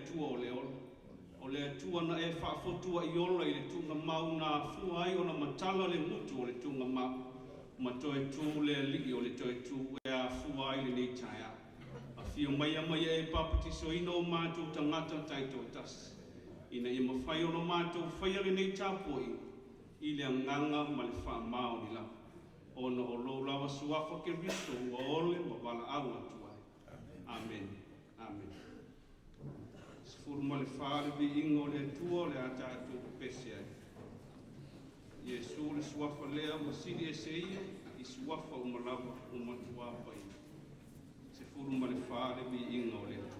Atua o le ola. O le Atua na e faafotu ai ola i le tuugamau na afua ai ona matala le gutu o le tuugamau ma toe tu le alii o le toe tu e afua ai lenei taeao. Afio mai ma ia e papatisoina o matou tagata taitoatasi, ina ia mafai ona matou faia lenei tapuaiga i le agaga ma le faamaoni lava, ona o lou lava suafa Keriso ua ole ma valaau atu ai. Amene. Amene. 14 le viiga o le Atua o le a tatou pepese ai. Iesu le suafa lea ua sili ese ia i suafa uma lava ua matua paia. 14 le viiga o le Atua.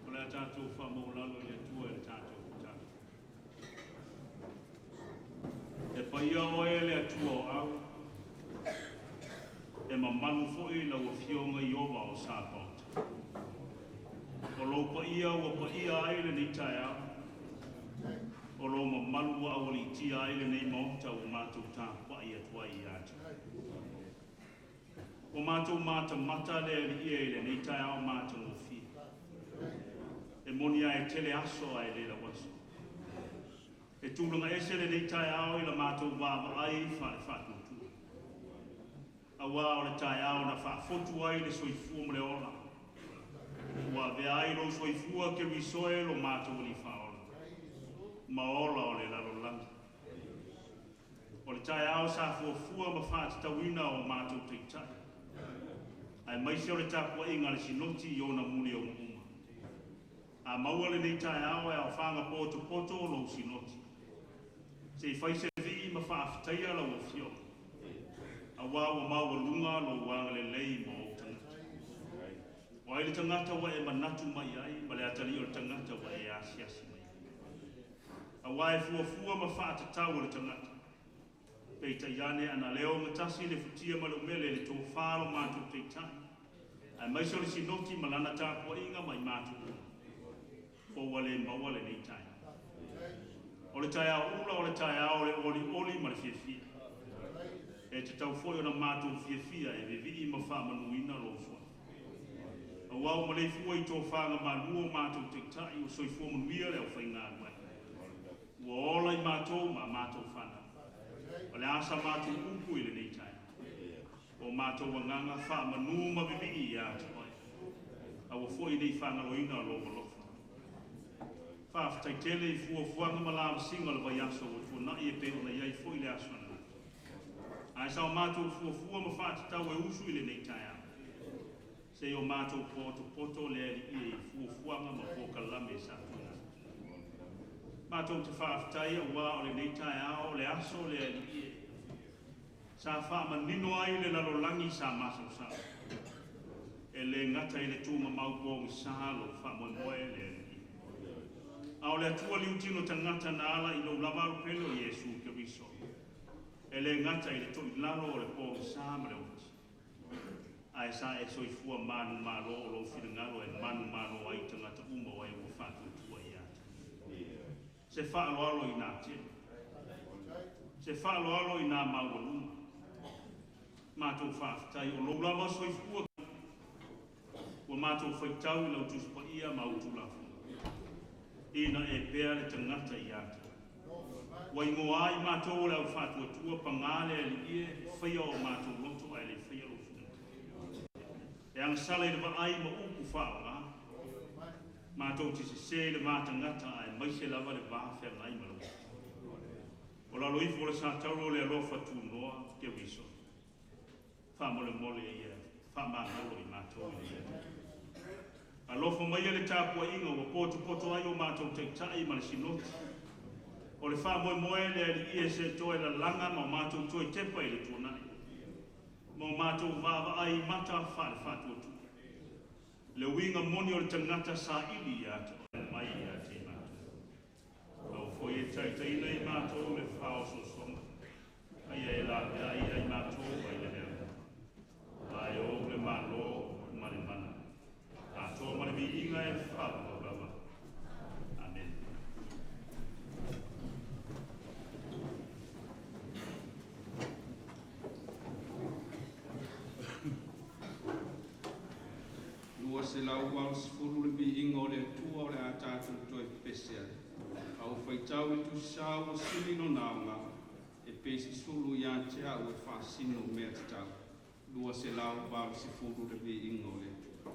O le a tatou faamaualalo i le Atua i le tatou tatalo. E paia oe le Atua o Au, e mamalu foi lau Afioga Ieova o Sapaota. O lou paia ua paia ai lenei taeao, o lou mamalu ua aualiitia ai lenei maota ua matou tapuai atu ai ia te oe. Ua matou matamata le Alii e i lenei taeao matagofie. E moni lava e tele aso ae le lauaso. E tulaga ese lenei taeao i la matou vaavaai faale-faatuatua, auā o le taeao na faafotu ai le soifua ma le ola, ua avea ai lou soifua Keriso e lo matou Alii Faaola. Ma ola o le lalolagi. O le taeao sa fuafua ma faatatauina o matou taitai, aemaise o le tapuaiga a le Sinoti i ona muliogo uma. A maua lenei taeao e aofaga potopoto o lou Sinoti, se i fai se vii ma faafetaia lau Afioga, auā ua maualuga lou agalelei ma ou tagata. O ai le tagata ua e manatu mai ai, ma le atalii o le tagata ua e asiasi mai ai? Auā e fuafua ma faatatau e le tagata, peitai ane ana le ogatasi le futia ma le umele i le tofa a lo matou Taitai, aemaise o le Sinoti ma lana tapuaiga ma i matou uma, fo ua le maua lenei taeao. O le taeao ula o le taeao o le olioli ma le fiafia. E tatau foi ona matou fiafia e vivii ma faamanuina lou suafa. Auā ua maleifua i tofaga malu o matou taitai, ua soifua manuia le aufaigaluega. Ua ola i matou ma matou fanau. O le a sa matou upu i lenei taeao? O matou agaga faamanu ma vivii ia te oe. Aua foi nei faagaloina lou alofa. Faafetai tele i fuafuaga ma lavasiga o le vaiaso ua tuanai e pei ona i ai foi le aso ananafi. Ae sa o matou fuafua ma faatatau e usu i lenei taeao, se i o matou potopoto le Alii i fuafuaga ma polokalame sa tuuina atu. Matou te faafetai auā o lenei taeao o le aso le Alii e sa faamanino ai le lalolagi sa masalosalo. E le gata i le tuumamau pogisa lou faamoemoe le Alii, a o le Atua liutino tagata na ala i lou lava alupele o Iesu Keriso. E le gata i le toilalo o le pogisa ma le oti, ae sa e soifua manumalo o lou finagalo e manumalo ai tagata uma o e ua faatuatua ia te. Se faaaloalo i nā tele, se faaaloalo i nā maualuga. Matou faafetai o lou lava soifua ua matou faitau i lau Tusi Paia ma au Tulafono, ina e pea le tagata ia te oe. Ua igoa ai matou o le au faatuatua, paga le Alii e, faia o matou loto ae le faia lou finagalo. E agasala i le vaai ma upu faaaoga, matou te sese i le va tagata aemaise lava le va feagai ma lau Atua. O lalo ifo o le satauro o le alofa tunoa Keriso, faamolemole ia faamagalo i matou i lenei taimi. Alofa maia le tapuaiga ua potopoto ai o matou taitai ma le Sinoti. O le faamoemoe le Alii e se toe lalaga ma o matou toe tepa i le tuanai, ma o matou vaavaai mata faale-faatuatua. Le uiga moni o le tagata saili ia te oe mai ia te i matou. Aua foi e taitaiina i matou le faaosoosoga, a ia e laveai ia i matou mai le leaga. Aua e ou le Malo ma le mana, atoa ma le viiga e faavavau lava. Amene. 280 le viiga o le Atua o le a tatou toe pepese ai. A ou faitau i le tusisā ua sili lona aoga, e pei se sulu ia te au e faasino mea tatau. 280 le viiga o le Atua.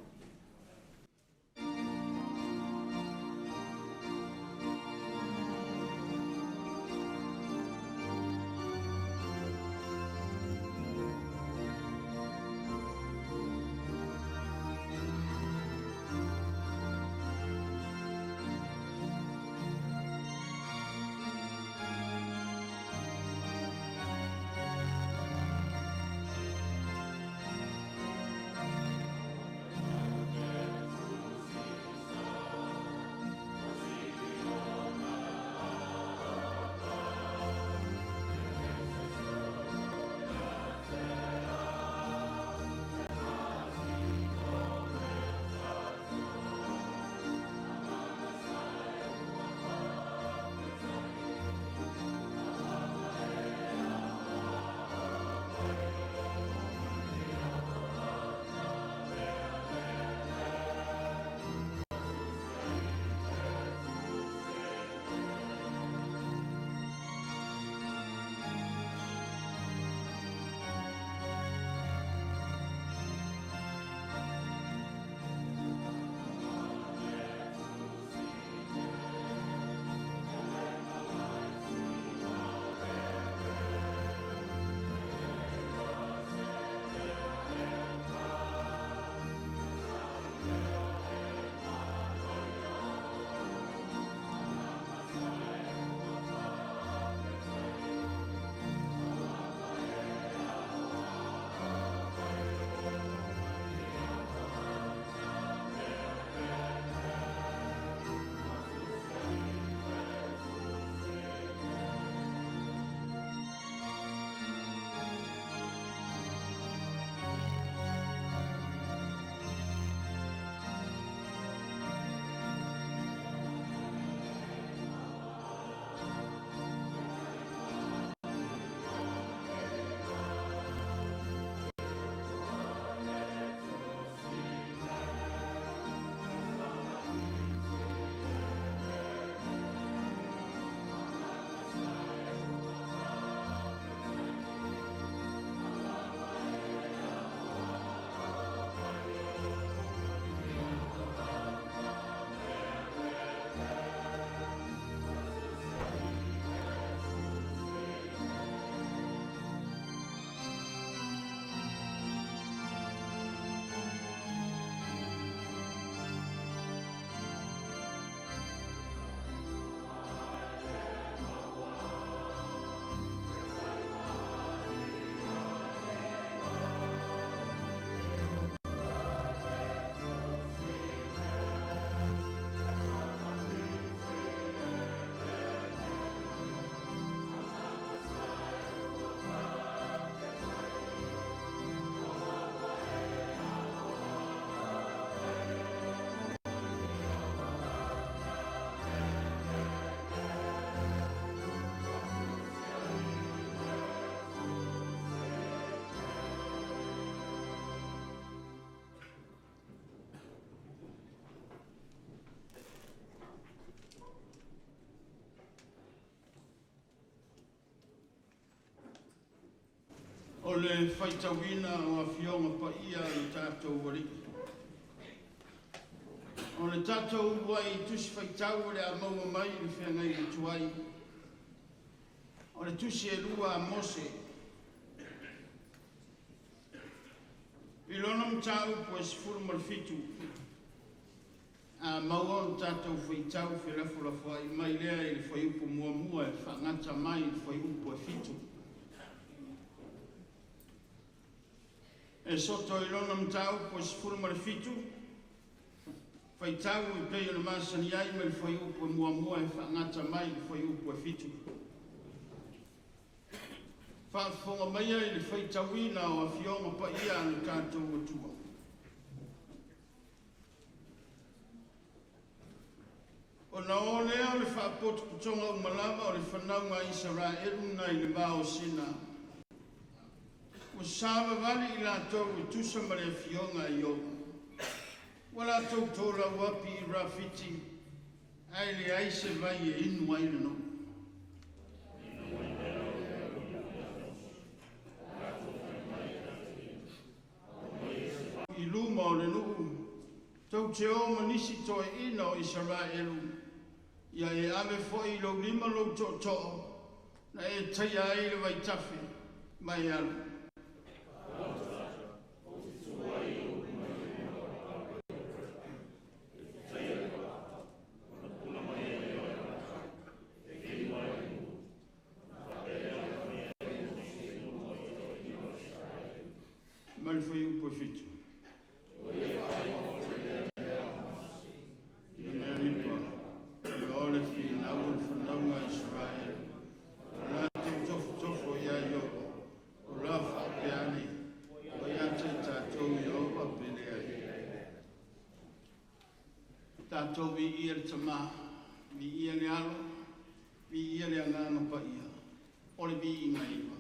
le faitauina o Afioga Paia a le tatou Alii. O le tatou uluai Tusi Faitau o le a maua mai i le feagaiga tuai, o le Tusi e lua a Mose, i lona mataupu e 17, a maua ona tatou faitau felafolafoai mai lea i le fuaiupu muamua e faagata mai i le fuaiupu e 7. E soto i lona mataupu e 17, faitau e pei ona masani ai mai le fuaiupu e muamua e faagata mai i le fuaiupu e 7. Faafofoga maia i le faitauina o Afioga Paia a lo tatou Atua. Ona o lea o le faapotopotoga uma lava o le fanauga a Isaraelu nai le vao o Sina, ua savavali i latou e tusa ma le afioga a Ieova. Ua latou tolau api i Rafiti, ae leai se vai e inu ai le nuu. I luma o le nuu, tou te o ma nisi toeaiina o Isaraelu, ia e ave foi i lou lima lou tootoo, na e taia ai le vaitafe, ma e alu. Ma le fuaiupu e 7. I mea lipa, o le finau o le fanauga a Isaraelu, o latou tofotofo ia Ieova, o la faapea ane, ua ia te i tatou Ieova pe leai. Tatou viia le Tamā, viia le Alo, viia le Agaga Paia, o le viiga e iva.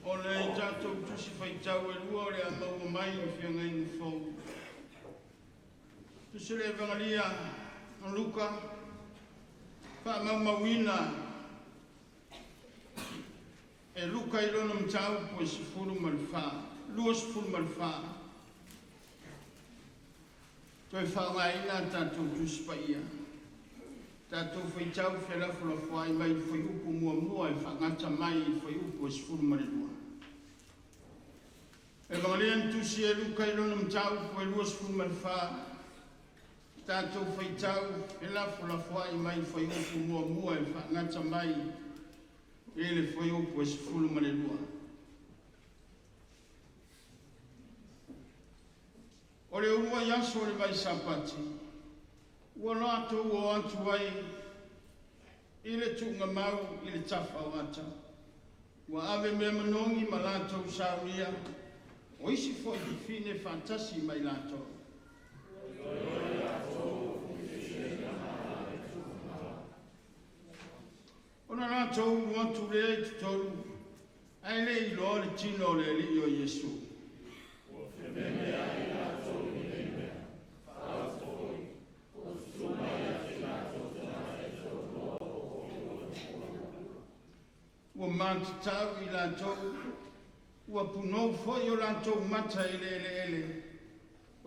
O le tatou Tusi Faitau e lua o le a maua mai i le Feagaiga Fou. Tusi le Evangelia o Luka, faamaumauina e Luka i lona mataupu e 14, 24. Toe faaaogaina a tatou Tusi Paia. Tatou faitau felafolafoai mai le fuaiupu muamua e faagata mai i le fuaiupu e 12. Evangelia na tusi e Luka i lona mataupu e 24, tatou faitau felafolafoai mai le fuaiupu muamua e faagata mai i le fuaiupu e 12. O le uluai aso o le vai Sapati, ua latou o atu ai i le tuugamau i le tafa o ata. Ua ave mea manogi ma latou saunia, o isi foi fafine faatasi mai latou. Ona latou ulu atu lea i totonu, ae le iloa le tino o le Alii o Iesu. Ua matatau i latou, ua punou foi o latou mata i le eleele.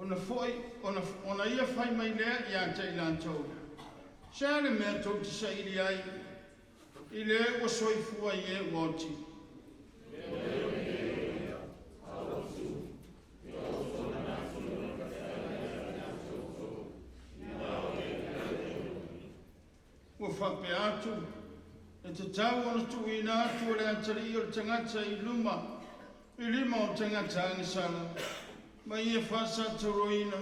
Ona fo'i ona ia fai mai lea ia te i latou, Se a le mea tou te saili ai, i le ua soifua i e ua oti? Ua faapea atu, e tatau ona tuuina atu e le Atalii o le tagata i luma i lima o tagata agasala, ma ia faasatoloina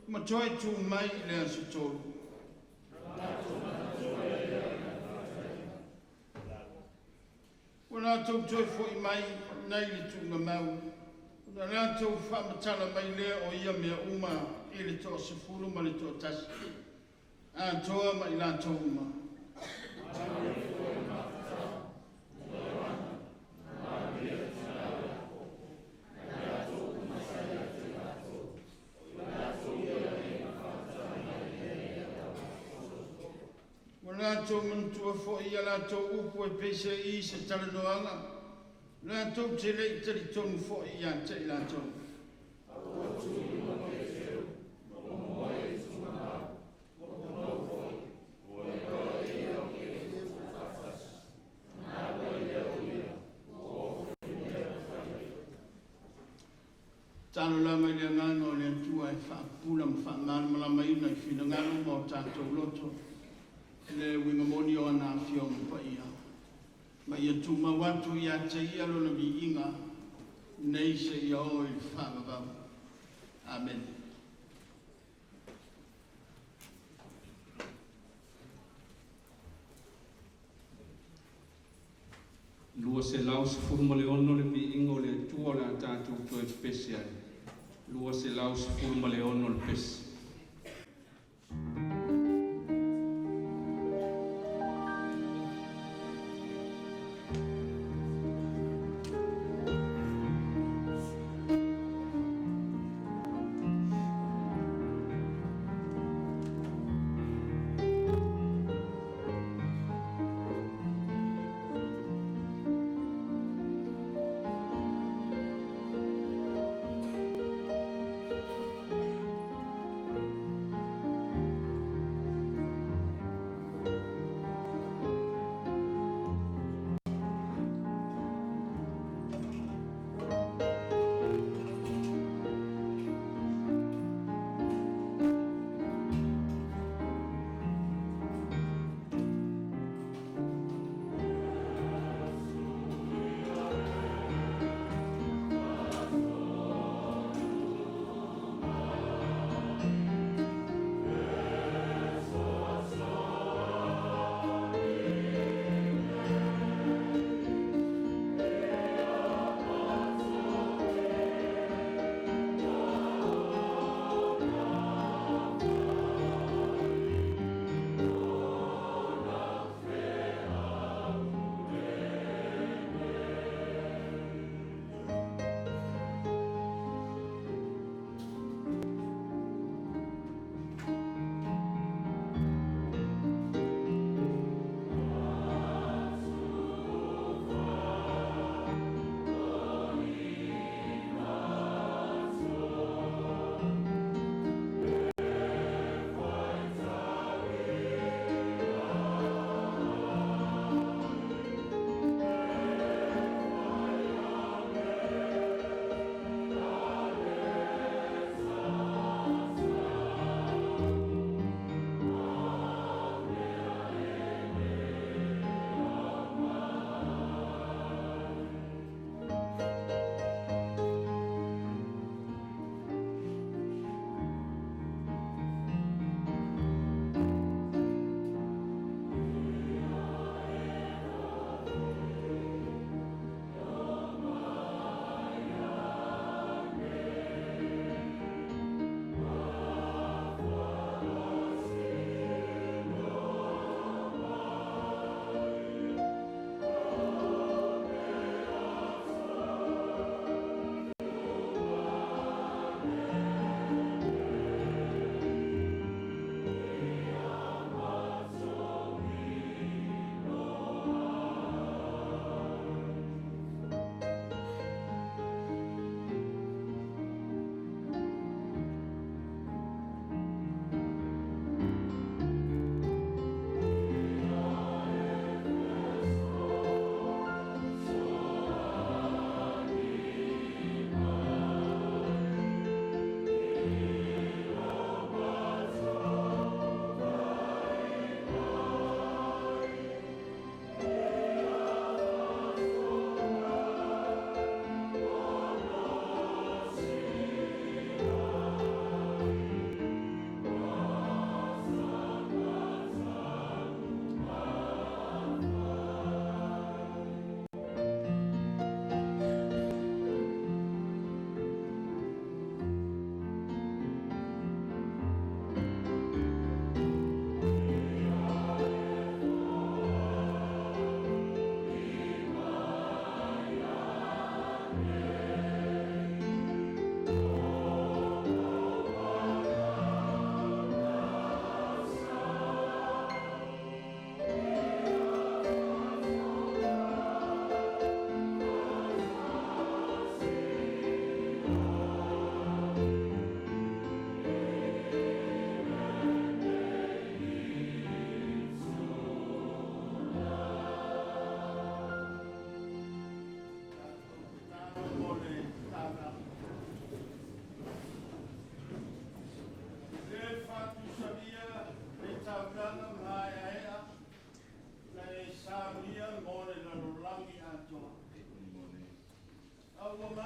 ma toe tu mai i le aso 3. Ua latou toe fo'i mai nai le tuugamau, ona latou faamatala mai lea o ia mea uma i le toasefulu ma le toatasi atoa ma i latou uma. Ua latou manatua foi ia latou upu e peiseai se talanoaga, latou te le i talitonu foi ia te i latou. Tatalo lava i le Agaga o le Atua e faapupula ma faamalamalamaina i finagalo ma o tatou loto le uiga moni o ana Afioga Paia, ma ia tumau atu ia te Ia Lona viiga nei seia oo i le faavavau. Amene. 216 le Viiga o le Atua o le a tatou toe pepesi ai. 216 le pesi.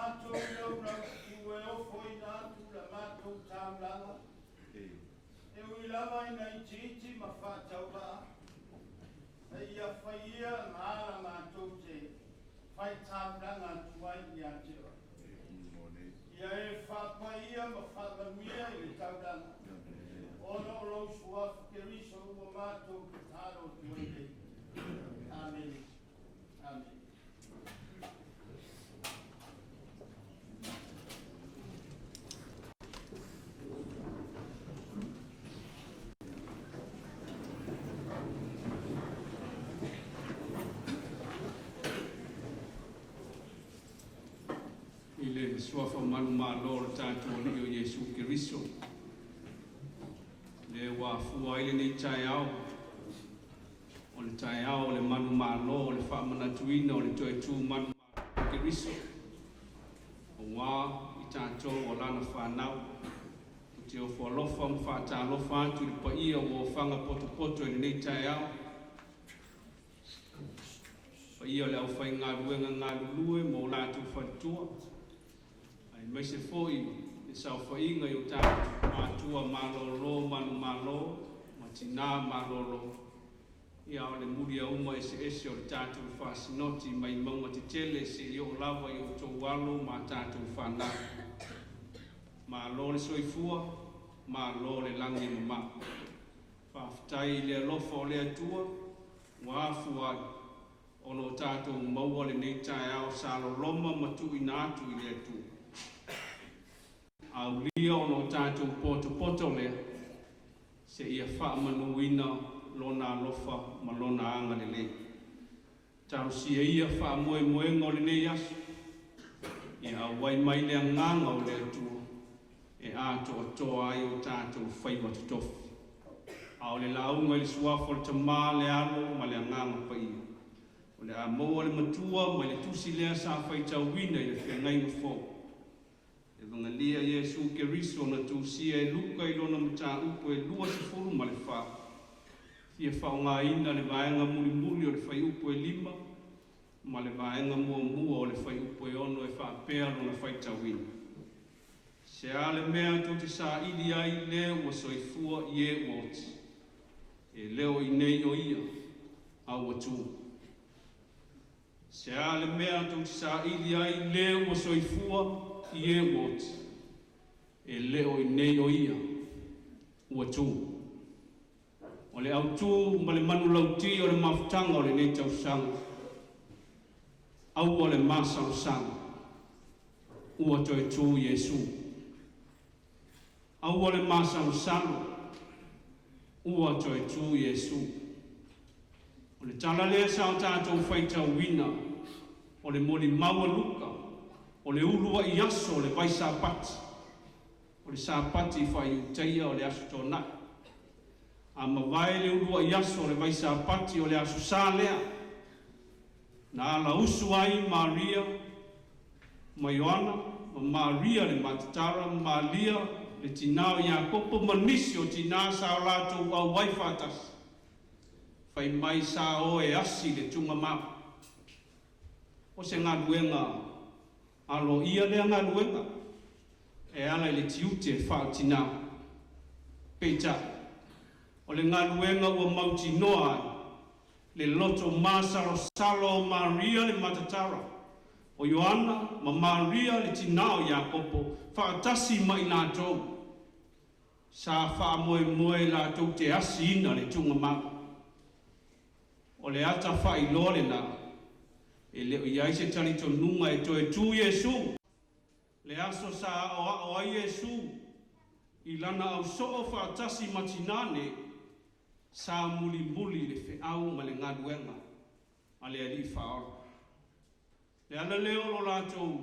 Matou laulaututu e ofoina atu la matou taulaga, e ui lava ina itiiti ma faatauvaa, a ia fai ia ma ala matou te faitaulaga atu ai ia te oe. Ia e faapaia ma faamanuia i le taulaga, ona o lou suafa Keriso ua matou tatalo atu ai nei. Amene. Amene. I le suafa manumalo o le tatou Alii o Iesu Keriso, le ua afua ai lenei taeao, o le taeao o le manumalo o le faamanatuina o le toe tu manumalo o Keriso, auā i tatou o lana fanau. Ou te ofo alofa ma faatalofa atu i le paia ua ofaga potopoto i lenei taeao, paia o le aufaigaluega galulue ma o latou faletua, aemaise foi le saofaiga i o tatou matua malolo manumalo ma tina malolo, ia o le muliauma eseese o le tatou faasinoti mai mauga tetele seia oo lava i outou alo ma tatou fanau. Malo le soifua, malo le lagi e mama. Faafetai i le alofa o le Atua ua afua ai ona o tatou maua lenei taeao sa loloma ma tuuina atu i le Atua. Aulia ona o tatou potopoto lea, seia faamanuina Lona alofa ma Lona agalelei. Talosia ia faamoemoega o lenei aso, ia auai mai le agaga o le Atua e atoatoa ai o tatou faiva totofi. A o le lauga i le suafa o le Tama, le Alo ma le Agaga Paia, o le a maua le matua mai le tusi lea sa faitauina i le feagaiga fou. Evagelia Iesu Keriso na tusia e Luka i lona mataupu e 24, fia faaaogaina le vaega mulimuli o le fuaiupu e 5 ma le vaega muamua o le fuaiupu e 6 e faapea lona faitauina. Se a le mea tou te saili ai le ua soifua i e ua oti, e le o i nei o ia, a ua tu. Se a le mea tou te saili ai le ua soifua i e ua oti, e le o i nei o ia, ua tu. O le autū ma le manulauti o le mafutaga o lenei tausaga, aua le masalosalo, ua toe tu Iesu. Aua le masalosalo, ua toe tu Iesu. O le tala lea sa o tatou faitauina, o le molimau a Luka, o le uluai aso o le vai Sapati, o le Sapati faaiutaia o le Aso Toonai. A mavae le uluai aso o le vai Sapati o le Aso Sa lea, na alausu ai Maria ma Ioana ma Maria le Matatara ma Maria le tinā o Iakopo ma nisi o tinā sa o latou auai faatasi, fai mai sa o e asi le tugamau. O se galuega aloaia lea galuega e ala i le tiute faatinā. Peitai, o le galuega ua mautinoa ai le loto masalosalo o Maria le Matatara, o Ioana ma Maria le tinā o Iakopo, faatasi ma i latou, sa faamoemoe latou te asiina le tugamau. O le ata faailoa lena, e le o i ai se talitonuga e toe tu Iesu. Le aso sa aoao ai Iesu i lana ausoo faatasi ma tinā nei, sa mulimuli i le feau ma le galuega a le Alii Faaola. Le ala lea o lo latou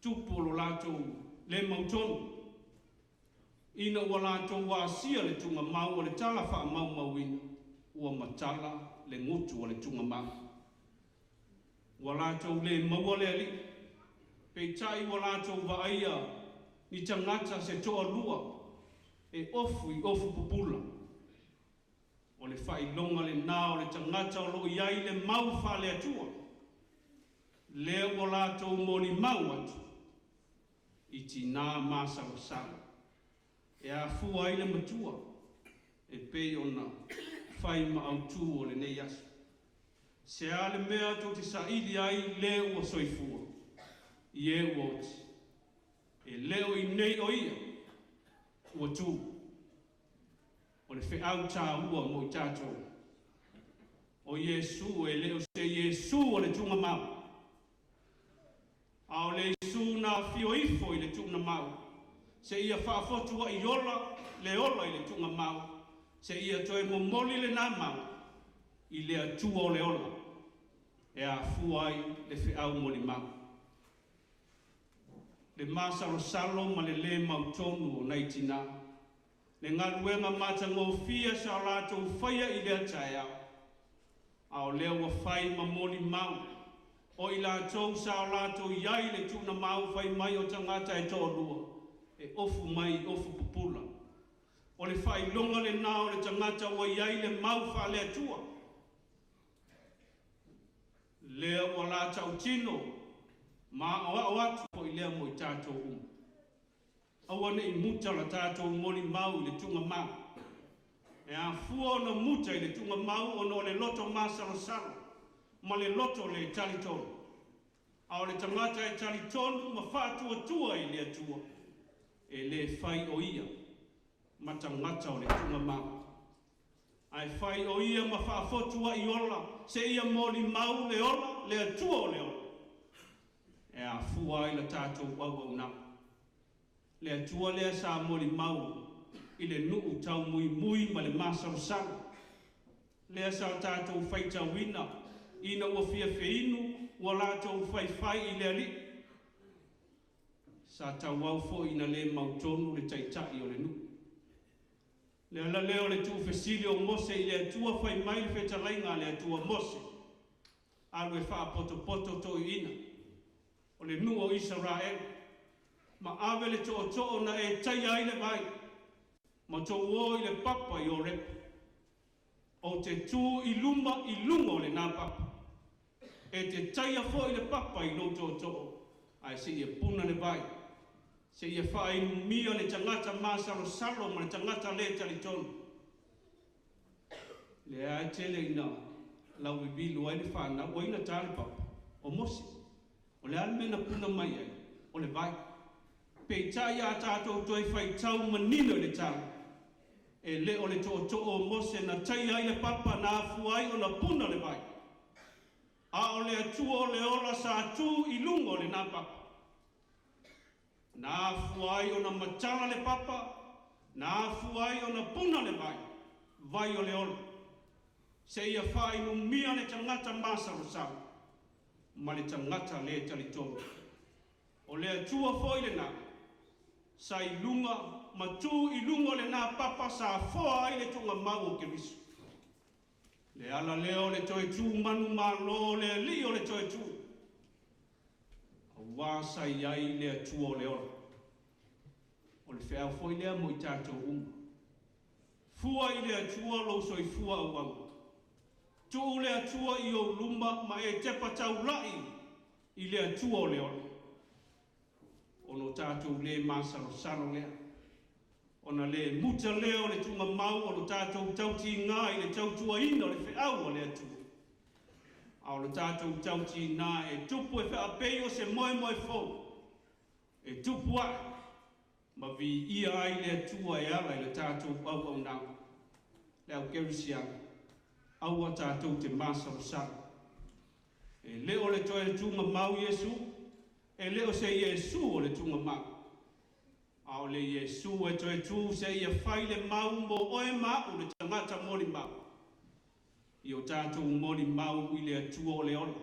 tupu o lo latou le mautonu, ina ua latou asia le tugamau o le tala faamaumauina, ua matala le gutu o le tugamau. Ua latou le maua le Alii, peitai ua latou vaaia ni tagata se toalua e ofu i ofu pupula. O le faailoga lena o le tagata o lo o i ai le mau faale-Atua, lea ua latou molimau atu. i tinā masalosalo e afua ai le matua e pei ona fai ma autū o lenei aso. Se a le mea tou te saili ai le ua soifua, i e ua oti, e le o i inei o ia, ua tū. O le feau tāua mo i tatou. O Iesu e le o se Iesu o le tuugamau, a o le Iesu na afio ifo i le tuugamau, seia faafotua'i ola le ola i le tuugamau, seia toe momoli lenā mau i le Atua o le ola, e afua ai le feau molimau. Le masalosalo ma le lē mautonu o nai tinā, le galuega matagofie sa o latou faia i lea taeao, a o lea ua fai ma molimau o i latou sa o latou i ai i le tuugamau fai mai o tagata e toalua e ofu mai i ofu pupula. O le faailoga lenā o le tagata ua i ai le mau faale-Atua, lea ua la tautino ma aoao atu foi lea mo i tatou uma. Aua ne i muta la tatou molimau i le tuugamau. E afua ona muta i le tuugamau ona o le loto masalosalo ma le loto le talitonu. A o le tagata e talitonu ma faatuatua i le Atua, e le fai o ia ma tagata o le tuugamau, ae fai o ia ma faafotua'i ola seia molimau le ola, le Atua o le ola, e afua ai la tatou auaunaga. Le Atua lea sa molimau i le nuu taumuimui ma le masalosalo, lea sa tatou faitauina ina ua fia feinu ua latou faifai i le Alii. Sa tauau foi ina le mautonu le taitai o le nuu. Le ala lea o le tuufesili o Mose i le Atua fai mai le fetalaiga a le Atua, Mose, alu e faapotopoto toeaiina o le nuu o Isaraelu, ma ave le tootoo na e taia ai le vai, ma tou o i le papa i Orepa. Ou te tu i luma i luga o lenā papa. E te taia foi le papa i lou tootoo, ae seia puna le vai, seia faainumia le tagata masalosalo ma le tagata le talitonu. Lea e tele ina lauvivilu ai le fanau, o ai na ta le papa? O Mose. O le a le mea na puna mai ai? O le vai. Peitai a tatou toe faitau manino i le tala, e le o le tootoo o Mose na taia ai le papa na afua ai ona puna le vai, a o le Atua o le ola sa tu i luga o lenā papa. Na afua ai ona matala le papa, na afua ai ona puna le vai, vai o le ola, seia faainumia le tagata masalosalo ma le tagata le talitonu. O le Atua foi lenā sa i luga ma tu i luga o lenā papa sa foa ai le tuugamau o Keriso. Le ala lea o le toe tu manumalo o le Alii o le toe tu, auā sa i ai le Atua o le ola. O le feau foi lea mo i tatou uma. Fua i le Atua lou soifua auauna. Tuu le Atua i ou luma ma e tepa taula'i i le Atua o le ola. Ona o tatou lē masalosalo lea, ona le muta lea o le tuugamau o lo tatou tautigā i le tautuaina o le feau a le Atua. A o lo tatou tautigā e tupu e faapei o se moemoe fou, e tupu ae ma viia ai le Atua e ala i le tatou auaunaga. Le au kerisiano, aua tatou te masalosalo. E le o le toe tuugamau Iesu, e le o se Iesu o le tuugamau, a o le Iesu e toe tu seia fai le mau mo oe ma a'u le tagata molimau, i o tatou molimau i le Atua o le ola.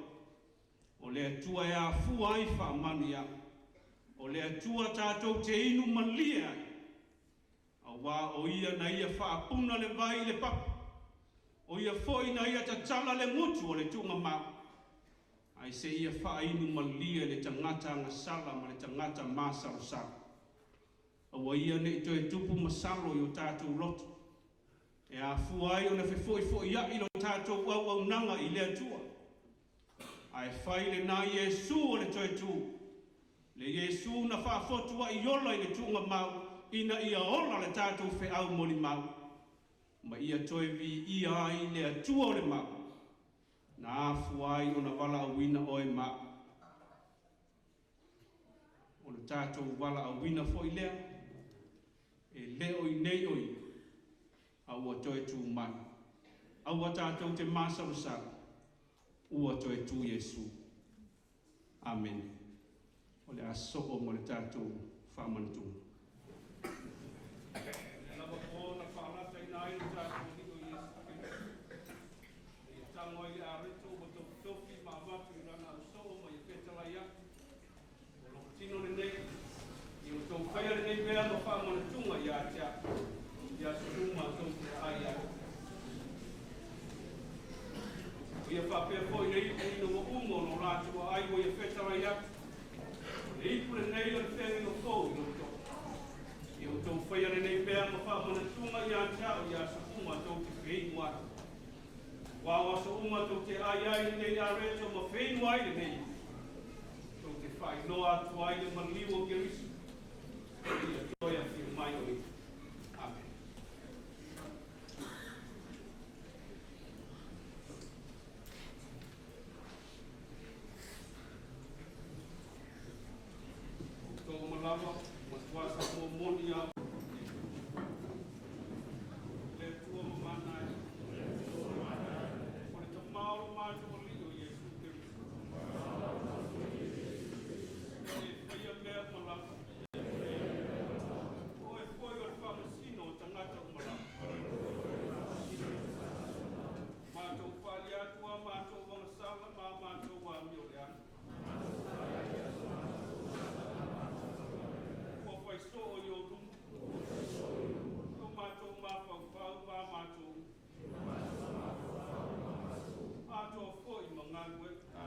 O le Atua e afua ai faamanuiaga. O le Atua tatou te inu malie ai, auā o ia na ia faapuna le vai i le papa, o ia foi na ia tatala le gutu o le tuugamau, ae seia faainu malie le tagata agasala ma le tagata masalosalo. Aua ia ne i toe tupu masalo i o tatou loto, e afua ai ona fefo'ifo'ia'i lo tatou auaunaga i le Atua. Ae fai lenā Iesu o le toe tu. Le Iesu na faafotua'i ola i le tuugamau ina ia ola le tatou feau molimau ma ia toe viia ai le Atua o le mau na afua ai ona valaauina oe ma a'u. O le tatou valaauina foi lea e le o i inei o Ia a ua toe tu mai. Aua tatou te masalosalo ua toe tu Iesu. Amene. O le a soo ma le tatou faamanatuga. Lea lava po na faalataina ai lo tatou Alii o Iesu Keriso. Na ia tago ai le areto ua tofitofi ma avatu i lana ausoo ma ia fetalai atu. O lou tino lenei, ia outou faia lenei mea ma faamanatuga ia te a'u i aso uma tou te ai ai. O ia faapea foi le ipu ina ua uma ona o latou aai ua ia fetalai atu. O le ipu lenei o le feagaiga fou i lou toto. Ia outou faia lenei mea ma faamanatuga ia te a'u i aso uma tou te feinu ai. Aua o aso uma tou te ai ai lenei areto ma feinu ai lenei ipu, tou te faailoa atu ai le maliu o Keriso seia toe afio mai o Ia. Amene. Outou uma lava, matua sa momoni a le Atua mamana ai. O le Tama o lo matou Alii o Iesu Keriso. E faia mea uma lava. O oe foi o le faamasino o tagata uma lava. Matou faaalia atu a matou agasala ma a matou amio leaga. Ua fai soo i ou luma. O matou mafaufau ma a matou atoa foi ma galuega.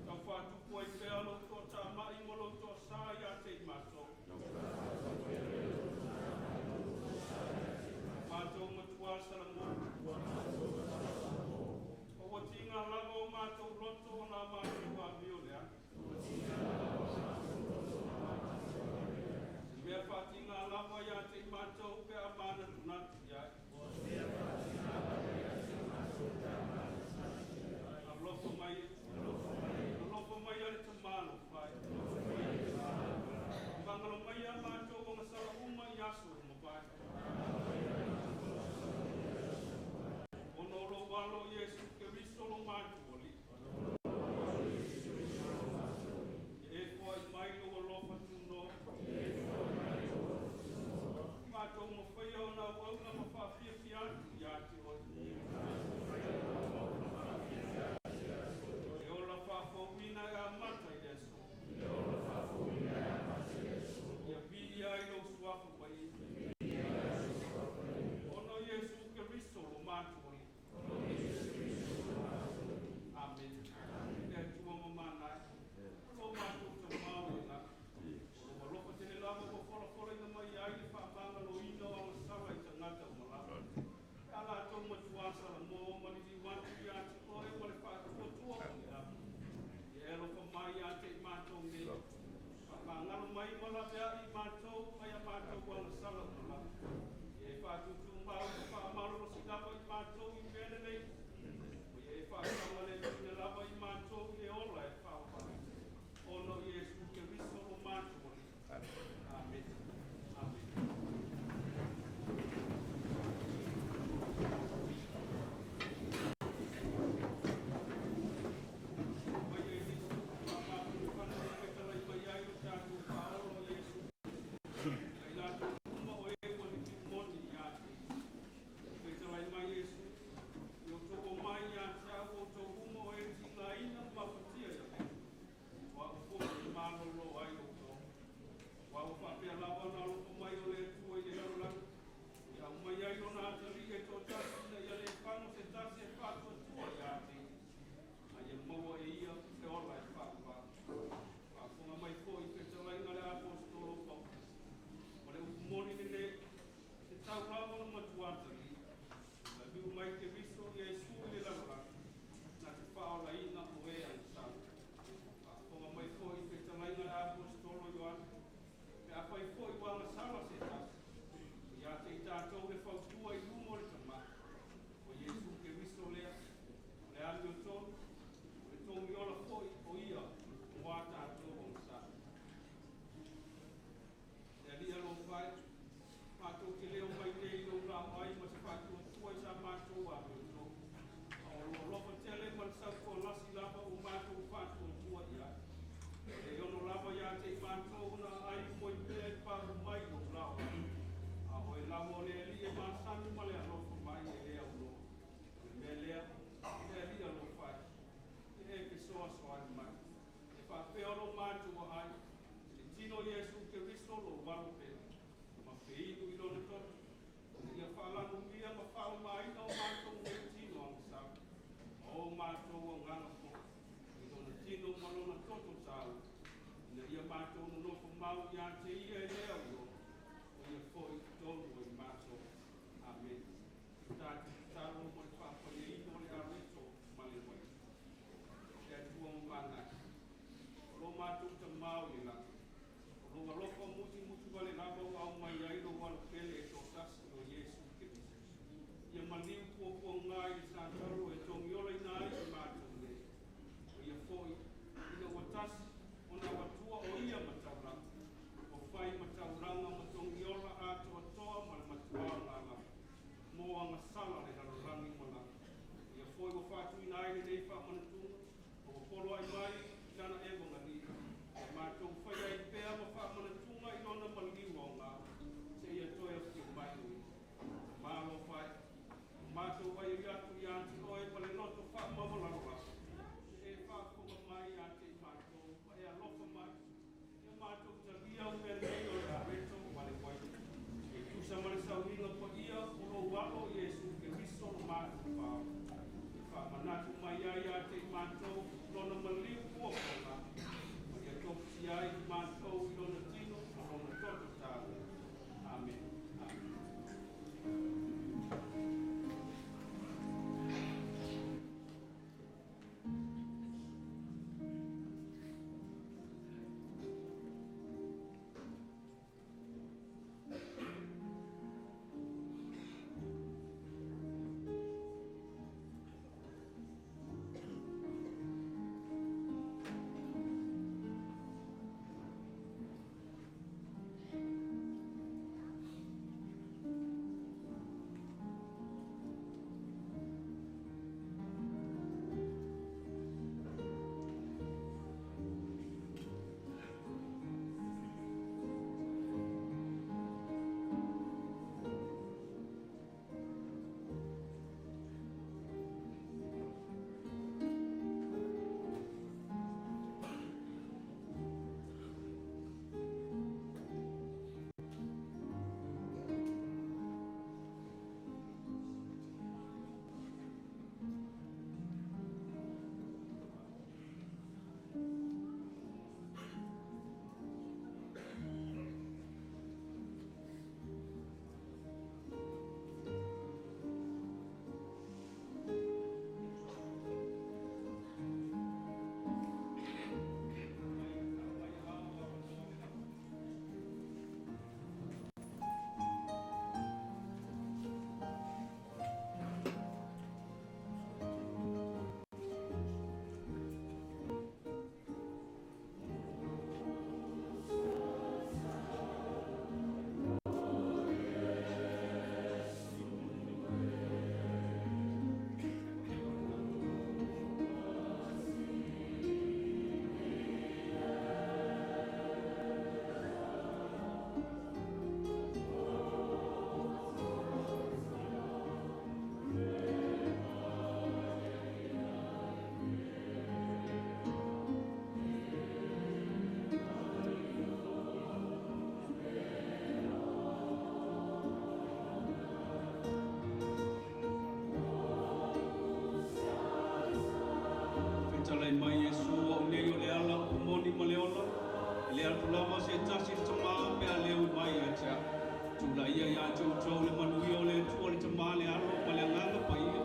Tau faatupu ai pea lou toatama'i ma lou toasā ia te i matou. Matou matuā salamo. O ua tiga lava o matou loto ona a matou amio leaga. Se mea faatiga lava ia te i matou pe a manatunatu i ai. Alofa mai, alofa mai a le Tamalofa e. Faamagalo mai a matou agasala uma i aso ua mavae. Ona o lou Alo Iesu Keriso lo matou Alii. Ia e foai mai lou alofa tunoa. Matou mafaia ona auauna ma faafiafia atu ia te oe. E ola faafouina e amata i le aso. Ia viia ai lou suafa paia. Ona o Iesu Keriso lo matou Alii. Amene. Le Atua mamana e. O lo matou Tama o i lagi. O lou alofa tele lava ua folafolaina mai ai le faamagaloina o agasala i tagata uma lava. Pe a latou matuā salamo ma liliu atu ia te oe ma le faatuatua ma le ava. Ia e alofa mai ia te i matou nei. Faamagalo mai ma laveai i matou mai a matou agasala uma lava. Ia e faatutumau ma faamalolosi lava i matou i mea lelei. Ma ia e faasaogalemuina lava i matou i le ola e faavavau. Ona o Iesu Keriso lo matou Alii. Amene. Amene. Mai e nisi faamapu na fetalai mai ai lo tatou Faaola o Iesu Keriso. Ia i latou uma o e ua liliu moni ia te Ia. Fetalai mai Iesu. Matou ona aai moi pea i palu mai o lao. A oe lava o le Alii e masani ma le alofa mai e le auloa. O le mea lea, le Alii alofa e, e fesoasoani mai. E faapea o lo matou aai, i le tino Iesu Keriso lou alo pele, ma feinu i lona toto, ina ia faalanugia ma faamamaina o matou nei tino agasala, ma o matou agaga foi, i lona tino ma lona toto taua, ina ia matou nonofo mau ia te ia e le auloa, o ia foi i totonu o i matou. Amene. Tatou tatalo mo le faapaiaina o le areto ma le uaina. Le Atua mamana, o lo matou Tamā o i le lagi, o lou alofa musumusu vale lava ua aumai ai lou Alo pele e toatasi o Iesu Keriso. Ia maliu puapuaga i le satalo e togiolaina ai i matou nei. O ia foi, ina ua tasi, ona avatua o ia ma taulaga, ua fai ma taulaga ma togiola atoatoa ma le matuā lava, mo agasala le lalolagi ma lagi. Ia foi ua faatuina ai lenei faamanatuga, ma ua poloai mai i lana evagalii, e matou fai ai pea ma faamanatuga i lona maliu aoga, seia toe afio mai o ia. Malo fai, o matou ai atu ia te oe ma le loto faamaualalo lava, se e faafofoga mai ia te i matou, ma e alofa mai, ia matou talia o mea nei o le areto ma le uaina. E tusa ma le sauniga paia o lou Alo Iesu Keriso lo matou Faaola. E faamanatu mai ai ia te i matou lona maliu puapuaga, ma ia tofutia ai i matou i lona tino ma lona toto taua. Amene. Amene. Fetalai mai Iesu, o au nei o le ala, o moni ma le ola, e le atu lava se tasi i le Tamā pe a le ui mai ia te au. Tulaia ia te outou le manuia o le Atua le Tamā le Alo ma le Agaga Paia,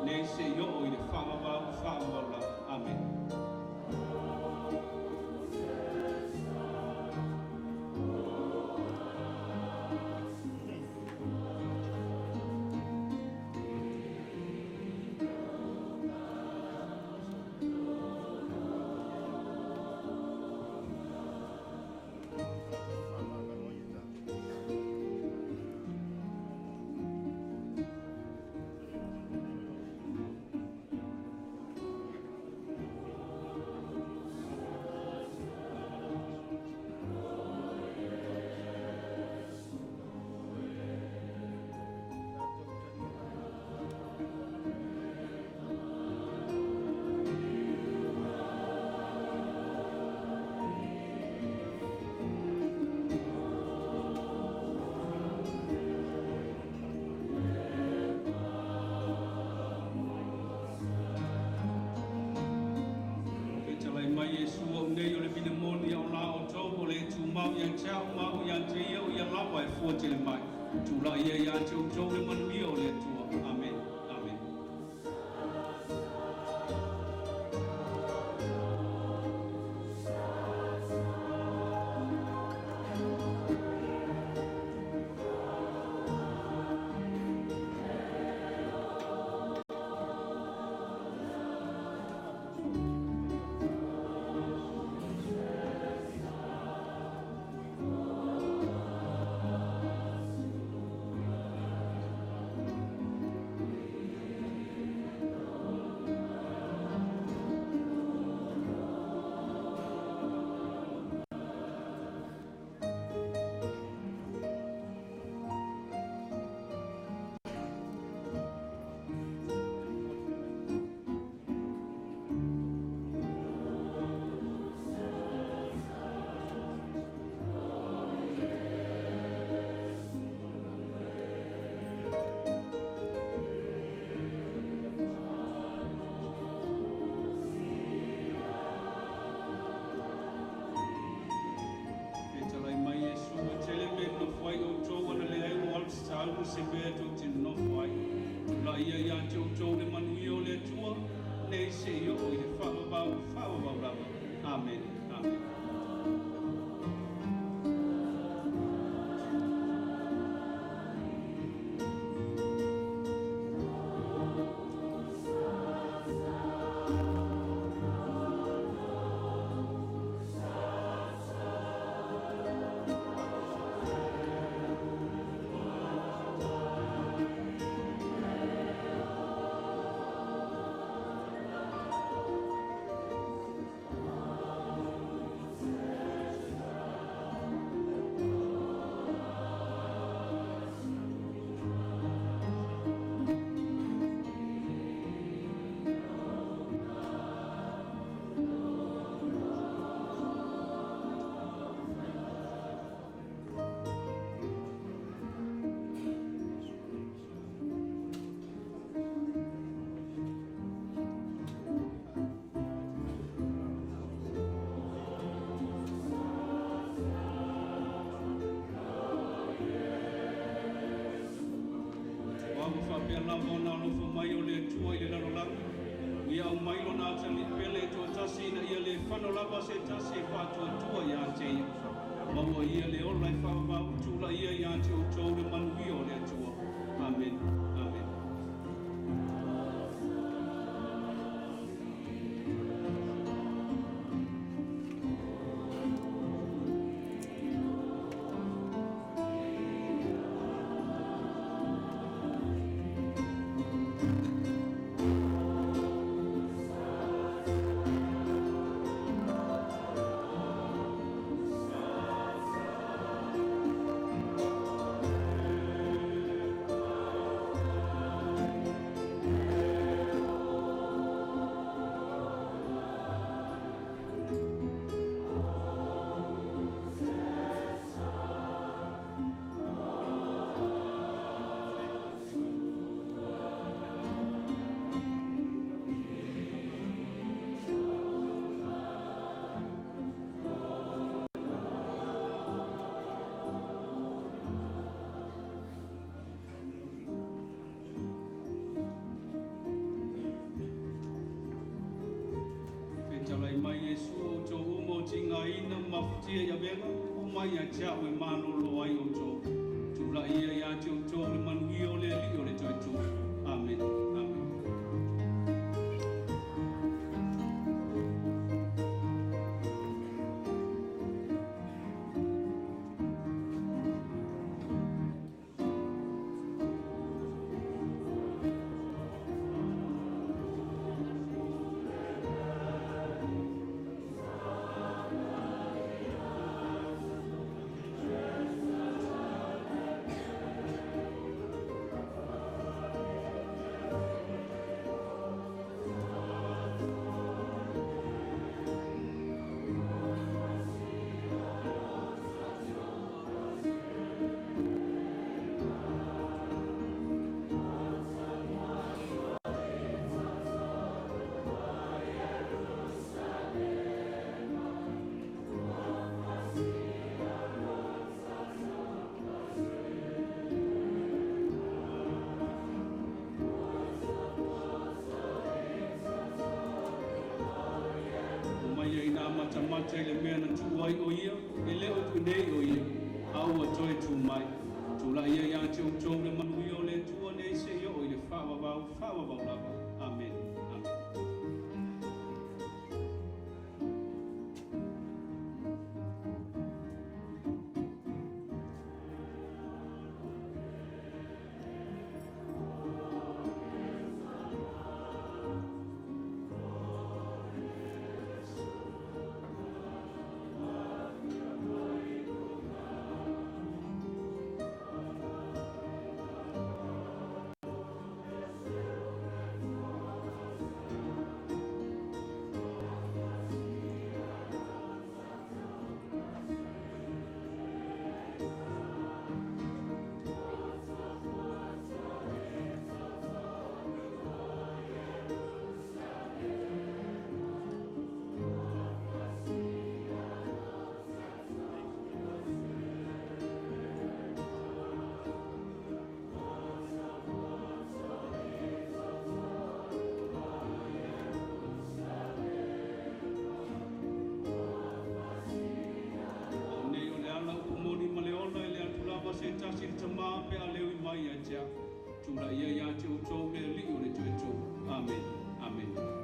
nei seia oo i le faavavau faavavau lava. Amene. Faamagalo. tumau ia te a'u ma a'u ia te ia o ia lava e fua tele mai. Tula'i ia iā te outou le manuia o le Atua. Amene. Amene. Fetalai mai Iesu, e tele mea e nonofo ai outou ana leai ua alu tatau se mea tou te nonofo ai. Tula'i ia iā te outou le manuia o le Atua, nei seia oo i le faavavau, faavavau lava. Amene. Amene. Aua ua faapea lava ona alofa mai o le Atua i le lalolagi, ua ia aumai lona Atalii pele e toatasi ina ia le fano lava se tasi e faatuatua iā te ia, maua ia le ola e faavavau. Tula'i ia iā te outou le manuia o le Atua. Amene. Amene. Fetalai mai Iesu, o outou uma o tigaina ma mafutia i avega, oo mai ia te a'u e malōlō ai outou. Tula'i ia iā te outou le manuia o le Alii o le Toetua. Amene. Amene. maota i le mea na tuu ai o ia, e le o tuinei o ia, a ua toe tu mai. Tula'i ia ia te outou le manuia o le Atua nei seia oo i le faavavau, faavavau lava. Amene. Amene. O nei o le ala upu moni ma le ola e le atu lava se tasi i le Tamā pe a le ui mai ia te au. Tula'i ia ia te outou le Alii o le Toetū. Amene. Amene.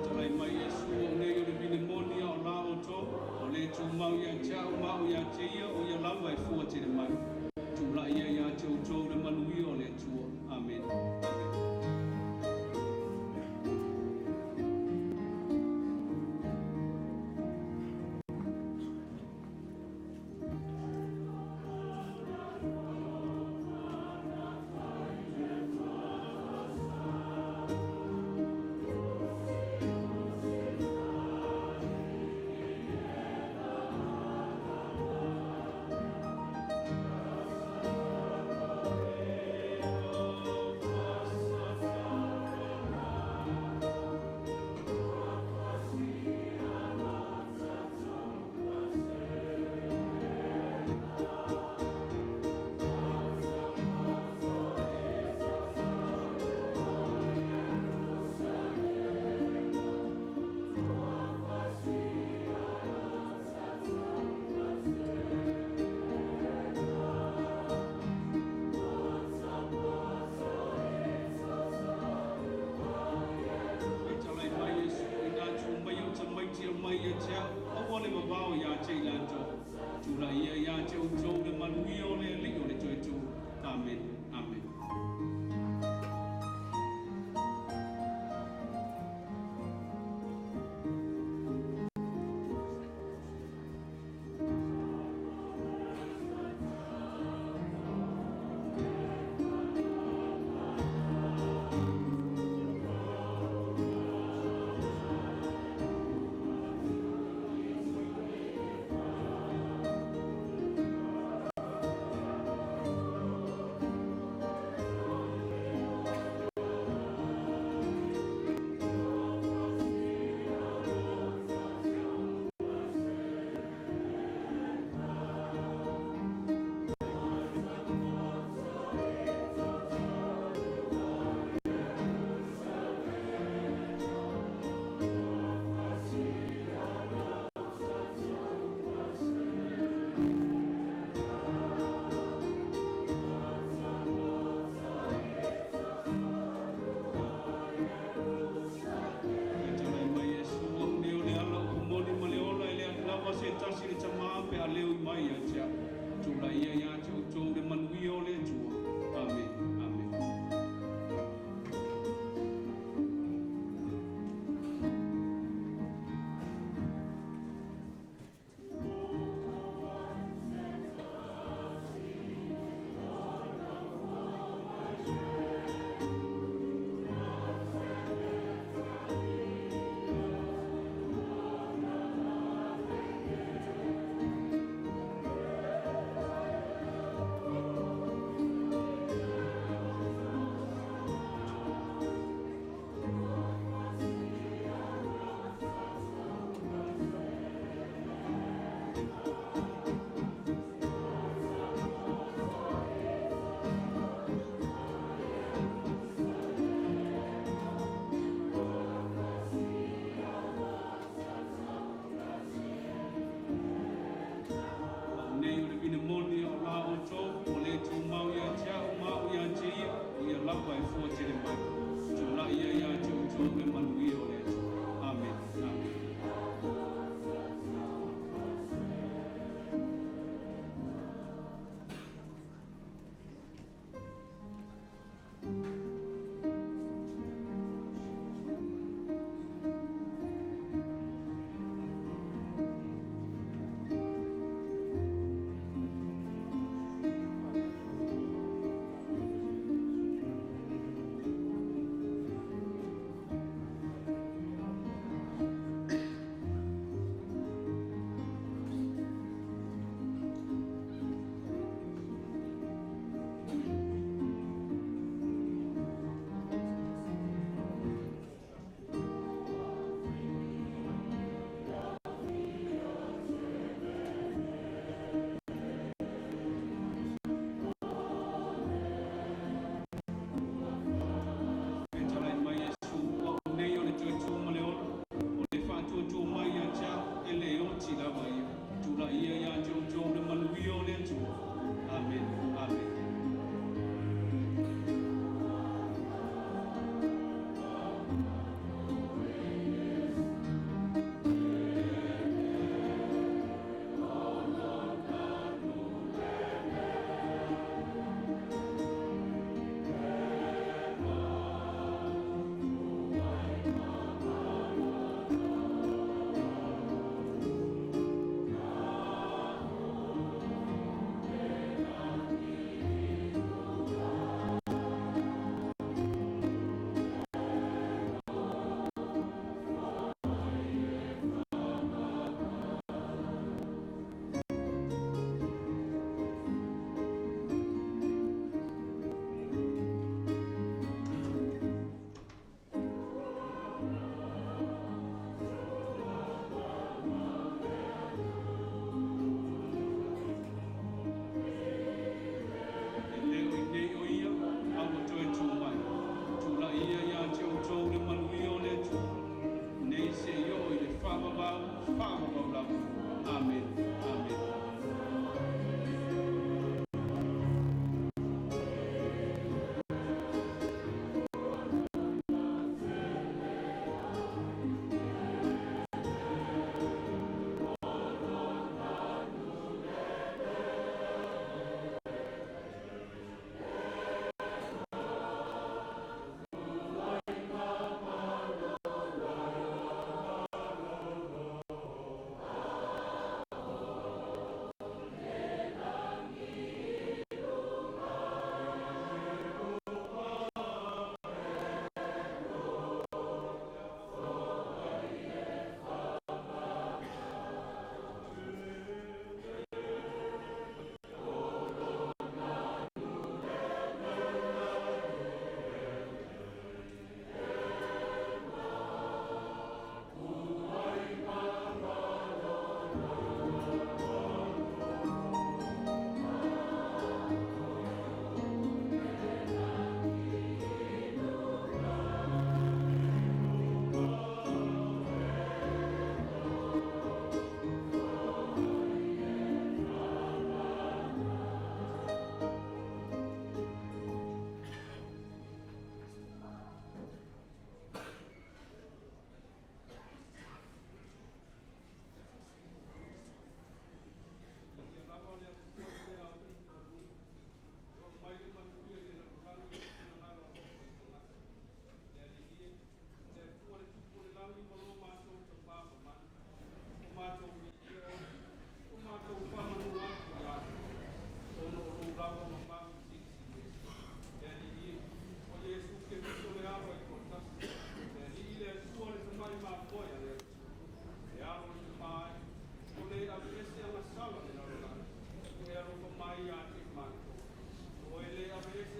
Talai mai Iesu, o nei o le vine moni a o la outou, o le tumau ia te au ma au ia te ia, o ia lava e fua tele mai. Tula'i ia ia te outou le manuia o le Atua. Amene. Amene.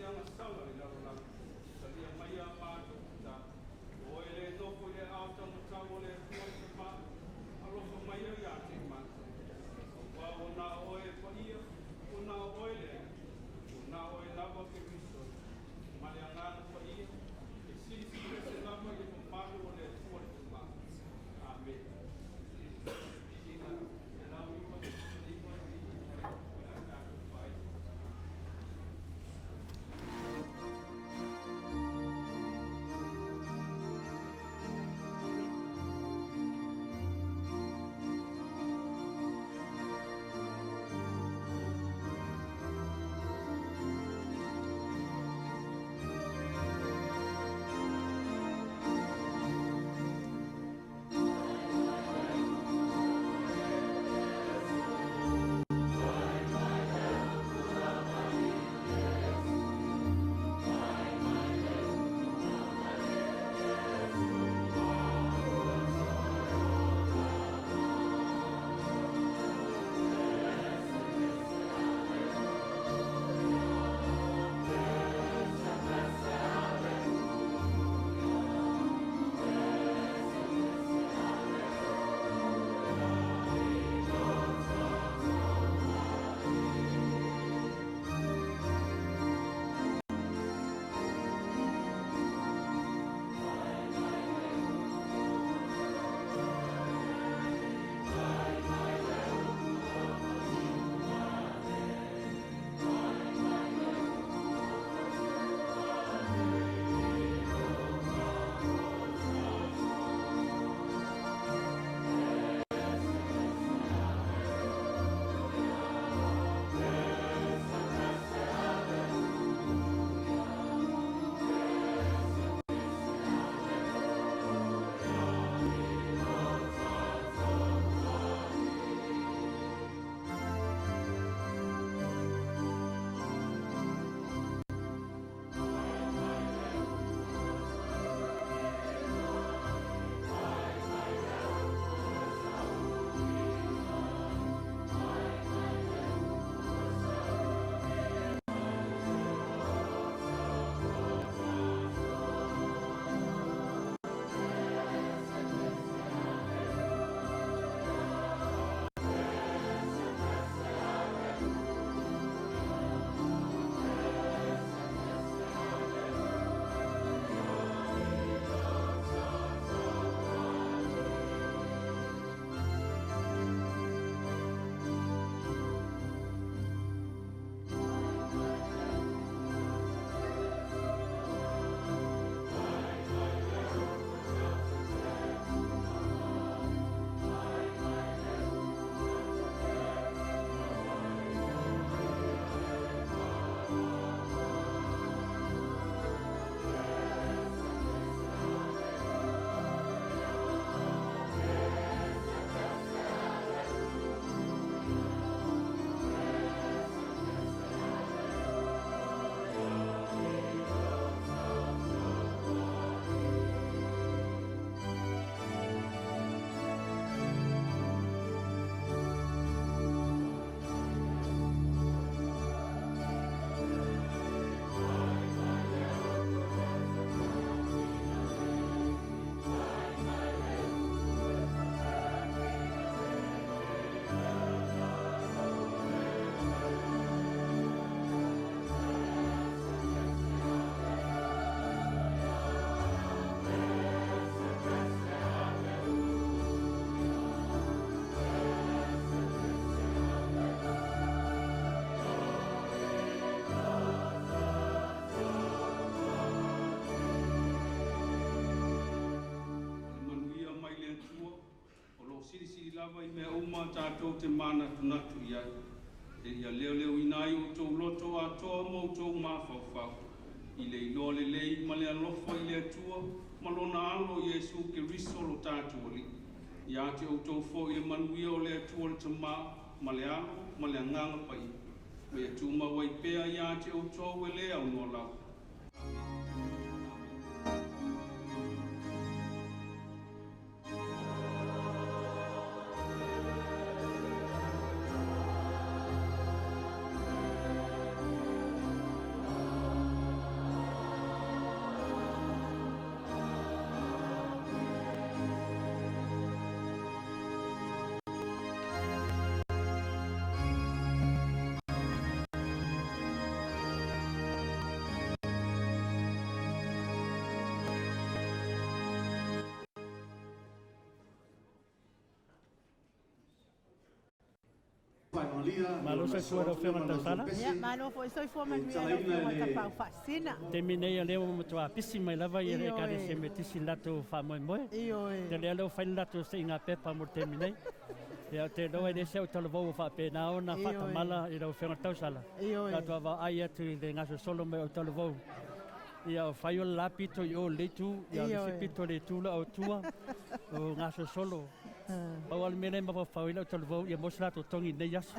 agasala i le lalolagi. Talia maia a matou tatalo. O oe le nofo i le aao taumatau o le Atua le Tamā, alofa maia ia te i matou. Aua ua na o oe e paia, ua na o oe le Alii, ua na o oe lava Keriso, ma le Agaga Paia, e silisili ese lava i le mamalu o le Atua le Tamā. Amene. Viiga 199 o le a tatou fai. O le manuia mai le Atua o lo o silisili lava i mea uma tatou te manatunatu i ai, seia leoleoina ai outou loto atoa ma outou mafaufau i le iloa lelei ma le alofa i le Atua ma lona Alo Iesu Keriso lo tatou Alii. Ia te outou foi le manuia o le Atua le Tamā ma le Alo ma le Agaga Paia, ma ia tumau ai pea ia te outou e le aunoa lava. Amene. Malo soifua lau Afioga i le tausala. Ia, malo foi soifua manuia lau Afioga i le Tapaau Faasisina. Taimi nei o lea ua matua pisi mai lava ia le Ioe. Ekalesia Metisi i le latou faamoemoe. Ioe. Te lea lea ua fai le latou siiga pepa mo le taimi nei. Ia, ou te iloa e le se autalavou ua faapena ona Ioe. faatamala i lau Afioga i le tausala. Ioe. Tatou vaai atu i le gasolosolo mai o autalavou. Ia, o fai o le la pito i o i le itu, ia o le isi Ioe. pito i le itu la o tua, o gasolosolo. Pau lava le mea lea e mafaufau ai lau talavou, ia maua se latou togi i lenei aso.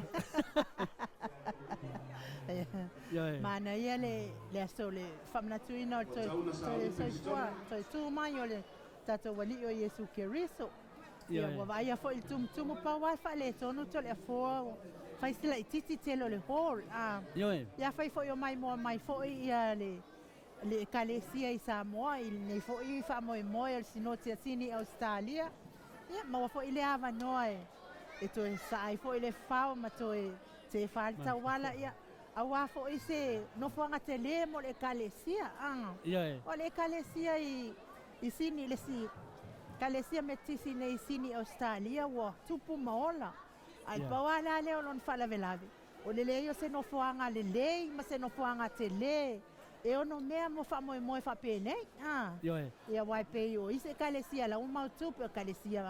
Ioe. Manaia le le aso o le faamanatuina o le toe toe soifua, toe tu mai o le tatou Alii o Iesu Keriso. Ia, Ioe. ua vaaia foi i le tumutumu pau lava le faaletonu Toleafoa, ua fai se laitiiti tele o le hall. A, Ioe. ia afai foi o maimoa mai foi ia le le Ekalesia i Samoa i lenei foi faamoemoe o le Sinoti a Sini i Ausetalia, ia maua foi le avanoa e e toe sasaa ai foi le fao ma toe tefa le tauala, ia aua foi se nofoaga telē mo le Ekalesia. A, Ioe. o le Ekalesia i i Sini, le si Ekalesia Metisi nei i Sini i Ausetalia ua tupu ma ola, ae pau lava la lea o lona faalavelave, o le leai o se nofoaga lelei ma se nofoaga telē e ono mea mo faamoemoe faapenei. A, Ioe. ia aua e pei o isi Ekalesia la ua mautu, pei o Ekalesia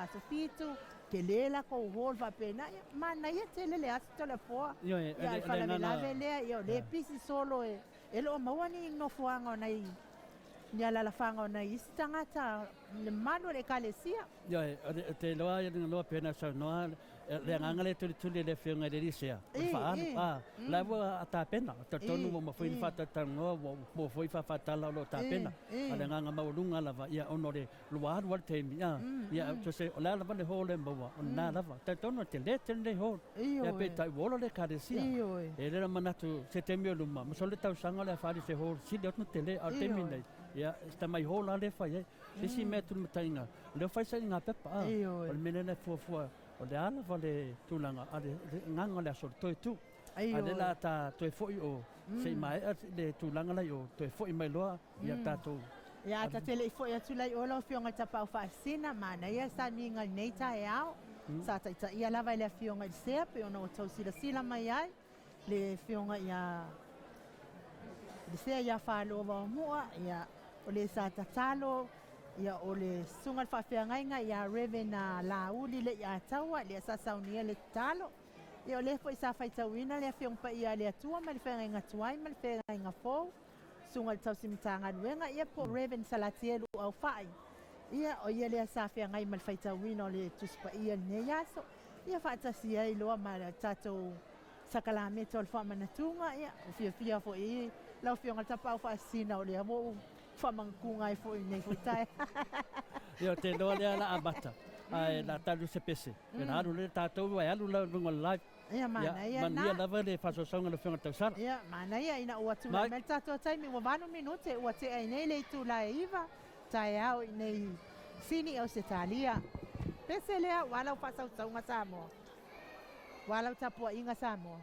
Aso Fitu, telē lakou hall faapena, ia manaia tele le aso Toleafoa. Ioe. Ia, O le le agaga faalavelave lea, ia o lea e pisi solo e e loo maua ni nofoaga o nai ni alalafaga o nai isi tagata le mamalu o le Ekalesia. Ioe, o le te iloa ia loa pe na saunoa le agaga lea tulituli e le Afioga i le Elisea, o le faaalu, a, la ua tapena, talitonu ua mafai ona faatalatalanoa, ua maua foi faafaatala o lo o tapena. A o le agaga maualuga lava, ia ona o le ua alu lava le taimi, a, ia se o le a lava le hall e maua, o lena lava. Talitonu e tele tele lenei hall. Ia peitai ua ola le Ekalesia. E le manatu se taimi o luma, masalo le tausaga o le a faaali se hall sili atu ona tele, a o le taimi lenei, ia si tamai hall lava lea e fai ai. Le isi mea tulimataiga, o lea ua fai sailiga pepa, a, o le mea lea na fuafua, o le a lava le tulaga, a o le agaga o le aso o le toe tu. A o lea o le a ta toe foi o, se i maea le tulaga la i o, toe foi mai loa ia tatou. Ia, a ta te le i foi atu la i o lau Afioga i le Tapaau Faasisina, manaia le sauniga i lenei taeao. Sa taitaia lava e le Afioga i le Sea, pei ona ua tau silasila mai ai le Afioga ia le Sea ia Falo Vaomua, ia, o le sa tatalo, ia, o le susuga i le faafeagaiga ia Reverend Laauli Leiataua, lea sa saunia le tatalo. Ia, o lea foi sa faitauina le Afioga Paia a le Atua ma le feagaiga tuai ma le feagaiga fou, susuga i le tausi Matagaluega, ia po o Reverend Salatielu Aufai. Ia, o ia lea sa feagai ma le faitauina o le Tusi Paia i lenei aso. Ia faatasi ai loa ma le tatou sakalameta o le faamanatuga. Ia, ua fiafia foi i lau Afioga i le Tapaau Faasisina, o lea ua ou faamanatuga ai foi i lenei foi taeao. Ia, te iloa lea o le a amata, ae o le a talu se pese. Ona alu lea tatou ae alu la i luga o le live. Ia, Ia, manaia manuia lena. lava le faasoasoaga a le Afioga i le Tausala. Ia, manaia ina ua tulai Mai. mai le tatou taimi, ua 8 minute ua tea ai nei le itula e 9 taeao i nei Sini Ausetalia. Pese lea ua lau faasausauga Samoa. Ua lau tapuaiga Samoa.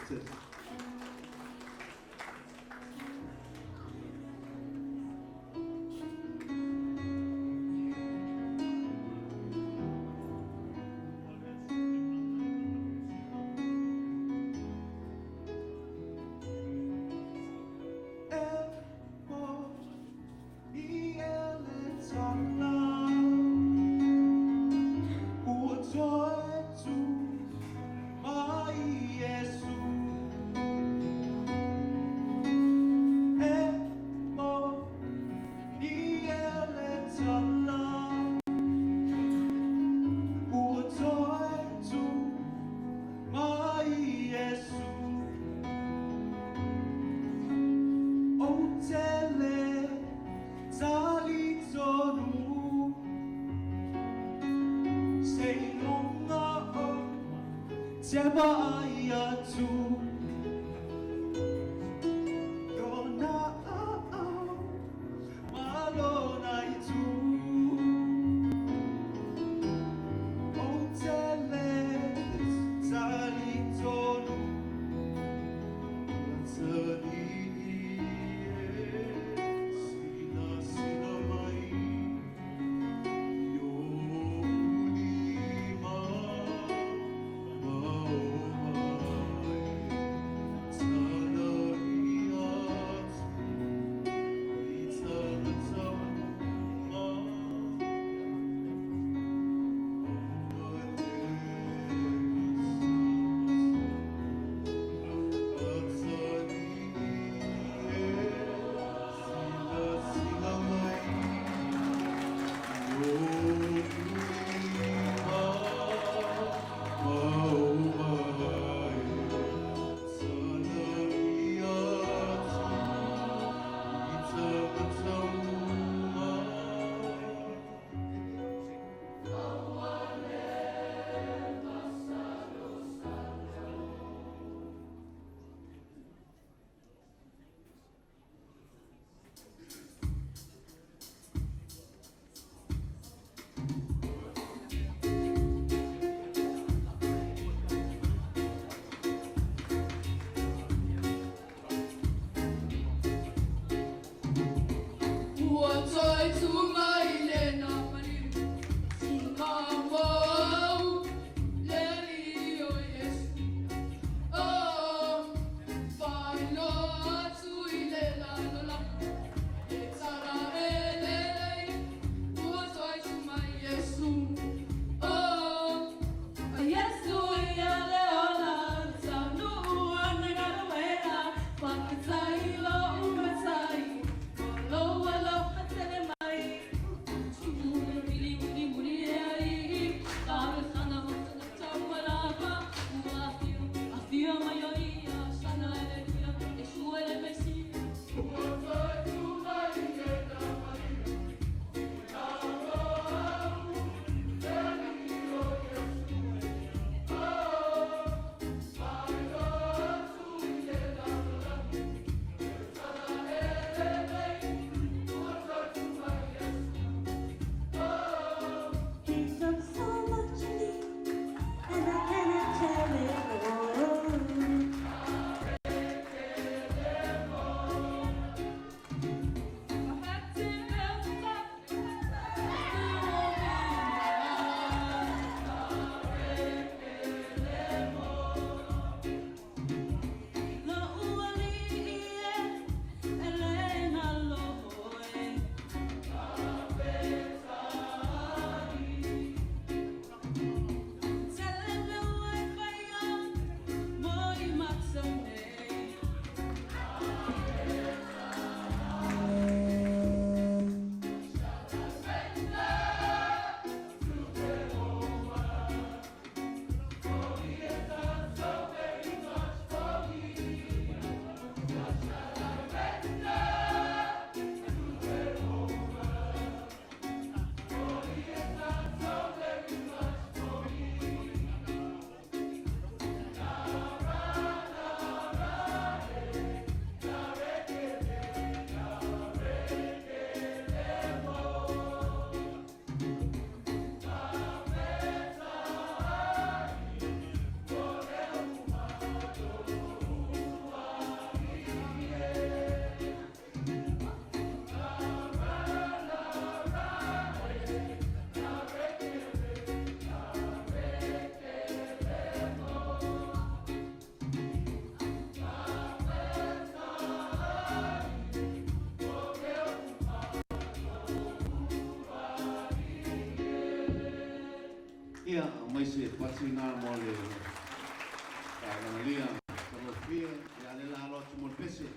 Tele. Ia, aumai se pasi lena mo le Lanalia Tagofie, ia lea la alo atu mo le pese.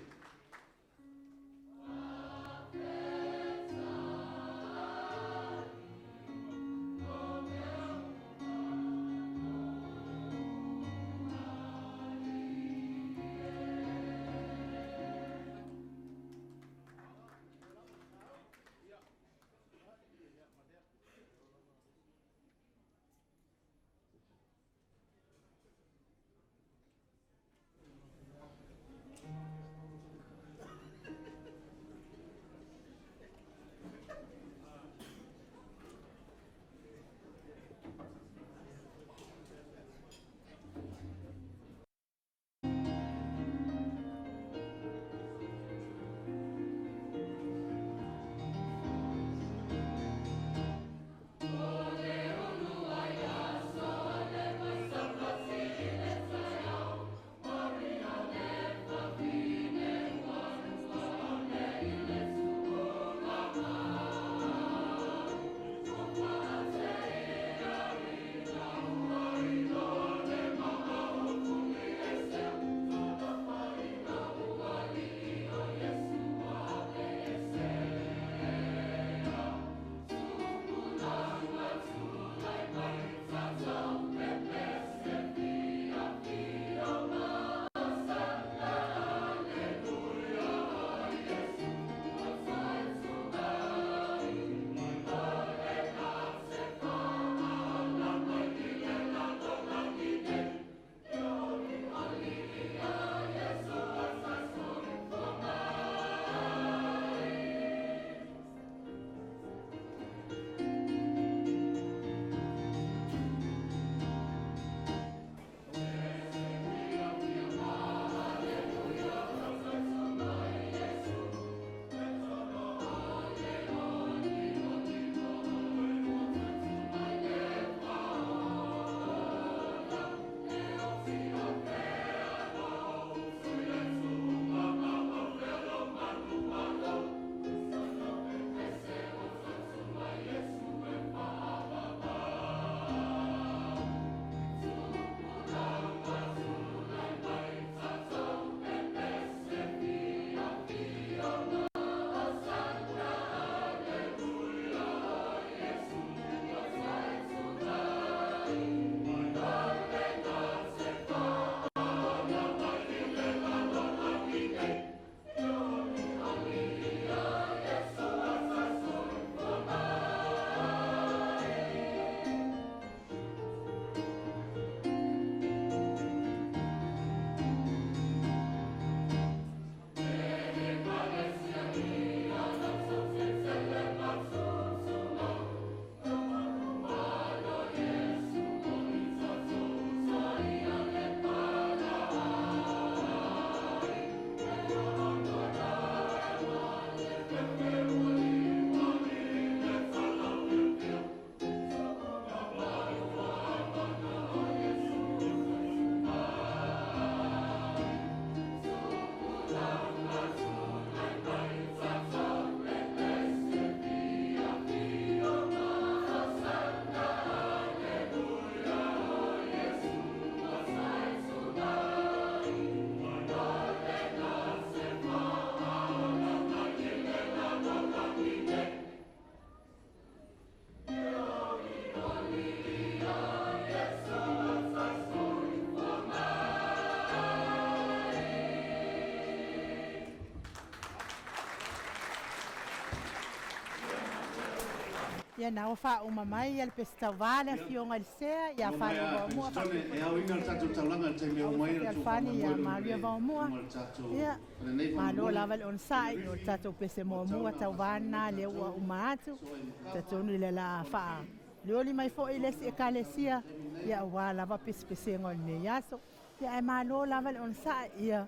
Ia na ua faauma mai ia le Pesetauvā le Afioga i le Sea ia Fale Vaomua faapea E aoina le tatou taulaga i le taimi e oo mai ai le tou Fealofani ia faamoemoe lona Maria le Vaomua. luma o le tatou Ia, o lenei malo faamoemoe lava le onosai, o le tatou pese o muamua taulaga tauvā masani lena a lea ua tatou uma atu. soa i Makava Talitonu le la o le faa lioli mai foi le isi ekalesia taimi nei ia aua lava pesepesega o lenei aso. Ia ae malo lava le onosai ia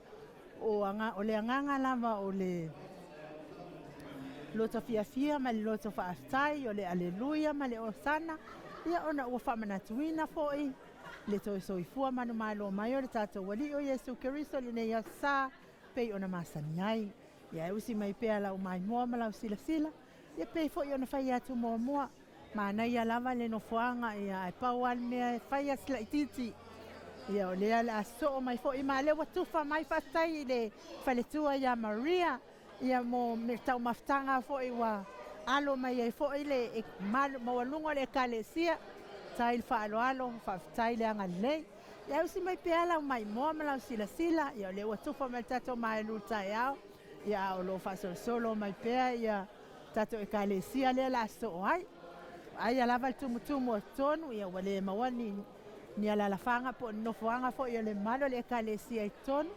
o, aga, o le agaga lava o le loto fiafia ma le loto faafetai, o le aleluia ma le osana, ia ona ua faamanatuina foi le toe soifua manumalo mai o le tatou Alii o Iesu Keriso i lenei aso sa pei ona masani ai. Ia e usi mai pea lau maimoa ma lau silasila, ia pei foi ona fai atu muamua. Manaia lava le nofoaga, ia, ae pau lava le mea e fai lava si laitiiti. Ia, o lea o le a sosoo mai foi ma lea ua tufa mai. Faafetai i le faletua ia Maria, ia, mo le taumafataga foi ua alo mai ai foi le maualuga o le Ekalesia. Faafetai le faaaloalo, faafetai le agalelei. Ia usi mai pea lau maimoa ma lau silasila. Ia, o lea ua tufa mai le tatou maelu i le taeao, ia, a o lo o faasolosolo mai pea ia tatou Ekalesia lea o le a sosoo ai. Aia lava le tumutumu o totonu, ia, ua le maua ni alalafaga po o ni nofoaga foi o le mamalu o le Ekalesia i totonu.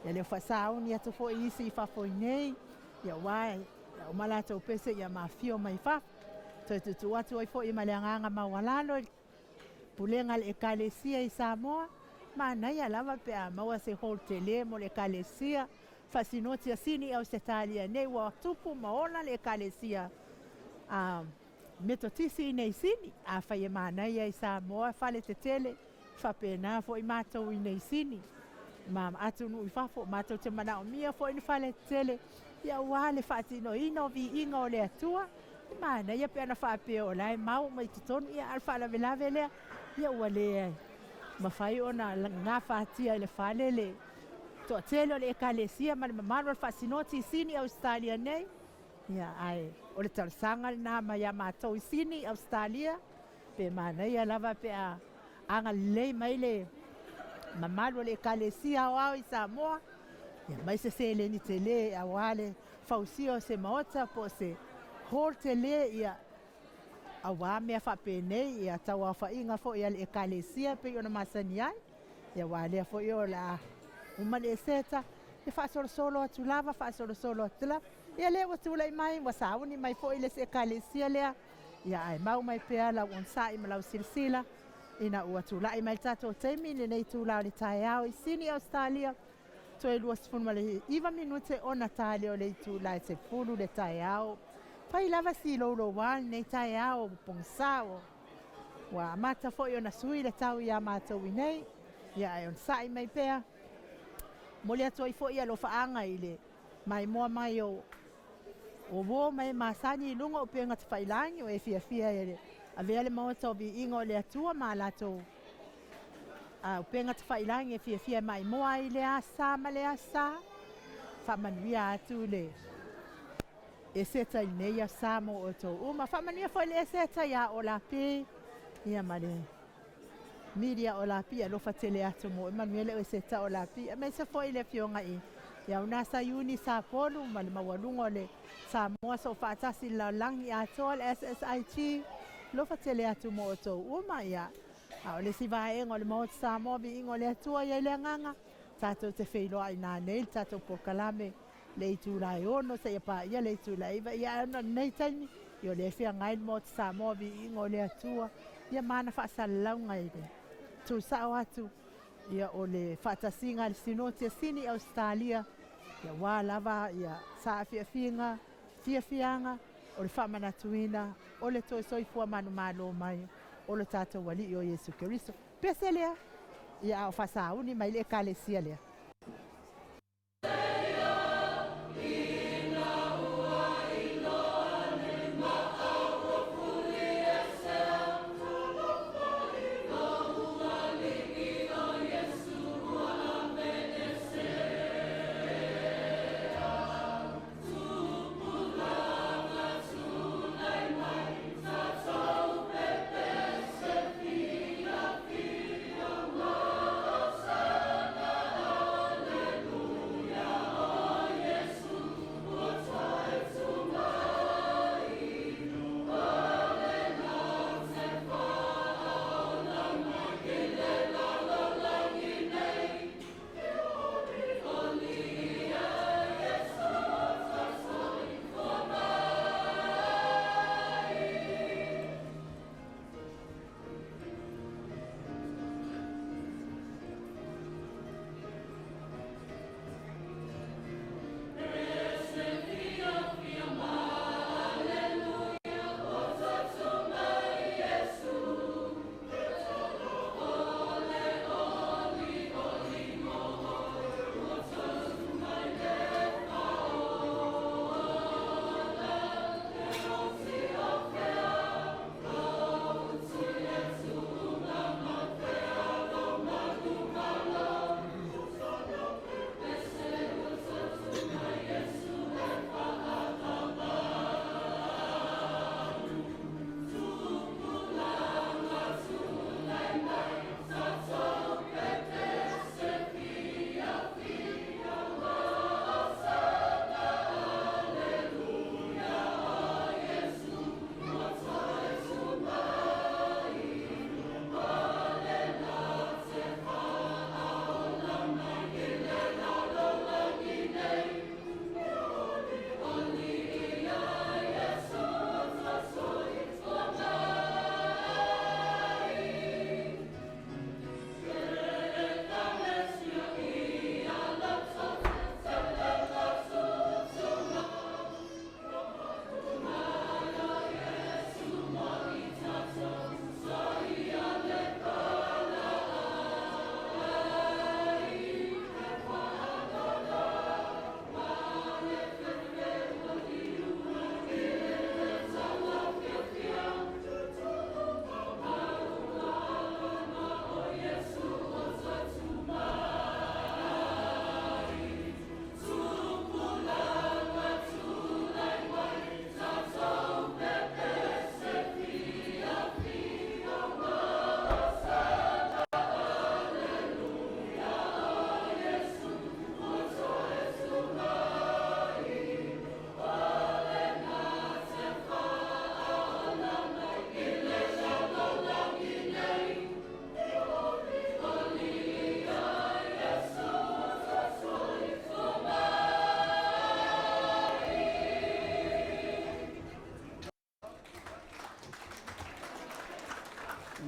Ia, lea ua faasauni atu foi isi i fafo i nei, ia, ua ia uma latou pese, ia mafio mai fafo. Toe tuutuu atu ai foi ma le agaga maualalo i le pulega a le Ekalesia i Samoa, manaia lava pe a maua se hall tele mo le Ekalesia Faasinoti a Sini Ausetalia nei. Ua tupu ma ola le Ekalesia a Metotisi i nei Sini. Afai e manaia i Samoa fale tetele, faapena foi matou i nei Sini ma atunuu i fafo, matou te manaomia foi ni fale tetele, ia, aua le faatinoina o viiga o le Atua. E manaia pe ana faapea o la e mau mai totonu, ia, a o le faalavelave lea, ia, ua le mafai ona gafatia e le fale le toatele o le Ekalesia ma le mamalu o le Faasinoti i Sini Ausetalia nei. Ia, ae o le talosaga lena mai ia matou i Sini Ausetalia, pe manaia lava pe a agalelei mai le mamalu o le Ekalesia Aoao i Samoa, ia mai se seleni tele aua le fausia o se maota po o se hall tele, ia, aua mea faapenei, ia, tauaofaiga foi a le Ekalesia pei ona masani ai. Ia, aua lea foi o le a uma le eseta, e faasolosolo atu lava, faasolosolo atu lava. Ia, lea ua tulai mai, ua sauni mai foi le isi Ekalesia lea. Ia, ae mau mai pea lau onosai ma lau silasila ina ua tulai mai le tatou taimi i lenei itula o le taeao i Sini Ausetalia, toe 29 minute ona tali o le itula e 10 le taeao. Fai lava si louloua lenei taeao pogisa, ua amata foi ona sui le tau iā matou i nei. Ia, ae onosai mai pea. Momoli atu ai foi alofaaga i le maimoa mai o uō ma e masani i luga o upega tafailagi o e fiafia e avea le maota o viiga o le Atua ma latou upega tafailagi e fiafia e maimoa ai i lea asa ma lea asa. Faamanuia atu le Eseta i lenei asa mo outou uma. Faamanuia foi le Eseta iā Olapi, ia, ma le Miria Olapi, alofa tele atu mo e manuia le Eseta Olapi, aemaise foi le afioga i ia una Saiuni Sapolu ma le maualuga o le Samoa Soofaatasi i le lalolagi atoa, le SSIG, alofa tele atu mo outou uma. Ia, a o le isi vaega o le Maota Samoa Viiga o le Atua, i ai le agaga tatou te feiloai nanei le tatou polokalame le itula e 6 seia paia le itula e 9. Ia, ae ona o lenei taimi, ia, o lea e feagai le Maota Samoa Viiga o le Atua, ia, ma ana faasalalauga i le tuusao atu, ia, o le faatasiga a le Sinoti a Sini Ausetalia, ia, ua lava ia saafiafiga fiafiaga o le faamanatuina o le toe soifua manumalo mai o lo tatou Alii o Iesu Keriso. Pese lea, ia, a o faasauni mai le Ekalesia lea.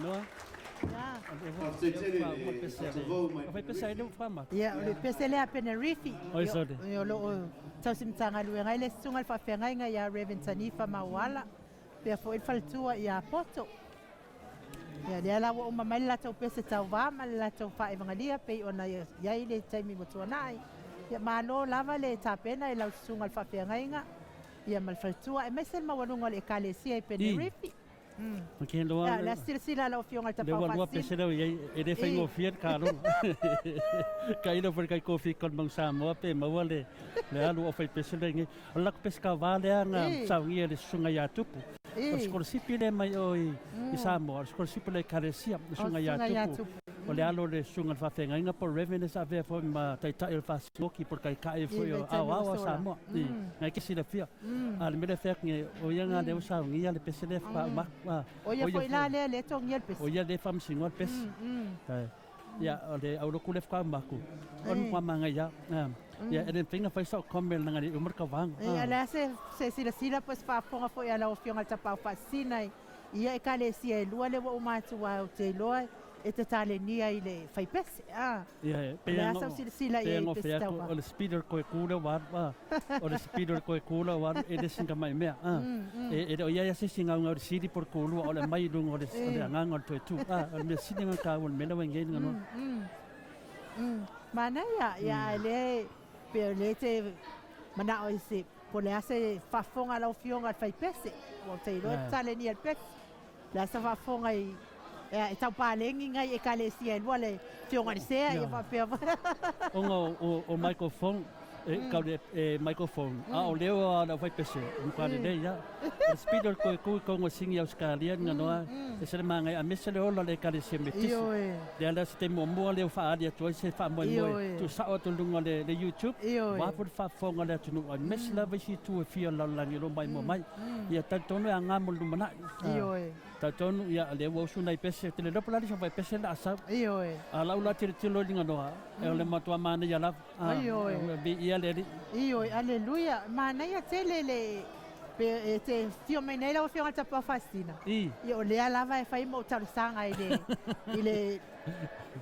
Noa. Faafetai tele i le Atavau mai Tenerife. Ia, o le pese lea a Penerifi. Oi, sorry. Ia, o lo o tausi Matagaluega ai le Susuga i le Faafeagaiga ia Rev. Tanifa Mauala, pea foi le faletua ia Poto. Ia, lea la ua uma mai le latou pese tauva ma le latou faaevagalia pei ona i ai le taimi ua tuanai. Ia, malo lava le tapena i lau Susuga i le Faafeagaiga ia ma le faletua, aemaise le maualuga o le Ekalesia i Penerifi. Ok, loa. Ia, le a silasila lau Afioga i le Lea Tapaau ua lua Faasisina. pese lea ua i ai, e le faigofie le kaloga. Tailo foi i le kai kofi i Mount Samoa pe maua le le alu o fai pese lea nei. O le latou pese kauvā lea na saunia e le susuga ia Tupu. O le sikolasipi lea mai o i Samoa, o le sikolasipi o le Ekalesia, le susuga ia Tupu. O le alo o le susuga i le faafeagaiga po o le Reverend sa avea foi ma taitai o le fasiloki po o le taitai foi o aoao a Samoa. Na e te silafia. A o le mea lea e fai atu nei, o ia lena lea ua saunia le pese lea faauma atu. O ia foi la lea e togia le pese. O ia lea e faamasinoa le pese. Ia, o le aulotu lea faatoa uma atu, o le matua manaia lava. Ia, e le mafai ona fai sau comment leaga e le i uma le tauvaga. Ia, o le a se silasila po o se faafofoga foi a lau Afioga i le Tapaau Faasisina i ia Ekalesia e lua lea ua uma atu aua ou te iloa e te talenia i le faipese. Ia, O pei le a lava sau silasila i pei ai i ona pese fai atu, tauvaga? o le speed o le toe tu lea ua alu, o le speed o le toe tu lea ua alu, e le sina tamai mea. E le o i ai lava se isi gaugau i le sili po o le tulua, o le aumai i luga o le agaga o le toe tu. O le mea sili lena ona taua i le mea lea ua i ai nei le ganoa. Manaia, ia, ae lea pei o lea e te manao i se, po o le a se faafofoga a lau Afioga i le faipese, ua ou te iloa e te talenia i le pese. Le a se faafofoga i e tau paleni nai ekalesia e lua le afioga i le Sea ia faapea. Ona o microphone e kau le microphone a o leo a le aufaipese e matua lelei lava. O le speed o le toe tu i totonu o le sini Ausetalia ni ganoa e ese le manaia aemaise le ola o le ekalesia Metisi. Lea la o se taimi muamua lea ua faaali atu ai se faamoemoe tuusao atu i luga o le YouTube aua foi le faafofoga a le atunuu aemaise lava isi itu e fia o le lalolagi o lo o maimoa mai. Ia talitonu e aga mo le lumanai. Ioe. Talitonu ia lea ua usu nai pese, ou te le iloa po o le a le isi o pese le a sau. Ioe. A lau la tilotilo i Liganoa, o le matua manaia lava. Ioe. Viia le Alii. Ioe, aleluia. Manaia tele le pe e te afio mai nei lau Afioga i le Tapaau Faasisina. I. Ia o lea lava e fai ma ou talosaga i le i le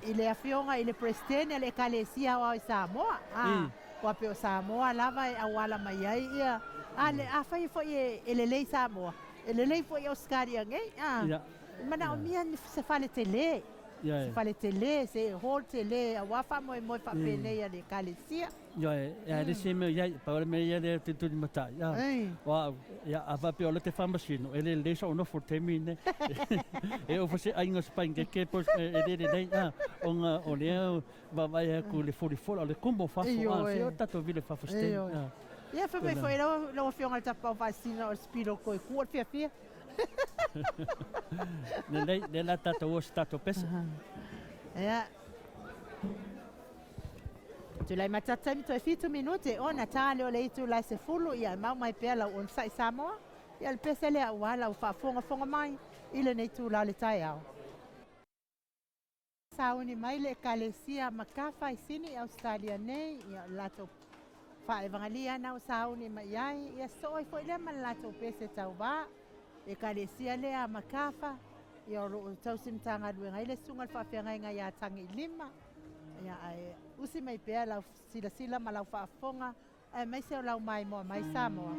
i le Afioga i le Peresetene a le Ekalesia Aoao i Samoa. I. Aua pei o Samoa lava e auala mai ai ia, a le, afai foi e lelei Samoa, e lelei foi Ausetalia nei, a. E manaomia se fale tele, se fale tele, se hall tele aua faamoemoe faapenei a le Ekalesia. Ioe, e le isi mea i ai, pau le mea ia lea e tulitulimatai, o au, ia, a faapea o lea e te faamasino, e le lelei so'u nofo i le taimi lenei. E oo foi se aiga o se paikeke po o se, e le lelei, ona o lea Vaavaai atu i le folifola o le tumu o fafo, a se o tatou vila i fafo se taimi. Ioe. Ia fai mai foi lau Afioga i le Tapaau Faasisina o le Spiro Koe Ku o le fiafia. Lelei, lea la tatou o se tatou pese. Ia. Tulai mai tatou taimi toe 7 minute ona ta lea o le itula e 10, ia e mau mai pea lau onosai Samoa. Ia o le pese lea aua lau faafogafoga mai i lenei itula o le taeao. Sauni mai le Ekalesia Makafa i Sini i Ausetalia nei, ia o le latou faaevagalia na ua sauni mai ai, ia sosoo ai foi lea ma le latou pese tauva. Ekalesia lea a Makafa, ia o lo o tausi Matagaluega ai le Susuga i le Faafeagaiga ia Tagiilima, ia ae usi mai pea lau silasila ma lau faafofoga aemaise o lau maimoa mai Samoa.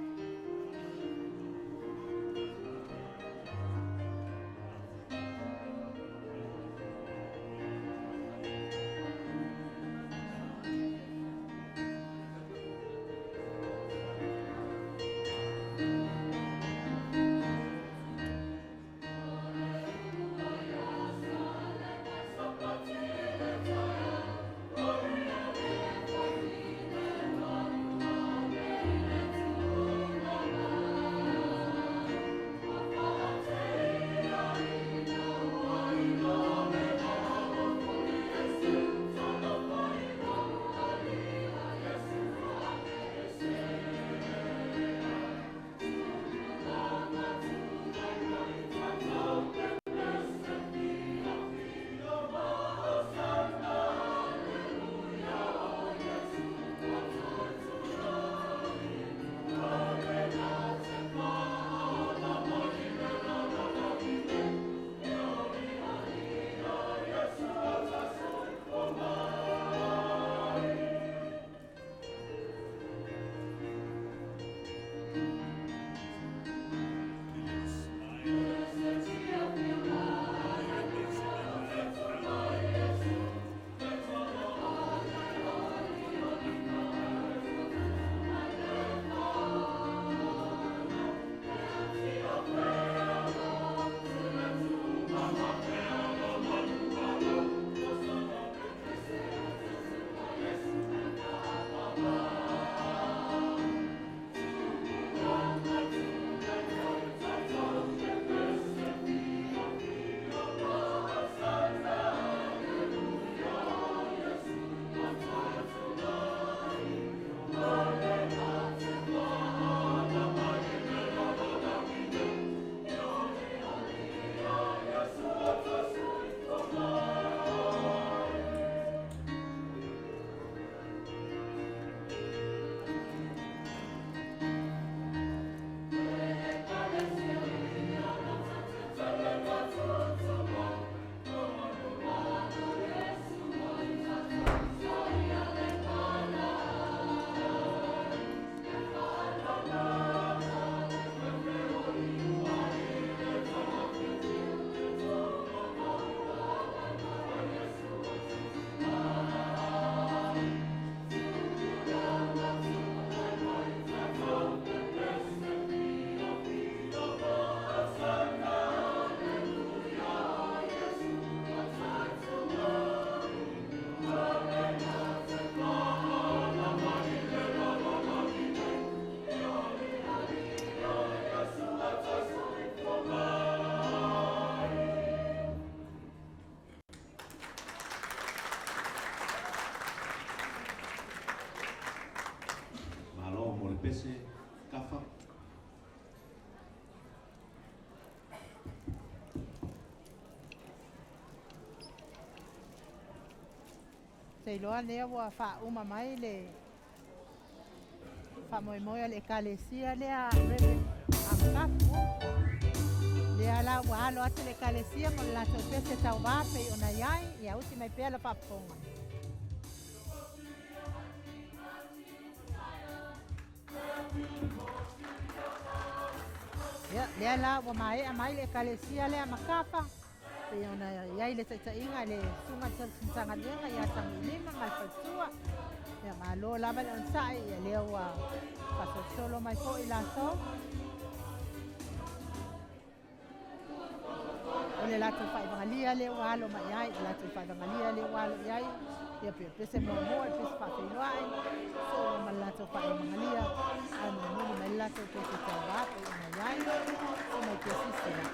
Te iloa lea ua faauma mai le faamoemoe a le Ekalesia lea Reverend Amakafu. Lea la ua alo atu le Ekalesia mo le latou pese tauvā pei ona i ai, ia uti mai pea la faafofoga. Ia, lea la ua maea mai le Ekalesia lea Makafa, pei ona i ai le taitaiga a le Susuga i le Tausi Matagaluega ia Tagiilima ma le faletua. Ia, malo lava le onosai, ia lea ua faasolosolo mai foi latou. O le latou faailogalia lea ua alo mai ai, le latou faailogalia lea ua alo i ai, ia pei o le pese muamua, le pese faafeiloai, soo ma le latou faailogalia, ae mulimuli mai le latou pese tauvā pei ona i ai, so mai pesi sila.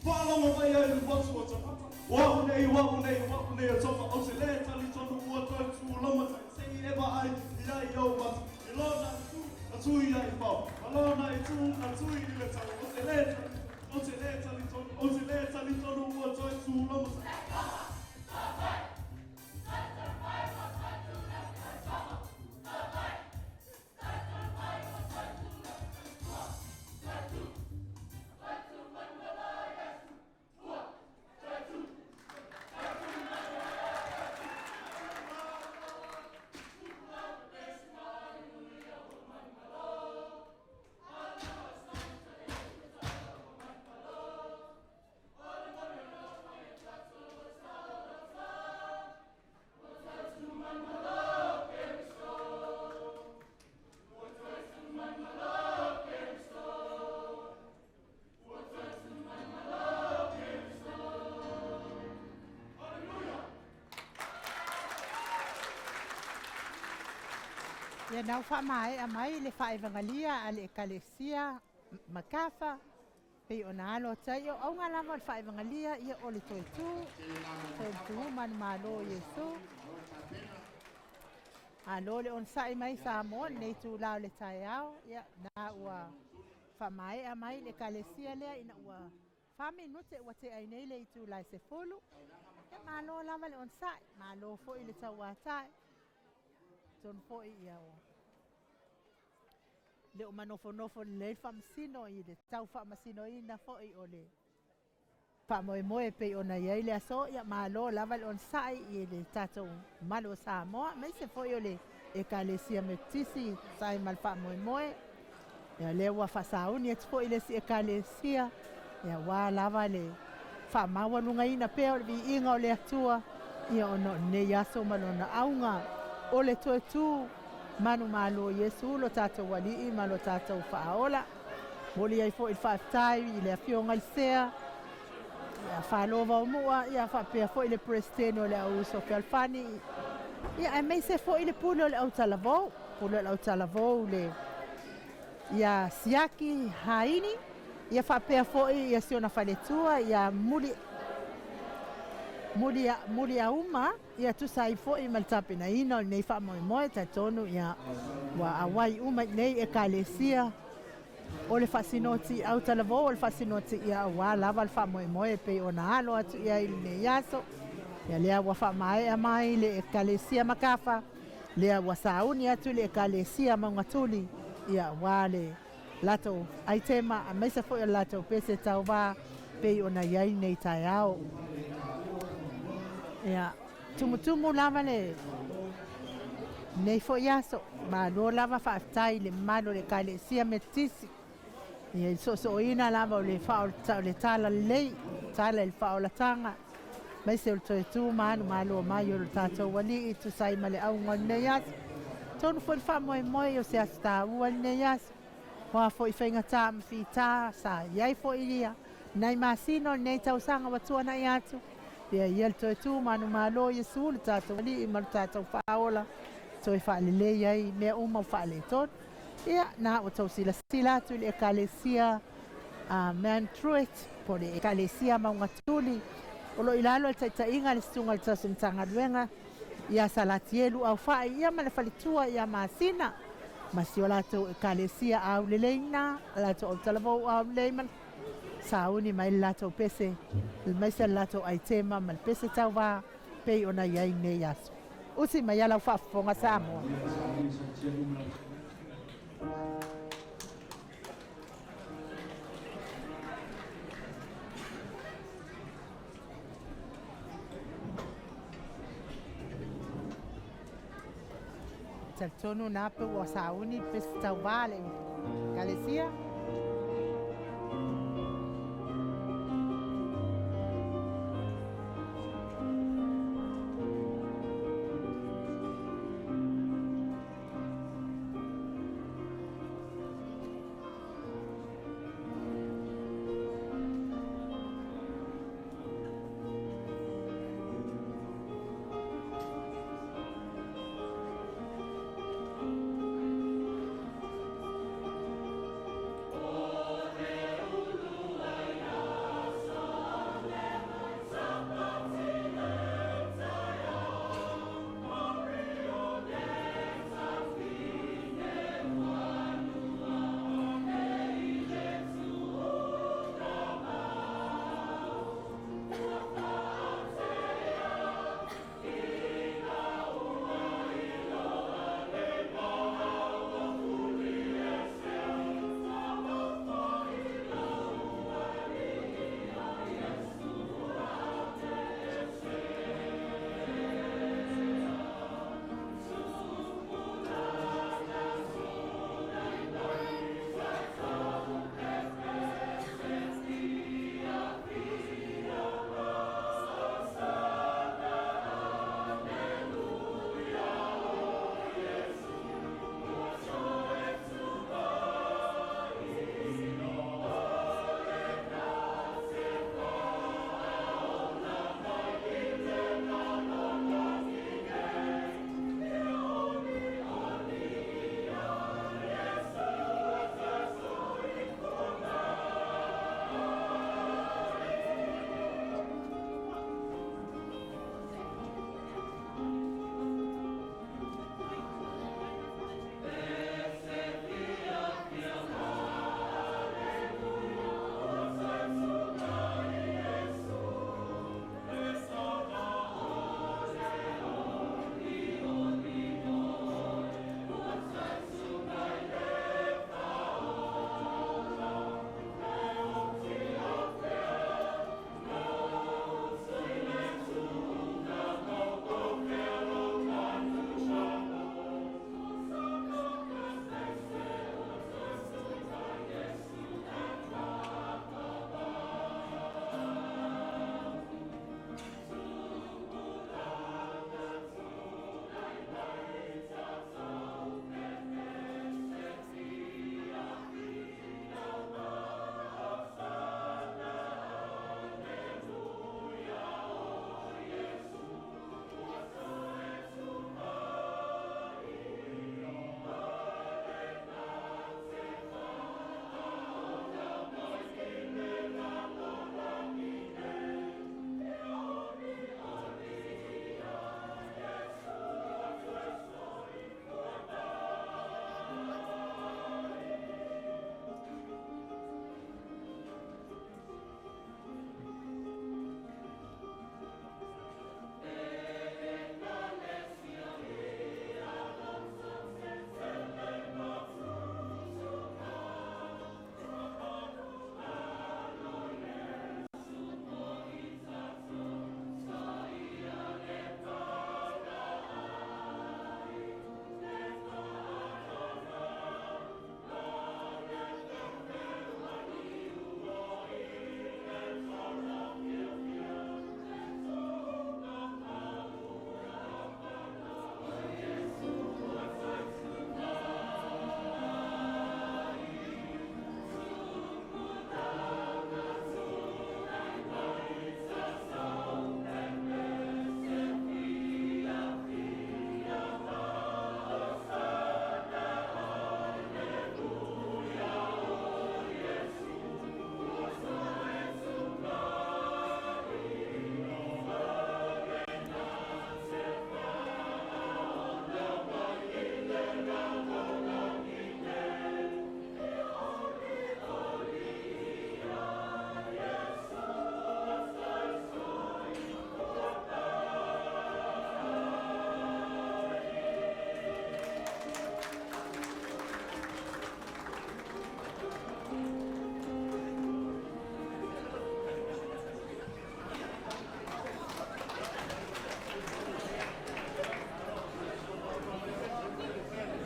Faalogo mai ai le motu o tagata, o au nei, o au nei, o au nei e tofa, ou te lē talitonu ua toe tu loma tai se i e vaai i ai i ou mata, i lona itu na tui ai i pao, ma lona itu na tui i le tau, ou te lē talitonu, ou te lē talitonu, ou te lē talitonu ua toe tu loma tai. Ia nau faamaea mai le faaevagalia a le Ekalesia Makafa, pei ona alo atu ai o auga lava o le faaevagalia, ia o le toe tu, toe tu manumalo Iesu. Alo le onosai mai Samoa lenei itulā o le taeao, ia na ua faamaea mai le Ekalesia lea ina ua 4 minute ua tea ai nei le itulā e 10. Ia malo lava le onosai, malo foi le tauatai. Talitonu foi ia o le o manofonofo lelei le faamasino i le tau faamasinoina foi o le faamoemoe e pei ona i ai le aso. Ia malo lava le onosai i le tatou mamalu o Samoa, aemaise foi o le Ekalesia Metotisi tusa ai ma le faamoemoe. Ia lea ua faasauni atu foi le isi Ekalesia, ia aua lava le faamaualugaina pea o le viiga o le Atua, ia ona o lenei aso ma lona auga o le toe tu manumalo o Iesu lo tatou Alii ma lo tatou Faaola. Momoli ai foi le faafetai i le Afioga i le Sea, ia Falo Vaomua, ia faapea foi le Peresetene o le Au Uso Fealofani, ia aemaise foi le pule o le Autalavou, pule o le Autalavou le ia Siaki Haini, ia faapea foi ia si ona faletua ia Muli Muli Muliauma, ia tusa ai foi ma le tapenaina o lenei faamoemoe. Talitonu ia ua auai uma i nei Ekalesia o le faasinoti autalavou o le faasinoti ia aua lava le faamoemoe e pei ona alo atu i ai i lenei aso. Ia lea ua faamaea mai le Ekalesia Makafa, lea ua sauni atu le Ekalesia Maugatuli, ia aua le latou aitema aemaise foi o le latou pese tauvā pei ona i ai lenei taeao. Ia, tumutumu lava le nei foi aso, malo lava faafetai i le mamalu o le Ekalesia Metotisi, ia i le soosooina lava o le o le talalelei, tala i le faaolataga, aemaise o le toe tu ma alu malo mai o le tatou Alii tusa ai ma le auga o lenei aso. Tonu foi le faamoemoe o se aso taua lenei aso, o a foi faigata ma fita sa i ai foi ia nai masina o lenei tausaga ua tuanai atu, pea ia le toe tu manumalo o Iesu le tatou Alii ma le tatou Faaola, toe faalelei ai mea uma ua faaletonu. Ia, na ua tou silasila atu i le Ekalesia Man Truett, po o le Ekalesia Maugatuli, o lo o i lalo o le taitaiga a le Susuga i le Tausi Matagaluega ia Salatielu Aufai, ia ma le faletua ia Masina, ma si o latou Ekalesia auleleina, latou autalavou aulelei ma sauni mai le latou pese, aemaise le latou aitema ma le pese tauvā pei ona i ai nei aso. Usi mai lau faafofoga Samoa. Talitonu na pe ua sauni le pese tauvā le Ekalesia.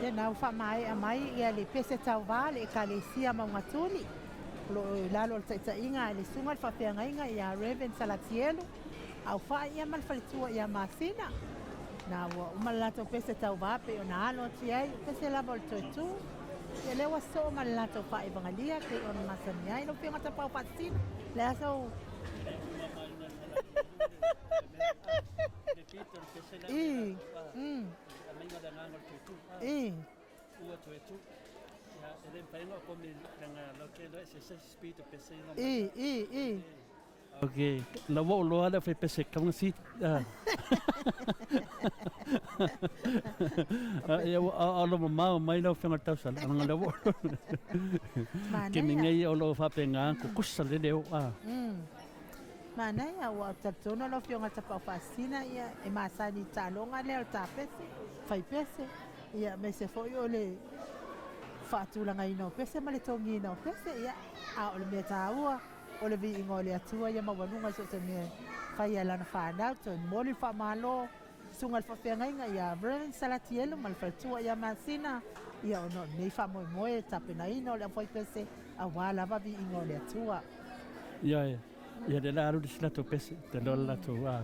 Ia na ua faamaea mai ia le pese tauvā le Ekalesia Maugatuli, o lo o i lalo o le taitaiga a le Susuga i le Faafeagaiga ia Rev. Salatielu, Aufa'i ia ma le faletua ia Masina. Na ua uma le latou pese tauvā pei ona alo atu i ai, o pese lava o le toe tu. Ia lea ua soo ma le latou faaevagalia pei ona masani ai lau Afioga Tapaau Faasisina. O le a sou I, I. I, i, i. Ok, la ua ou loa le faipese kaugasi. Ia ua alo mamao mai lau Afioga i le Tausala, leaga lea ua Manaia. Ke migei o lo o faapena kukusa le leo. Manaia, ua talitonu lau Afioga i le Tapaau Faasisina, ia e masani i taaloga lea o le tapese, faipese, ia aemaise foi o le faatulagaina o pese ma le togiina o pese, ia a o le mea taua o le viiga o le Atua ia maualuga i so o se mea e fai a Lana fanau. Toe momoli le faamalo Susuga i le Faafeagaiga ia Rev. Salatielo ma le faletua ia Masina, ia ona o lenei faamoemoe e tapenaina o le aufaipese aua lava viiga o le Atua. Ioe, ia lea la alu le isi latou pese, te loa le latou a.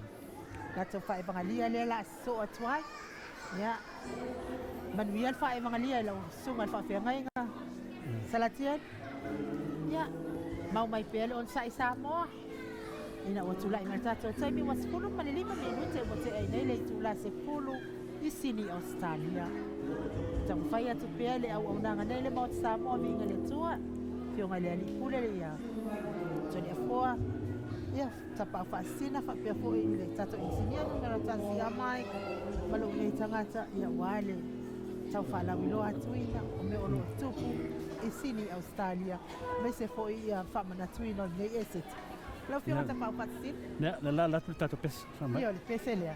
Latou faaevagalia lea la sosoo atu ai. Ia, manuia le faaevagalia i lau susuga i le faafeagaiga Salatielo. Ia, mau mai pea le onosai Samoa. Ina ua tulai mai le tatou taimi ua 15 minute ua tea ai nei le itula 10 i Sini, Ausetalia. Taumafai atu pea le auaunaga nei le Maota Samoa Viiga i le Atua, Afioga i le Alii Pule ia Tony Afoa, ia Tapaau Faasisina faapea foi i le tatou inisinia numera 1 ia Mike ma lou nei tagata ia aua le tau faalauiloa atuina o mea o lo o tupu i Sini, Ausetalia aemaise foi ia faamanatuina o lenei eseti. Lau Afioga Tapaau Faasisina. Lea, le la atu le tatou pese. Ia o le pese lea.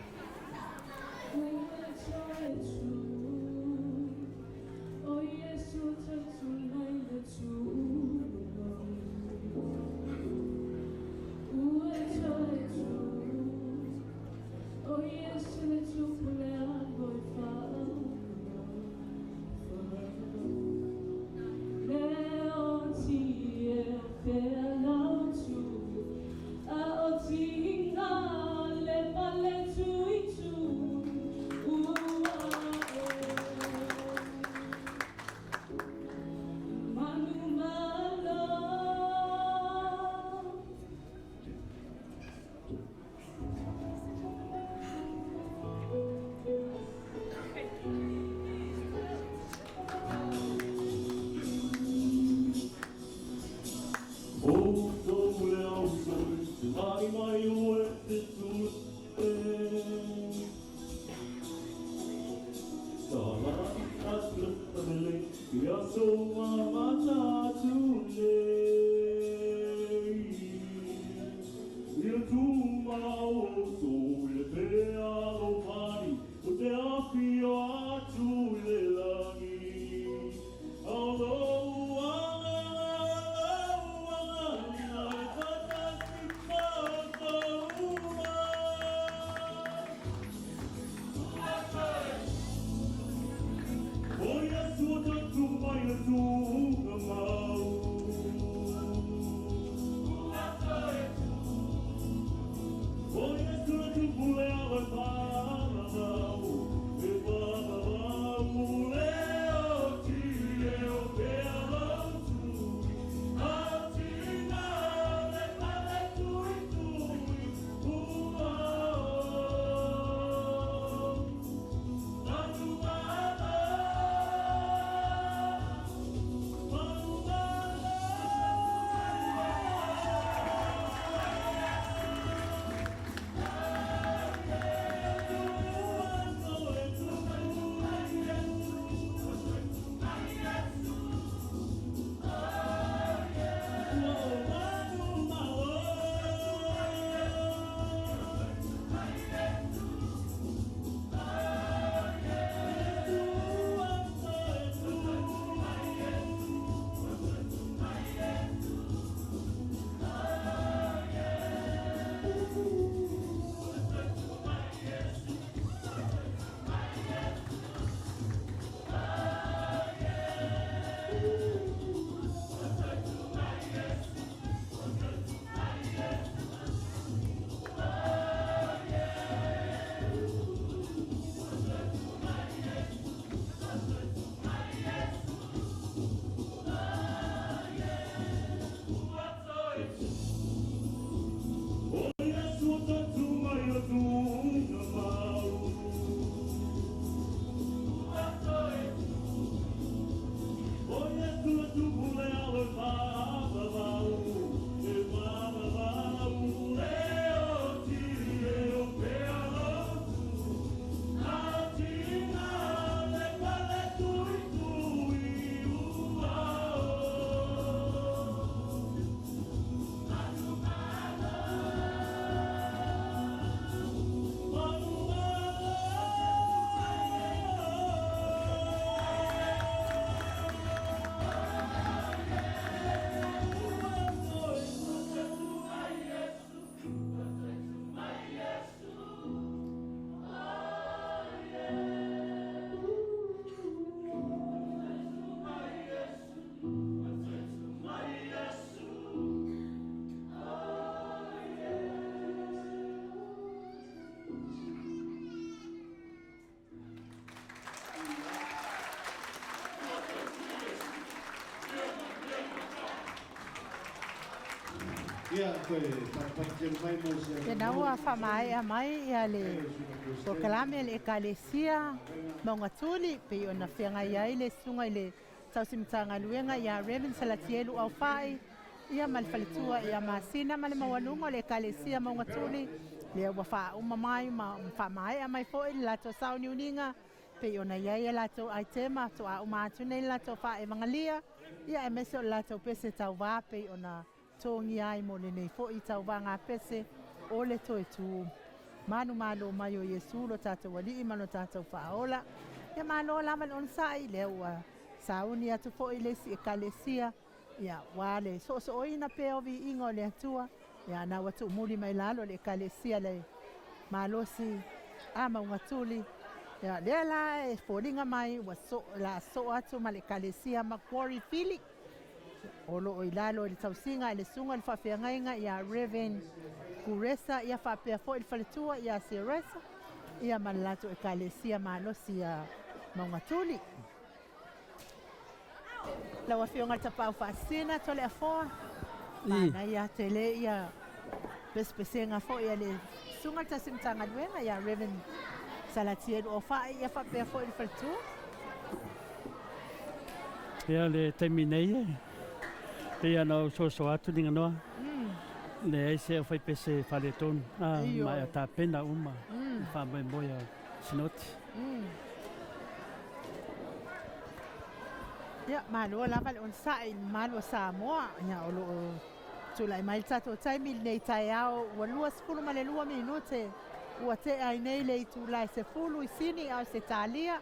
Ia, toe faatupatu mai mo se Lena ua faamaea mai ia le polokalame a le Ekalesia Maugatuli pei ona feagai ai le susuga i le Tausi Matagaluega ia Rev. Salatielu Aufai ia ma le faletua ia Masina ma le maualuga o le Ekalesia Maugatuli lea ua faauma mai ma faamaea mai foi le latou sauniuniga pei ona i ai a latou aitema faatoa uma atu nei le latou faaevagalia ia aemaise o le latou pese tauvā pei ona togia ai mo lenei foi tauvaga pese o le toe tu manumalo mai o Iesu lo tatou Alii ma lo tatou Faaola. Ia malo lava le onosai, lea ua sauni atu foi le isi Ekalesia, ia aua le soosooina pea o viiga o le Atua, ia na ua tuumuli mai lalo le Ekalesia le malosi a Maugatuli. Ia lea la e foliga mai ua so, la soo atu ma le Ekalesia Macquarie Fili o loo i lalo i le tausiga i le susuga i le faafeagaiga ia Rev. Kuresa ia faapea foi le faletua ia Seresa ia ma le latou Ekalesia malosi ia Maugatuli. Lau Afioga i le Tapaau Faasisina Toleafoa, manaia tele ia pesepesega foi a le Susuga i le Tasi Matagaluega ia Rev. Salatielu Ofai ia faapea foi le faletua. Ia le taimi nei e pei ona ou soasoa atu Liganoa, leai se aufaipese faaletonu, ma e tapena uma i faamoemoe o Sinoti. Ia, malo lava le onosai i le mamalu o Samoa. Ia, o lo o tulai mai le tatou taimi i lenei taeao ua 22 minute ua tea ai nei le itula e 10 i Sini a o Ausetalia.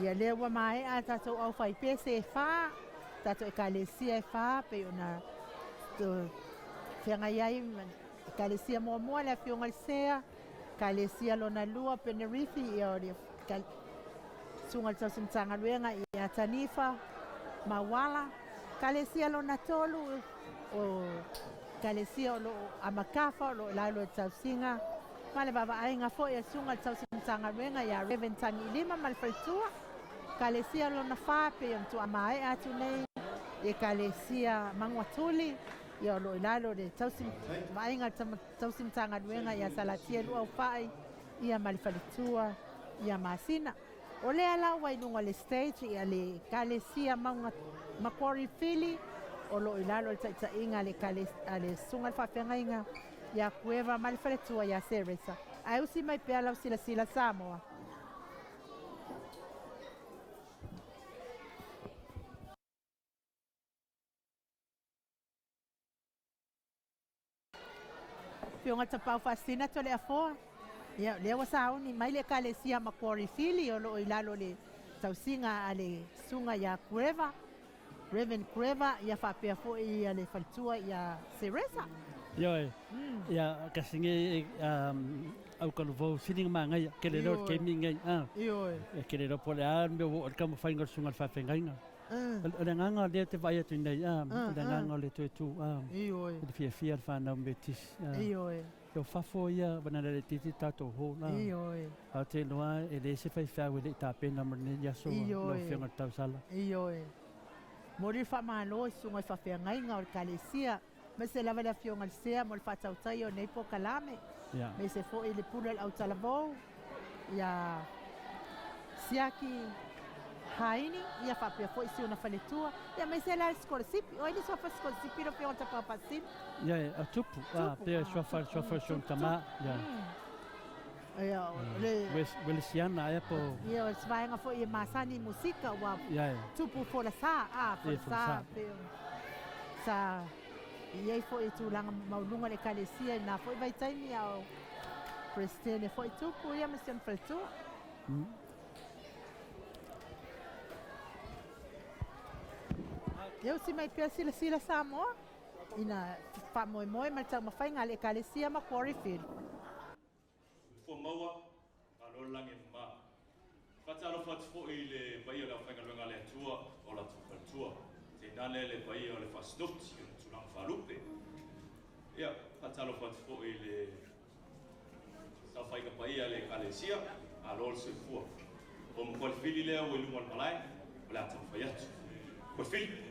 Ia lea ua maea a tatou aufaipese e fa, tatou ekalesia e fa pei ona feagai ai ekalesia muamua le Afioga i le Sea, ekalesia lona lua Penerifi ia o le Susuga i le Tausi Matagaluega ia Tanifa Mauala, ekalesia lona tolu o ekalesia o loo Amakafa o loo i lalo i le tausiga ma le vaavaaiga foi a le Susuga i le Tausi Matagaluega ia Rev. Tagiilima ma le faletua, ekalesia lona fa pei ona tuuamaea atu nei i ekalesia Maguatuli ia o loo i lalo i le tausi vaaiga a le Tausi Matagaluega ia Salatia Luaufai ia ma le faletua ia Masina. O lea la ua i luga o le stage ia le Ekalesia Mauga Macquarie Fili o loo i lalo o le taitaiga a le Susuga i le Faafeagaiga ia Kueva ma le faletua ia Seresa. Ae usi mai pea lau silasila Samoa. Afioga i le Tapaau Faasisina Toleafoa, ia o lea ua sauni mai le Ekalesia Macquarie Fili o lo o i lalo o le tausiga a le Susuga ia Kueva, Rev. Kueva, ia faapea foi ia le faletua ia Seresa. Ioe, ia kasi nge au kaluvou sili nga mangaia, ke le leo le taimi ngai, Ioe. Ke le leo po le a mea ua oo i le taumafaiga o le susuga i le faafeagaiga. O le agaga lea te vaai atu nei, o le agaga o le toe tu, Ioe. I le fiafia le fanau Metisi. Ioe. O fafo ia banana le titi tatou hall. Ioe. A te iloa e leai se faifeau e le i tapena ma lenei aso lau Afioga i le tausala. Ioe. Momoli le faamalo i susuga i faafeagaiga o le Ekalesia, aemaise lava le Afioga i le Sea mo le faatautaia o nei polokalame, aemaise foi le pule o le autalavou ia Siaki Haini, ia faapea foi si ona faletua, ia aemaise la le sikolasipi. O ai le suafa sikolasipi lau Afioga i le Tapaau Faasisina? Ia, o Tupu, pei o suafa o si ona tama. Ia. Ia, o le Welesiana ea po. Ia, o se vaega foi e masani i musika ua tupu folasa, folasa pei ona sa i ai foi i tulaga maualuga o le Ekalesia i lena foi vaitaimi a o Peresetene foi tupu ia ma si ona faletua. Ia usi mai pea silasila Samoa ina faamoemoe ma le taumafaiga a le Ekalesia Macquarie Field. Soifua maua, malo le lagi e mama. Faatalofa atu foi i le paia o le aufaigaluega a le Atua o latou faletua, tainane le paia o le faasinoti o le tulaga faalupe. Ia, faatalofa atu foi i le saofaiga paia a le Ekalesia, malo le soifua. O Makualefili lea ua i luma o le malae, o le a taumafai atu. Makualefili!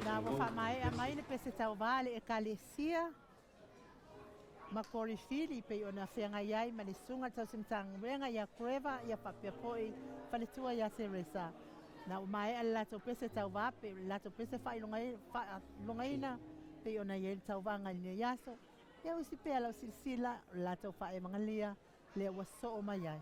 Na ua faamaea mai le pese tauvā a le Ekalesia ma Korifili pei ona feagai ai ma le Susuga i le Tausi Matagaluega ia Trevor ia faapea foi faletua ia Teresa. Na ua maea le latou pese tauvā pei o le latou pese faailogaina pei ona i ai le tauvaga i lenei aso. Ia usi pea lau silasila o le latou faaevagalia lea ua soo mai ai.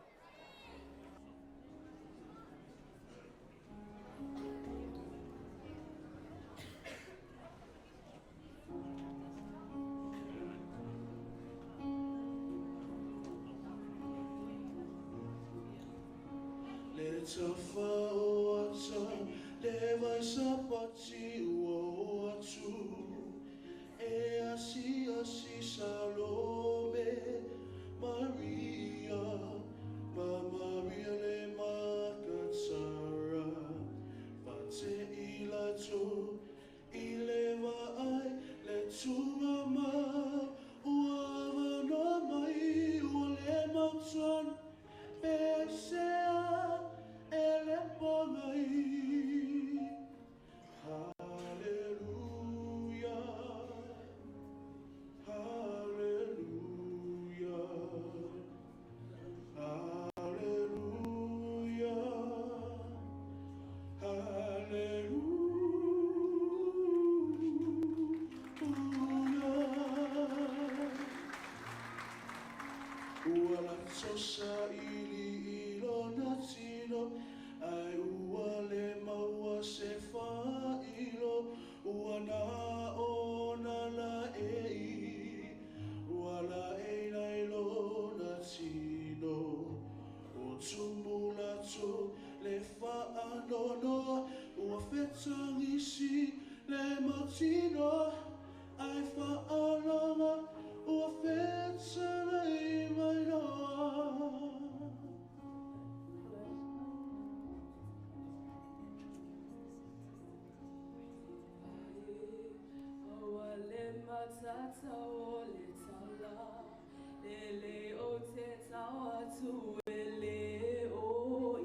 Le tafa o ata, le vai sapati o atu, e asi asi Salome, Maria, ma Maria le Saili i lona tino, ai ua le maua se faailo, ua na ona laei, ua laei lai lona tino. O tumu latou le faanoanoa, ua fetagisi le mautinoa, ae faaloga ua fetalai mai loa. Matata o le tala, lele o te tau atu e le o i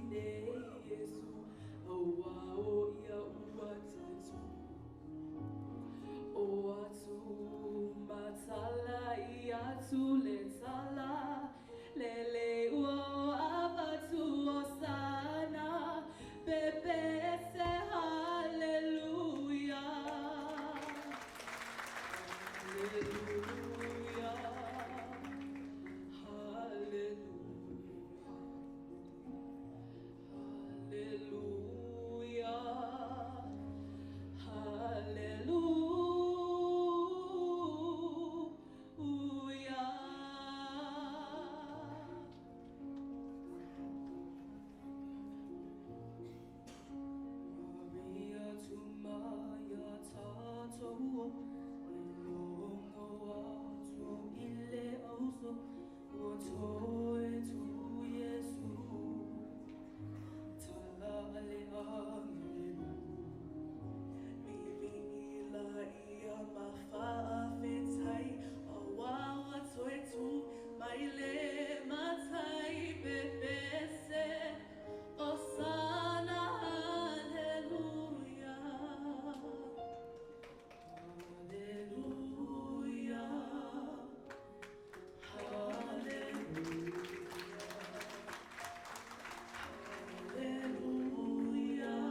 nei Iesu, aua o ia ua tatu. O atu matala i atu le tala, lele ua avatu o sana, pepese hallelujah. Hallelujah, hallelujah, hallelujah, hallelujah. Maria tumaya tatou, o le logo atu i le auso, ua toe tu Iesu, tala ale angelelu. Vivi la ia mafaafetai, aua ua toe tu mai le matai pepese, Osana, hallelujah. Hallelujah, hallelujah, hallelujah,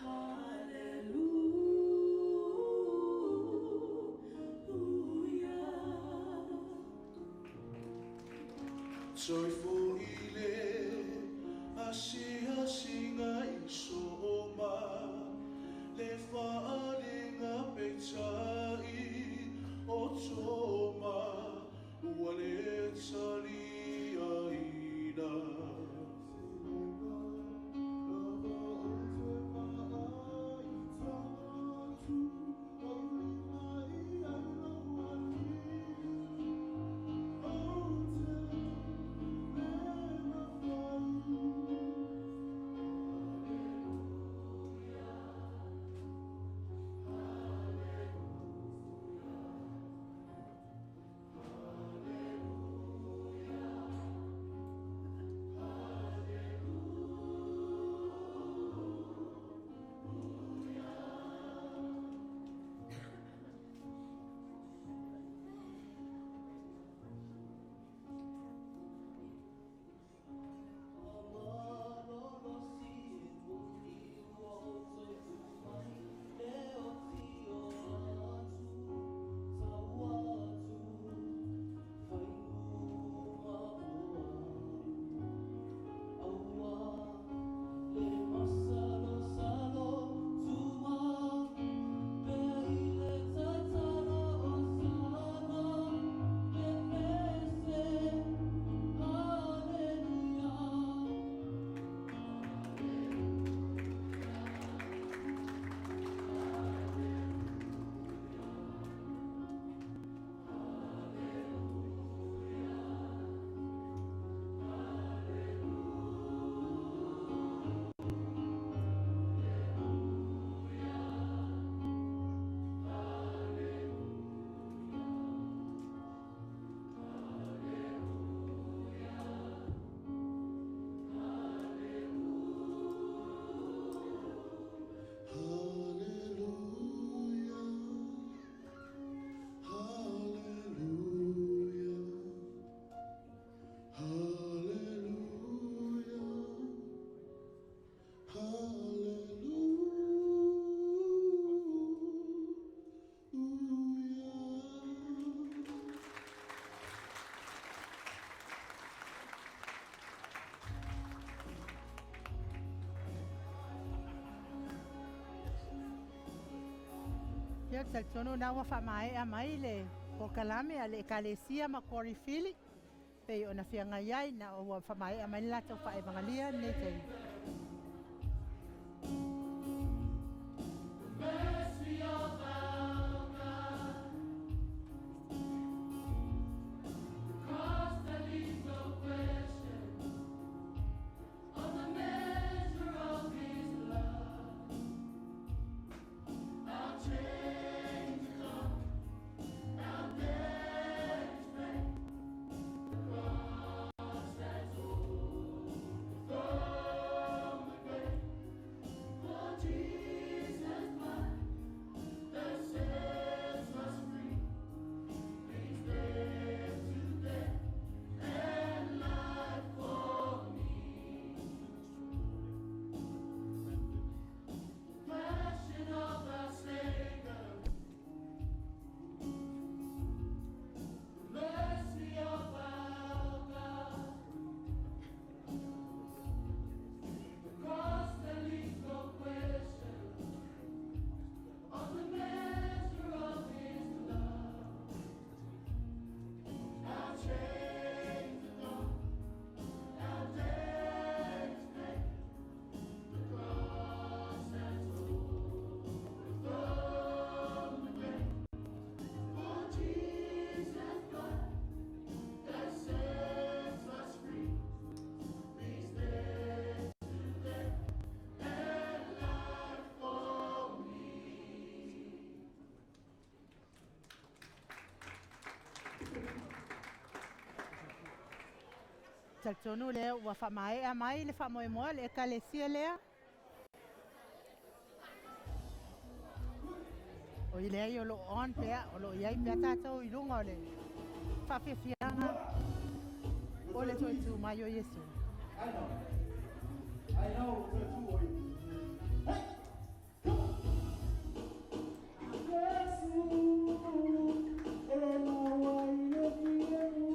hallelujah. Toe fo'i le asiasiga i Soma, le faaaliga peitai o Toma ua le taliaina. Ia, ou te talitonu o lena ua faamaea mai le polokalame a le Ekalesia ma Korifili pei ona feagai ai, na ua faamaea mai le latou faaevagalia i lenei taimi. Talitonu lea ua faamaea mai le faamoemoe a le Ekalesia lea. Oi leai o lo o on pea, o lo o i ai pea tatou i luga o le faafiafiaga o le toe tu mai o Iesu. I know. I know toe tu o Iesu. Hey! Come on! Iesu, e maua i le filemu,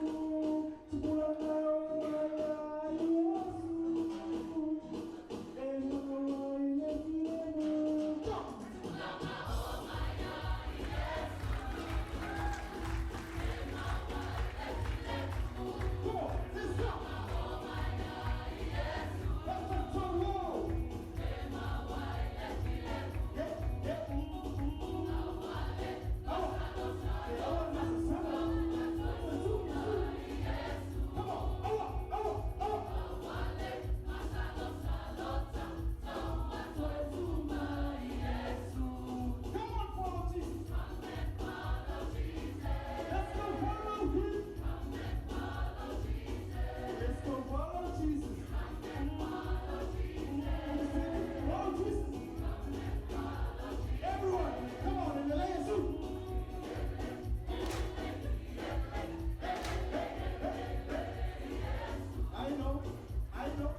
tupulaga o maia Iesu, e maua i le filemu. Go! Come on, let's go! That's a total. Yeah, Come on, awa, awa, awa. Come on, follow Jesus. Let's go follow him. Let's go follow Jesus. Follow Jesus. Everyone, come on and lay a suit. I know, I know.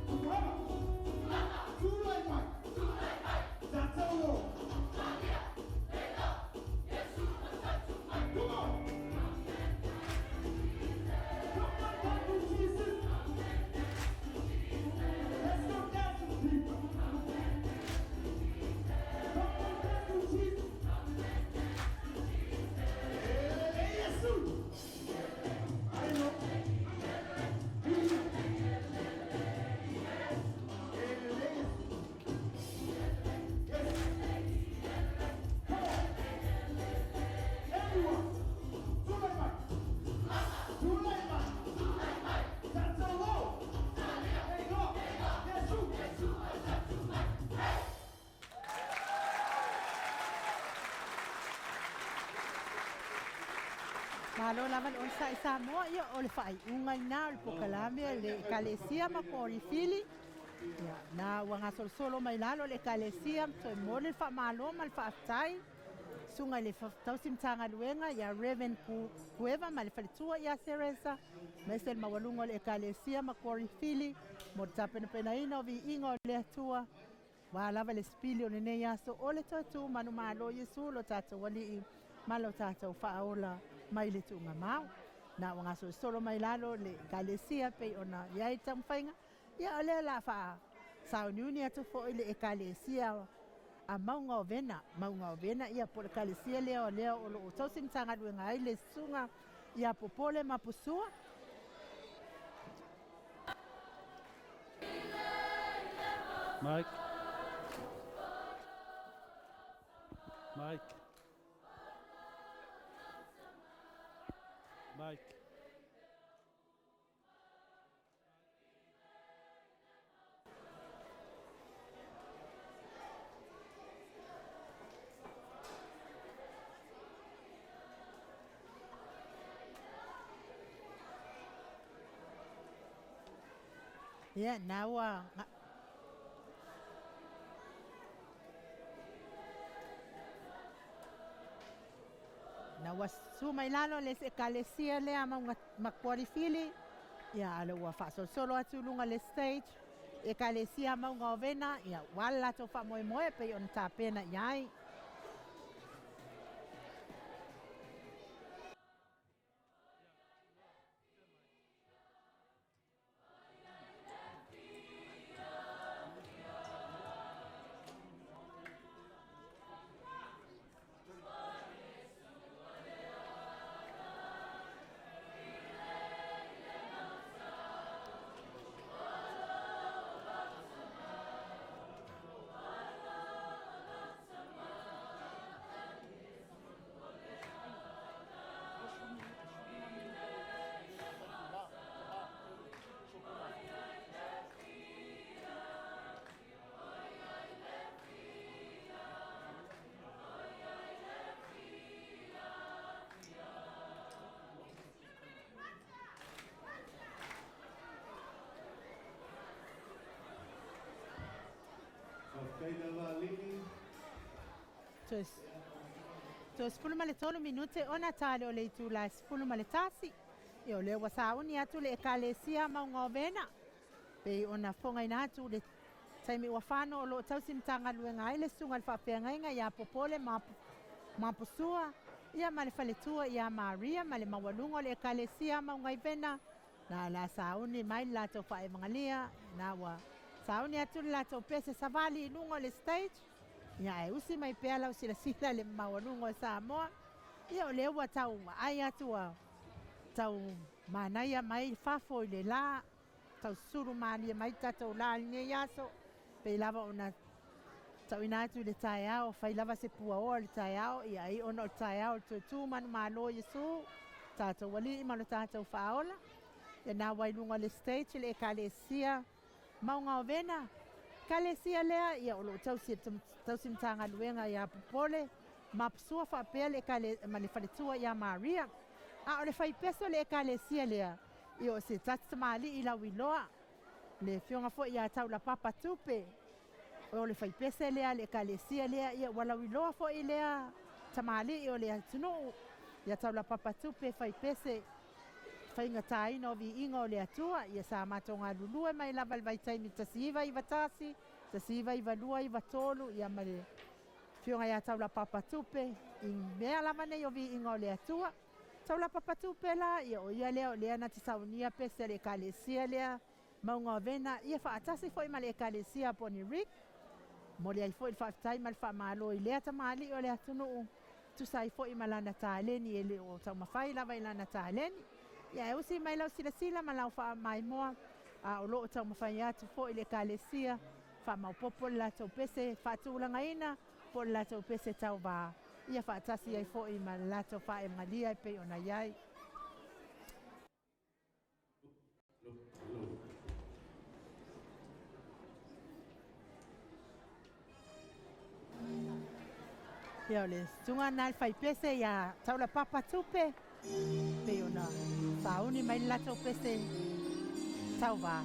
Tupulaga. Tulai mai. Tatalo. Come on. Come on, come to Jesus. Let's go dance with people. Come on, dance with Jesus. Hey, Jesus. I know. Hey, Yes. Come on. Everyone. Tulai mai. Tulai mai. Tatalo. Hey, go. Jesus. Malo lava le onosai Samoa, ia o le faaiuga lena o le polokalame a le Ekalesia ma Korifili. Ia, na ua gasolosolo mai lalo le Ekalesia ma toe momoli le faamalo ma le faafetai susuga i le tausi Matagaluega ia Reverend Kueva ma le faletua ia Seresa, aemaise le maualuga o le Ekalesia ma Korifili mo le tapenapenaina o viiga o le Atua. Ua lava le sipili o lenei aso o le toe tu manumalo Iesu lo tatou Alii ma lo tatou Faaola mai le tuugamau. Na ua gasolosolo mai lalo le Ekalesia pei ona i ai le taumafaiga. Ia o lea o le a faasauniuni atu foi le Ekalesia a Mauga o Vena, Mauga o Vena, ia po o le Ekalesia lea o lea o lo o tausi Matagaluega ai le Susuga ia Popole ma Pusua. Mike. Mike. Mike. Ia, na ua na ua susu mai lalo le Ekalesia lea Mauga Makualifili, ia a o lea ua faasolosolo atu i luga o le stage, Ekalesia Mauga o Vena, ia ua le latou faamoemoe pei ona tapena i ai. Faafetai lava Alii. Toe 13 minute ona tale o le itula e 11. Ia o lea ua sauni atu le Ekalesia Mauga o Vena, pei ona fogaina atu le taimi ua fano o lo o tausi Matagaluega ai le Susuga i le Faafeagaiga ia Popole Mapusua, ia ma le faletua ia Maria ma le maualuga o le Ekalesia Mauga i Vena, na la sauni mai le latou faaevagalia, na ua sauni atu le latou pese savali i luga o le stage, ia e usi mai pea lau silasila le maualuga o Samoa, ia o lea ua tau ai atu ua tau manaia mai fafo i le la, tau sulu malie mai tatou la i lenei aso, pei lava ona tauina atu i le taeao, fai lava se puaoa i le taeao, ia ai ona o le taeao o le toe tu manumalo Iesu, tatou alii ma lo tatou faaola. Ia na ua i luga o le stage le Ekalesia Mauga o Vena, Ekalesia lea, ia o lo o tausi tausi Matagaluega ia Popole, Mapusua faapea le ekale ma le faletua ia Maria. A o le faipeso o le Ekalesia lea, ia o se tasi tamalii lauiloa, le afioga foi ia Taulapapa Tupe, o le faipese lea le Ekalesia lea, ia ua lauiloa foi lea tamalii o le atunuu, ia Taulapapa Tupe faipese faigataina o viiga o le Atua, ia sa matou galulue mai lava i le vaitaimi 1991, 1992, 93, ia ma le afioga ia Taulapapa Tupe, i mea lava nei o viiga o le Atua. Taulapapa Tupe la, ia o ia lea o lea na te saunia pese a le Ekalesia lea, Mauga o Vena, ia faatasi foi ma le Ekalesia Bonnyrigg. Momoli ai foi le faafetai ma le faamalo i lea tamalii o le atunuu, tusa ai foi ma lana taleni e le o taumafai lava i lana taleni. Ia e usi mai lau silasila ma lau faamaimoa, a o lo o taumafai atu foi le Ekalesia, faamaopoopo le latou pese faatulagaina po o le latou pese tauvā, ia faatasi ai foi ma le latou faaegalia e pei ona i ai. Ia o le susuga lena le faipese ia Taulapapa Tupe, pei ona sauni mai le latou pese tauvā.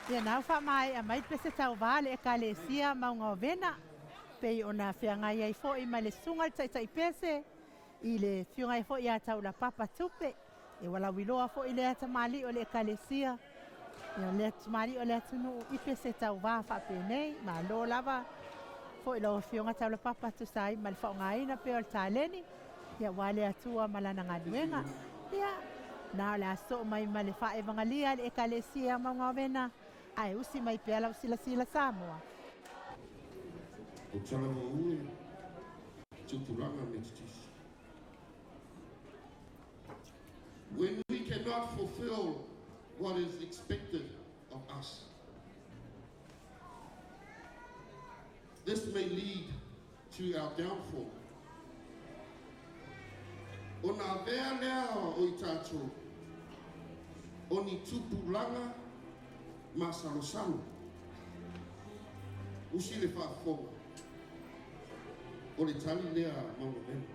Ia na ua faamaea mai le pese tauvā a le Ekalesia Mauga o Vena, pei ona feagai ai foi ma le susuga i le Taitai Pese i le afioga ai foi ia Taulapapa Tupe. Ia ua lauiloa foi lea tamalii o le Ekalesia, ia o lea tamalii o le atunuu i pese tauvā faapenei. Malo lava foi lau Afioga Taulapapa tusa ai ma le faaaogaina pea o le taleni, ia aua le Atua ma Lana galuega. Ia, na o le a sosoo mai ma le faaevagalia a le Ekalesia Maugaovena, ae usi mai pea lau silasila Samoa. O Talavaou e tupulaga Metotisi. When we cannot fulfill what is expected of us, this may lead to our downfall. Ona avea lea o i tatou o ni tupulaga masalosalo. Usi le faafofoga, o le tali lea a Mauga Vena.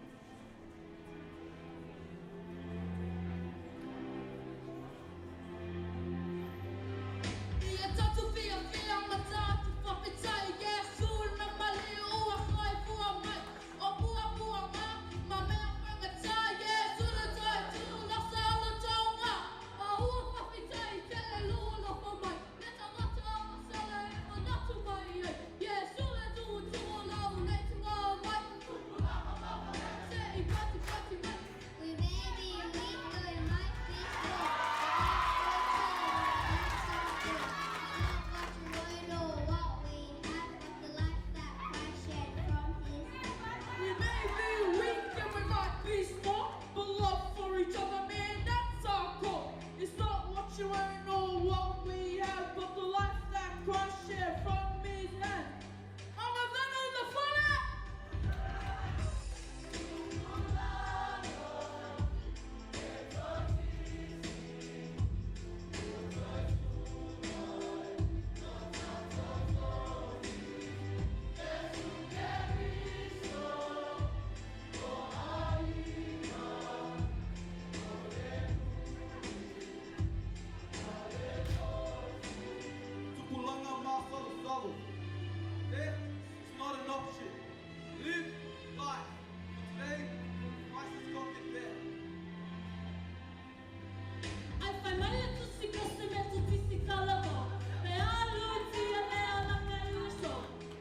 Ia tatou fiafia ma tatou faafetai Iesu na maliu ua soifua mai O puapuaga ma mea faigata Iesu na toe tu Lasalo tonga O ua faafetai tele lua alofa mai Le tagata o sala e manatu mai ai Iesu le tuatua lau nei tuga mai Se i pati pati mai We may be weak or we might be small, but love for each other, that's our goal. It's not what you own or what we have, but the life that Christ shared from his hand. We may be weak and we might be small, but love for each other, man, that's our call. It's not what you own or what we have, but the life that Christ shared from his hand. I'm a man of the planet! Tupulaga masalosalo. Death is not an option. Live life. For today, Christ has conquered death. Ai fai mai le tusi ko se mea tisi kalava. Me alu tia me ala me uso.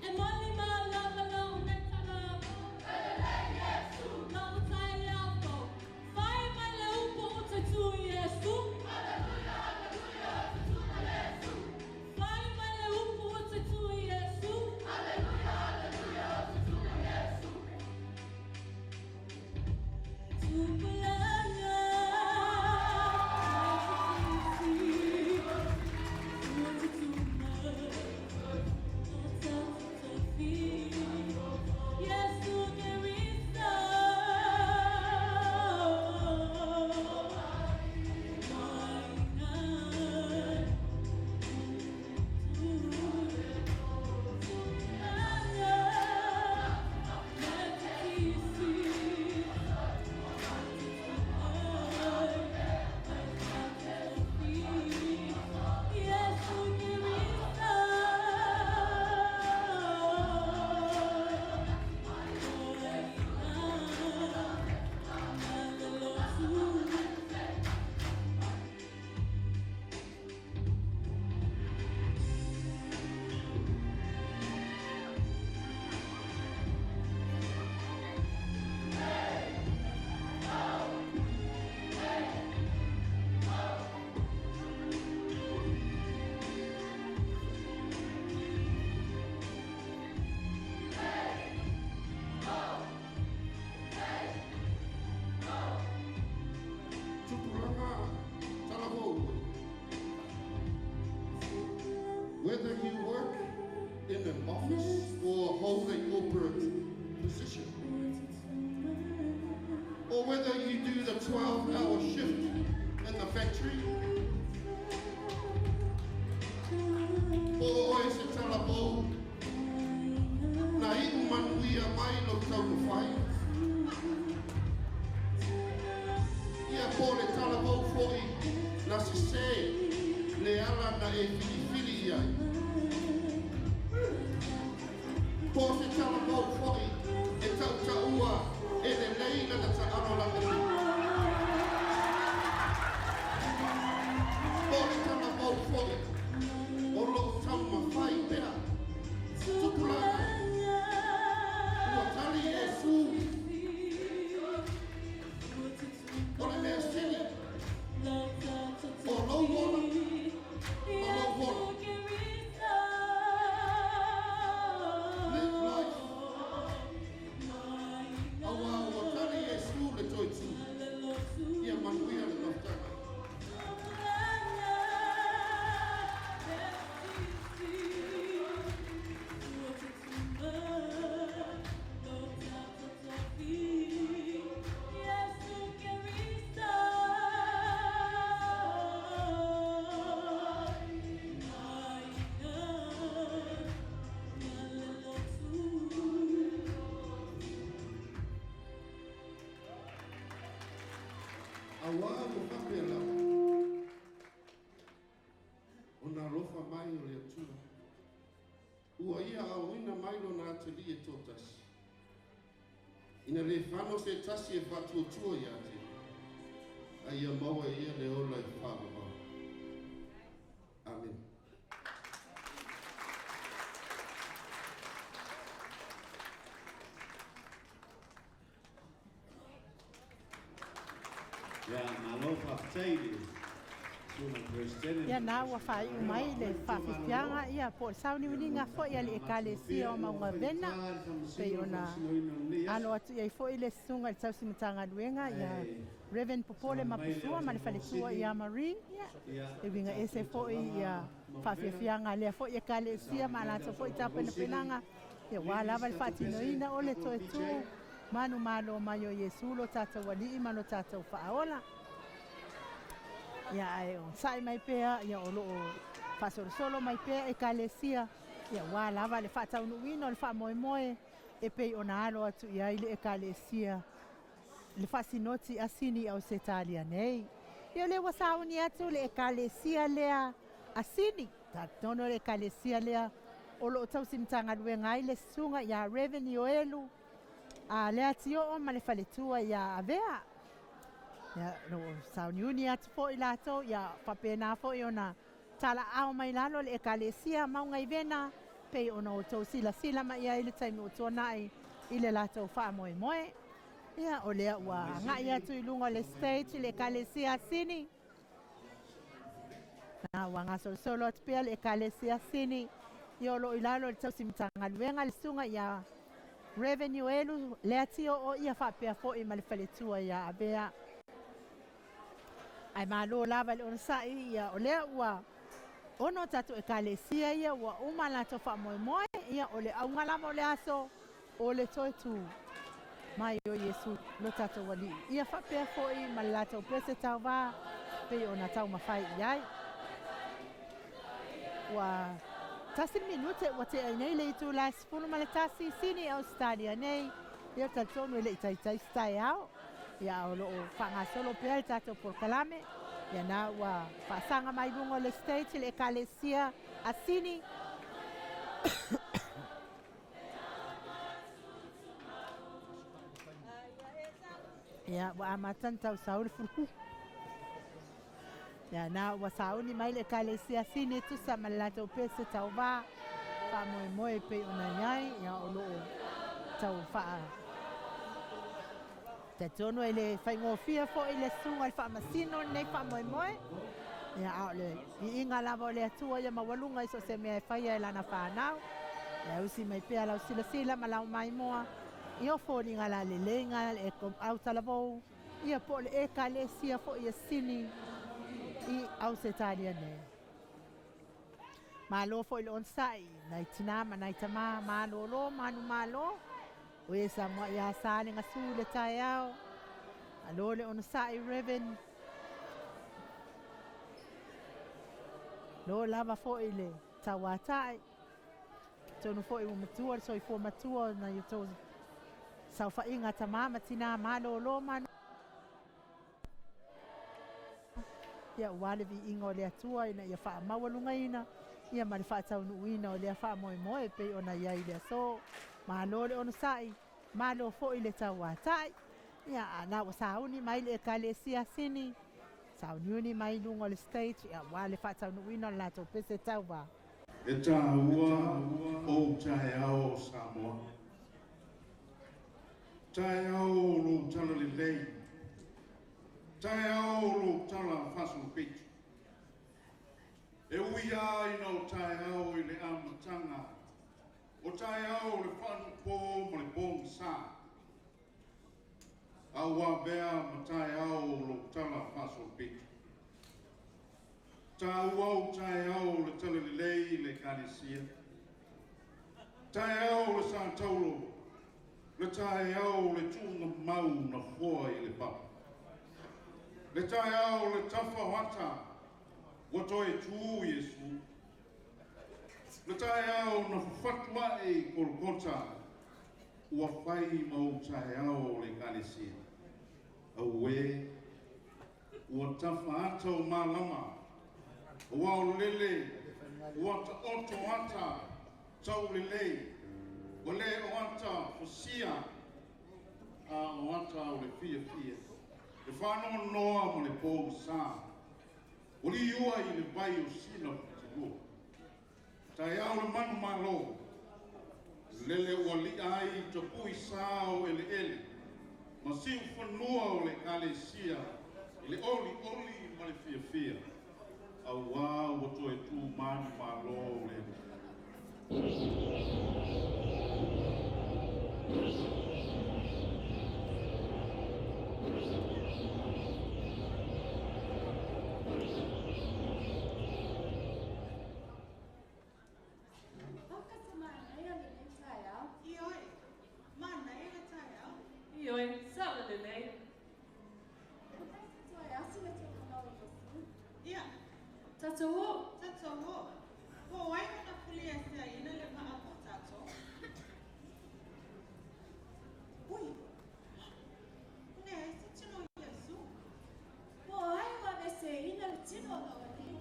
E moni ma lava lau nei tala. Lau tai le apo. Fai mai le upo o te tu Iesu. Fai mai le upo o te tu Iesu. Tupulaga, Yesu Kristo. Tupulaga talavou. Whether you work in an office or hold a corporate position, or whether you do the 12-hour shift in the factory, po o e se talavou, na iu manuia mai lo taumafai. Ia po le talavou foi na sesē le ala na e filifili. i ai. Po o se talavou foi e tautaua e lelei lana taalo lagatino. Po o le talavou foi o loo taumafai pea. Tupulaga e, ua tali Iesu, o le mea sili o lou ola ma lou ola. Live life. Auā ua tali Iesu le toe tu. Ia manuia le mafutaga. Auā ua faapea lava ona alofa mai o le Atua, ua Ia aoina mai Lona Atalii e toatasi, ina le fano se tasi e faatuatua ia te Ia, a ia maua e ia le ola e faavavau. Amene. Ia, malo faafetai i le Susuga i le Peresetene Ia ma le na ua faaiu Tausi mai le Matagaluega. faafiafiaga ia po o le sauniuniga foi a le Ekalesia o Mauga Vena pei ona alo atu i ai foi le Susuga i le Tausi Matagaluega ia Rev. Popole Mapusua ma le faletua ia Marie, ia e uiga ese foi ia faafiafiaga a lea foi Ekalesia ma a latou foi tapenapenaga ia aua lava le faatinoina o le toe tu manumalo mai o Iesu lo tatou Alii ma lo tatou Faaola. Ia ae onosai mai pea ia o loo faasolosolo mai pea Ekalesia ia aua lava le faataunuuina o le faamoemoe e pei ona alo atu i ai le Ekalesia le faasinoti a Sini i Ausetalia nei. Ia o lea ua sauni atu le Ekalesia lea a Sini, talitonu o le Ekalesia lea o loo tausi Matagaluega ai le Susuga ia Rev. Ioelu a Leatioo ma le faletua ia Avea. Ia, o loo sauniuni atu foi latou, ia faapena foi ona talaao mai lalo le Ekalesia Mauga i Vena, pei ona outou silasila mai ai i le taimi ua tuanai i le latou faamoemoe. Ia, o lea ua agai atu i luga o le stage le Ekalesia a Sini. Na ua gasolosolo atu pea le Ekalesia Sini, ia o loo i lalo o le tausi Matagaluega le Susuga ia Rev. Ioelu Leatioo, ia faapea foi ma le faletua ia Avea. Ae malo lava i le onosai, ia o lea ua ono tatou Ekalesia ia ua uma latou faamoemoe, ia o le auga lava o le aso o le toe tu mai o Iesu lo tatou Alii, ia faapea foi ma le latou pese tauvā pei ona taumafai i ai. Ua tasi le minute ua tea ai nei le itula e 11 Sini i Ausetalia nei, ia ou te talitonu e le i taitai se taeao, ia a o lo o faagasolo pea le tatou polokalame. Ia na ua faasaga mai luga o le stage le Ekalesia a Sini. Ia, ua amata ona tausau le fuluku. Ia, na ua sauni mai le Ekalesia Sini e tusa ma le latou pese tauvā, faamoemoe pei ona i ai, ia, o lo o tau faa... Talitonu e le faigofie foi le susuga i le faamasino lenei faamoemoe, ia, a o le viiga lava o le Atua ia maualuga i so o se mea e faia e lana fanau. Ia usi mai pea lau silasila ma lau maimoa i o foliga lalelei le autalavou, ia po o le Ekalesia foi e Sini i Ausetalia nei. Malo foi le onosai nai tinā ma nai tamā, malōlō manu malo, o e sa moa ia sa le gasu i le taeao. Malo le onosai Reverend. Lo lava foi le tauatai. Tonu foi ua matua le soifua matua na i o tou saofaiga tamā ma tinā, malōlō manu. Ia, ua le viiga o le Atua ina ia faamaualugaina Ia ma le faataunuuina o lea faamoemoe e pei ona i ai i le aso. Malo le onosai, malo foi le tauatai. Ia, a na ua sauni mai le Ekalesia Sini, sauniuni mai i luga o le stage, ia, aua le faataunuuina o le latou pese tauva. E tāua ou taeao o Samoa. Taeao o lou talalelei. Taeao o lou tala faasolopito. E ui lava ina o taeao i le amataga, o taeao o le faanuupo ma le pogisa, a ua avea ma taeao o lou tala faasolopito. Taua ou taeao o le talalelei i le Ekalesia. Taeao o le Sataulo, le taeao o le tuugamau na foa i le papa. Le taeao o le tafa o ata, ua toe tu Iesu. Le taeao na fafatu ae i Kolokota, ua fai ma ou taeao o le Ekalesia. Auē, ua tafa ata o malama, ua aolele, ua taoto ata taulelei, ua le o ata fosia, a o ata o le fiafia, le faanoanoa ma le pogisa, ua liua i le vai o Sina Futilua. Taeao le manumalo, lele ua li'a ai tapui sa o eleele, ma siufanua o le Ekalesia i le olioli ma le fiafia, auā ua toe tu manumalo le Alii. Paka te manaia lenei taeao. Ioe, manaia le taeao. Ioe, sao lelei. O tatou toe asi le tokanau i Iesu. Ia. Tatou o. Tatou o. Po o ai ona fuliaseaina le vaa mo tatou? Ui! Ua leai se tino o Iesu. Po o ai ua aveseina le tino o lou Alii?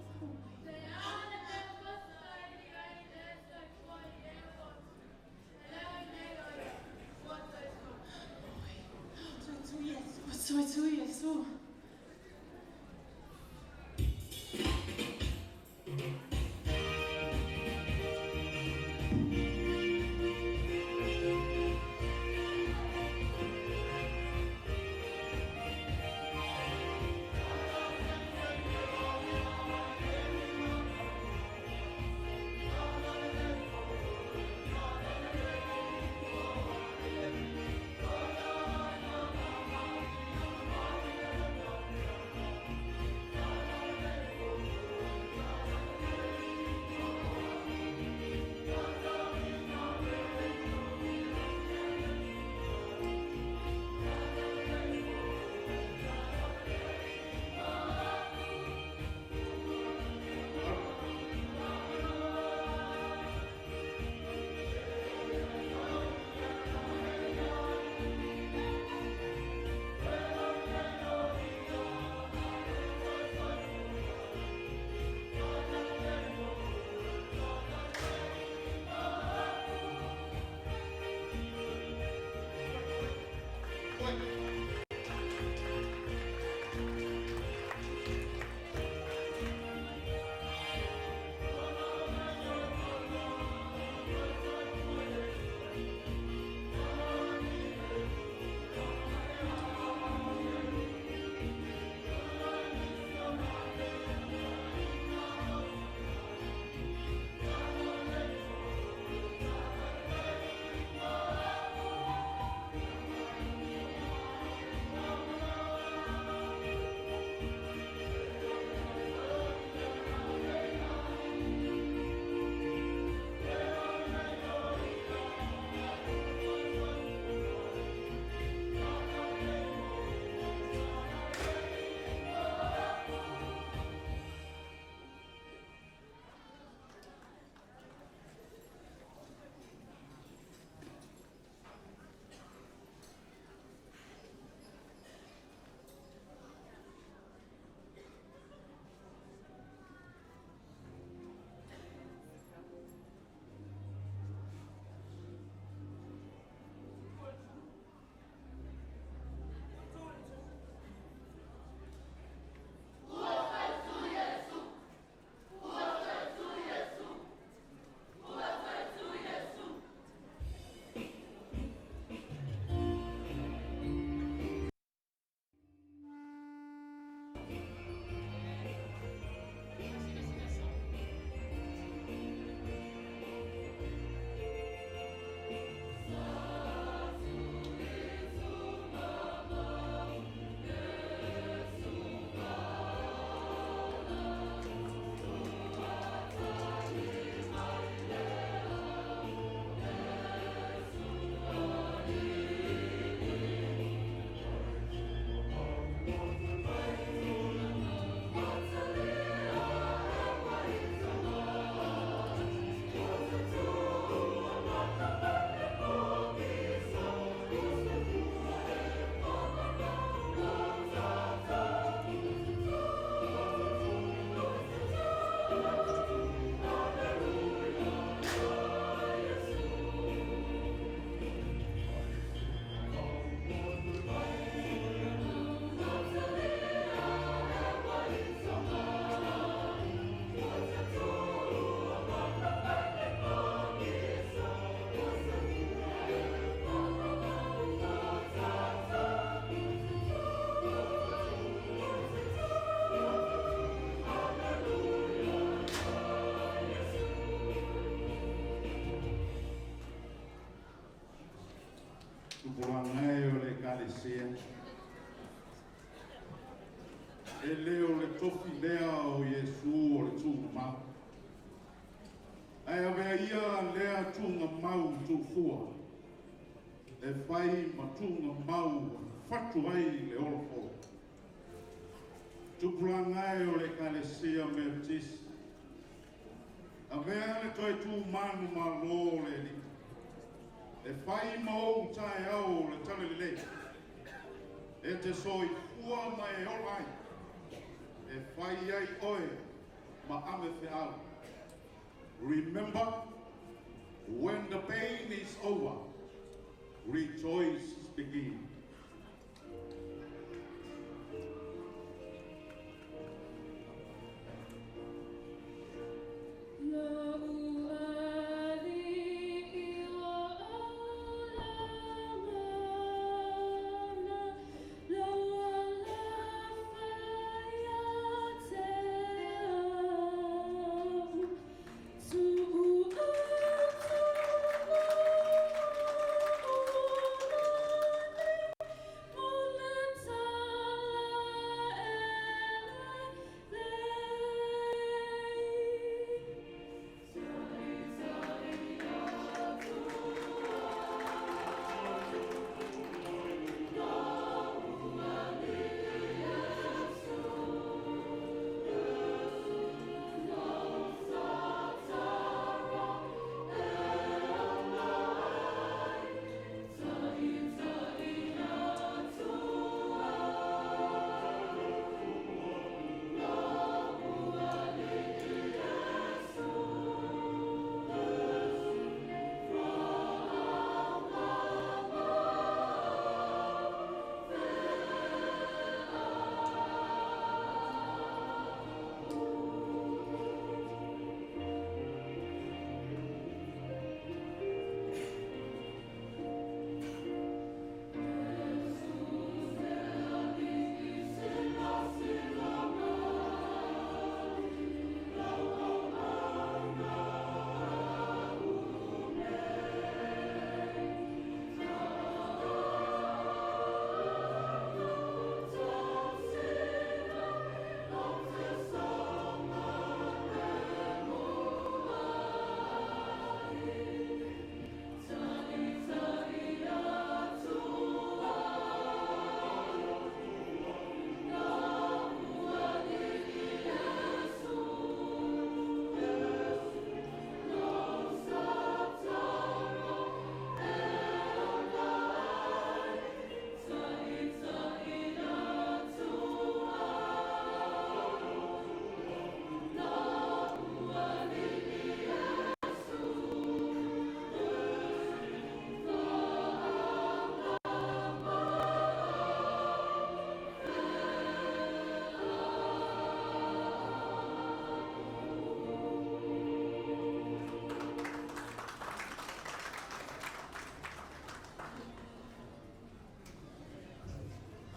Ua toe tu Iesu. Ua toe tu Iesu. E le o le tofi lea o Iesu o le tuugamau. Ae avea ia lea tuugamau tuufua, e fai ma tuugamau fatu ai le olofo. Tupulaga e o le Ekalesia Metotisi, avea le toe tumanu malo o le Alii, e fai ma ou taeao o le talalelei, e te soifua ma e ola ai, e fai ai oe ma ame feau. Remember, when the pain is over, rejoice begin.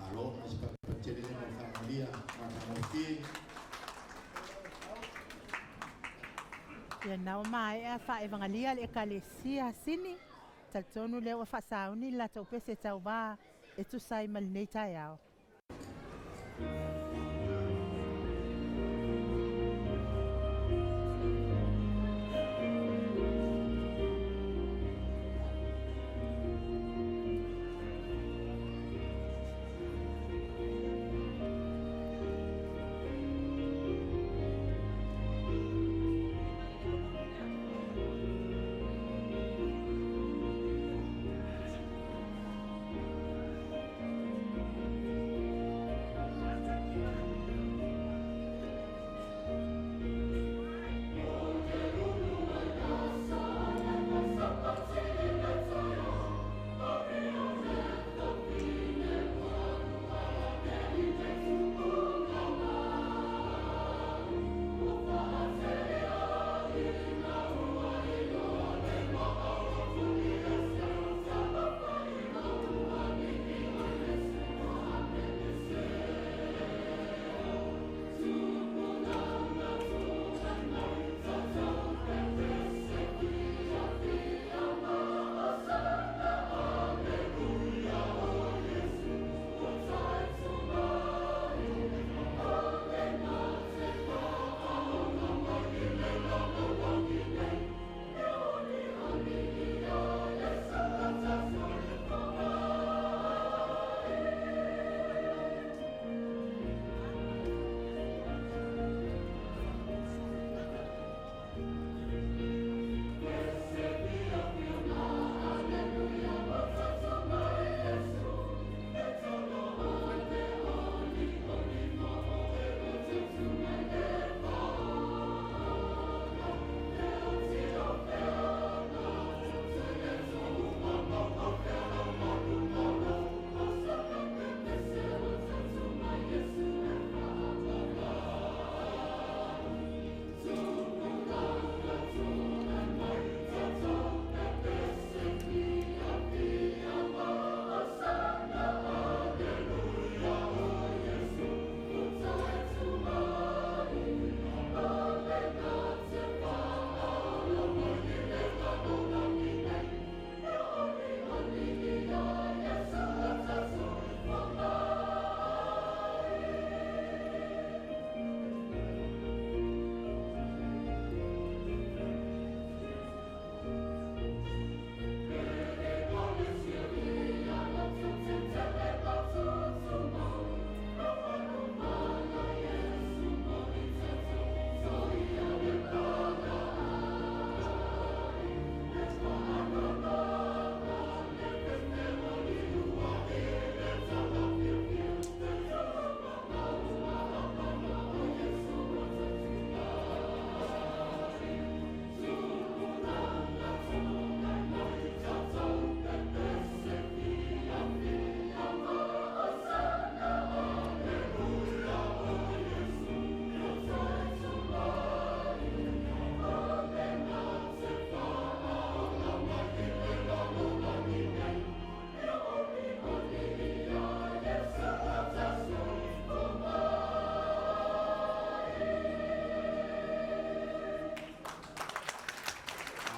Malo, ma se papatele le mo whaangalia, matagofie. Ia nao maea faaevagalia le ekalesia sini talitonu lea ua faasauni le latou pese tauvā e tusa ai ma lenei taeao.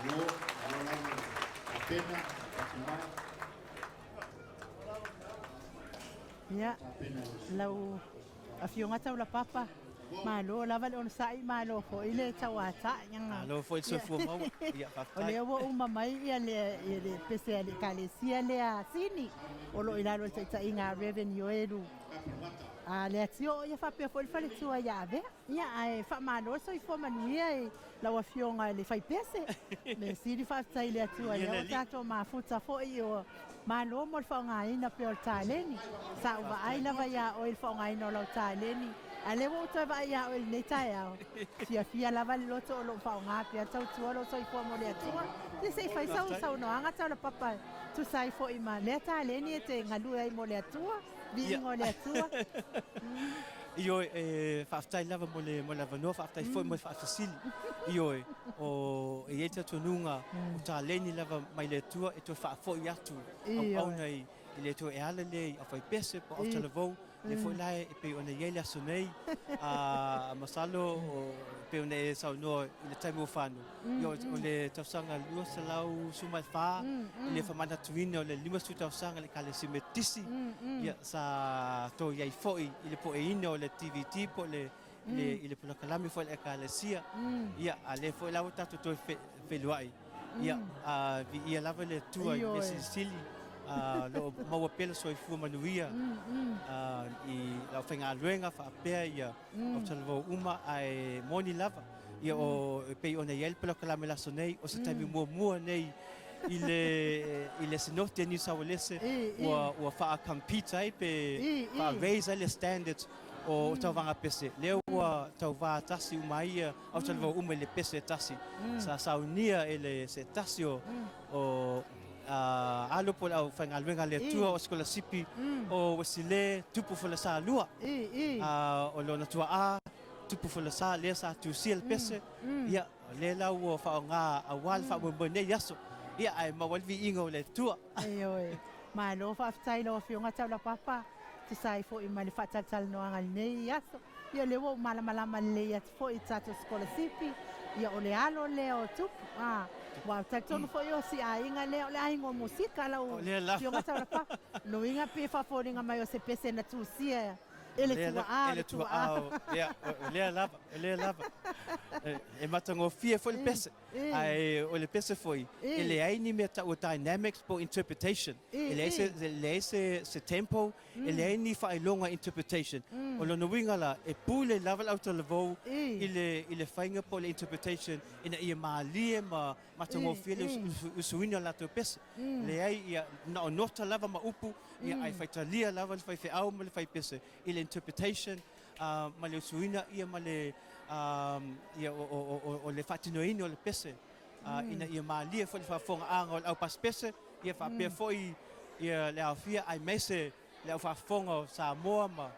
Malo, malo lava le tapena, fatumai. Ia, lau Afioga Taulapapa, malo lava le onosai, malo foi le tauata'i. Malo foi le soifua maua. Ia, O faafetai. lea ua uma mai ia le, ia le pese a le Ekalesia lea a Sini, o lo o i lalo o le taitaiga a Rev. Ioelu a Leatio, ia faapea foi le faletua ia Avea. Ia, ae faamalo le soifua manuia i lau Afioga i le Faipese. Mea sili faafetai i le Atua lea ua tatou mafuta foi ua malo mo le faaaogaina pea o le taleni. Sa ou vaai lava ia oe i le faaaogaina o lau taleni, a lea ua ou toe vaai ia oe i lenei taeao. Fiafia lava le loto o lo o faaaoga pea le tautua lou soifua mo le Atua. Ia se i fai sau saunoaga taulapapa e tusa ai foi ma lea taleni e te galue ai mo le Atua, viiga o le Atua. Ioe, e faafetai lava mo le mo le avanoa, faafetai foi mo le faafesili. Ioe, o e i ai le talitonuga o taleni lava mai le Atua e toe faafoi atu auauna i i le Atua e ala lea i aufaipese po o autalavou, lea foi la e pei ona i ai le aso nei. A masalo o e pei ona e saunoa i le taimi ua fano, ia o le tausaga 2014 i le faamanatuina o le 50 tausaga i le Ekalesia Metotisi, ia sa toe i ai foi i le pueina o le DVD po o le i le polokalame foi a le Ekalesia. Ia, a lea foi la ua tatou toe feiloai, ia, a viia lava le Atua i mea silisili, o lo o maua pea le soifua manuia i le aufaigaluega faapea ia autalavou uma, ae moni lava, ia o e pei ona i ai le polokalame i le aso nei, o se taimi muamua nei i le i le Sinoti a Niu Saualese ua ua faa-compete ai pe faa-raise ai le standards o tauvaga pese. Lea ua tauvā tasi uma ai ia autalavou uma i le pese e tasi. Sa saunia e le se tasi o o alo po o le aufaigaluega a le Atua o sikolasipi o Uesile Tupu Folasalua, o lona tuaa Tupu Folasa lea sa tusia le pese, ia, o lea la ua faaaoga aua le faamoemoe nei aso, ia, ae maua ai le viiga o le Atua. Ioe. Malo faafetai i lau Afioga Taulapapa, tusa ai foi ma le faatalatalanoaga i lenei aso. Ia o lea ua ou malamalama lelei atu foi i tatou sikolasipi, ia o le alo lea o Tupu, a, ua talitonu foi o si aiga lea o le aiga o Musika lau Afioga Taulapapa. Lona uiga pei e faafoliga mai o se pese na tusia E le tuaa, o le tuaa. Ia, o lea lava, o lea lava. E matagofie foi le pese, ae o le pese foi, e leai ni mea tau o dynamics po o interpretation. E leai se, e leai se, se tempo, e leai ni faailoga interpretation. O lona uiga la, e pule lava le autalavou i le, i le faiga po o le interpretation ina ia malie ma matagofie le usuina o le latou pese. Leai, ia, na o nota lava ma upu, ia ae faitalia lava le faifeau ma le faipese i le interpretation ma le usuina ia ma le ia o le faatinoina o le pese ina ia malie foi le faafofogaaga o le aupasipese ia faapea foi ia le aofia aemaise le aufaafofoga o Samoa ma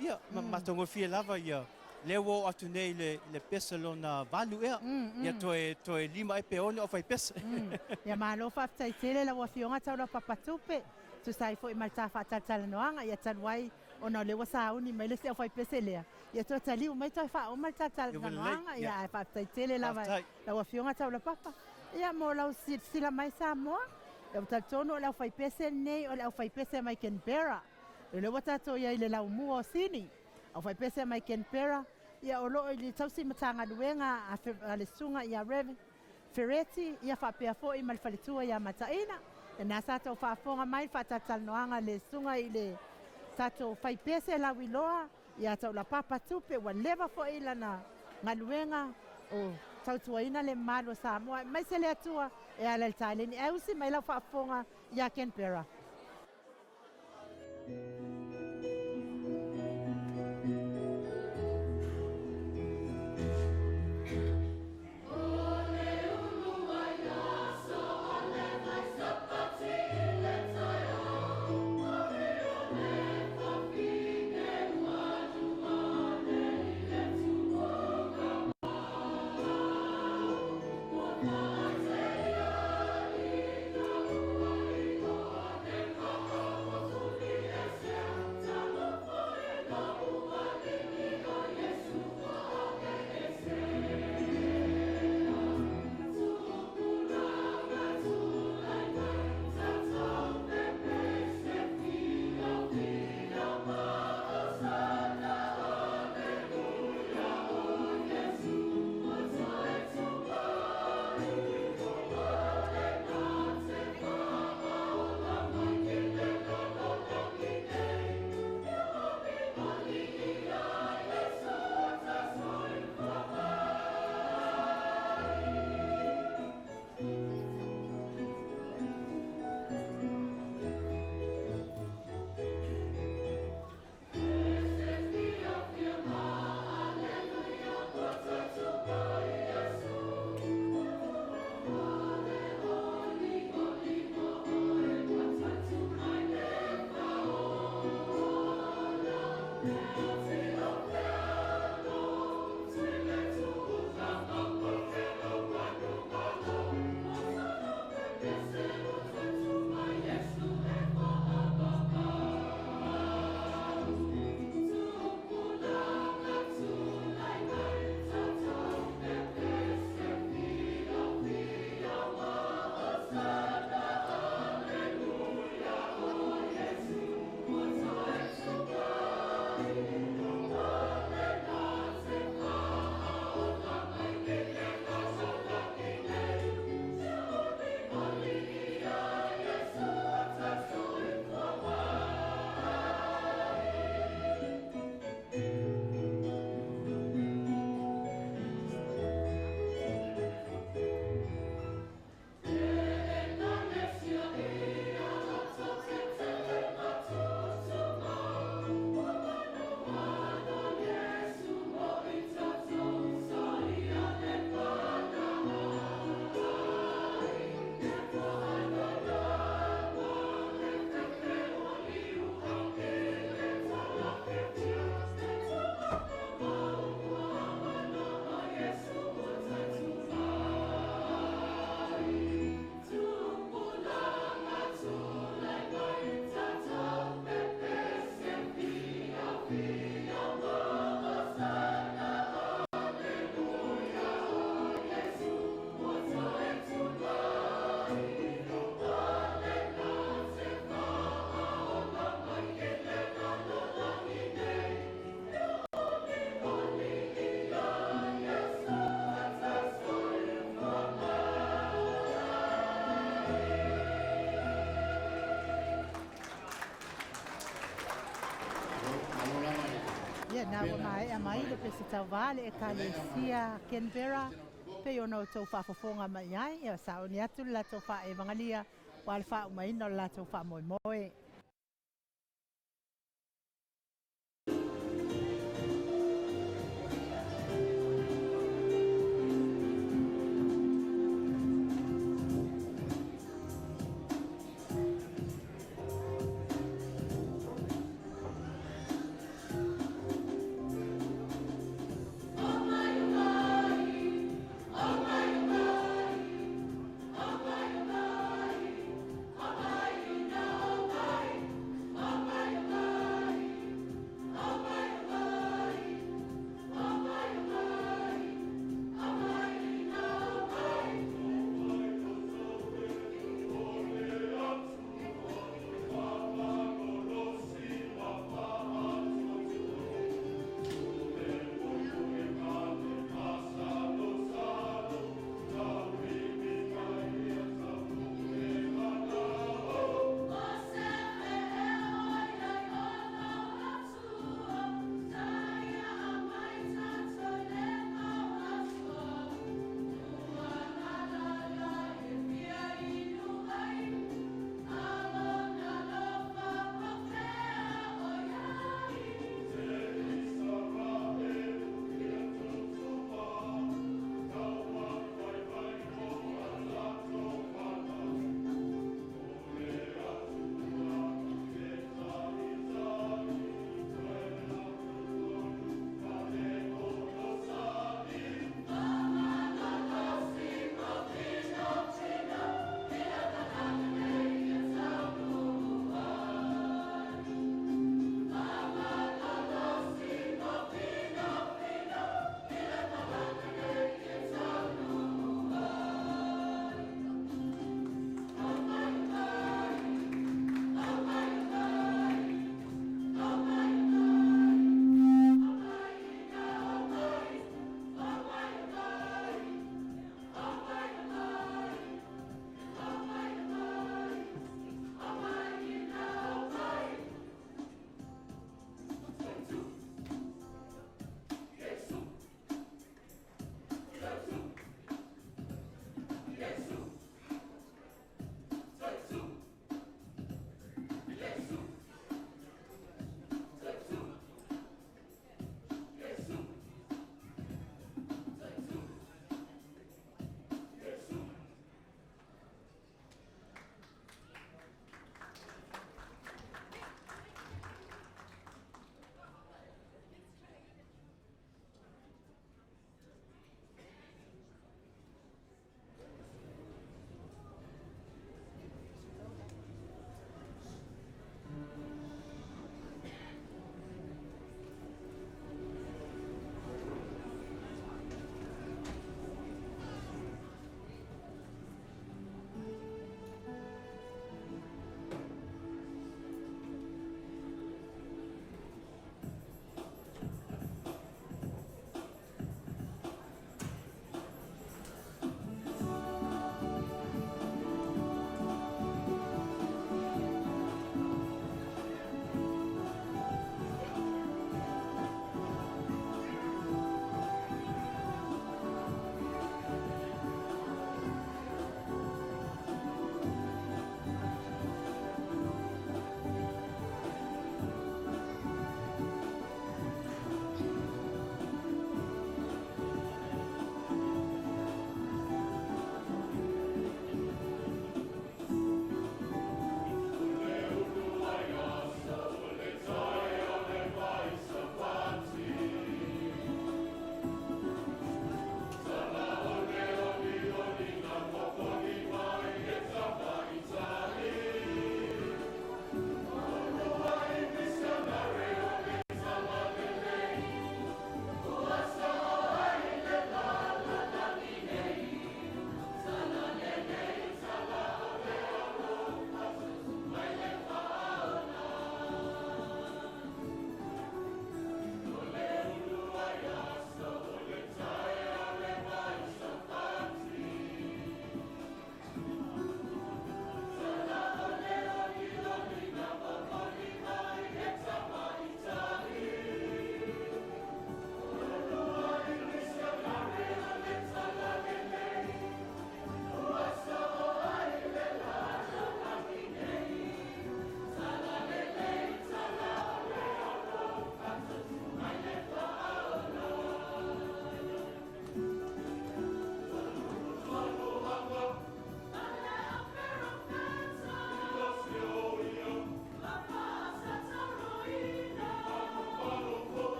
ia ma matagofie lava ia lea ua oo atu nei i le pese lona valu ea, ia toe toe 5 ea pe 6 aufaipese. Ia malo faafetai tele lau Afioga Taulapapa Tupe, tusa ai foi ma le ta faatalatalanoaga, ia talu ai ona o lea ua sauni mai le isi aufaipese lea, ia toe taliu mai toe faauma le talatalanoaga, ia ae faafetai tele lava lau Afioga Taulapapa. Ia mo lau silasila mai Samoa, ia ua talitonu o le aufaipese lenei o le aufaipese mai Canberra, o lea ua tatou i ai i le laumua o Sini. Aufaipese mai Canberra, ia o lo o i le tausi Matagaluega a le Susuga ia Rev. Ferretti, ia faapea foi ma le faletua ia Mataina. Lena sa tau faafofoga mai le faatalatalanoaga a le Susuga i le tatou faipese lauiloa ia Taulapapa Tupe, ua leva foi lana galuega o tautuaina le mamalu o Samoa aemaise le Atua e ala i le taleni. Ae usi mai lau faafofoga ia Canberra. lena ua maea mai le pese tauvā a le Ekalesia Canberra pei ona outou faafofoga mai ai, ia sauni atu le latou faaevagalia aua le faaumaina o le latou faamoemoe.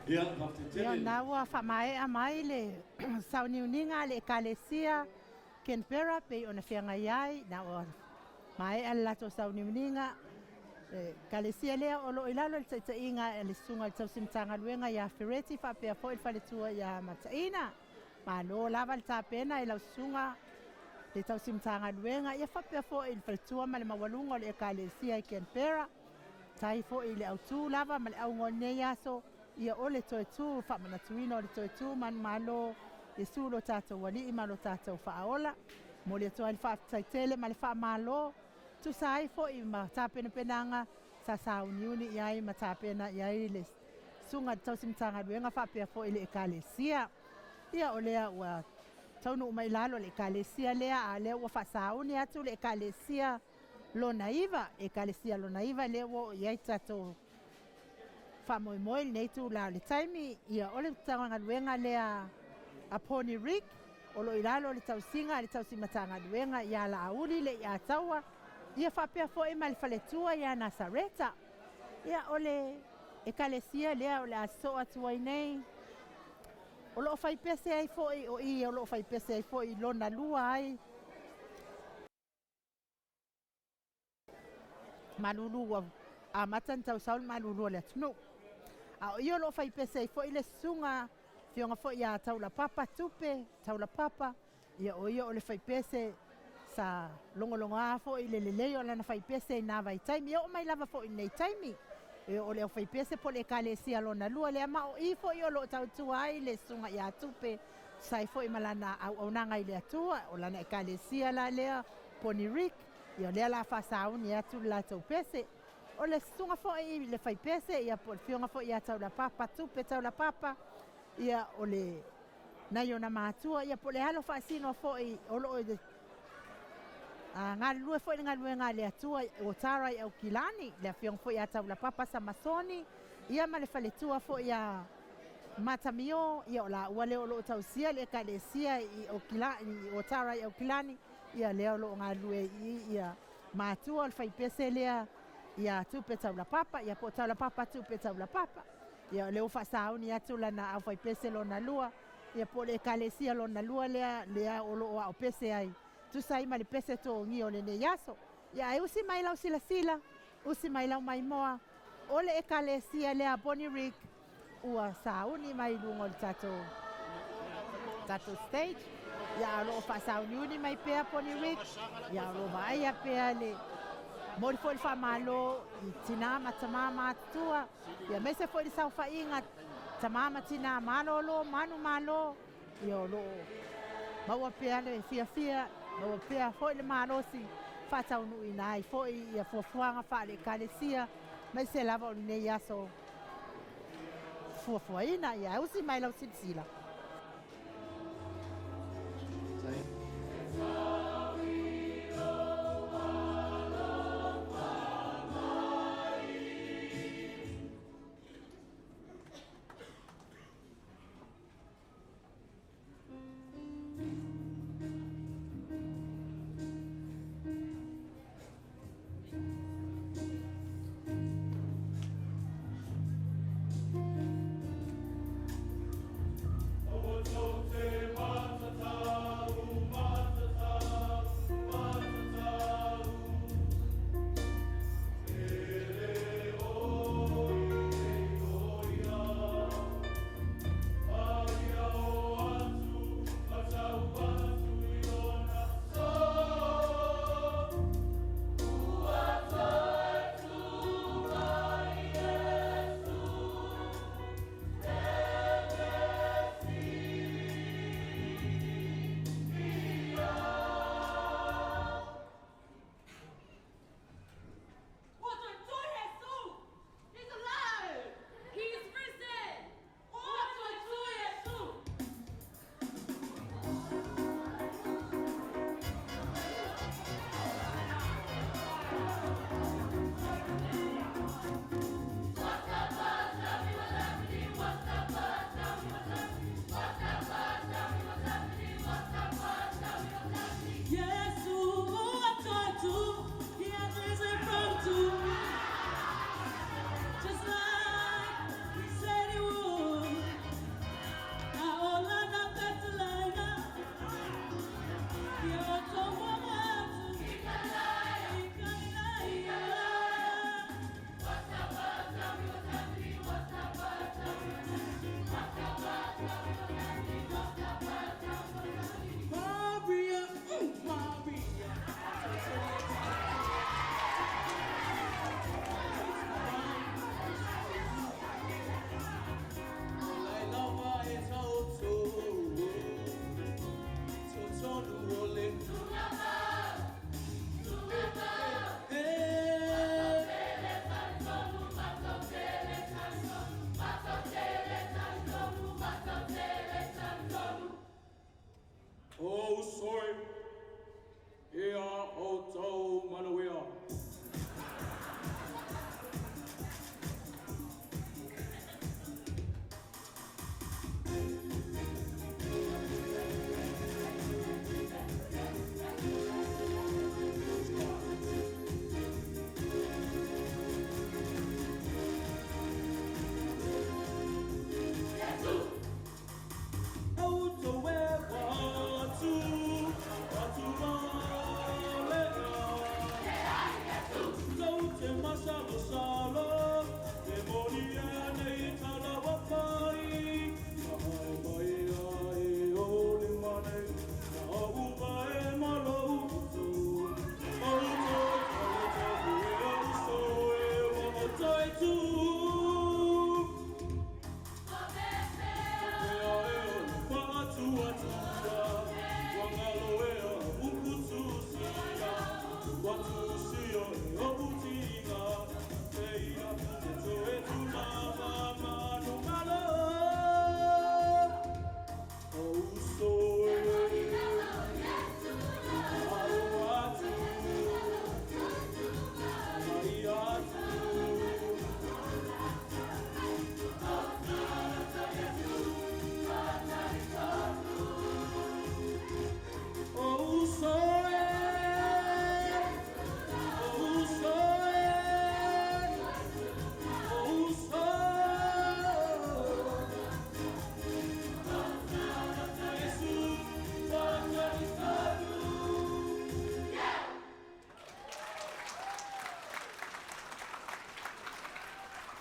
Ia, faafetai Ia, tele. na ua faamaea mai le sauniuniga a le Ekalesia Canberra pei ona feagai ai, na ua maea le latou sauniuniga. Le Ekalesia lea o lo o i lalo i le taitaiga a le Susuga i le Tausi Matagaluega ia Fereti faapea foi le faletua ia Mataina. Malo lava le tapena i lau Susuga le Tausi Matagaluega ia faapea foi le faletua ma le maualuga o le Ekalesia i Canberra. Tai foi i le autū lava ma le auga o lenei aso, ia o le toe tu, faamanatuina o le toe tu manumalo, Iesu lo tatou Alii ma lo tatou Faaola. Momoli atu ai le faafetai tele ma le faamalo, tusa ai foi ma tapenapenaga sa sauniuni i ai ma tapena i ai le Susuga i le Tausi Matagaluega faapea foi le Ekalesia. Ia o lea ua taunuu mai i lalo le Ekalesia lea, a o lea ua faasauni atu le Ekalesia lona iva, Ekalesia lona iva lea ua oo i ai tatou faamoemoe i lenei itulā o le taimi. Ia o le Matagaluega lea a Pony Rick o lo o i lalo o le tausiga a le Tausi Matagaluega ia Laauli Leiataua, ia faapea foi ma le faletua ia Nasareta. Ia o le Ekalesia lea o le a sosoo atu ai nei, o lo o faipese ai foi, o i o lo o faipese ai foi lona lua ai malulu ua amata ona tausau le malulu o le atunuu. A o i o lo o faipese ai foi le susuga afioga foi ia Taulapapa Tupe Taulapapa, ia o ia o le faipese sa logologoa foi i le lelei o lana faipese i nā vaitaimi e oo mai lava foi i lenei taimi. E o le aufaipese po o le Ekalesia lona lua lea, ma o i foi o lo o tautua ai le susuga ia Tupe, tusa ai foi ma lana auaunaga i le Atua. O lana Ekalesia la lea, Pony Rick, ia o lea la faasauni atu le latou pese. O le susuga foi i le faipese, ia po o le afioga foi ia Taulapapa Tupe Taulapapa, ia o le nai ona matua, ia po o le alo faasino foi o lo o galulue foi i le galuega a le Atua o Tara i Aukilani, le afioga foi ia Taulapapa Samasoni, ia ma le faletua foi ia Matamio, ia o laua lea o lo o tausia le Ekalesia i Aukilani, o Tara i Aukilani, ia lea o lo o galulue i ia matua o le faipese lea ia Tupe Taulapapa, ia po o Taulapapa Tupe Taulapapa. Ia o lea ua faasauni atu lana aufaipese lona lua, ia po o le Ekalesia lona lua lea, lea o lo o aopese ai, tusa ai ma le pese togia o lenei aso. Ia ae usi mai lau silasila, usi mai lau maimoa, o le Ekalesia lea Bonnie Rick ua sauni mai i luga o le tatou tatou stage. Ia a o lo o faasauniuni mai pea Bonnie Rick, ia o lo o vaaia pea le momoli foi le faamalo i tinā ma tamā matutua, ia aemaise foi le saofaiga tamā ma tinā malolo, manumalo, ia o lo o maua pea le fiafia, maua pea foi le malosi faataunuuina ai foi ia fuafuaga faale-Ekalesia, aemaise lava o lenei aso fuafuaina. Ia usi mai lau silasila.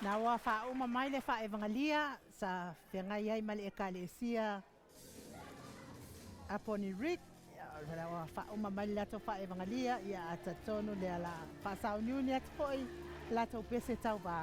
Na ua faauma mai le faaevagalia sa feagai ai ma le Ekalesia a Bonnyrigg, ia ua faauma mai le latou faaevagalia, ia ae talitonu lea o le a faasauniuni atu foi latou pese tauvā.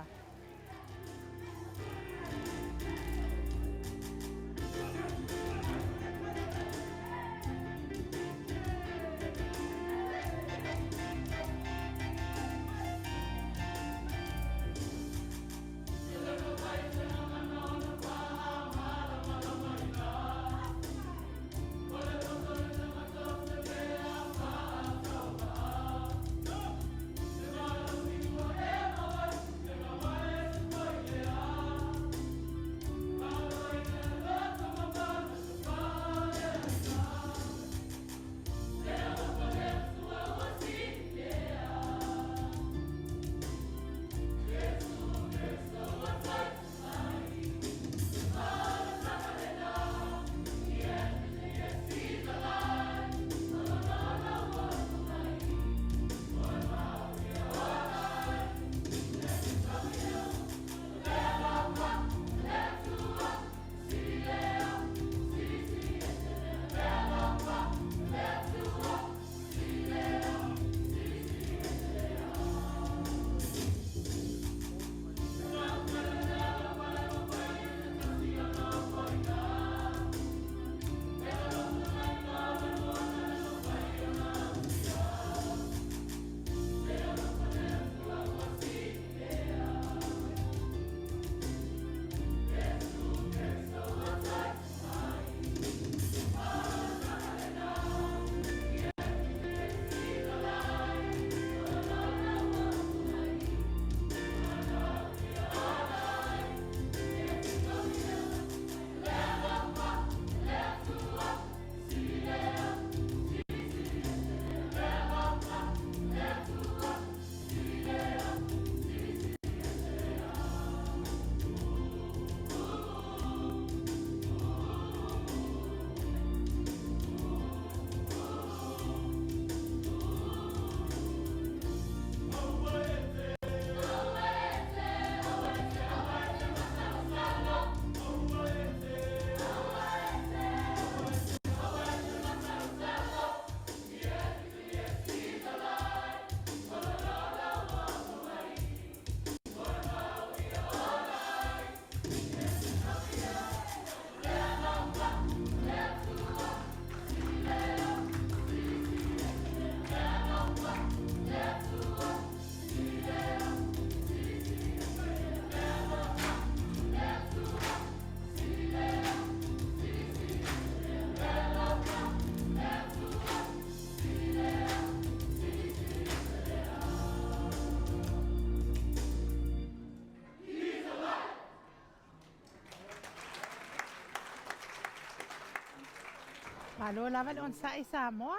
Malo lava le onosai Samoa.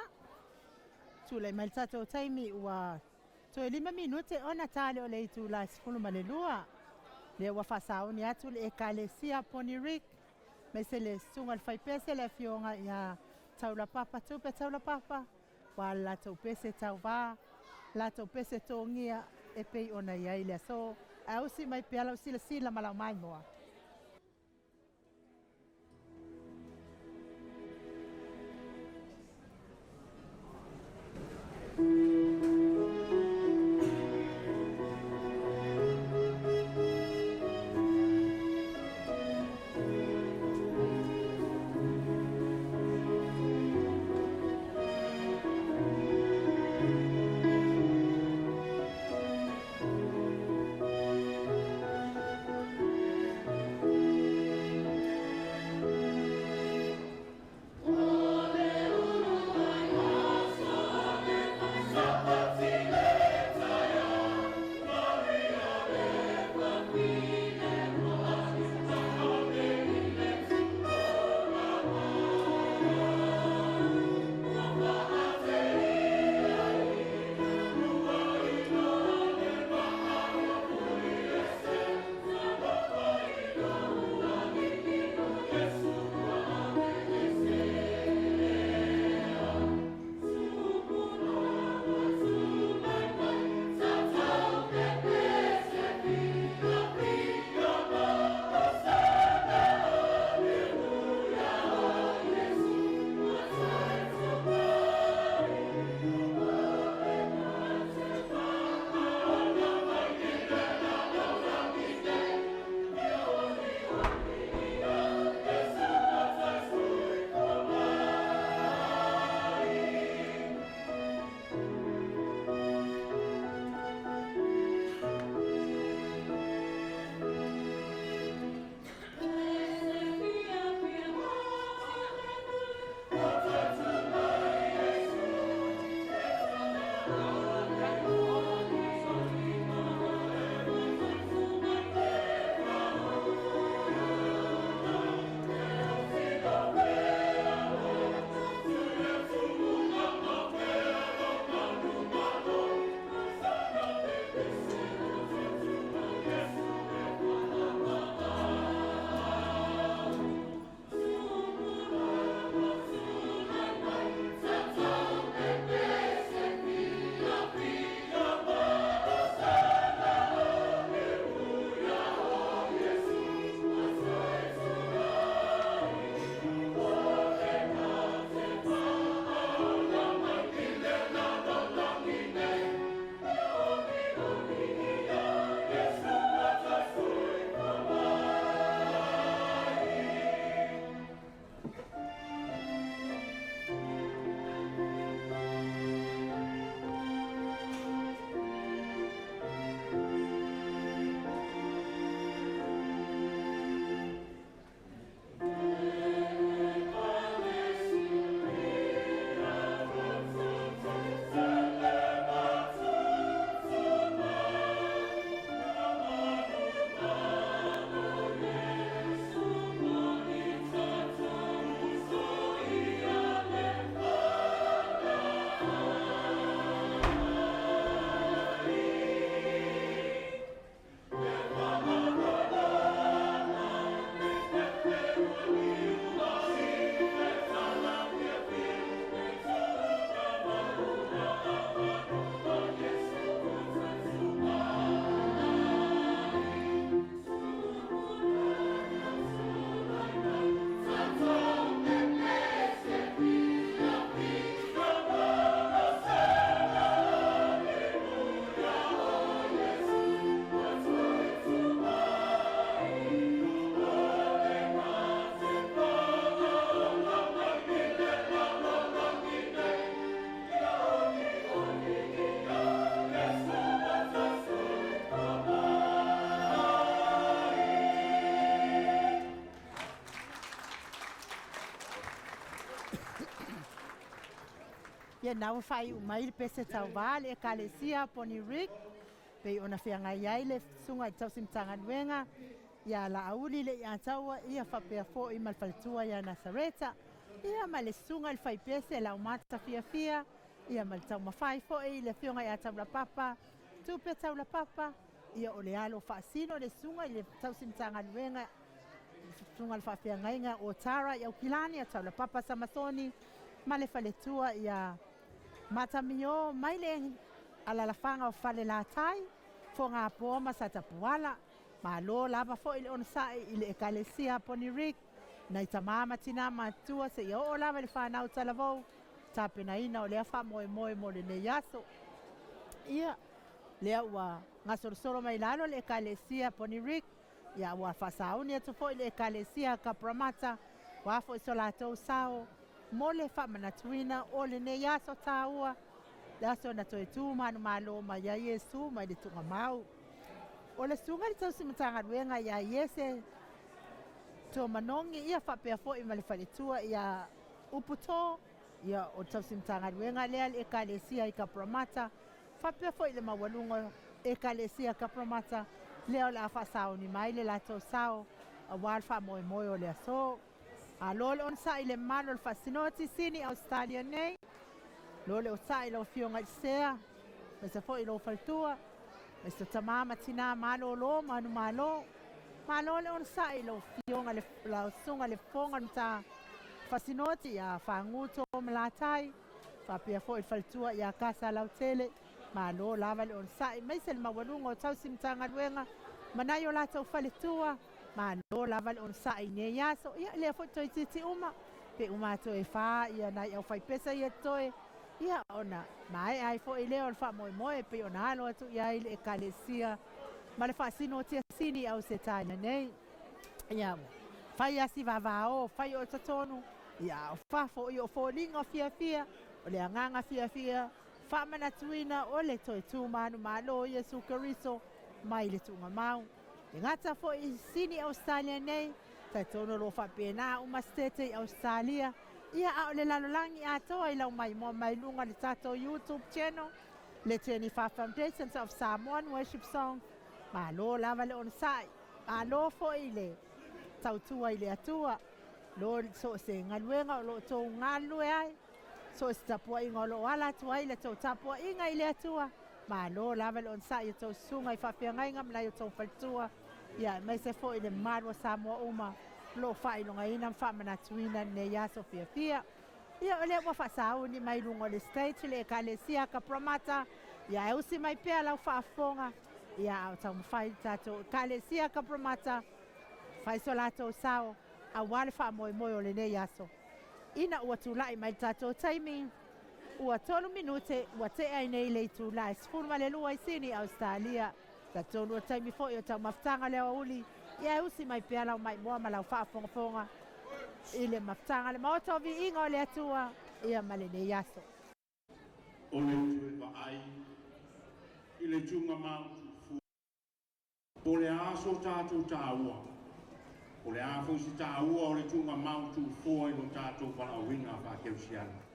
Tulai mai le tatou taimi ua toe 5 minute ona ta le o le itula e 12. Lea ua faasauni atu le Ekalesia Bonnyrigg aemaise le susuga i le faipese le afioga ia Taulapapa Tupe Taulapapa ua le latou pese tauvā, latou pese togia e pei ona i ai le aso. Ae usi mai pea lau silasila ma lau maimoa. Ia lena ua faaiu mai le pese tauvā a le Ekalesia Bonnyrigg pei ona feagai ai le Susuga i le Tausi Matagaluega ia Laauli Leiataua ia faapea foi ma le faletua ia Nasareta ia ma le Susuga i le Faipese Laumata Fiafia ia ma le taumafai foi i le Afioga ia Taulapapa Tupe Taulapapa ia o le alo faasino le Susuga i le Tausi Matagaluega Susuga i le Faafeagaiga o Tara i Aukilani ia Taulapapa Samasoni ma le faletua ia Matamio mai le alalafaga o Falelatai, Fogapoa ma Satapuala. Malo lava foi le onosai i le Ekalesia Bonnyrigg, nai tama ma tina matutua seia oo lava i le fanau talavou tapenaina o lea faamoemoe mo lenei aso. Ia, lea ua gasolosolo mai lalo le Ekalesia Bonnyrigg, ia ua faasauni atu foi le Ekalesia Cabramatta, ua foi so latou sao mo le faamanatuina o lenei aso taua, le aso na toe tu manumalo mai ai Iesu mai le tuugamau. O le Susuga i le Tausi Matagaluega ia Iese Tuamanogi ia faapea foi ma le faletua ia Uputo, ia o le Tausi Matagaluega lea a le Ekalesia i Cabramatta, faapea foi le maualuga o Ekalesia Cabramatta lea o le a faasaoni mai le latou sao aua le faamoemoe o le aso. Malo le onosai i le mamalu o le Faasinoti Sini Ausetalia nei. Lo le osa'i i lau Afioga i le Sea, aemaise foi i lou faletua, aemaise o tama ma tina malolo ma manumalo. Malo le onosai i lau Afioga le lau Susuga i le Fofoga o le Mata Faasinoti ia Faguto Malatai, faapea foi le faletua ia Kasa Lautele. Malo lava le onosai, aemaise le maualuga o tausi Matagaluega ma nai o latou faletua. Malo lava le onosai i nei aso. Ia, lea foi toeitiiti uma, pe uma atu e fa ia nai aufaipesa ia totoe, ia ona maea ai foi lea o le faamoemoe e pei ona alo atu i ai le Ekalesia ma le faasinotia sini i Ausetalia nei. Ia, ua fai lava si vavao, fai o totonu, ia a o fafo, ia o foliga fiafia, o le agaga fiafia, faamanatuina o le toe tu manumalo o Iesu Keriso mai le tuugamau. E gata foi i Sini Ausetalia nei, talitonu o lo o faapena uma Setete i Ausetalia, ia a o le lalolagi atoa i lau maimoa mai luga o le tatou YouTube channel, le Jennifer Foundations of Samoan Worship Songs. Malo lava le onosai, malo foi le tautua i le Atua, lo so o se galuega o lo o outou galulue ai, So o se tapuaiga o lo o ala atu ai la tou tapuaiga i le Atua. Malo lava le onosai i a tou susuga i faafeagaiga ma nai o tou faletua, ia aemaise foi le mamalu o Samoa uma o lo o faailogaina ma faamanatuina lenei aso fiafia. Ia o lea ua faasauni mai luga o le stage le Ekalesia Cabramatta, ia ae usi mai pea lau faafofoga, ia a o taumafai le tatou Ekalesia Cabramatta fai so latou sao aua le faamoemoe o lenei aso. Ina ua tulai mai le tatou taimi, ua 3 minute ua tea ai nei le itula e 12 i Sini, Ausetalia. Talitonu o le taimi foi o taumafataga o le aoauli, ia e usi mai pea lau maimoa ma lau faafogafoga i le mafutaga a le Maota o Viiga o le Atua, ia ma lenei aso. O le toe vaai i le tuugamau tuufua. Po o le a so tatou taua, po o le a foi se taua o le tuugamau tuufoa i lo tatou valaauina faakerisiano.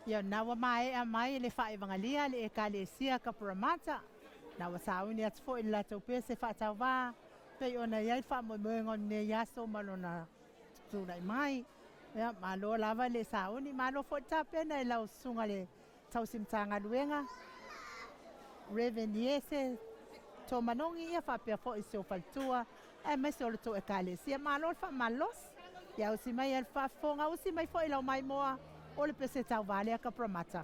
Ia na ua mae'a mai le fa'aevagalia le Ekalesia Kaparamata, na ua sauni atu fo'i le latou pese fa'atauvā pei ona i ai le fa'amoemoega o lenei aso ma lona tula'i mai. Ia malo lava le sauni, malo fo'i le tapena i lau susuga le tausi Matagaluega Reverend Iese Tomanogi, ia faapea fo'i si ou faletua aemaise o le tou Ekalesia. Malo le fa'amalosi, ia usi mai e le faafofoga, usi mai fo'i lau maimoa o le pese tauvā lea Kaparamata.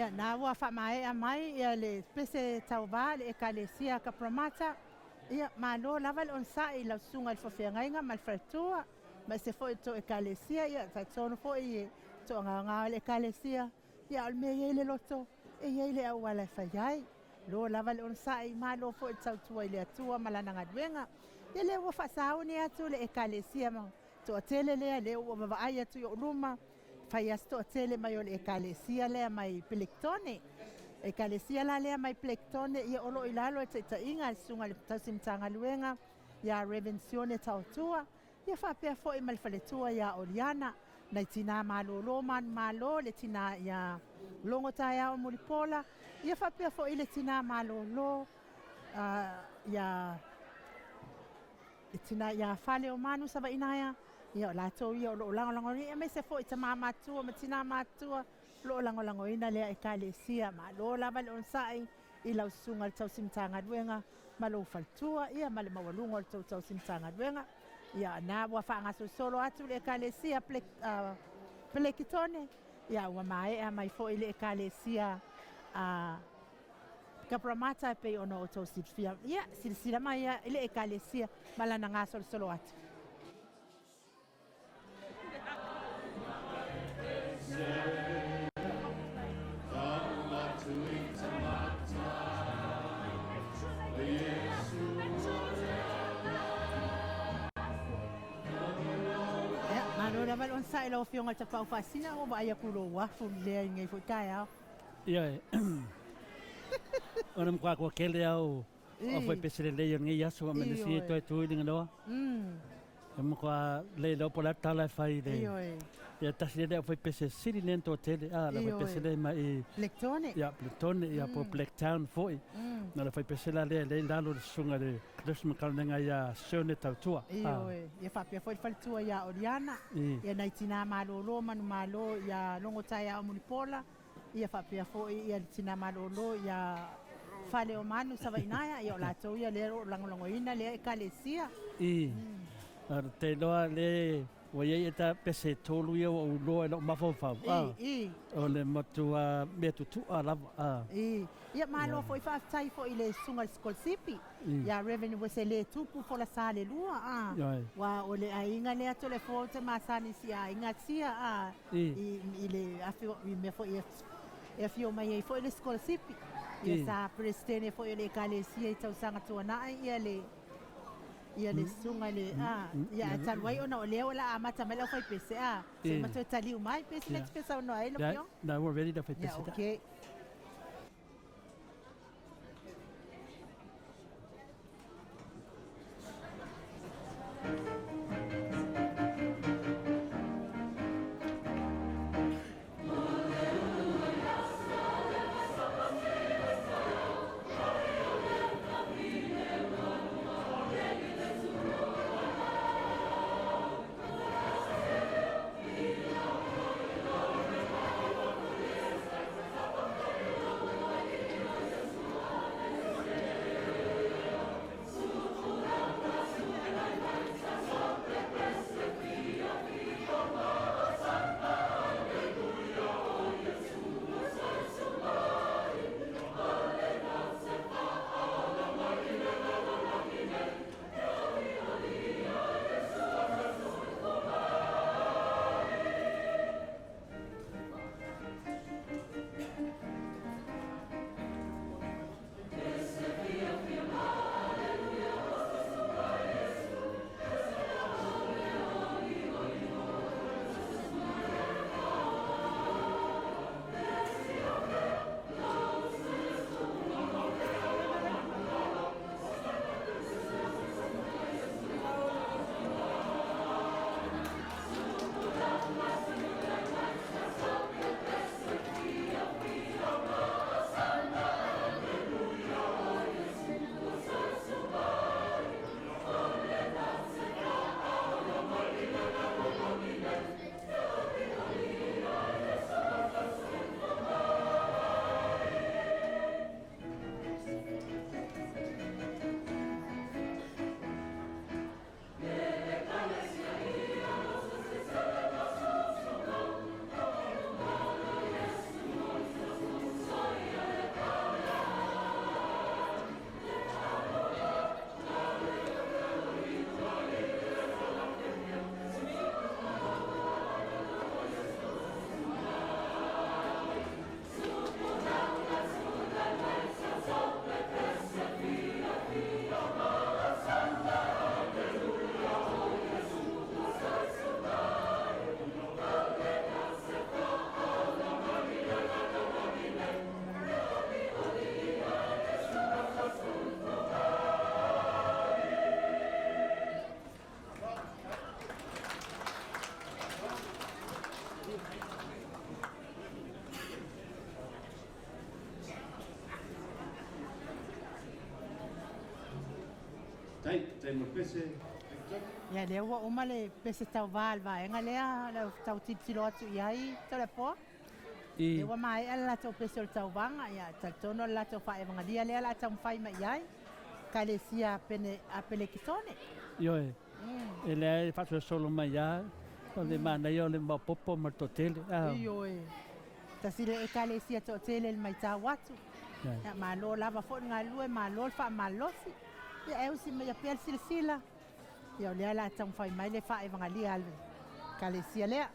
Ia, na ua faamaea mai ia le pese tauva a le Ekalesia Kaparamata. Ia, malo lava le onosai i lau susuga i le faafeagaiga ma le faletua, ma ese foi le tou Ekalesia. Ia, talitonu foi e toagaogao le Ekalesia. Ia, a o le mea e i ai le loto, e i ai le auala e fai ai. Lo lava le onosai, malo foi le tautua i le Atua ma Lana galuega. Ia, lea ua faasauni atu le Ekalesia ma toatele lea, lea ua vavaai atu i ou luma, fai lava si toatele mai o le Ekalesia lea mai Pelekitone. Ekalesia la lea mai Pelekitone, ia o lo o i lalo o le taitaiga a le Susuga i le Tausi Matagaluega ia Reverend Sione Taotua, ia faapea foi ma le faletua ia Oliana, nai tinā malolo manumalo, le tinā ia Logo Taeao Mulipola, ia faapea foi le tinā malolo ia le tina ia Faleomanu Savainaea, ia o latou ia o lo o lagolagoina, aemaise foi tama matua ma tina matua o lo o lagolagoina lea Ekalesia. Malo lava le onosai i lau susuga i le tausi Matagaluega ma lou faletua, ia ma le maualuga o le tou tausi Matagaluega. Ia na ua faagasolosolo atu le Ekalesia Pelekitone, ia ua maea mai foi le Ekalesia Kaparamata e pei ona outou silafia. Ia, silasila mai i le Ekalesia ma lana gasolosolo atu. Ia, malo lava le onosai i lau Afioga i le Tapaau Faasisina, ua vaai atu i lou afu lea i lenei foi taeao. Ioe. Ona matua toatele au o faipese lelei o lenei aso ma le isi toe tu i Ligaloa. E matua le iloa po o le a le tala e fai i le ia tasi lea o faipese sili lea ona toatele a le faipese lea mai i Blacktown. Ia Blacktown ia po Blacktown foi. Na le faipese la lea lea i lalo le susuga i le Chris Makalnenga ia Sione Tautua. Ioe. Ia faapea foi le faletua ia Oliana. Ia nai tinā malolo manumalo ia Logotaeao Mulipola. Ia faapea foi ia le tina malolo ia Faleomanu Savainaea, ia o latou ia lea o lo o lagolagoina lea Ekalesia. I, te iloa le ua i ai eta pese e tolu ia ua ou iloa i lou mafaufau, a, o le matua mea tutu'a lava, a. I, ia malo foi faafetai foi i le susuga i le sikolasipi, ia Reverend Uesele Tupu Folasa le lua, a, ua o le aiga lea Toleafoa ou te masani i si aiga sia, a, i le afio i mea foi e afio mai ai foi le sikolasipi. Ia sa Peresetene foi o le Ekalesia i tausaga tuanai ia le ia le susuga i le a ia ae talu ai ona o lea o le a amata mai le aufaipese a se i ma toe taliu mai pe sina te fia saunoa ai lau afioga. No, we're ready le aufaipese. Ia okay. Faafetai, faafetai mo le pese. Ia lea ua uma le pese tauvā a le vaega lea o le a tau tilotilo atu i ai Toleafoa. Lea ua maea le latou pese o le tauvaga, ia e talitonu o le latou faaevagalia lea o le a taumafai mai i ai Ekalesia a Pelekisone. Ioe, e leai e faasolosolo mai lava, o le manaia o le maopoopo ma le toatele. Ioe, tasi lea Ekalesia toatele i le matau atu. Ia, malo lava foi le galulue, malo le faamalosi. Ia e usi mai pea le silasila. Ia o lea o le a taumafai mai le faaevagalia a le Ekalesia lea.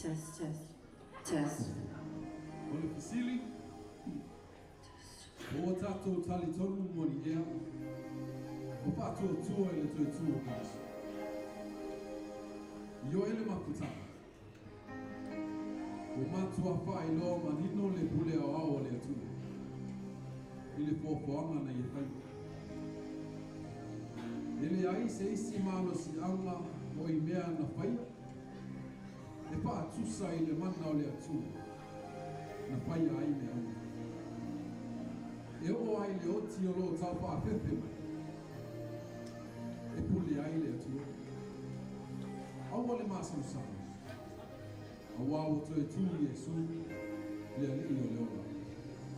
Test, test, test. O le fesili. O tātou tali tonu moni ea, o pātua tua i le toe tū o Keriso. I o ele mafutanga, o matua whaeloa manino le pule o ao o le atua, i le foafoaga na ia faia. E le ai se isi malosiaga o i mea na faia, e faatusa i le mana o le Atua, na faia ai mea uma. E oo ai le oti o loo taufaafefe mai, e pule ai le Atua. Aua le masamasau, auā ua toe tū Iesu, le Alii o le ola.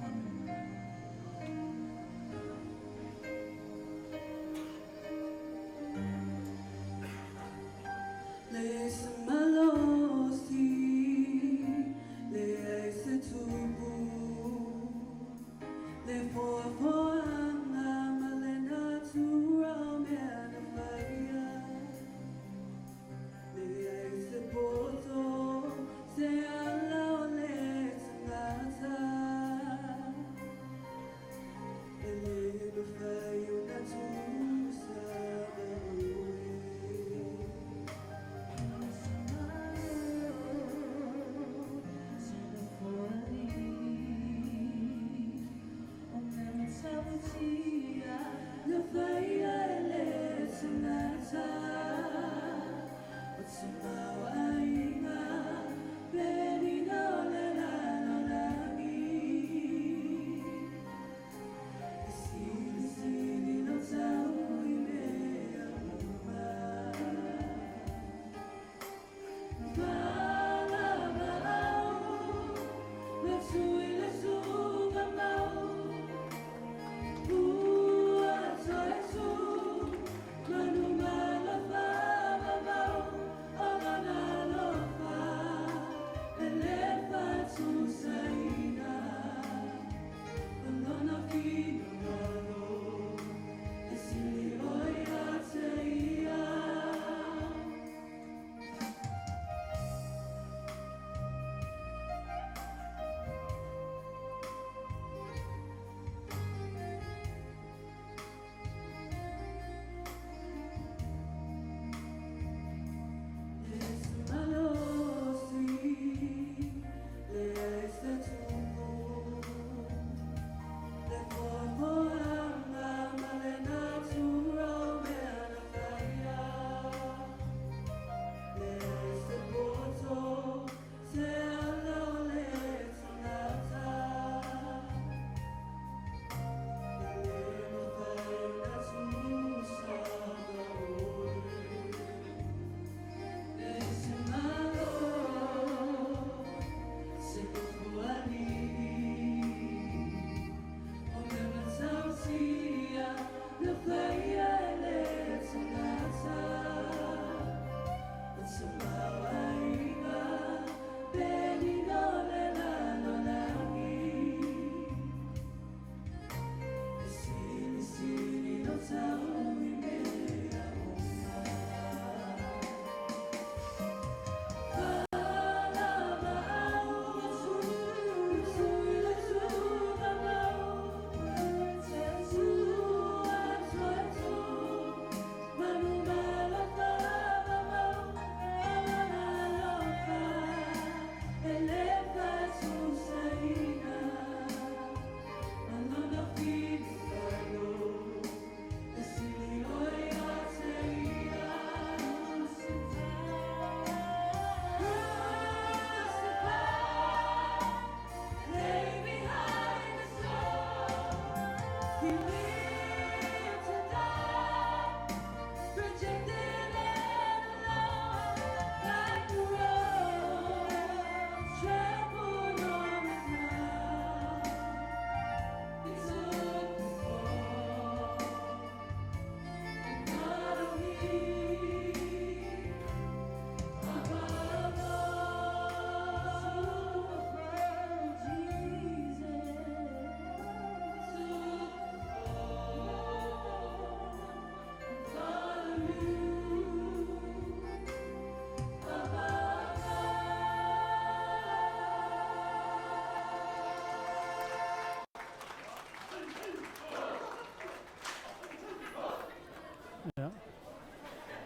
Amene. Le se malosi, le ai se tupu, le foafoaga ma le natura o mea na faia. Le ai se poto, se ala o le tagata.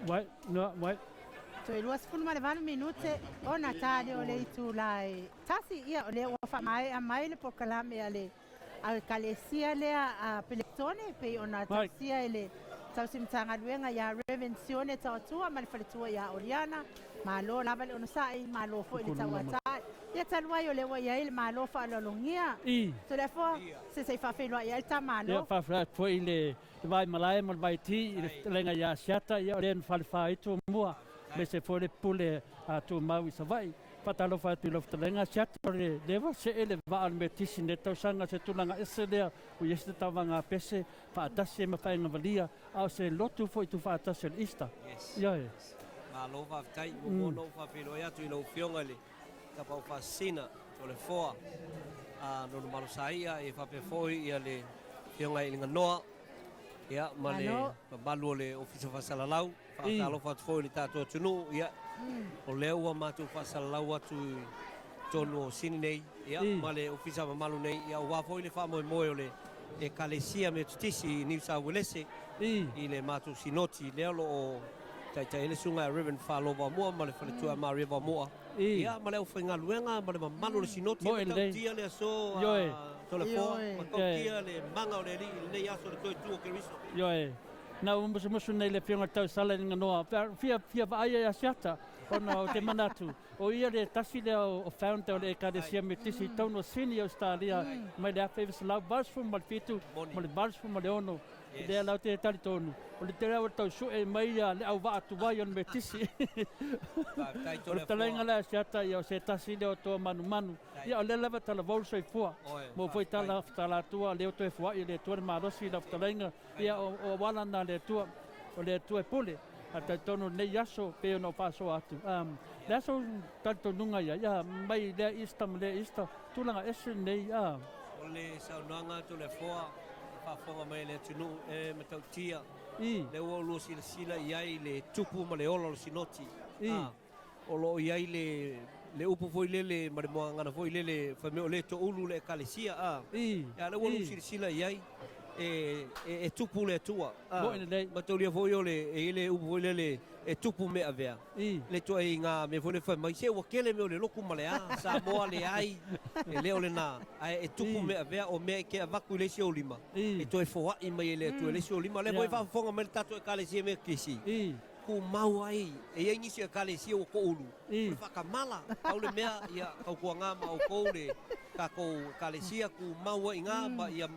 Wai, no, wai. Toe 28 minute ona ta lea o le itula e 1, ia o lea ua faamaea mai le polokalame a le Ekalesia lea a Peletone e pei ona tausia e le tausi Matagaluega ia Rev. Sione Taotua ma le faletua ia Oliana. Malo lava le onosai, malo foi le tauatai. Ia talu ai o lea ua i ai le malo faaaloalogia. Toleafoa, se se i faafeiloai ai le ta Malo. Ia, faafeiloai atu foi i le vai malae ma le vai ti i le fetalaiga ia Asiata, ia o lea na falefa ai Tumua, aemaise foi le pule a Tumau i Savaii. Faatalofa atu i lau fetalaiga Asiata, o le leva see le vaa o le Metisi i lenei tausaga, se tulaga ese lea ua i ai se tatavaga pese faatasi ai ma Faigavalia, a o se lotu foi tuufaatasi o le Easter. Yes. Ioe. Malo faafetai. Muamua ona ou faafeiloai atu i lau Afioga i le Tapaau Faasisina Toleafoa a Nonumalo Saia e faapea foi ia le Afioga i le Ganoa ia ma le mamalu o le Ofisa Faasalalau. Faatalofa atu foi i le tatou atunuu ia o lea ua matou faasalalau atu i totonu o Sini nei ia ma le Ofisa mamalu nei ia aua foi le faamoemoe o le Ekalesia Metotisi i Niu Sau Uelese i le matou Sinoti lea o lo o taitai ai le Susuga ia Reverend Falo Vaomoa ma le Faletua ia Maria Vaomoa ia ma le aufaigaluega ma le mamalu o le Sinoti. E matautia le aso a Toleafoa, matautia le maga o le Alii i lenei aso i le toe tu o Keriso. Ioe. Na ua musumusu nei le Afioga i le Tausala i le ganoa, fia, fia vaai ai Asiata, ona o te manatu, o ia le tasi lea o founder o le Ekalesia Metisi i totonu o Sini, Ausetalia, mai le 1987 ma le 86. Lea la ou te talitonu, o le tele lava o le tau sue mai le auvaa tuai o le Metisi. O le fetalaiga lea a Asiata, ia o se tasi lea o toa manumanu. Ia o lea lava e talavou le soifua. Mo foi tala talatua, lea ua toe foai e le Atua le malosi i lau fetalaiga. Ia, o auala na a le Atua, o le Atua e pule. Ae talitonu lenei aso, pei ona ou faasoa atu, le aso talitonuga ia, ia, mai lea Easter ma lea Easter, tulaga ese lenei, a. O le saunoaga a Toleafoa, e faafofoga mai e le atunuu, e matautia, lea ua oulua silasila i ai i le tupu ma le ola o le Sinoti, a. O lo o i ai le, le upu foi lele ma le muagana foi lele fai mai o le toulu le Ekalesia, a. Ia, lea ua lou silasila i ai, e, e, e tupu le Atua, a. Moe lelei. Mataulia foi o le, e i ai le upu foi lele e tupu mea avea. Le ituaiga mea foi lele fai mai, se ua tele mea o le lotu ma le a, Samoa leai, e le o lena, ae e tupu mea avea, o mea e te avatu i le isi ou lima, e toe foai mai e le Atua i le isi ou lima. O lea foi e faafofoga mai le tatou Ekalesia Metotisi. Tumau ai, e i ai nisi o Ekalesia ua toulu, o le faatamala, pau le mea, ia tautuaga ma outou le tatou Ekalesia, tumau ai i ina ma ia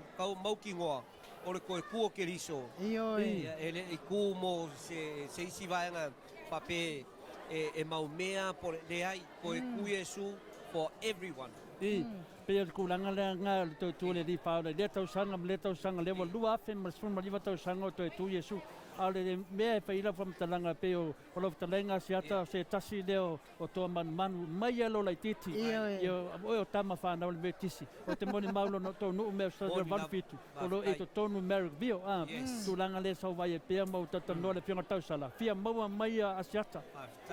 mautinoa o le toe tu o Keriso, ia e le i tu mo se se isi vaega faapea e mau mea po o le, leai, toe tu Iesu for everyone. I, pei o le tulaga lea na o le toe tu o le Alii Faaola i lea tausaga ma lea tausaga, lea ua 2019 tausaga o toe tu Iesu. A o le mea e fai ai lau faamatalaga pei o lau fetalaiga Asiata, o se tasi lea o toa manumanu mai lava lou laitiiti, ia oe o tama fanau le Metotisi. Ou te molimau lona o tou nuu mea o Salega 87, o lo o i totonu i Marrickville, a tulaga lea sau vai ai pea ma ou talatalanoa le Afioga Tausala, fia maua mai a Asiata,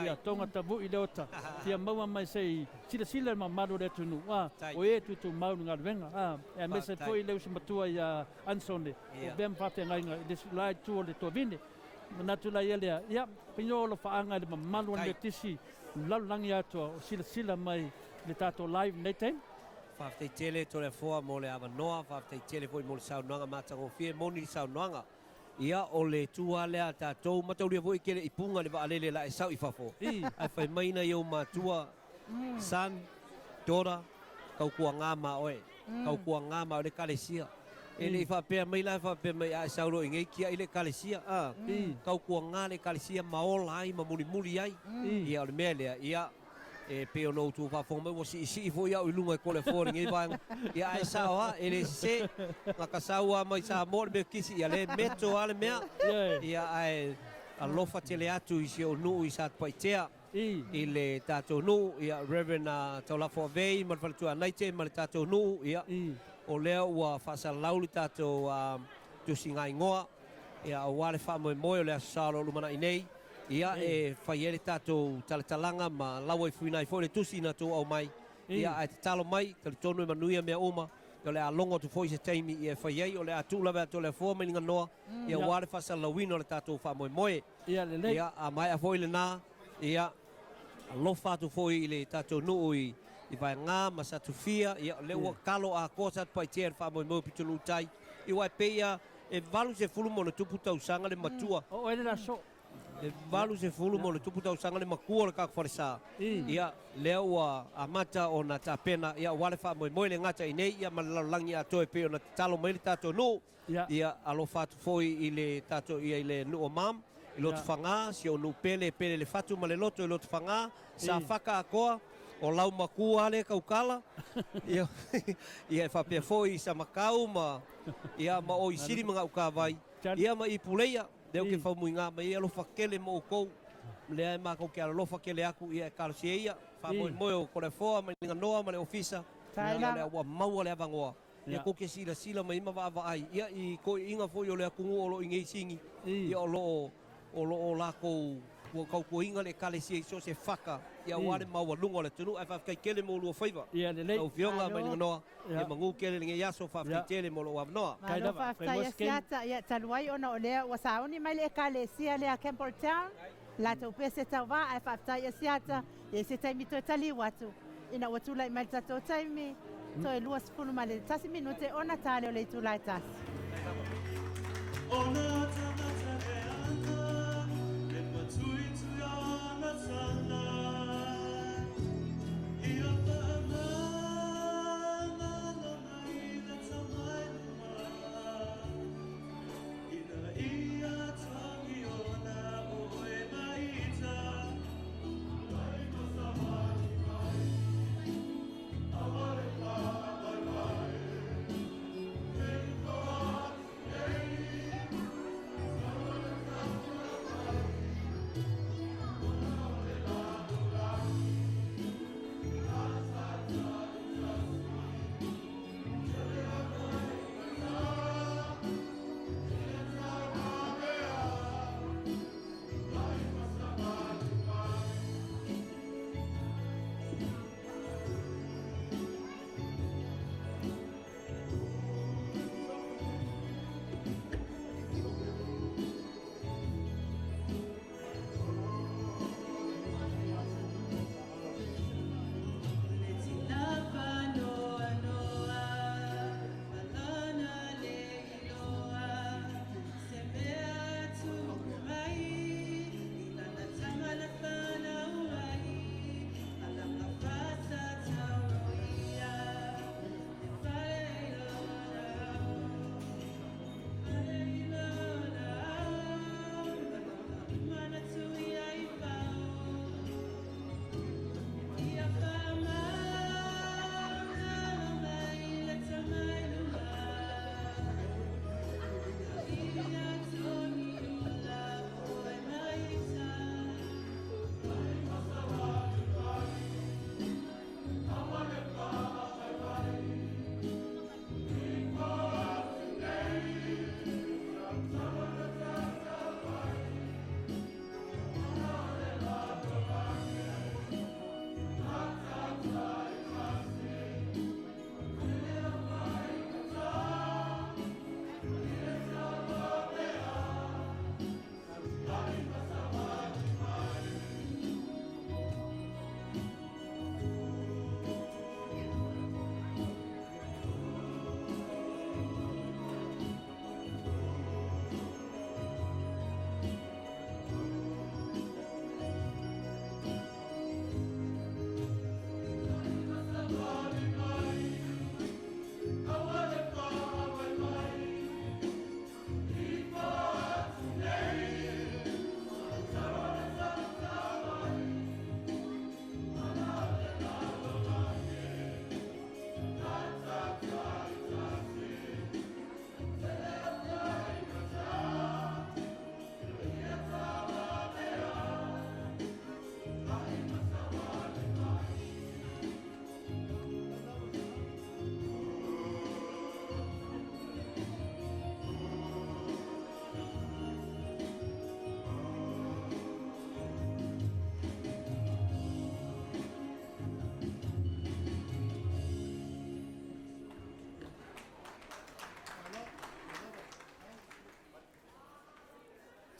ia tonga tavui le ota, fia maua mai se i silasila i le mamalu o le atunuu, a o e tutumau le galuega, a aemaise foi le uso matua ia Ansone, o mea ma faafeagaiga i le la itu o le tuavine. Manatu la ia lea, ia, pino o alofaaga i le mamalu o le Metotisi lalolagi atoa o silasila mai i le tatou live lenei taimi. Faafetai tele Toleafoa mo le avanoa, faafetai tele foi mo le saunoaga matagofie, moni le saunoaga. Ia o le itu lava lea a tatou, mataulia foi e tele i puga le vaalele la e sau i fafo, ae fai mai nai ou matua, Son, daughter, tautuaga ma oe, tautuaga ma oe le Ekalesia. E le i faapea mai la, faapea mai a e sau loa i inei tiai le Ekalesia, a. Tautuaga le Ekalesia ma ola ai ma mulimuli ai. Ia o le mea lea, ia, e pei ona outou faafofoga mai ua siisii foi au i luga e Toleafoa i lenei vaega. Ia ae sao lava, e le sese, na ta sau lava mai Samoa le Metotisi, ia lea e meto lava le mea. Ia ae alofa tele atu i si ou nuu i Satupaitea. I le tatou nuu, ia, Reverend Taulafo Avei ma le faletua Anaite ma le tatou nuu, ia, o lea ua faasalalau le tatou tusiga igoa, ia, aua le faamoemoe o le Aso Sa o lo o lumanai nei, ia, e fai ai le tatou talatalaga ma lauaifuina ai foi le tusi na tou aumai, ia, ae tatalo mai, talitonu e manuia mea uma. O le a logo atu foi se taimi ia e fai ai, o le a tuu lava ia Toleafoa ma Iliganoa, ia aua le faasalalauina o le tatou faamoemoe. Ia lelei. Ia, a maea foi lena, ia, alofa atu foi i le tatou nuu i Vaega ma Satufia, ia, o lea ua talo atoa Satupaitea i le faamoemoe o Pitonuu Tai, ia aua e pei lava e 80+ tausaga le matua. O oe le la soo. E 80+ tausaga le matua o le tatou falesa, ia, lea ua amata ona tapena, ia, aua le faamoemoe le gata i nei, ia, ma le lalolagi atoa e pei ona tatalo mai le tatou nuu, ia, alofa atu foi i le tatou, ia, i le nuu o Mam, i Lotofaga, si ou nuu pele, e pele le fatu ma le loto i Lotofaga, Safata atoa, o lau matua lea e tautala, ia, ia, e faapea foi i Samatau ma, ia, ma Oisili ma Gautavai, ia, ma Ipuleia. Lea ou te faumuiga mai ai, alofa tele mo outou, lea e matou te alolofa tele atu, ia e talosia ia, faamoemoe o Toleafoa ma Iliganoa ma le Ofisa, ia o lea ua maua le avanoa, ia tou te silasila mai ma vaavaai, ia i toeaiina foi o le atunuu o lo o i nei sini, ia o lo o, o lo o latou ua tautuaina le Ekalesia i so o se fata, ia aua le maualuga o le atunuu. Ae faafetai tele mo lua faiva, lau Afioga ma Iliganoa. Ia magu tele lenei aso, faafetai tele mo lou avanoa. Malo faafetai Asiata, ia talu ai ona o lea ua sauni mai le Ekalesia lea Campbelltown, latou pese tauva, ae faafetai Asiata, ia i se taimi toe taliu atu, ina ua tulai mai le tatou taimi, toe 21 minute ona ta lea o le itula e tasi. Ona tagata leaga, e patuitui ana tala. Ia faamagalo mai le tamai luma, ina ia tagiona oe mai ita.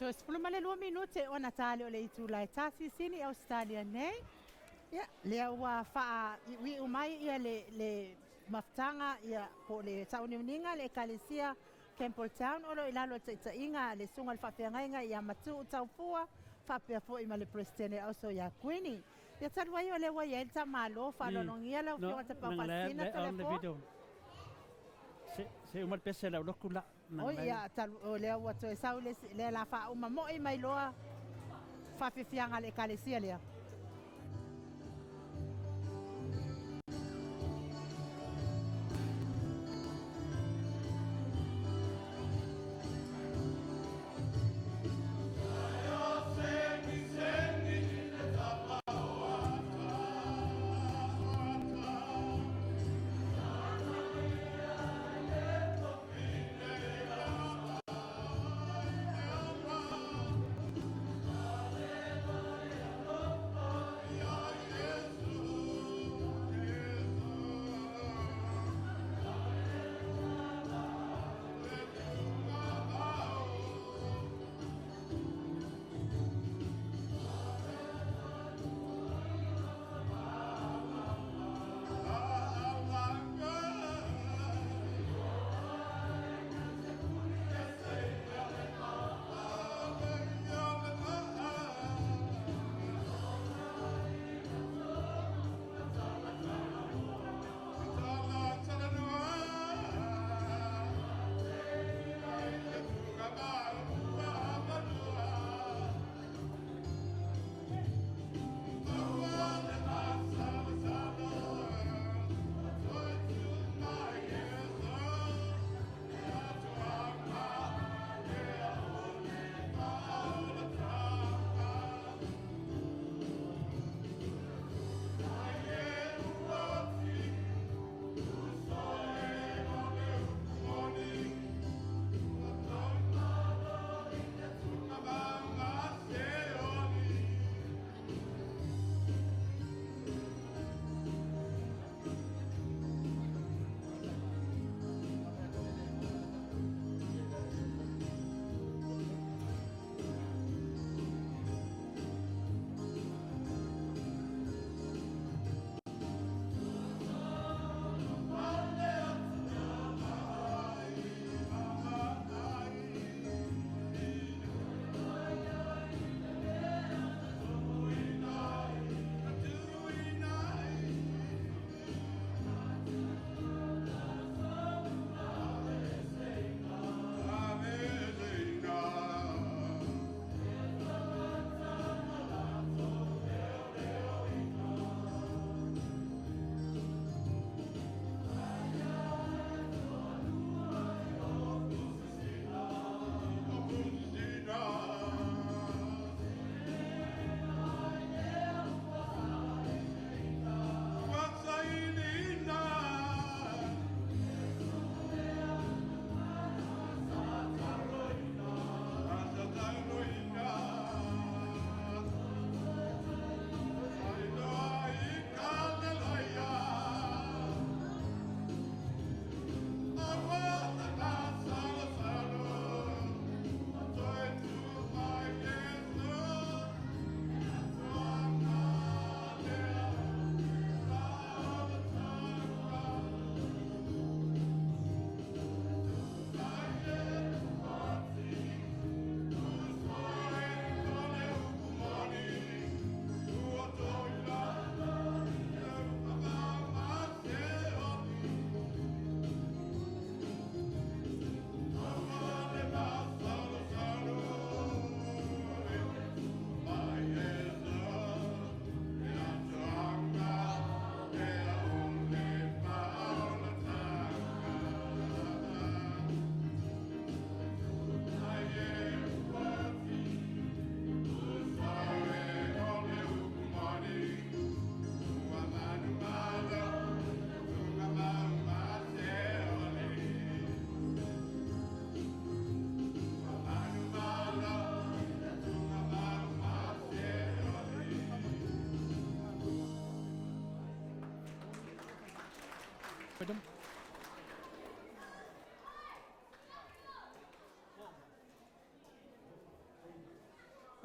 Toe 12 minute ona tali o le itula e 1 Sini Ausetalia nei. Ia, lea ua faaiuiu mai ia le mafutaga ia po o le sauniuniga a le Ekalesia Campbelltown o lo o i lalo o le taitaiga a le Susuga i le Faafeagaiga ia Matuu Taufua faapea foi ma le Peresetene Auso ia Kuini. Ia talu ai o lea ua i ai le tamalo, faaaloalogia lau Afioga i le Tapaau Faasisina Toleafoa. Se uma le pese a le aulotu la. Oi, ia, talu, o lea ua toe sau le isi, lea la faauma moi mai loa faafiafiaga a le Ekalesia lea.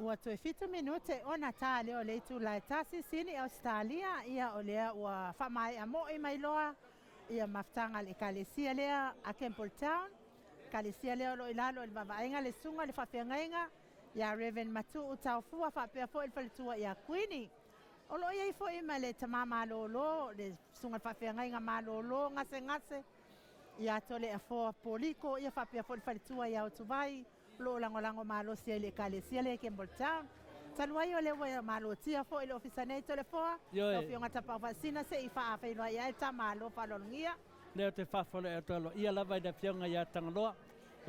Ua toe 7 minute ona ta lea o le itula e 1 Sini Ausetalia, ia o lea ua faamaea moi mai loa ia mafutaga a le Ekalesia lea a Campbelltown, Ekalesia lea o lo o i lalo i le vaavaaiga a le Susuga i le Faafeagaiga ia Rev. Matuu Taofua faapea foi le faletua ia Kuini. O lo o i ai foi ma le tama malolo, le Susuga i le Faafeagaiga malolo gasegase ia Toleafoa Poliko, ia faapea foi le faletua ia Otuvai, o lo o lagolago malosi ai i le Ekalesia lea i Campbelltown. Talu ai o lea ua malotia foi le ofisa nei Toleafoa, lau Afioga Tapaau Faasisina se i faafeiloai ai le tamalo faaaloalogia. Lea ou te faafeiloai atu aloaia lava i le Afioga ia Tagaloa.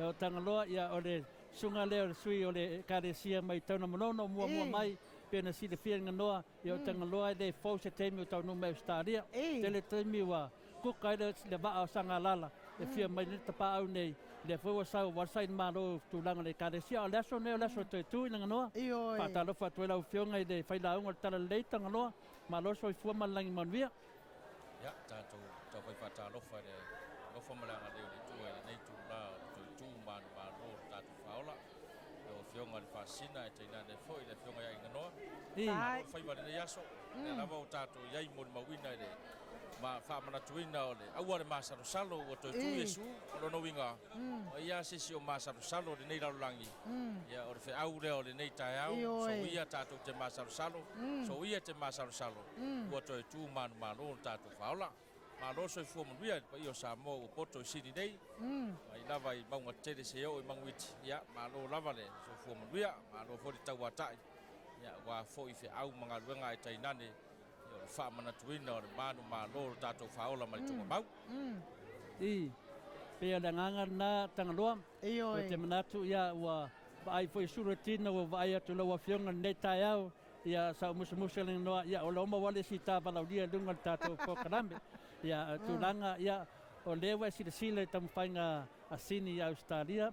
O Tagaloa, ia o le susuga lea o le sui o le Ekalesia mai Tanugamanono muamua mai, pei ona silafia le ganoa, ia o Tagaloa e le fou se taimi o taunuu mai Ausetalia. Tele taimi ua kuka ai le vaa o Sagalala e fia mai nei le tapaau nei, lea foi ua sau ua saini malo i tulaga o le Ekalesia. A o le aso nei o le aso e toe tu i le ganoa. Faatalofa atu ai lau Afioga i le failauga o le Talalelei Tagaloa, malo le soifua ma le lagi manuia. Ia, tatou taufai faatalofa i le alofa ma le agalelei o le Atua i lenei itula o le toe tu manumalo o le tatou faaola. Lau Afioga i le Faasisina, e tainane foi le Afioga ia Aiganoa. Malo le faiva i lenei aso. Lea lava ua tatou i ai molimauina i le faamanatuina o le aua le masalosalo ua toe tu Iesu. O lona uiga, o ai lava se isi o masalosalo i lenei lalolagi, ia o le feau lea o lenei taeao, soia tatou te masalosalo, soia te masalosalo, ua toe tu manumalo le tatou faaola. Malo le soifua manuia i le paia o Samoa ua poto i Sini nei, mai lava i mauga tetele seia oo i Manuiti, ia malo lava le soifua manuia, malo foi le tauatai, ia aua foi feau ma galuega ae tainane ia o le faamanatuina o le manumalo o le tatou faaola ma le tuugamau. I, pei o le agaga lena Tagaloa, ou te manatu ia ua vaai foi i sulu e tino ua vaai atu i lau Afioga i lenei taeao, Ia, sa ou musumusu i le inoa, ia, o lea ua maua le isi ta valaaulia i luga o le tatou polokalame. Ia, o tulaga, ia, o lea ua e silasila i taumafaiga a Sini i Ausetalia,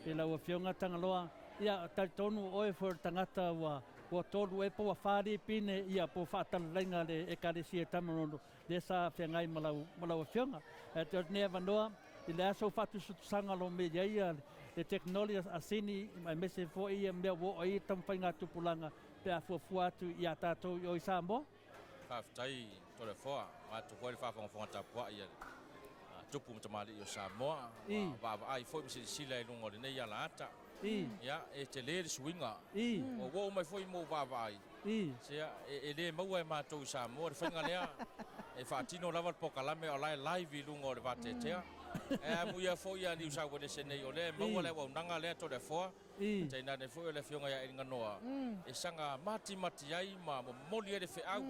i lau Afioga Tagaloa, ia, talitonu o oe foi o le tagata ua, ua tolu ea po ua fa lipine, ia, po o faatalatalaiga a le Ekalesia i Tamalolo, lea sa feagai ma lau, ma lau Afioga. Ae o lenei avanoa, i le aso faatusatusaga o lo o mea i ai le technology a Sini aemaise foi ia mea ua oo ai taumafaiga a tupulaga pe a fuafua atu ia tatou i o i Samoa. Faafetai Toleafoa, vaeatu foi le faafogafoga tapuai a le Tupu ma Tamalii o Samoa, ua vaavaai foi ma silasila i luga o lenei alaata. Ia, e tele le suiga. Ua oo mai foi ma ou vaavaai, Sea, e le maua e matou i Samoa le faiga lea, e faatino lava le polokalame a o la e live i luga o le vateatea. Ae amuia foi ia Niu Sauelese nei, o lea e maua le auaunaga lea Toleafoa, tainane foi o le Afioga ia Eliganoa, e saga matimati ai ma momoli ai le feau,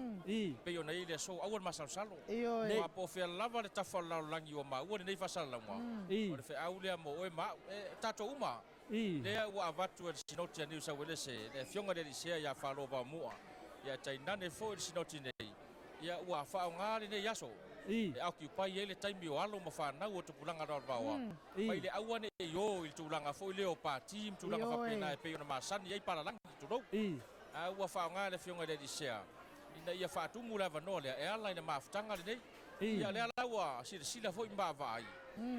pei ona i ai le aso, aua le masalosalo. Aua po o fea lava le tafa o le lalolagi ua maua lenei faasalalauga, o le feau lea mo oe ma au, e tatou uma. Lea ua avatu e le Sinoti a Niu Sauelese, le Afioga i le Alii Sea ia Falo Vaomua, ia tainane foi le Sinoti nei, ia ua faaaoga lenei aso e occupy ai le taimi o alo ma fanau o tupulaga Raovaoa, mai le aua ne i o i le tulaga foi lea o pati ma tulaga faapena e pei ona masani ai palalagi, tulou. A ua faaaoga e le Afioga i le Alii Sea ina ia faatumu le avanoa lea e ala i le mafutaga lenei. Ia lea la ua silasila foi ma vaavaai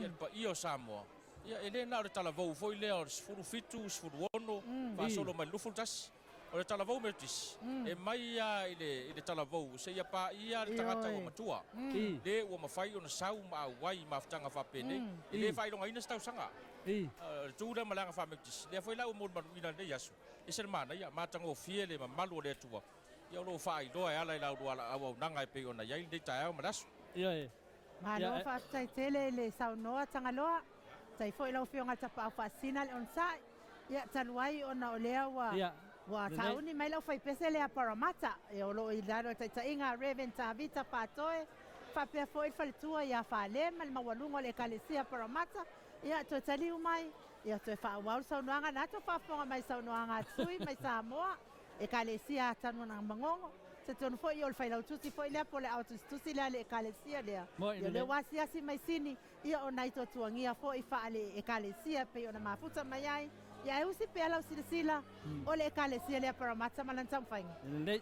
ia le paia o Samoa, Ia, e le na o le talavou foi lea o le 17, 16, faasolo mai le 21. O le talavou Metotisi, e mai lava i le, i le talavou seia paia le tagata ua matua, le ua mafai ona sau ma auai i mafutaga faapenei. E le faailogaina se tausaga. O le tu lea ma le aga faa-Metotisi, lea foi la ua molimauina i lenei aso, e ese le manaia, matagofie le mamalu o le Atua, ia o lo o faailoa e ala i la ulua auaunaga e pei ona i ai lenei taeao ma le aso. Ioe. Malo faafetai tele i le saunoa Tagaloa, faafetai foi lau Afioga i le Tapaau Faasisina le onosai. Ia talu ai ona o lea ua ua sauni mai le aufaipese lea Parramatta, ia o lo o i lalo o le taitaiga a Rev Tavita Patoe, faapea foi le faletua ia Fale ma le maualuga o le Ekalesia Parramatta, ia toe taliu mai, ia toe faaauau le saunoaga, na tou faafofoga mai i saunoaga a sui mai Samoa. Ekalesia a Tanuanamagogo. Se tonu foi o le failautusi foi lea po o le aotusitusi lea a le Ekalesia lea. Ia o lea ua asiasi mai Sini, ia o nai tuatuagia foi faale Ekalesia e pei ona mafuta mai ai. Ia ae usi pea lau silasila, o le Ekalesia lea Parramatta ma lana taumafaiga. Lelei.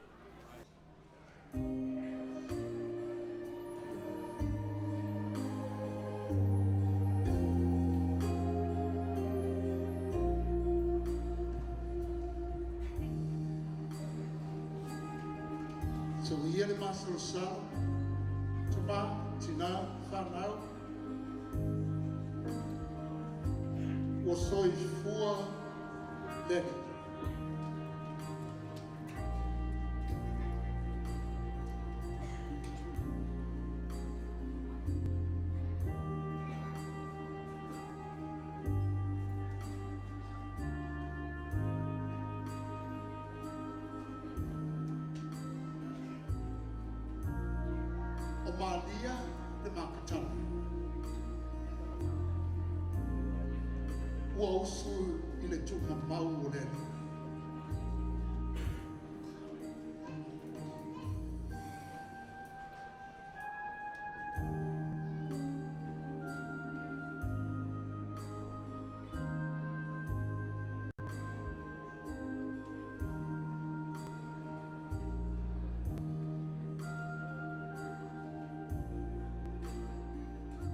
Soia le masalosalo, tama, tina, fanau, ua soifua le Alii. O Malia le Makatala. Ua usu i le tuumamau o le Alii.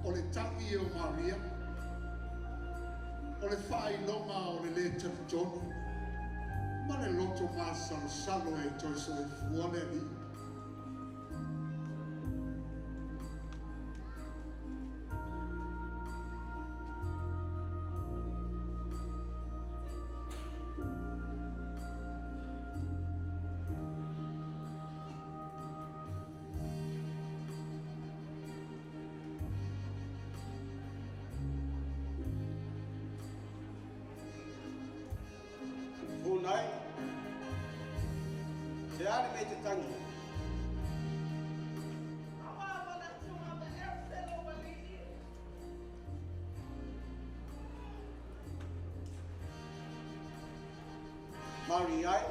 O le ta'i o Maria, o le faailoga o le lē talitonu ma le loto masalosalo e toe soifua le Alii. Funai, se ale me te tangi. Maori ai.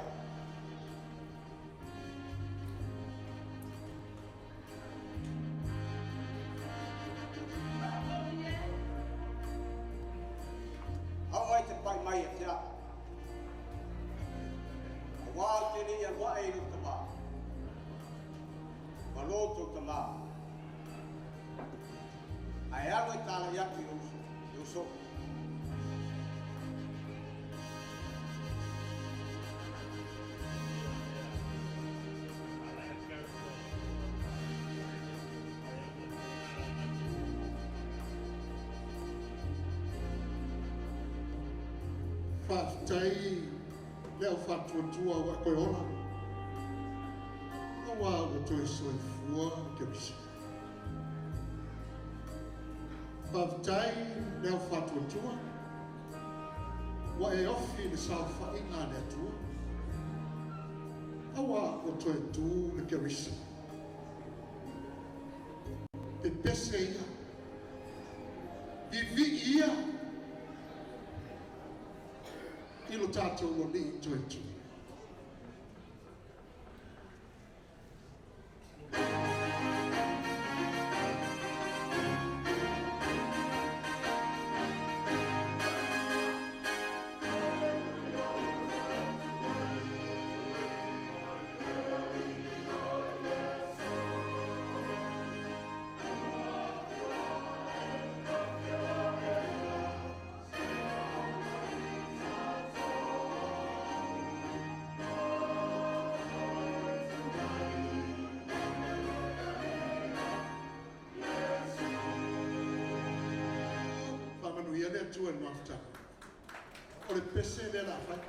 Hau ai te pai mai a te a. A wā o te rei alua e lo tama. Ma lo tau tama. A e alu e tāla i atu i uso. I uso. Faafetai le au faatuatua ua e toe ola. Auā ua toe soifua Kerisi. Faafetai le au faatuatua ua e ofi i le saofaiga a le Atua. Auā ua toe tū le Kerisi. Pepese ia, vivii ia i lo tatou Alii toe tū. Faamanuia le Atua i le mafutaga. O le pese lea o le a fai.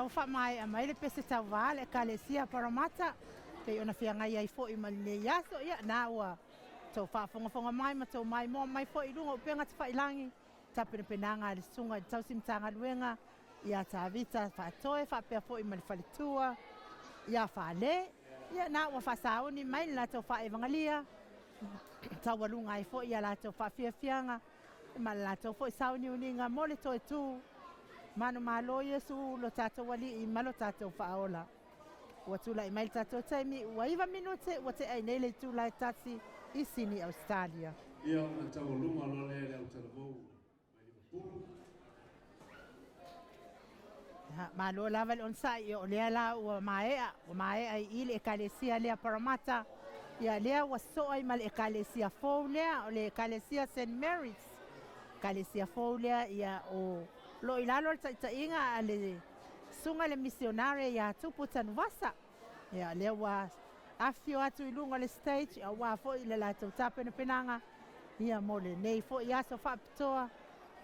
ua faamaea mai le pese tauvā a le Ekalesia Parramatta, pei ona feagai ai foi ma lenei aso. Ia, na ua tou faafogafoga mai ma tou maimoa mai foi i luga o upega tafailagi, tapenapenaga a le Susuga i le Tausi Matagaluega ia Tavita Faatoe faapea foi ma le faletua ia Fale. Ia, na ua faasauni mai le latou faaevagalia, taualuga ai foi ia latou faafiafiaga ma le latou foi sauniuniga mo le toe tu manumalo Iesu lo tatou Alii ma lo tatou Faaola. Ua tulai mai le tatou taimi, ua 9 minute ua tea ai nei le itula e 1 i Sini, Ausetalia. Ia, ona taualuga loa lea i le autalavou mai Livapulu. Malo lava le onosai, o lea la ua maea, ua maea i i le Ekalesia lea Parramatta, ia lea ua soa ai ma le Ekalesia fou lea, o le Ekalesia St. Mary's. Ekalesia fou lea, ia o lo o i lalo o le taitaiga a le Susuga i le Misionare ia Tupu Tanuvasa. Ia lea ua afifio atu i luga o le stage, aua foi le latou tapenapenaga, ia mo lenei foi aso faapitoa,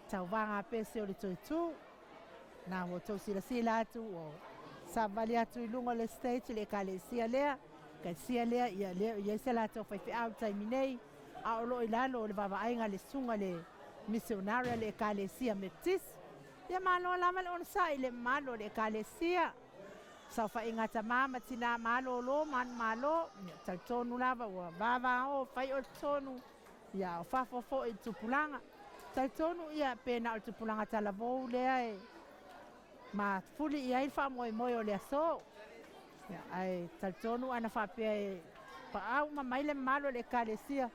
tauvaga pese o le toe tu. Na ua outou silasila atu, ua savali atu i luga o le stage le ekalesia lea, ekalesia lea, ia lea o i ai se latou faifeau i le taimi nei, a o lo o i lalo o le vaavaaiga a le susuga i le misionare a le ekalesia Metotisi. Ia malo lava le onosai i le mamalu o le ekalesia, saofaiga a tamā ma tinā malōlō manumalo, ia talitonu lava ua vavao fai oe totonu, ia o fafo foi i le tupulaga. Talitonu ia pe na o le tupulaga talavou lea e mafuli i ai le faamoemoe o le aso. Ia, ae talitonu ana faapea e paau uma mai le mamalu o le ekalesia.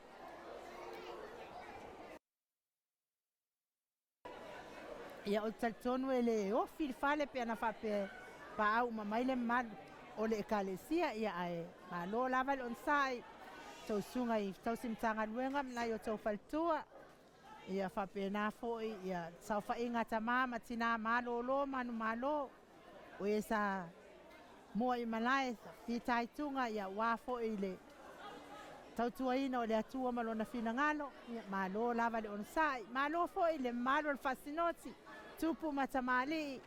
Ia, ou te talitonu e le ofi le fale pe ana faapea e paau uma mai le mamalu o le ekalesia. Ia, ae malo lava le onosai, tou susuga i tausi Matagaluega ma nai o tou faletua. Ia faapena foi ia saofaiga a tamā ma tinā malōlō manumalo, o e sa mua i malae fitaituga ia aua foi le tautuaina o le Atua ma lona finagalo. Ia malo lava le onosai, malo foi le mamalu o le faasinoti, tupu ma tamalii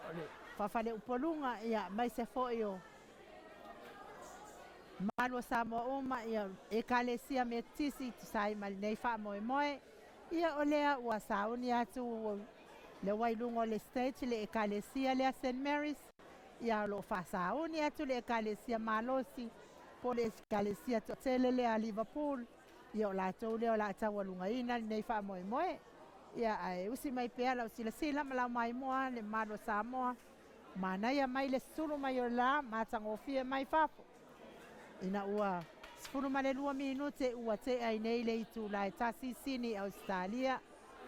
o le faafaleupoluga, ia aemaise foi o mamalu o Samoa uma, ia Ekalesia Metotisi tusa ai ma lenei faamoemoe. Ia o lea ua sauni atu le ua i luga o le stage le Ekalesia lea St. Mary's, ia o lo o faasauni atu le Ekalesia malosi po o le Ekalesia toatele lea a Liverpool, ia o latou lea o le a taualugaina lenei faamoemoe. Ia ae usi mai pea lau silasila ma lau maimoa le mamalu o Samoa, manaia mai le sulu mai o le la matagofie mai fafo. Ina ua 12 minute ua tea ai nei le itula e 1 i Sini, Ausetalia.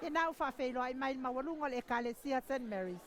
Ia na ua faafeiloai mai le maualuga o le Ekalesia St. Mary's.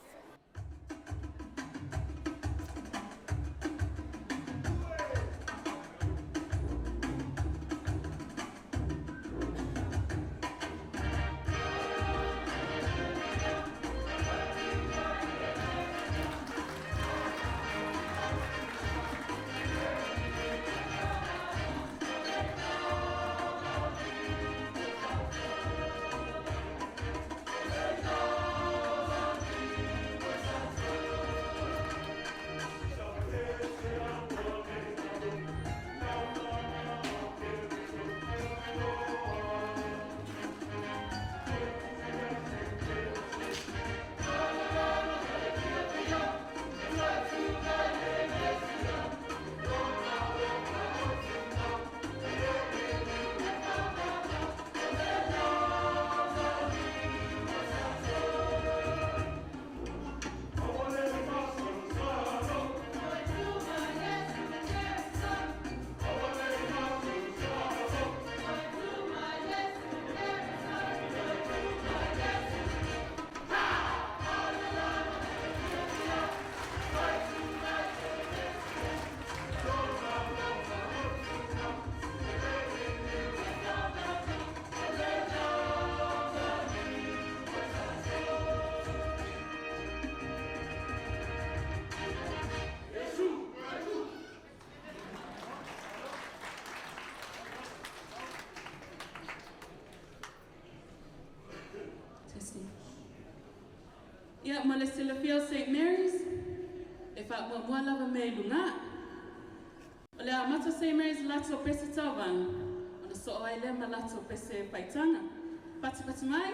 Testing. Ia, ma le silafia o St. Mary's, faamuamua lava mea i lugā. O le amata o St. Mary's i le latou pese tauvaga, ona soo ai lea ma latou pese faitaga. Patipati mai!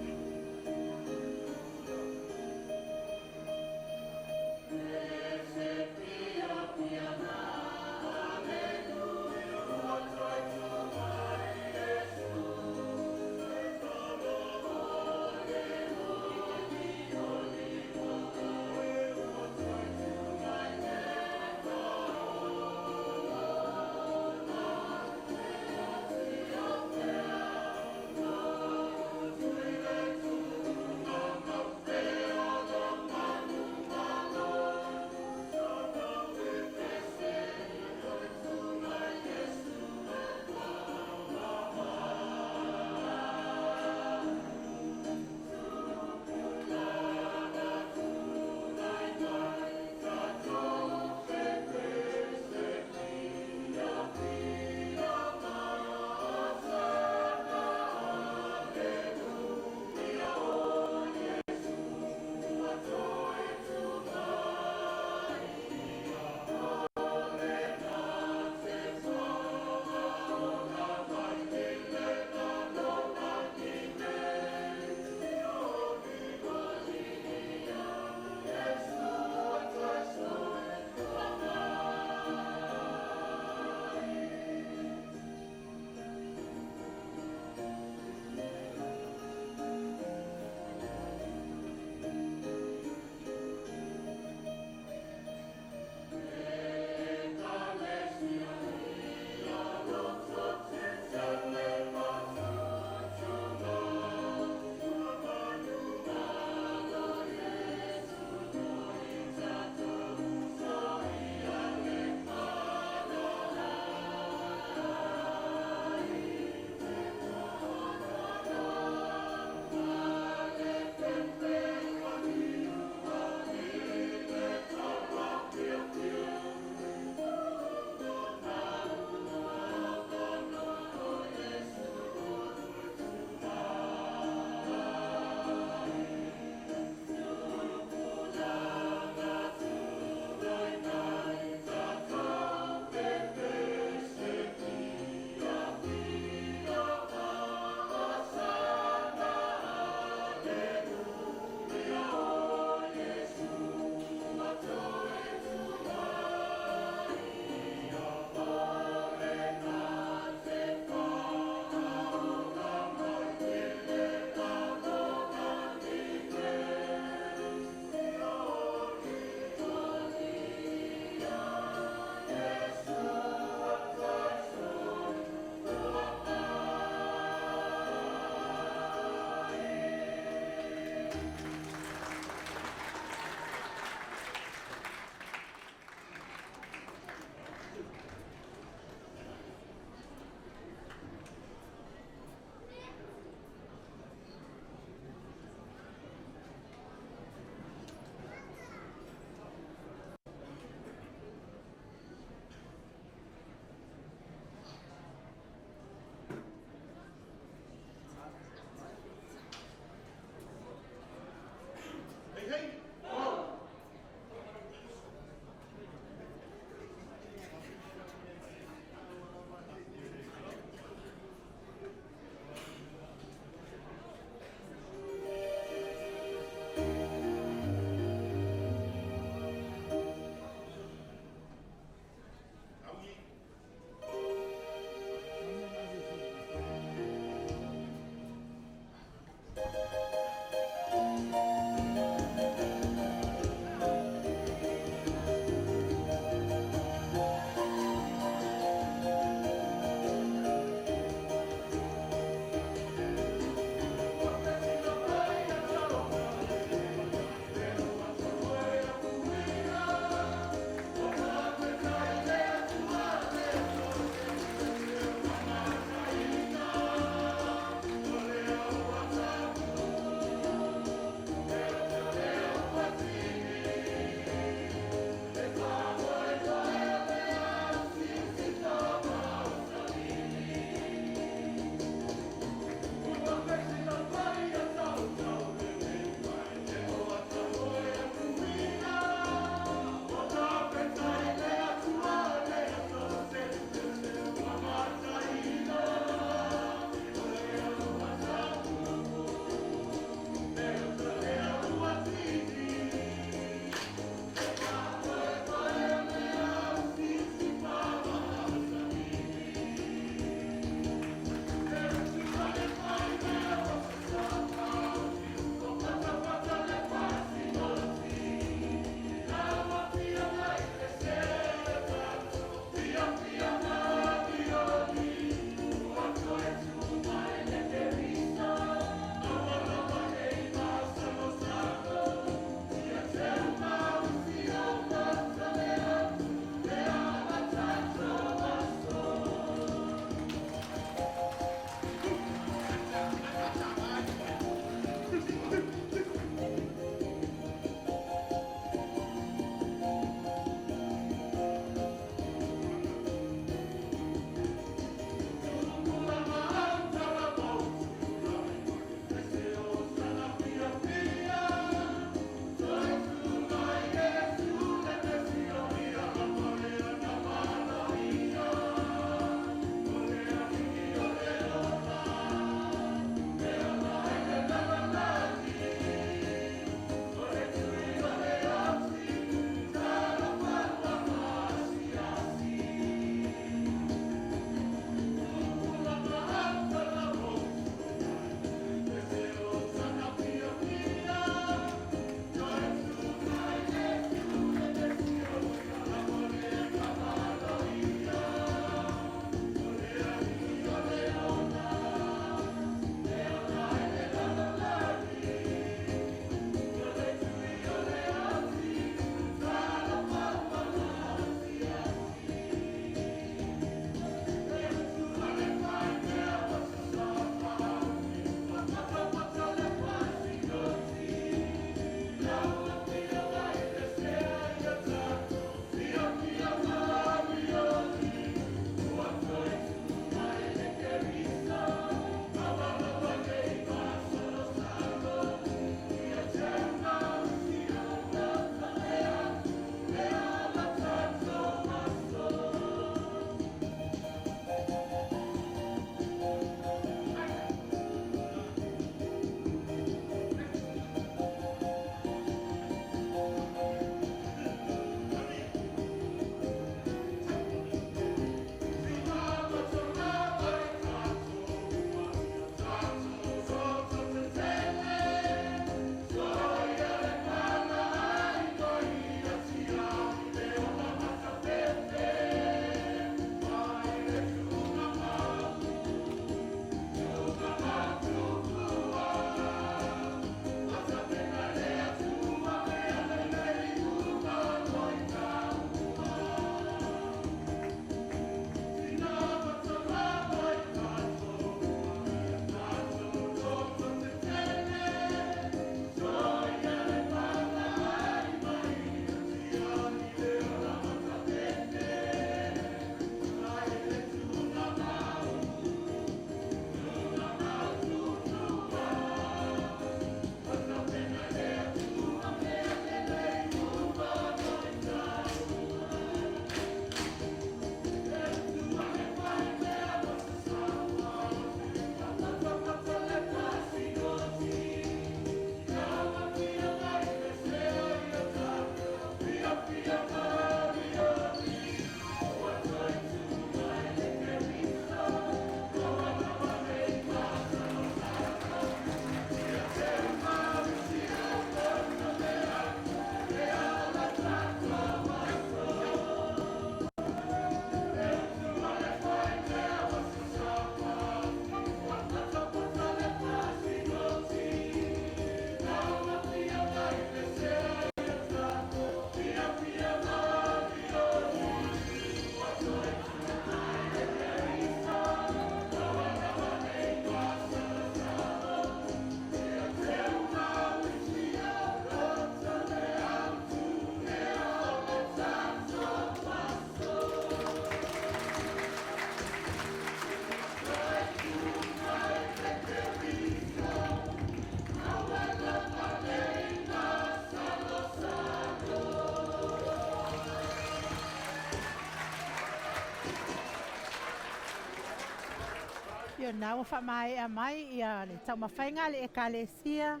Ia o lena ua faamaea mai ia le taumafaiga a le Ekalesia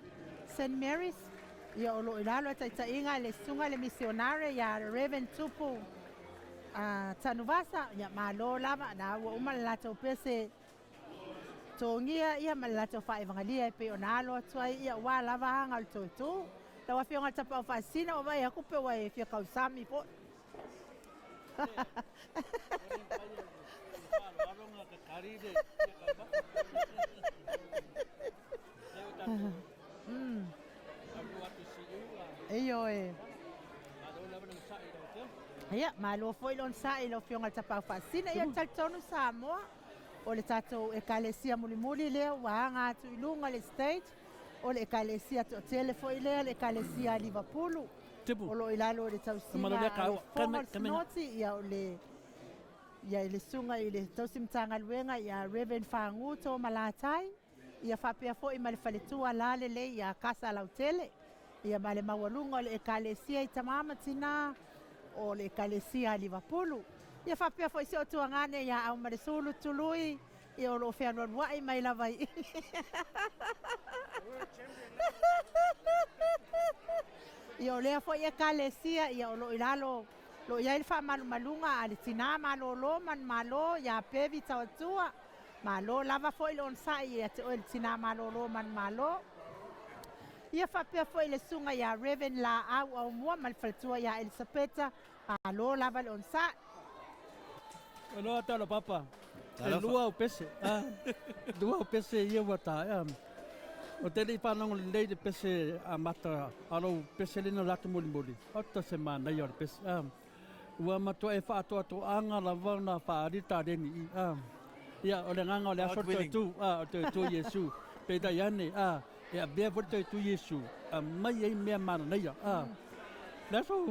Saint Mary's, ia o lo o i lalo o le taitaiga a le Susuga i le Misionare ia Rev. Tupu Tanuvasa, ia malo lava, na ua uma le latou pese togia ia ma le latou faaevagalia e pei ona alo atu ai ia aua lava aga o le toe tu. Lau Afioga i le Tapaau Faasisina ua vaai atu pe ua e fia kausami foi. Ioe. Ia, malo foi le onosai i lau Afioga i le Tapaau Faasisina. Ia, talitonu Samoa, o le tatou Ekalesia mulimuli lea ua aga atu i luga le stage, o le Ekalesia toatele foi lea, le Ekalesia a Livapulu, o lo o i lalo o le tausiga a le Fofoga o le Sinoti, ia o le ia i le Susuga i le Tausi Matagaluega ia Rev. Fagu Tomalatai, ia faapea foi ma le faletua lalelei ia Kasa Lautele, ia ma le maualuga o le Ekalesia i Tama ma Tina o le Ekalesia a Livapulu. Ia faapea foi si o tuagane ia Aumalesulu Tului, ia o lo o fealualuai mai lava i Ia o lea foi Ekalesia, ia o lo o i lalo, lo o i ai le faamalumaluga a le tina malolo manumalo ia Pevi Tauatua. Malo lava foi le onosai ia te oe le tina malolo manumalo. Ia faapea foi le susuga ia Rev. Laau Aumua ma le faletua ia Elisapeta, malo lava le onosai. Aloha talo papa. E lua au pese. Ah, lua au pese ia ua taea. O te le i whanongo lelei le pese a mata, a lou pese lena latu mulimuli. Ota se manaia o le pese. Ah. Ua matua e faatoatoaga lava ona faaali taleni i a. Ia, o le agaga o le aso o le toe tu, a, o le toe tu o Iesu. Peitai ane, a, e avea foi le toe tu Iesu, aumai ai mea mananaia, a. Le aso,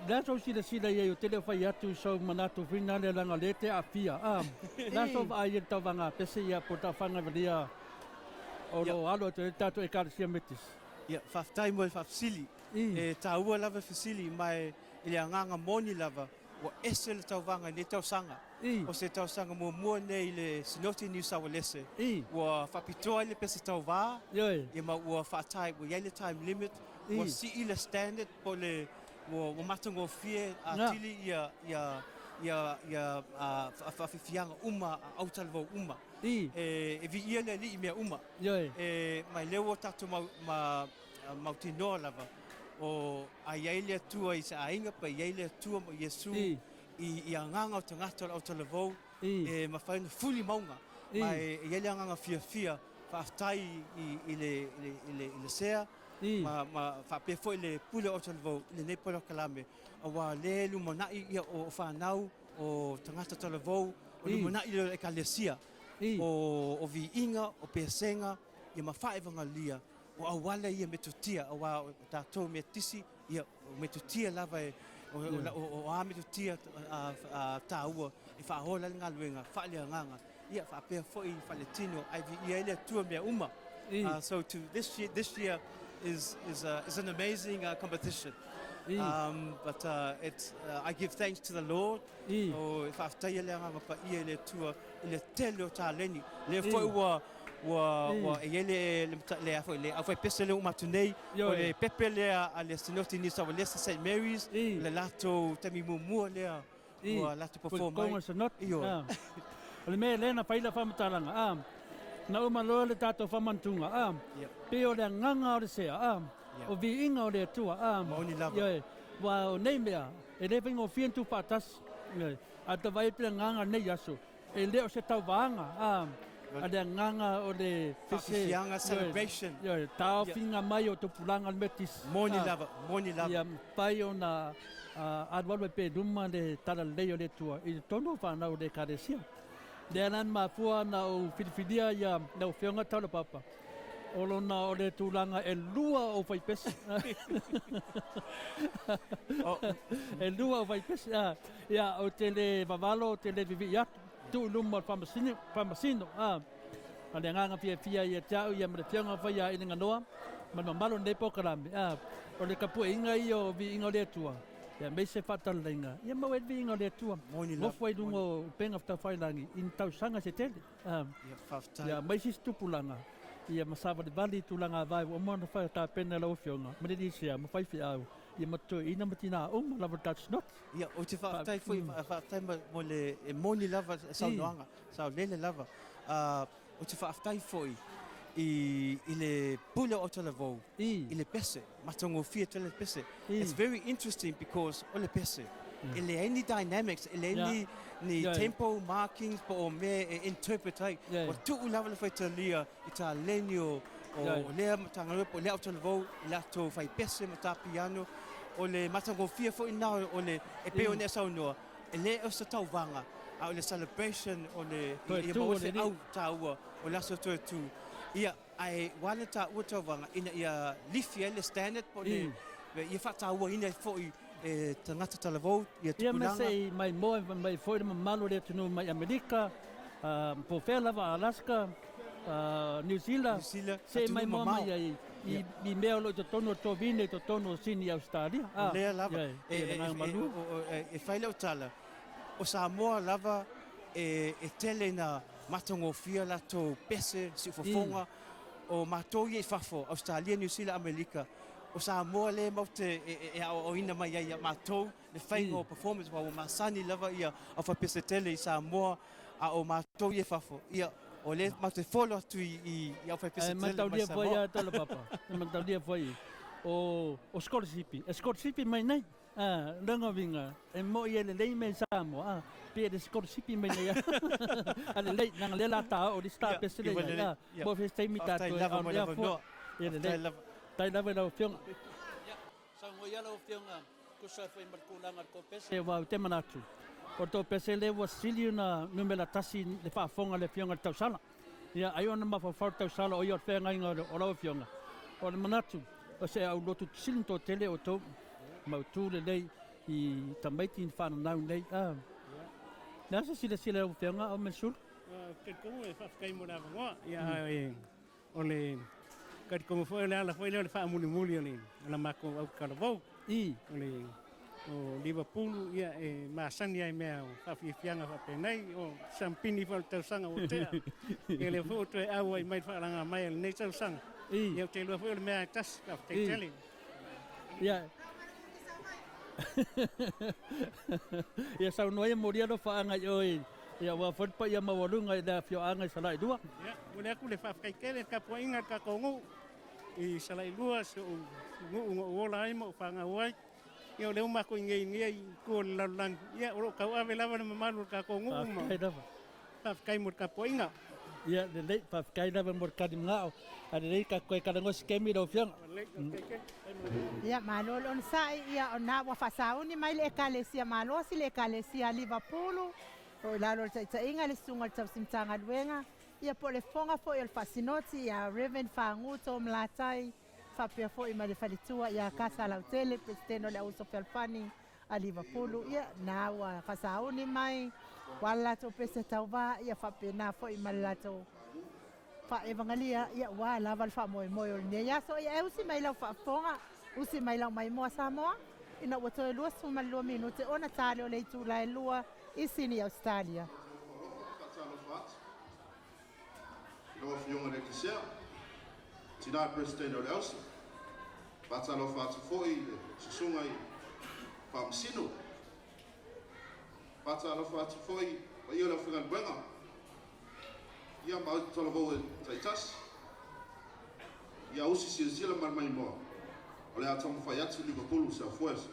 le aso silasila i ai o te le o fai atu i sou manatu whina le leaga o lea e te aafia, a. Le aso vaai i le tauvaga a pese ia po o le taufaga valia o lo o alo atu ai le tatou Ekalesia Methodist. Ia, faafetai mo le faafesili. E taua lava fesili ma e i le agaga moni lava ua ese le tauvaga i lenei tausaga. O se tausaga muamua lenei i le Sinoti Niu Saualese ua faapitoa ai le pese tauva ia ma ua faatai ua i ai le time limit ua sii le standard po o le ua matagofie atili ia ia ia ia faafiafiaga uma a autalavou uma. E viia le Alii i mea uma. E ma lea ua tatou mau ma mautinoa lava o a i ai le Atua i se aiga pe i ai le Atua ma Iesu i i agaga o tagata o le autalavou e mafai ona fuli mauga ma e i ai le agaga fiafia faafetai i i le i le i le sea ma ma faapea foi le pule o autalavou i lenei polokalame aua le lumanai ia o fanau o tagata talavou o lumanai le Ekalesia o o viiga o pesega ia ma faaevagalia O auala ia metotia aua o tatou metotisi, ia, o metotia lava e, o a metotia taua e faaola ai le galuega faaleagaga, ia faapea foi faaletino ae viia ai le Atua mea uma. So to this year, this year is, is, a, is an amazing competition. But it's, I give thanks to the Lord. O, e faafetaia le Agaga Paia i le Atua i le tele o taleni. Lea foi ua ua ua e i ai le le le a foi le aufaipese lea ua uma atu nei, o le pepe lea a le Sinoti New South Wales St Mary's, le latou taimi muamua lea ua latou perform ai. Ioe. O le mea lea na fai lau faamatalaga, a, na uma loa le tatou faamanatuga, a, pei o le agaga o le sea, a, o viiga o le Atua, a, ioe, aua o nei mea, e le faigofie ona tuufaatasi, ioe, ae ta vaai atu i le agaga o lenei aso, E le o se tauvaga, a, a le agaga o le Faafiafiaga, celebration. Ioe, taofiga mai o tupulaga o le Metotisi. Moni lava, moni lava. Ia mafai ona alualu ai pea i luma le talalelei o le Atua i totonu o fanau o le Ekalesia. Lea la na mafua ona ou filifilia ia lau Afioga Taulapapa, o lona o le tulaga e lua ou faipese. E lua ou faipese. Ia, ou te le vavalo, ou te le vivii atu, tuu i luma o le faamasino, faamasino, a. A le agaga fiafia ia te au ia ma le Afioga faia i le ganoa ma le mamalu o lenei polokalame, a. O le tapuaiga ia o viiga o le Atua, Ia aemaise faatalalaina, ia maua ai le viiga o le Atua. Nofo ai i luga o upega taufailagi i ni tausaga se tele. Ia, Ia aemaise isi tupulaga, ia ma savalivali i tulaga vae ua uma ona tapena e lau Afioga ma le Lisea ma faifeau, ia ma toeaiina ma tinā uma lava o le tatou Sinoti. Ia, ou te faafetai foi, faafetai mo le, e moni lava le saunoaga, saolele lava. Ou te faafetai foi i le pule o Autalavou i le pese, matagofie tele le pese. It's very interesting because o le pese, e leai ni dynamics, e leai ni, ni tempo markings po o mea e interpret ai. Ua tuu lava le faitalia i taleni o, o lea Matagaluega po o lea Autalavou i latou fai pese ma tā piano. O le matagofie foi lena o le, e pei ona e saunoa, E le o se tauvaga, a o le celebration o le, ia maua se au taua o le aso toe tu. Ia, ae ua ala taua tauvaga ina ia lifi ai le standard po o le, ia faatauaina ai foi e tagata talavou ia Ia ma tupulaga. se i maimoa mai foi le mamalu o le atunuu mai Amerika, po o fea lava, Alaska, New Zealand, se i maimoa mai ai i mea o lo o i totonu o Tovine i totonu o Sini i Ausetalia. O lea lava, e fai lau tala, o Samoa lava e tele ina matagofie latou pese, siufofoga, o matou ia i fafo, Ausetalia, Niu Sila, Amerika, o Samoa lea matou te e aoaoina mai ai ia matou le faiga o performance, aua ua masani lava ia au faipese tele i Samoa, a o matou ia i fafo, ia, o lea matou te follow atu i au faipese Ae tele mai mataulia foi Samoa. a Taulapapa, e mataulia foi o o sikolasipi, e sikolasipi mai nei. A, lona uiga, e moi e lelei mea i Samoa, a, pei e le sikolasipi mai nei a lelei, leaga lea o le a ta oo i le isi tapese lea i ai, a, mo se isi taimi Faafetai tatou e lava mo le ao lea fua. avanoa. Ia Faafetai lelei. lava. Faafetai lava i lau Afioga. Ia, saunoa ia lau Afioga tusa foi ma le tulaga o le topese, aua ou te manatu, o le topese lea ua sili ona numera tasi i le faafofoga a le Afioga i le Tausala. Ia, ai ona mafaufau le Tausala o ia o le feagaiga o lau Afioga. O le manatu, o se au lotu sili ona toatele outou, mautu lelei i tamaiti na fananau nei. A, le a se silasila i lau Afioga, o Mesulu? Ou te talitonu e faafetai mo le avanoa. Ia, ae O le talitonu foi o le ala foi lea o le faamulimuli o le o la matou autalavou. I. O le o Liverpool ia e masani ai mea o faafiafiaga faapenei o sampini foi o le tausaga ua tea. Ia lea foi ua toe auai mai le faalaga mai a lenei tausaga. I. Ia ou te iloa foi o le mea lava e tasi. Faafetai tele. Ia. Ia saunoa ia molia alofaaga i oe ia aua foi le paia maualuga i le afioaga i Salailua. Ia, momoli atu le faafetai tele i le tapuaiga a le tatou nuu i Salailua, si ou nuu na ou ola ai ma ou fanau ai. Ia o lea ua matou i inei i tua o le lalolagi, ia o lo o tauave lava le mamalu o le tatou nuu ma Faafetai lava. Faafetai mo le tapuaiga. Ia lelei, faafetai lava mo le tali manao. A lelei ta toe talanoa se taimi lau Afioga. Ia, malo le onosai, ia o na ua faasauni mai le Ekalesia Malosi, le Ekalesia Livapulu, o i lalo o le taitaiga i le Susuga i le Tausi Matagaluega, ia po o le Fofoga foi o le Faasinoti ia Rev. Fagu Tom Latai, faapea foi ma le faletua ia Kasa Lautele, Peresetene o le Auuso Fealofani a Livapulu, ia na ua faasauni mai, ua ala latou pese tauva, ia faapena foi ma le latou faaevagalia, ia ua lava le faamoemoe o lenei aso. Ia e usi mai lau faafofoga, usi mai lau maimoa Samoa, ina ua toe 22 minute ona tale o le itula e 2 i Sini, Ausetalia. Faatalofa atu i lau Afioga i le Ekalesia, Tina Peresetene o le Ausi. Faatalofa atu foi i le Susuga i Faamasino. Faatalofa atu foi i le paia o le aufaigaluega, ia ma talavou e taitasi. Ia usi silasila ma le maimoa, o le a taumafai atu Liverpool se afuesa.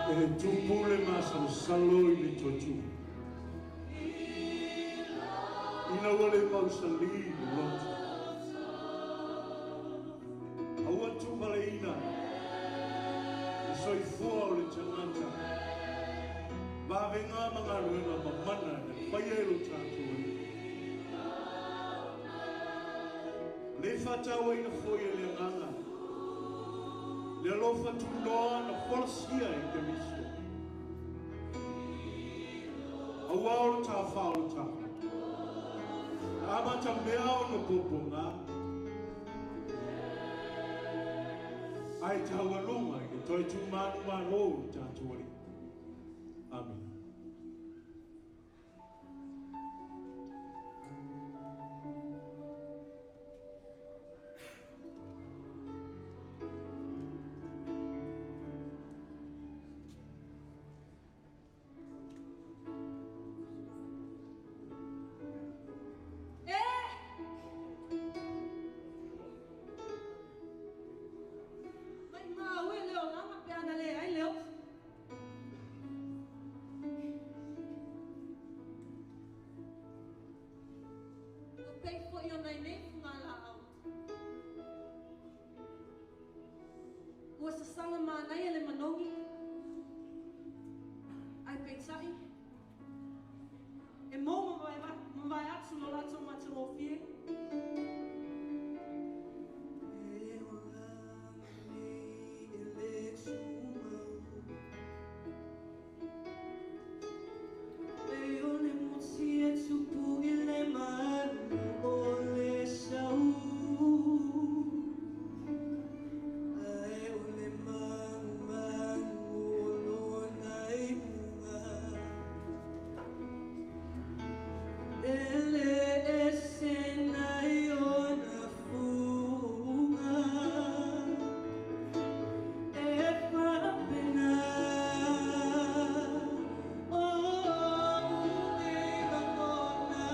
E le Tupu le masalosalo i le Toetua, ina ua le mausali le loto. Aua tuuvaleina Avega ma galuega mamana na faia e lo tatou Alii. O le faatauaina foi e le Agaga, le alofa tunoa na folasia e Keriso. Auā o le tafā o le tapu, na amatamea ona puapuaga, ae taualuga i le toe tumanumalo o le tatou Alii. Amene. E! Maimau e le olaga pe ana leai le ofi. Ua pei foi ona i nei fugalaau. Ua sasaga manaia le manogi, ae peitai, e mou mavae atu lo latou matagofie. E ola nei e le tumau. E o le muti e tupu i le malu o le sau. Ae o le manumanu o lona iuga. E le ese nai ona fuga. E faapena o nei lagona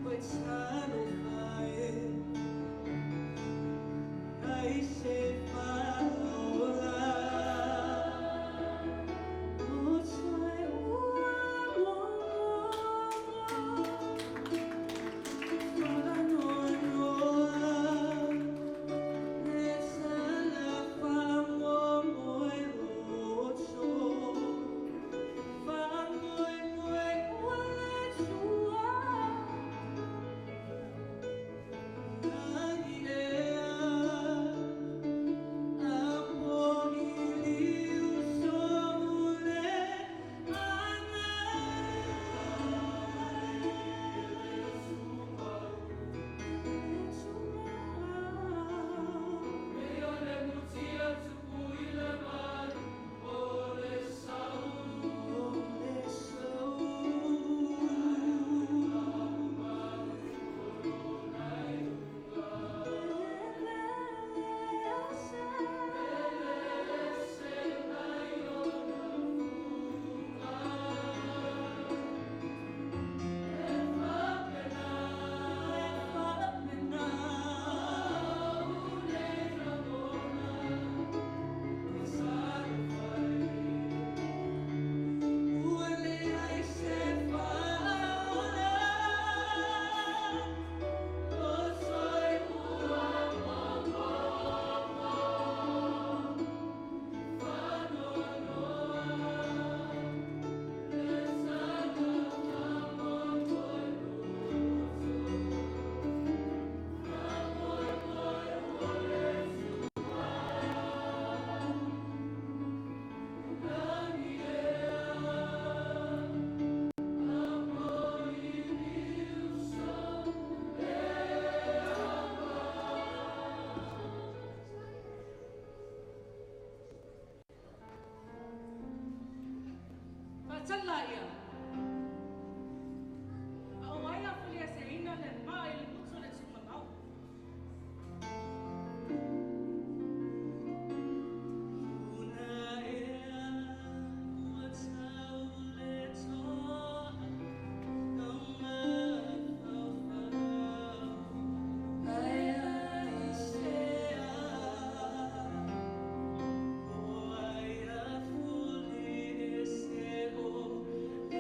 oi talofa e ai se faaola o toe ua momomo faanoanoa le tala faamomoe loto faamoemoe ua le Atua lagi ea a pogi liu so'u le aga. Ua leai se faaola o toe ua momomo faanoanoa le tala faamoemoe loto faamoemoe ua le Atua lagi ea a pogi liu so'u le aga. Faatali laia. A o ai a fuliaseina le maa i le gutu o le tuumamao. Una ea ua tau le to'a o mafaufau. Ai ai se a o ai a fuli e se o le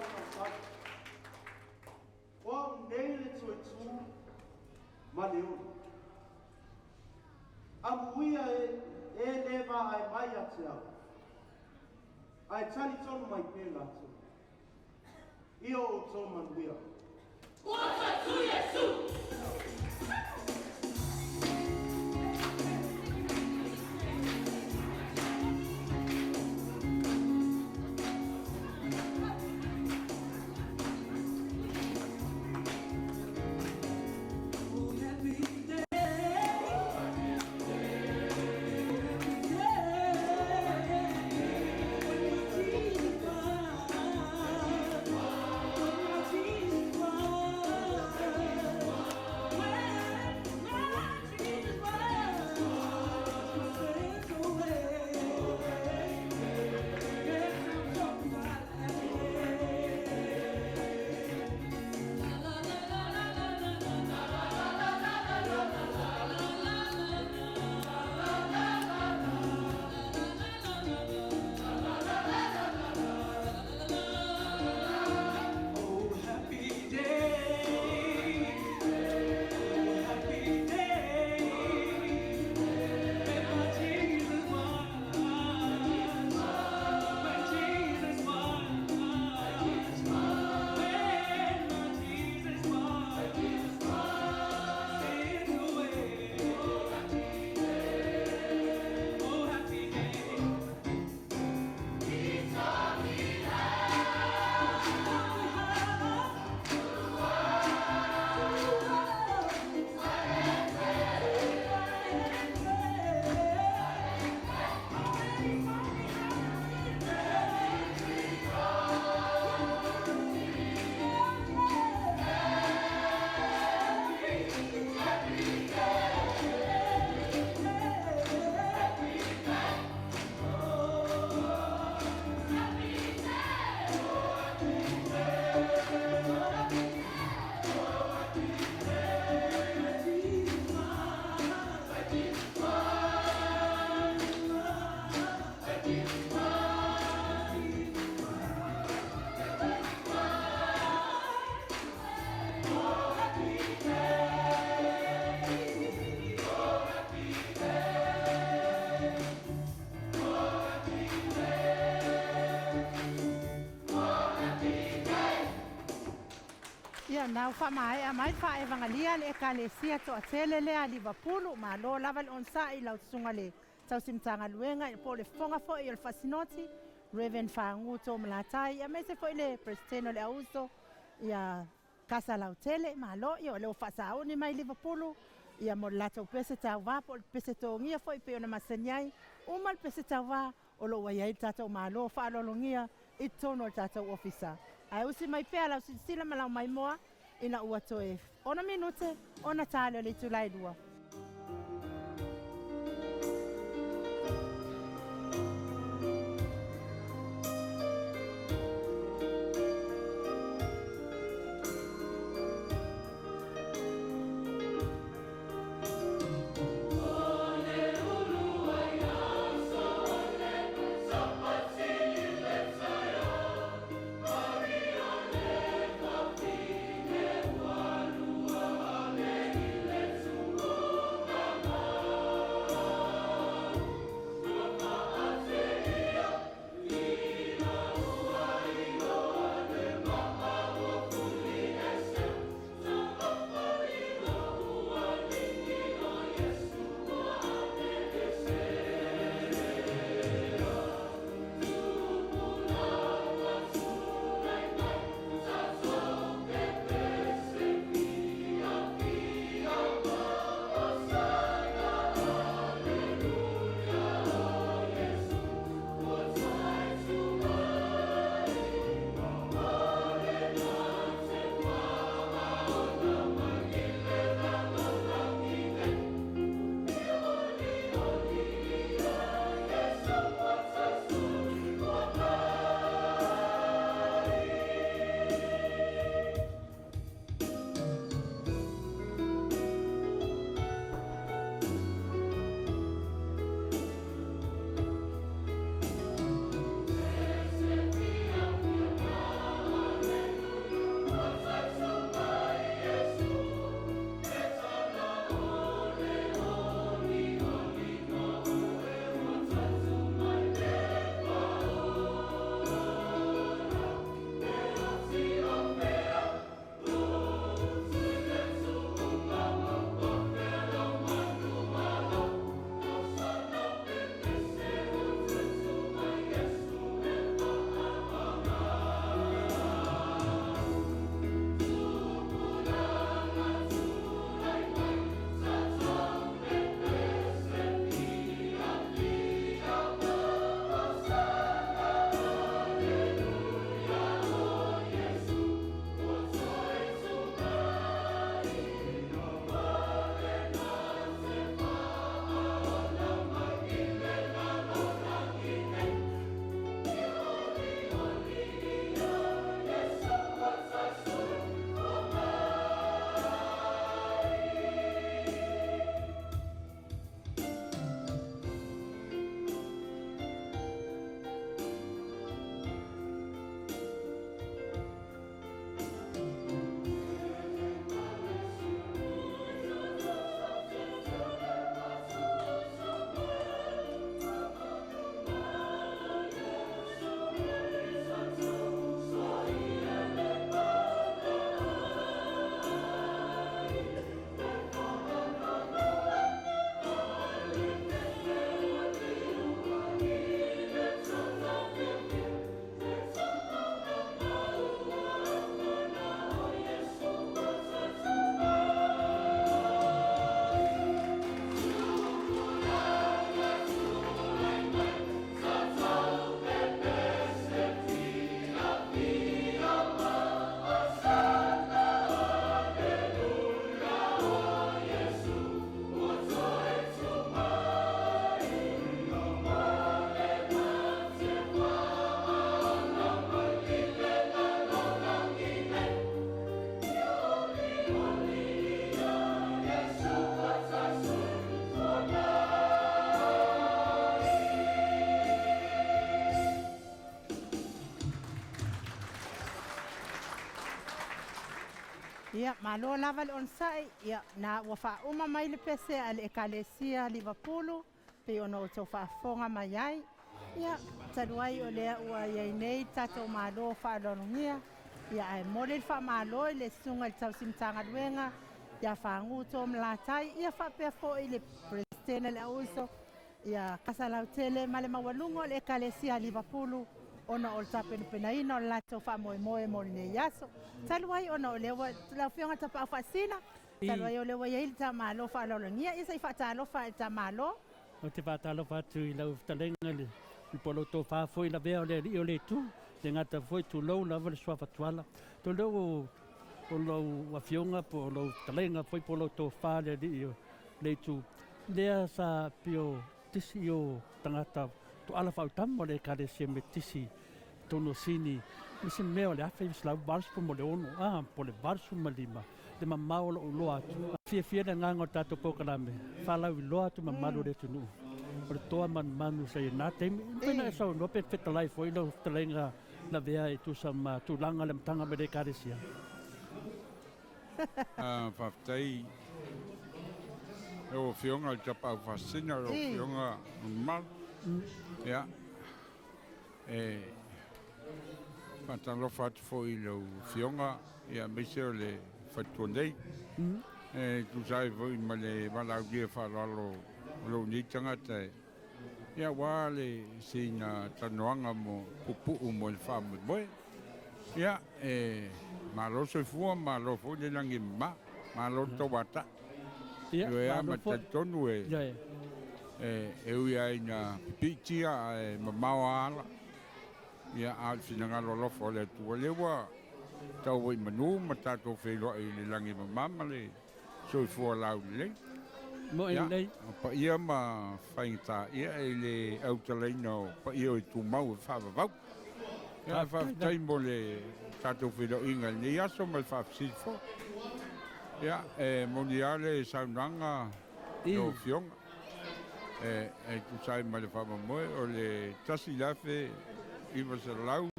tausaga. O au nei le toe tu ma le ola. Amuia e, e le vaai mai ia te au. Ae talitonu mai pea latou. Ia o outou manuia. Ua toe tu Iesu! Ia, na ua faamaea mai le faaevagalia a le Ekalesia toatele lea a Livapulu, malo lava le onosai i lau susuga le tausi Matagaluega po o le fofoga foi o le Faasinoti, Rev. Fagu Tomalatai, aemaise foi le Peresetene o le Auuso, ia Kasa Lautele, malo, ia o lea ua faasauni mai Livapulu, ia mo le latou pese tauvā po o le pese togia foi pei ona masani ai, uma le pese tauvā o lo o ua i ai le tatou Malo faaaloalogia i totonu o le tatou ofisa. Ae usi mai pea lau silasila ma lau maimoa ina ua toe 6 minute ona ta lea o le itula e 2. Ia, malo lava le onosai, ia, na ua faauma mai le pese a le Ekalesia Livapulu, pei ona outou faafofoga mai ai. Ia, talu ai o lea ua i ai nei le tatou Malo faaaloalogia, ia ae momoli le faamalo i le Susuga i le Tausi Matagaluega ia Fagu Toomalatai, ia faapea foi le Peresetene o le Auuso ia Kasalautele ma le maualuga o le Ekalesia a Livapulu ona o le tapenapenaina o le latou faamoemoe mo lenei aso. Talu ai ona o lea ua, lau Afioga i le Tapaau Faasisina, talu ai o lea ua i ai le ta Malo faaaloalogia, ia se i faatalofa i le ta Malo. Ou te faatalofa atu i lau fetalaiga i le po o lau tofa foi lavea o le alii o le itu, le gata foi tulou lava le suafa tuala. Tulou o lau afioga po o lau fetalaiga foi po o lau tofa le alii o le itu, lea sa pio tisi o tagata toala faautama o le Ekalesia Metotisi i totonu o Sini i se mea o le 1986 a po o le 85 le mamao o lou iloa atu. Fiafia le agaga o le tatou polokalame, faalauiloa atu mamalu o le atunuu o le toa manumanu sa i ai i lena taimi. E mafai ona e saunoa pe fetalai foi lau fetalaiga lavea e tusa ma tulaga o le amataga mai le Ekalesia. Faafetai lau Afioga i le Tapaau Faasisina, lau Afioga mamalu. Ia, e faatalofa atu foi i lau Afioga aemaise o le faletua nei. E tusa ai foi ma le valaaulia faaaloalo o lou nei tagata e Ia aua le sina talanoaga mo puupuu mo le faamoemoe. Ia, e malo soifua, malo foi le lagi e mama, malo le tauatai. Ia, Ioe lava malo ma foi. talitonu e, Ioe. e, e ui lava ina pipiitia ae mamao lava ala. Ia, a o le finagalo alofa o le Atua, lea ua tau ai i manu ma tatou feiloai i le lagi e mama ma le soifua laulelei. Moe Ia, lelei. o paia ma faigata, ia e le autalaina o paia o itumau e faavavau. Ia, Faafetai faafetai mo le tatou feiloaiga i lenei aso ma le faafesili foi. Ia, e moni lava le saunoaga lau Afioga, e, e tusa ai ma le faamoemoe o le 1900,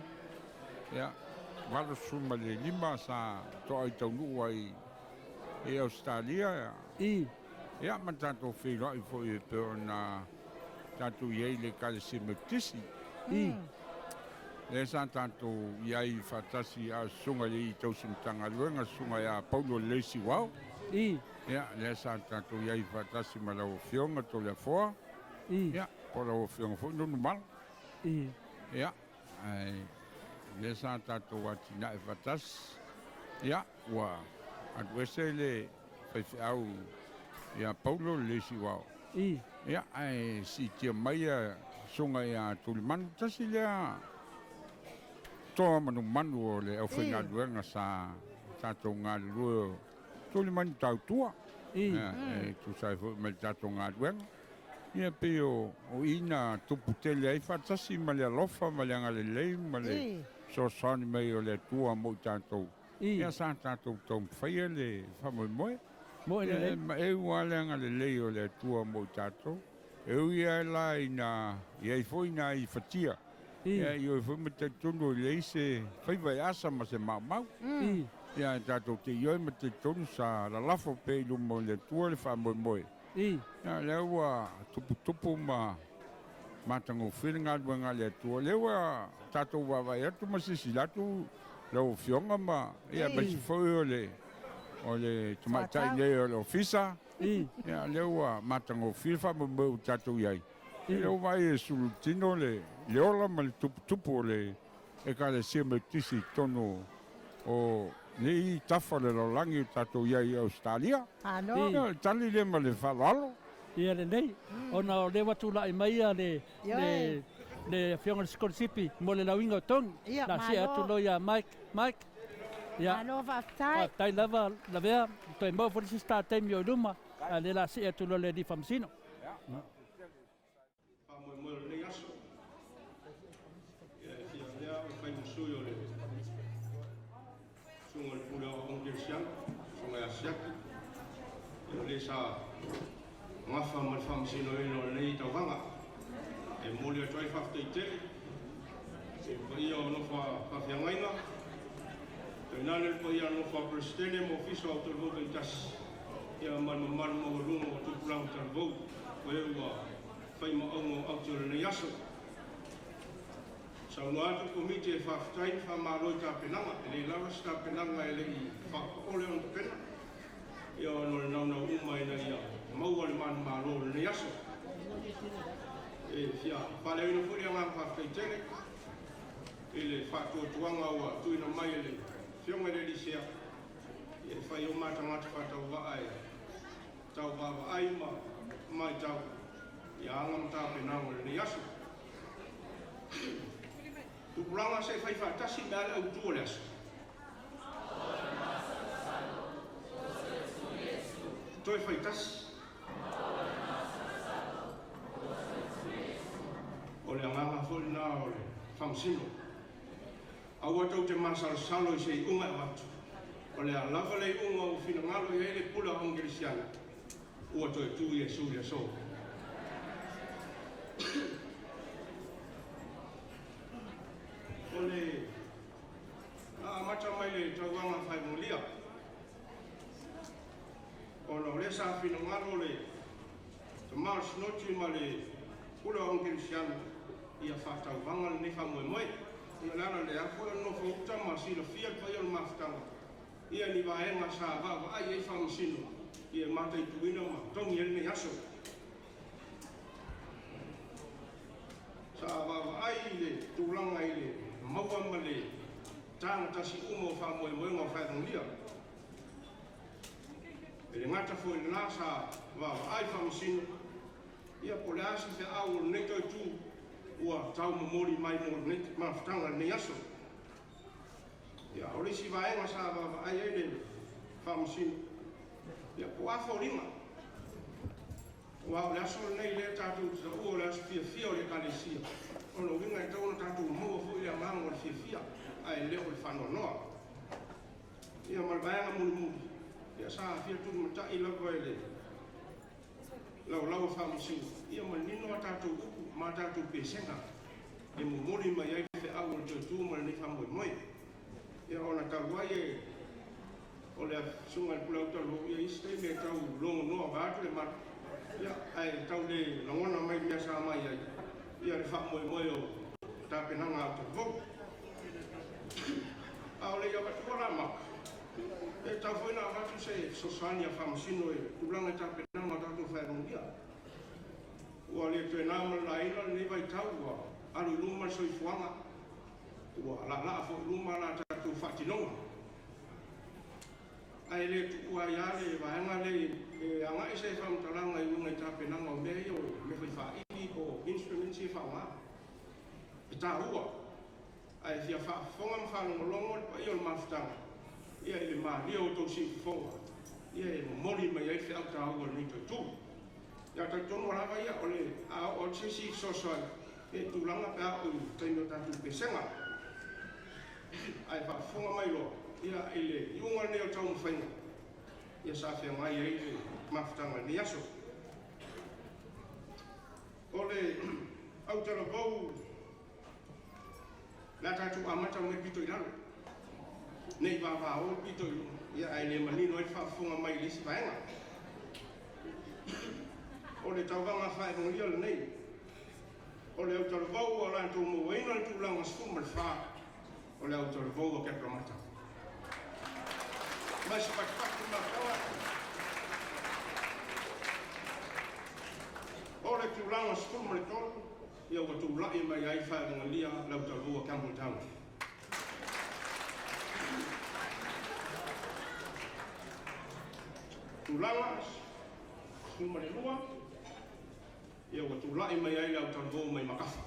ia, 85 sa toa i taunuu ai i Ausetalia, ia ma tatou feiloai foi e pei ona tatou i ai i le Ekalesia Metotisi. Lea sa tatou i ai faatasi a o Susuga i le Tausi Matagaluega, Susuga ia Paulo Lelei Siuao. Ia, lea sa tatou i ai faatasi ma lau Afioga Toleafoa, ia, po o lau Afioga foi Nonumala. Ia, ae lea sa tatou atinae faatasi. Ia, ua alu ese le faifeau ia Paulo le Siuao. Ia, ae siitia mai ia Susuga ia Tulimanu, tasi lea toa manumanu o le aufaigaluega sa tatou galulue o Tulimanu Tautua. Ia, e tusa ai foi ma le tatou galuega. Ia pei o i na tupu tele ai faatasi ma le alofa ma le agalelei ma le fesoasoani mai o le Atua mo i tatou. Ia sa tatou taumafaia le faamoemoe. Moe Ia lelei. e maeu lava le agalelei o le Atua mo i tatou. E ui lava la ina i ai foi nai fatia, ia i oi foi ma talitonu e leai se faiva e asa ma se maumau. Ia ae tatou te ioe ma talitonu sa lalafo pea i luma o le Atua le faamoemoe. Ia, lea ua tuputupu ma matagofie le galuega a le Atua. Lea ua tatou vaavaai atu ma silasila atu lau Afioga ma, ia, aemaise foi o le o le tamaitai nei o le Ofisa. Ia, lea ua matagofie le faamoemoe ua tatou i ai. Ia, lea ua vaai e sulutino le le ola ma le tuputupu o le Ekalesia Metotisi i totonu o nei tafa o le lalolagi o tatou i ai i Ausetalia. Malo. Ia, o le tali lea ma le faaaloalo. Ia lelei, ona o lea ua tulai mai le le le Afioga i le Sikolasipi mo le lauiga o togi. Ia, La see atu malo. loa ia Mike. Mike, ia. Malo faafetai. Faafetai lava Lavea, toe maua foi le isi ta taimi o i luma, a o lea la see atu loa le alii Faamasino. Faamoemoe o lenei aso. Ia e fia avea au e fai ma sui o le Susuga o le Pule Aoaoga Kerisiano, Susuga ia Siaki, ia o le sa gafa ma le faamasinoina o lenei tauvaga. E momoli atu ai le faafetai tele i le paia o nofo a faafeagaiga, Tainane le paia o le nofo a Peresetene ma Ofisa o Autalavou taitasi, ia ma le mamalu maualuga o tupulaga talavou, o e ua fai ma auga o aute o lenei aso. Saunoa atu le Komiti e faafetai ma faamalo i tapenaga, e le lava se tapenaga e le i faapaole ona tapena, ia ona o le naunau uma ina ia maua le manumalo o lenei aso. E fia faaleoina foi le agaga faafetai tele i le faatuatuaga ua tuuina mai e le Afioga i le Alii Sea e fai o ma tagata faatauvaa e tauvaavaai ma matau ia aga ma tapenaga o lenei aso. Tupulaga se i fai faatasi mea le autu o le aso. Toe faitasi. O le agaga foi lena o le faamasino. Aua tou te masalosalo i se iuga e avatu. O le a lava le iuga ua finagalo i ai le pule o Aogelisiana, ua toe tu Iesu i le aso. O le a amata mai le tauvaga faemolia. Ona o lea sa finagalo le tama o le Sinoti ma le pule o Aogelisiana ia faatauvaga lenei faamoemoe. Ia le ala lea foi o le nofo uta ma silafia le paia o le mafutaga ia ni vaega sa vaavaai ai faamasino ia mataituina ma togi ai lenei aso. Sa vaavaai i le tulaga i le maua ma le tagatasi uma o faamoemoega o faevagolia. E le gata foi i lena sa vaavaai faamasino ia po o le a se feau o lenei toe tu ua taumomoli mai mo lenei mafutaga i lenei aso. Ia, o le isi vaega sa vaavaai ai le faamasino, ia po o a foliga. Aua o le aso lenei lea tatou te taua o le aso fiafia o le Ekalesia. O lona uiga e tatau ona tatou maua foi le agaga o le fiafia ae le o le faanoanoa. Ia ma le vaega mulimuli, ia sa fia tulimatai lava i le laulau a faamasino, ia manino a tatou upu ma a tatou pesega e momoli mai ai le feau o le toe tu ma lenei faamoemoe. Ia ona talu ai e o le susuga i le Pule Autalavou, ia isi taimi e tau logonoa vaeatu le malu, ia ae tau le lagona mai le mea sa mai ai, ia le faamoemoe o tapenaga a Autalavou. A o le i avatua la maka, e tatau foi ona avatu se fesoasoani a faamasino i tulaga i tapenaga o tatou faevagolia. Ua le toe na ma le laina lenei vaitau, ua alu i luma le soifuaga, ua laalaa foi i luma la tatou faatinoga. Ae le tuua ai lava le vaega lea e agai se faamatalaga i uiga i tapenaga o mea ia o mea fai faili po o instruments ia e faaaoga. E taua, ae fia faafofoga ma faalogologo le paia o le mafutaga ia i le malie o outou siufofoga ia e momoli mai ai le feau taua o lenei toe tu. Ia talitonu lava ia o le a oo atu se isi fesoasoani e tulaga pe a oo i taimi o tatou pesega. Ae faafofoga mai loa ia i le iuga lenei o le taumafaiga ia sa feagai ai le mafutaga i lenei aso. O le autalavou le a tatou amata mai pito i lalo, ne i vavao le pito i luga, ia ae le manino ai le faafofoga mai i le isi vaega. O le tauvaga faevagolia lenei, o le autalavou ua latou mauaina le tulaga 14 o le autalavou a Kepalamata. Mai se patupatu le mafutaga. O le tulaga 13, ia ua tulai mai ai faevagolia le autalavou a Campbelltown. Tulaga 12, ia ua tulai mai ai le autalavou mai Makafa.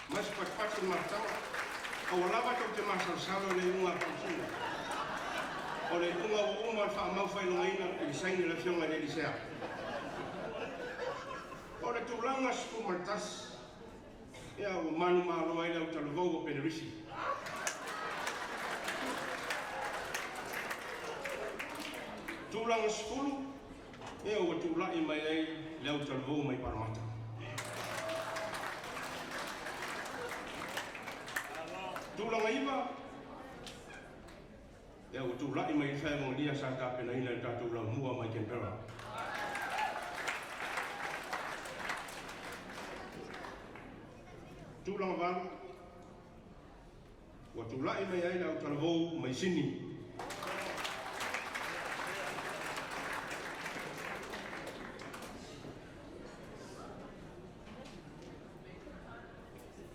Mai se patupatu le mafutaga. Aua lava tou te masalosalo i le iuga a faamasino. O le iuga ua uma ona faamau faailogaina i le saini a le Afioga i le Alii Sea. O le tulaga 11, ia ua manumalo ai le autalavou o Penarisi. Tulaga 10, ia ua tulai mai ai le autalavou mai Palamata. Tulaga 9, Ia ua tula'i mai ai le faeagogalia sa tapenaina e le tatou laumua mai Canberra. Tulaga valu, ua tula'i mai ai le autalavou mai Sini.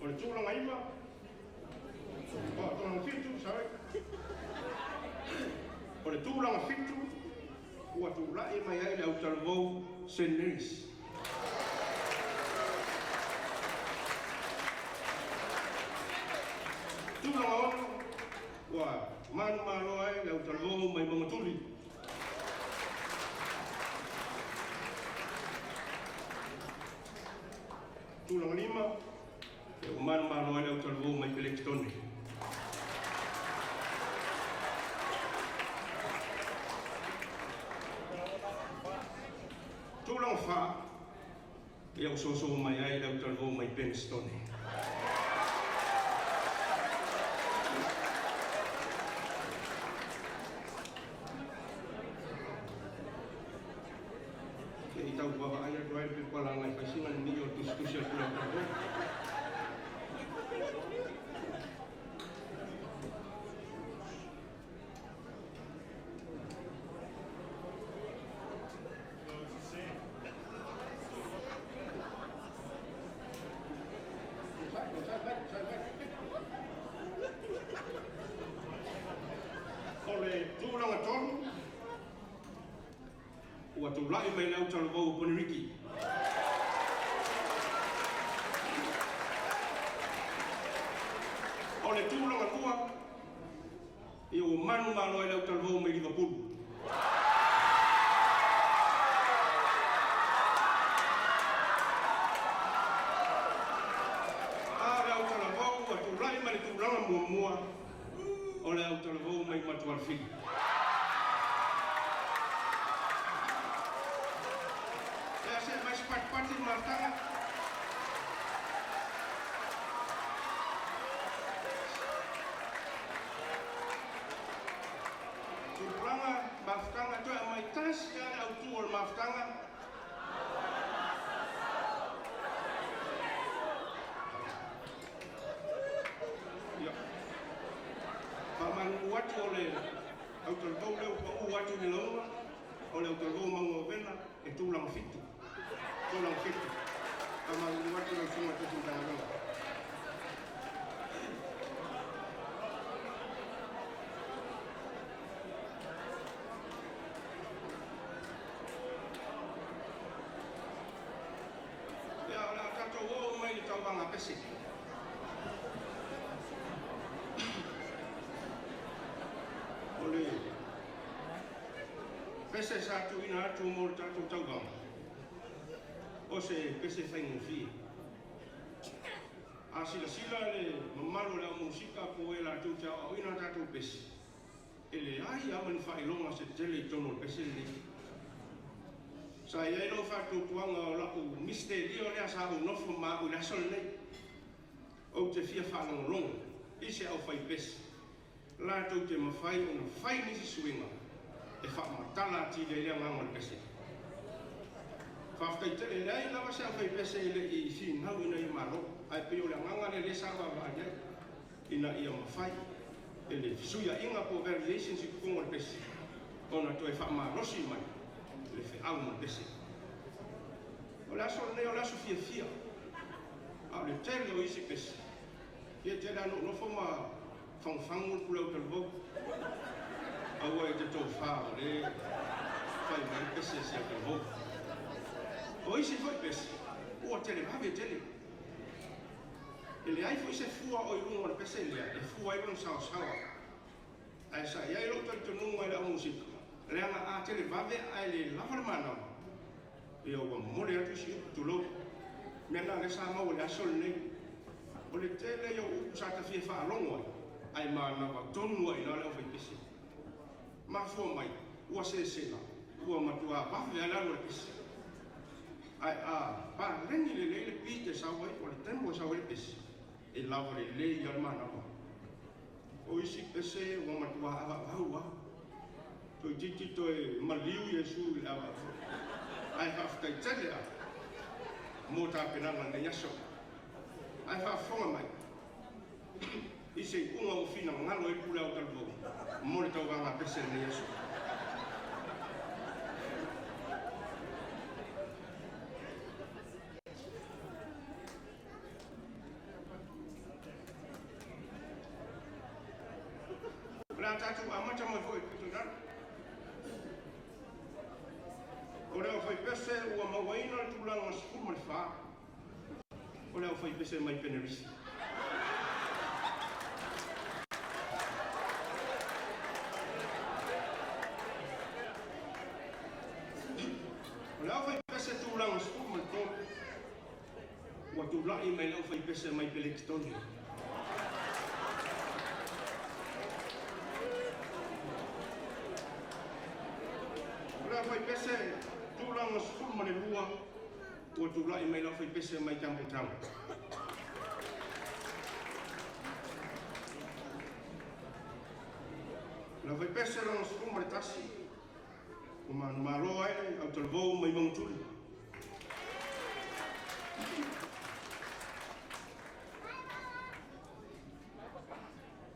O le tulaga iva, o tulaga fitu, sorry. O le tulaga fitu, ua tula'i mai ai le autalavou St. Mary's. Tulaga ono, ua manumalo ai le autalavou mai Magatuli. Tulaga lima, e ua manumalo ai le autalavou mai Pelekitone. Tulaga fa, ia ua soso mai ai le autalavou mai Penistone. Se i tau vaavaai atu ai le pepa laga e faisina le mia o le tusitusi a le pule autalavou. O le tulaga tolu, ua tula'i mai le autalavou o Poniriki. O le tulaga lua, ia ua manumalo ai le autalavou mai Livapulu. A o le autalavou ua tula'i mai le tulaga muamua, o le autalavou mai Matualefili. Ia se mai se patipati i le mafutaga. Tupulaga, mafutaga, toe aumai tasi lava le autu o le mafutaga. Ia. Faamalulu atu o le autalavou lea ua pau atu i le lauga, o le autalavou Mauga o Vena e tulaga fitu. Tulaga fitu. Faamalulu atu lau Susuga i le Taitai Matagaluega. Ia, o le a tatou oo mai i le tauvaga pese. O le pese sa tuuina atu mo le tatou tauvaga, o se pese faigofie. A silasila le mamalu o le au musika po o e latou te aoaoina a tatou pese, e leai lava ma ni faailoga se tele i totonu o le pese lenei. Sa i ai lou faatuatuaga o la'u misitelio lea sa ou nofo ma a'u i le aso lenei. Ou te fia faalogologo i se aufaipese latou te mafai ona fai nisi suiga e faamatala atili ai le agaga o le pese. Faafetai tele, e leai lava se aufaipese e le i finau ina ia malo, ae pei o le agaga lea lea sa vaavaai ai ina ia mafai e le fesuiaiga po o variations i totonu o le pese ona toe faamalosi mai le feau ma le pese. O le aso lenei o le aso fiafia, a o le tele o isi pese, ia e tele lava ina ou nofo ma fagufagu le pule autalavou. Aua e te tofa o lea e fai mai le pese a si autalavou. O isi foi pese, ua televave tele. E leai foi se fua o i luga o le pese lea e fua ai lona saosaoa. Ae sa i ai lou talitonuga i le au musika, leaga a televave ae le lava le manava, ia ua momoli atu isi upu, tulou. Mea na lea sa maua i le aso lenei. O le tele ia o upu sa ta fia faalogo ai, ae manava tonu ai i ina le aufaipese. Mafua mai, ua sesela, ua matua vave lava le alu a le pese. Ae a paleni lelei le beat e sau ai, o le tempo e sau ai le pese, e lava lelei lava le manava. O isi isi pese ua matuā avaavau lava. Toeitiiti toe maliu Iesu i le avaavau. Ae faafetai tele lava mo tapenaga i lenei aso. Ae faafofoga mai i se iuga ua finagalo ai le Pule Aotalavou mo le tauvaga pese i lenei aso. O le a tatou amata mai foi i le pito i lalo. O le aufaipese ua mauaina le tulaga 14, o le aufaipese mai Penerithi. O le aufaipese tulaga 13, ua tulai mai le aufaipese mai Pelekitone. O le aufaipese tulaga 12, ua tulai mai le aufaipese mai Campbelltown. O le aufaipese lona 11, ua manumalo ai le autalavou mai Magatuli.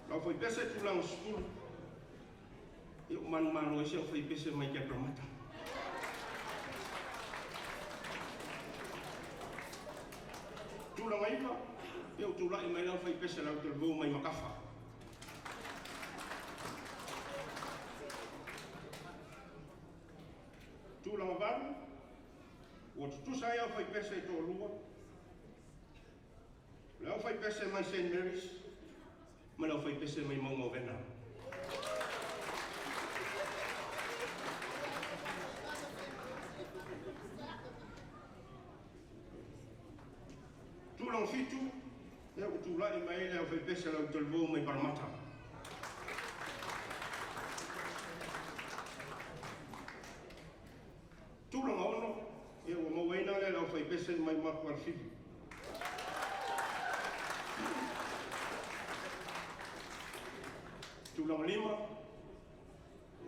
Le aufaipese tulaga 10, ia ua manumalo ai se aufaipese mai Cabramatta. Tulaga 9, ia ua tulai mai le aufaipese le autalavou mai Makafa. Tulaga 8, ua tutusa ai aufaipese e toalua, le aufaipese mai St. Mary's ma le aufaipese mai Mauga o Vena. Tulaga 7, ia ua tulai mai le aufaipese le autalavou mai Paramata. Tulaga 6, ia ua mauaina le aufaipese mai Mapualefili. Tulaga 5, ia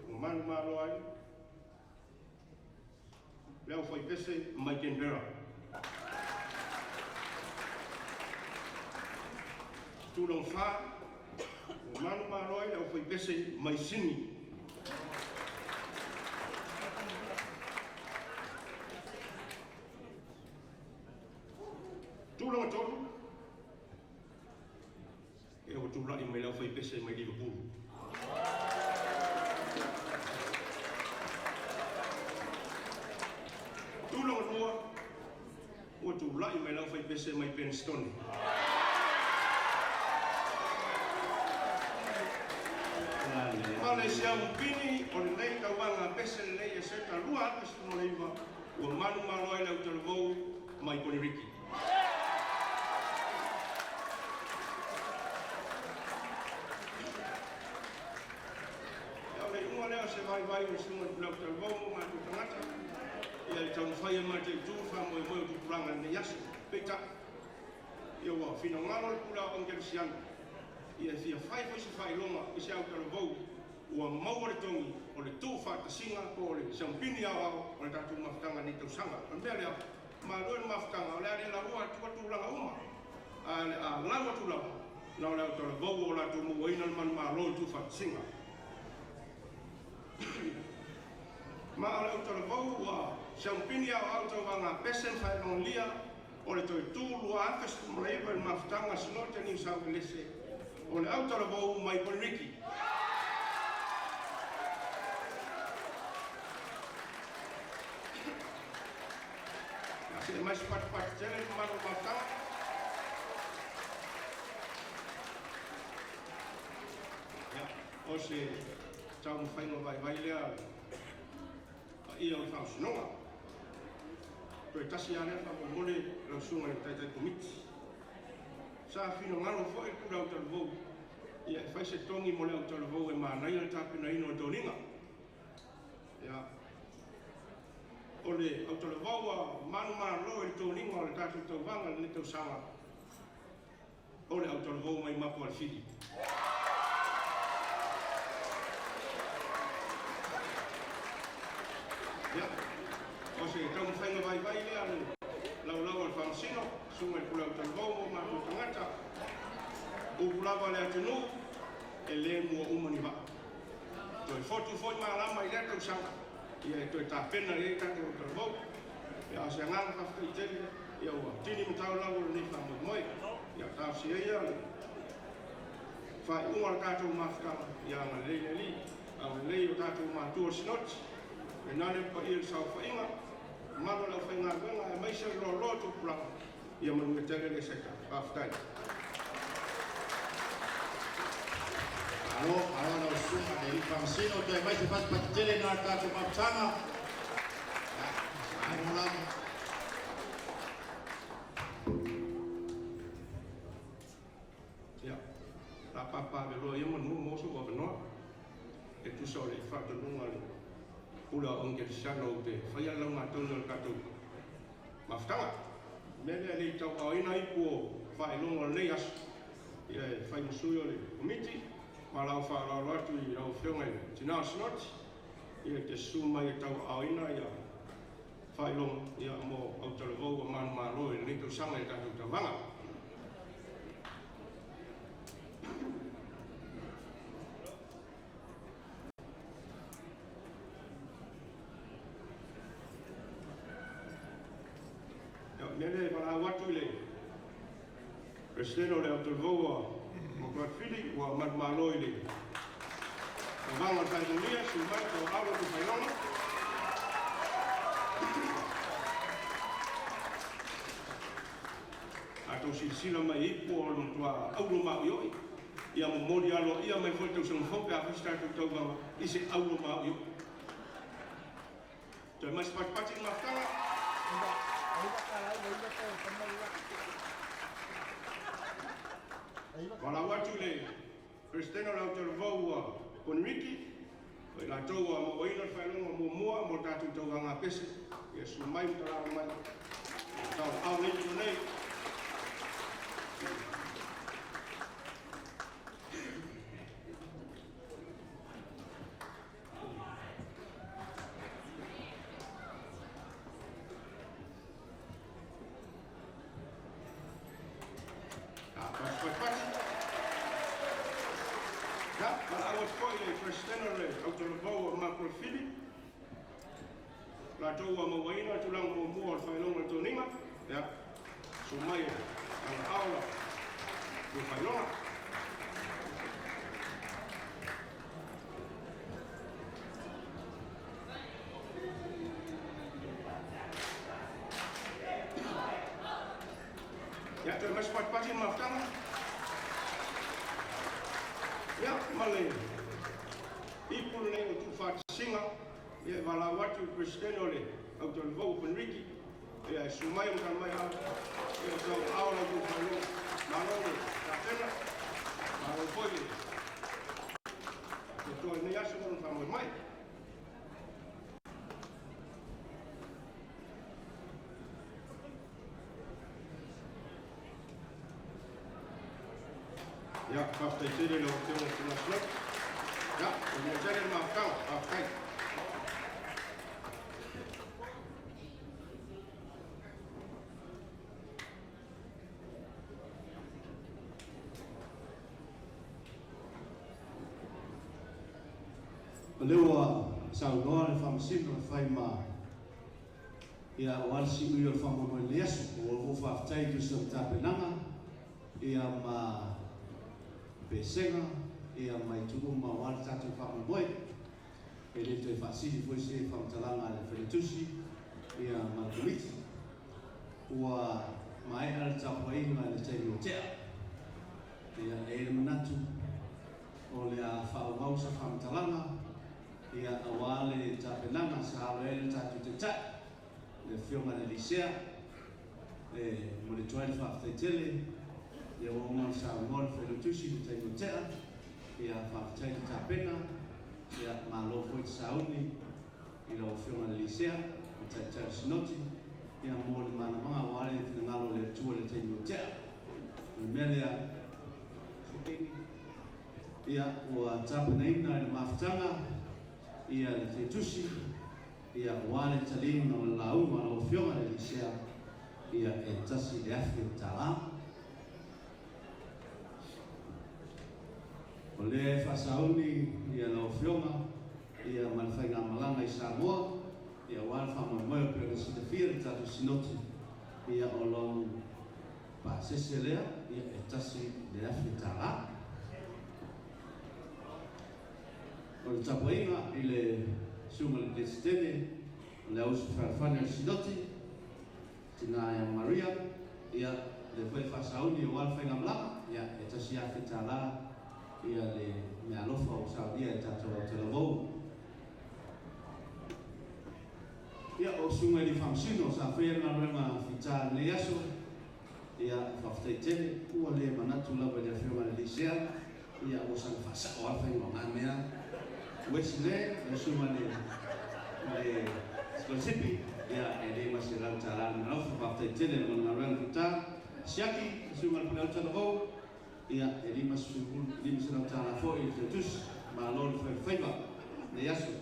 ua manumalo ai le aufaipese mai Canberra. Tulaga 4, ua manumalo ai le aufaipese mai Sini. Tulaga 3, ia ua tulai mai le aufaipese mai Liverpool. Tulaga 2, ua tulai mai le aufaipese mai Penstone. Ma le siamupini o lenei tauvaga pese lenei e seta 2019, ua manumalo ai le autalavou mai Poniriki. Ia o le iuga lea o se vaivai o le susuga i le Pule Autalavou ma o matou tagata, ia le taumafai e mataitu le faamoemoe o tupulaga i lenei aso. Peitai, ia ua finagalo le Pule Aoga Kerisiano, ia e fia fai foi se faailoga i se autalavou ua maua le togi o le tuufaatasiga po o le siamupini aoao o le tatou mafutaga i lenei tausaga. O le mea lea, malo i le mafutaga, o le a le laua atua tulaga uma, ae o le a lau atu lava na o le autalavou o latou mauaina le manumalo i le tuufaatasiga. Ma o le autalavou ua siamupini aoao tauvaga pese ma faelogalia o le toe tu 2019 i le mafutaga Sinote Niu Sauelese o le autalavou mai Poniriki. Se mai se patupatu tele le mamalu o le mafutaga. Ia, o se taumafaiga vaivai lea paia o le Faamasinoga. Toe tasi lava lea faamolemole lau susuga i le Taitai Komiti. Sa finagalo foi le Pule Autalavou ia e fai se togi mo le autalavou e manaia le tapenaina o le toniga. Ia, o le autalavou a manumalo i le toniga o le tatou tauvaga i lenei tausaga, o le autalavou mai Mapualefili. Ia, o se taumafaiga vaivai lea a le laulau a le Faamasino, Susuga i le Pule Autalavou ma o matou tagata. Upu lava a le atunuu, e le mua uma ni vaa. Toe fotu foi malama i lea tausaga, ia e toe tapena i ai tatou autalavou. Ia, a o se agaga faafetai tele, ia ua tini matau lalo lenei faamoemoe. Ia talosia ia le faaiuga o le tatou mafutaga, ia agalelei le Alii, agalelei o tatou matua o le Sinoti, tainane le paia i le saofaiga, mamalu o le aufaigaluega aemaise le loaloa o tupulaga, ia manuia tele le saitala. Faafetai. Malo, malo lau susuga le alii Faamasino, toe aumai se patipati tele na o le tatou mafutaga. Ia, malo lava. Ia, o le a papaaveloa ia manu ua maua sou avanoa e tusa o le faatonuga a le Pule Aoga Kerisiano ou te faia le laugatonu o le tatou mafutaga. O le mea lea e le i tauaaoina ipu o faailoga o lenei aso, ia e fai ma sui o le Komiti, ma lau faaaloalo atu i lau Afioga i le Tina o le Sinoti, ia e te susu mai e tauaaoina ia faailoga ia mo autalavou ua manumalo i lenei tausaga i le tatou tauvaga. Ia, o le mea lea e valaau atu i le Peresetene o le Autalavou a Makuatufili ua manumalo i le tauvaga o le Paemulia, susu mai tauaau la outou faailoga. A outou silasila mai i ipu o le matua auro maoioi, ia momoli aloaia mai foi le tausaga fou pe a fai se tatou tauvaga i se auro maoioi. Toe mai se patipati i le mafutaga. Valaau atu i le Peresetene o le Aotearoa ua Poniriki, o i latou ua mauaina le faailoga muamua mo le tatou tauvaga pese, ia susu mai ma talaala mai, tauaao nei ipu nei. Patipati. Ia, valaau atu foi i le Peresetene o le Autalavou o Makuafili, latou ua mauaina le tulaga muamua o le faailoga o le toniga. Ia, susu mai e agavao la outou faailoga. Ia, toe mai se patipati i le mafutaga. Ia, ma le ipu lenei o tuufaatasiga, ia e valaau atu i le Peresetene o le Autalavou o Penriki, ia e susu mai ma tala mai au, ia o tau aao la outou faailoga. Malo le tapena, malo foi le faatoatoa i lenei aso ma lona faamoemoe. Ia, faafetai tele i lau Afioga i le Tina Slope. Ia, manuia tele le mafutaga. Faafetai. O lea ua saunoa le Faamasino e fai ma ia aua le siui o le faamoemoe i lenei aso. Ua ou faafetai i tusa ma tapenaga ia ma pesega ia ma itu uma aua le tatou faamoemoe. E le toe faasili foi se faamatalaga a le Failautusi ia ma le Komiti. Ua maea le tapuaiga i le taimi ua tea. Ia, e i ai le manatu o le a faaauau se faamatalaga ia aua le tapenaga sa alo ai le tatou Taitai, le Afioga i le Lisea, e momoli atu ai le faafetai tele ia ua uma ona saunoa le Failautusi i le taimi ua tea. Ia, faafetai le tapena, ia malo foi le sauni i lau Afioga i le Lisea, le Taitai o le Sinoti, ia mo le malamaga aua le finagalo o le Atua i le taimi ua tea. O le mea lea, ia, ua tapenaina i le mafutaga ia le Fetusi. Ia aua le taliga o le lauga a lau Afioga i le Lisea, ia e $1,000. O lea e faasauni ia lau Afioga ia ma le faigamalaga i Samoa, ia aua le faamoemoe e pei ona silafia le tatou Sinoti, ia o lou pasese lea, ia e $1,000. O le tapuaiga i le susuga i le Peresetene o le Auuso Fealofani o le Sinoti, tina ia Maria, ia lea foi e faasauni aua le faigamalaga, ia e $1,000 ia le meaalofa ua saunia e tatou autalavou. Ia, o susuga i le Faamasino sa faia le galuega fita i lenei aso, ia faafetai tele, ua le manatu lava i le Afioga i le Lisea, ia ua saga faasao lava le faiga o na mea. Wesley, le susuga i le sikolasipi, ia e $500 le meaalofa, faafetai tele mo le galuega fita. Siaki, le susuga i le Pule Autalavou, ia e $500 foi le tautusi, malo le faifaiva nei aso.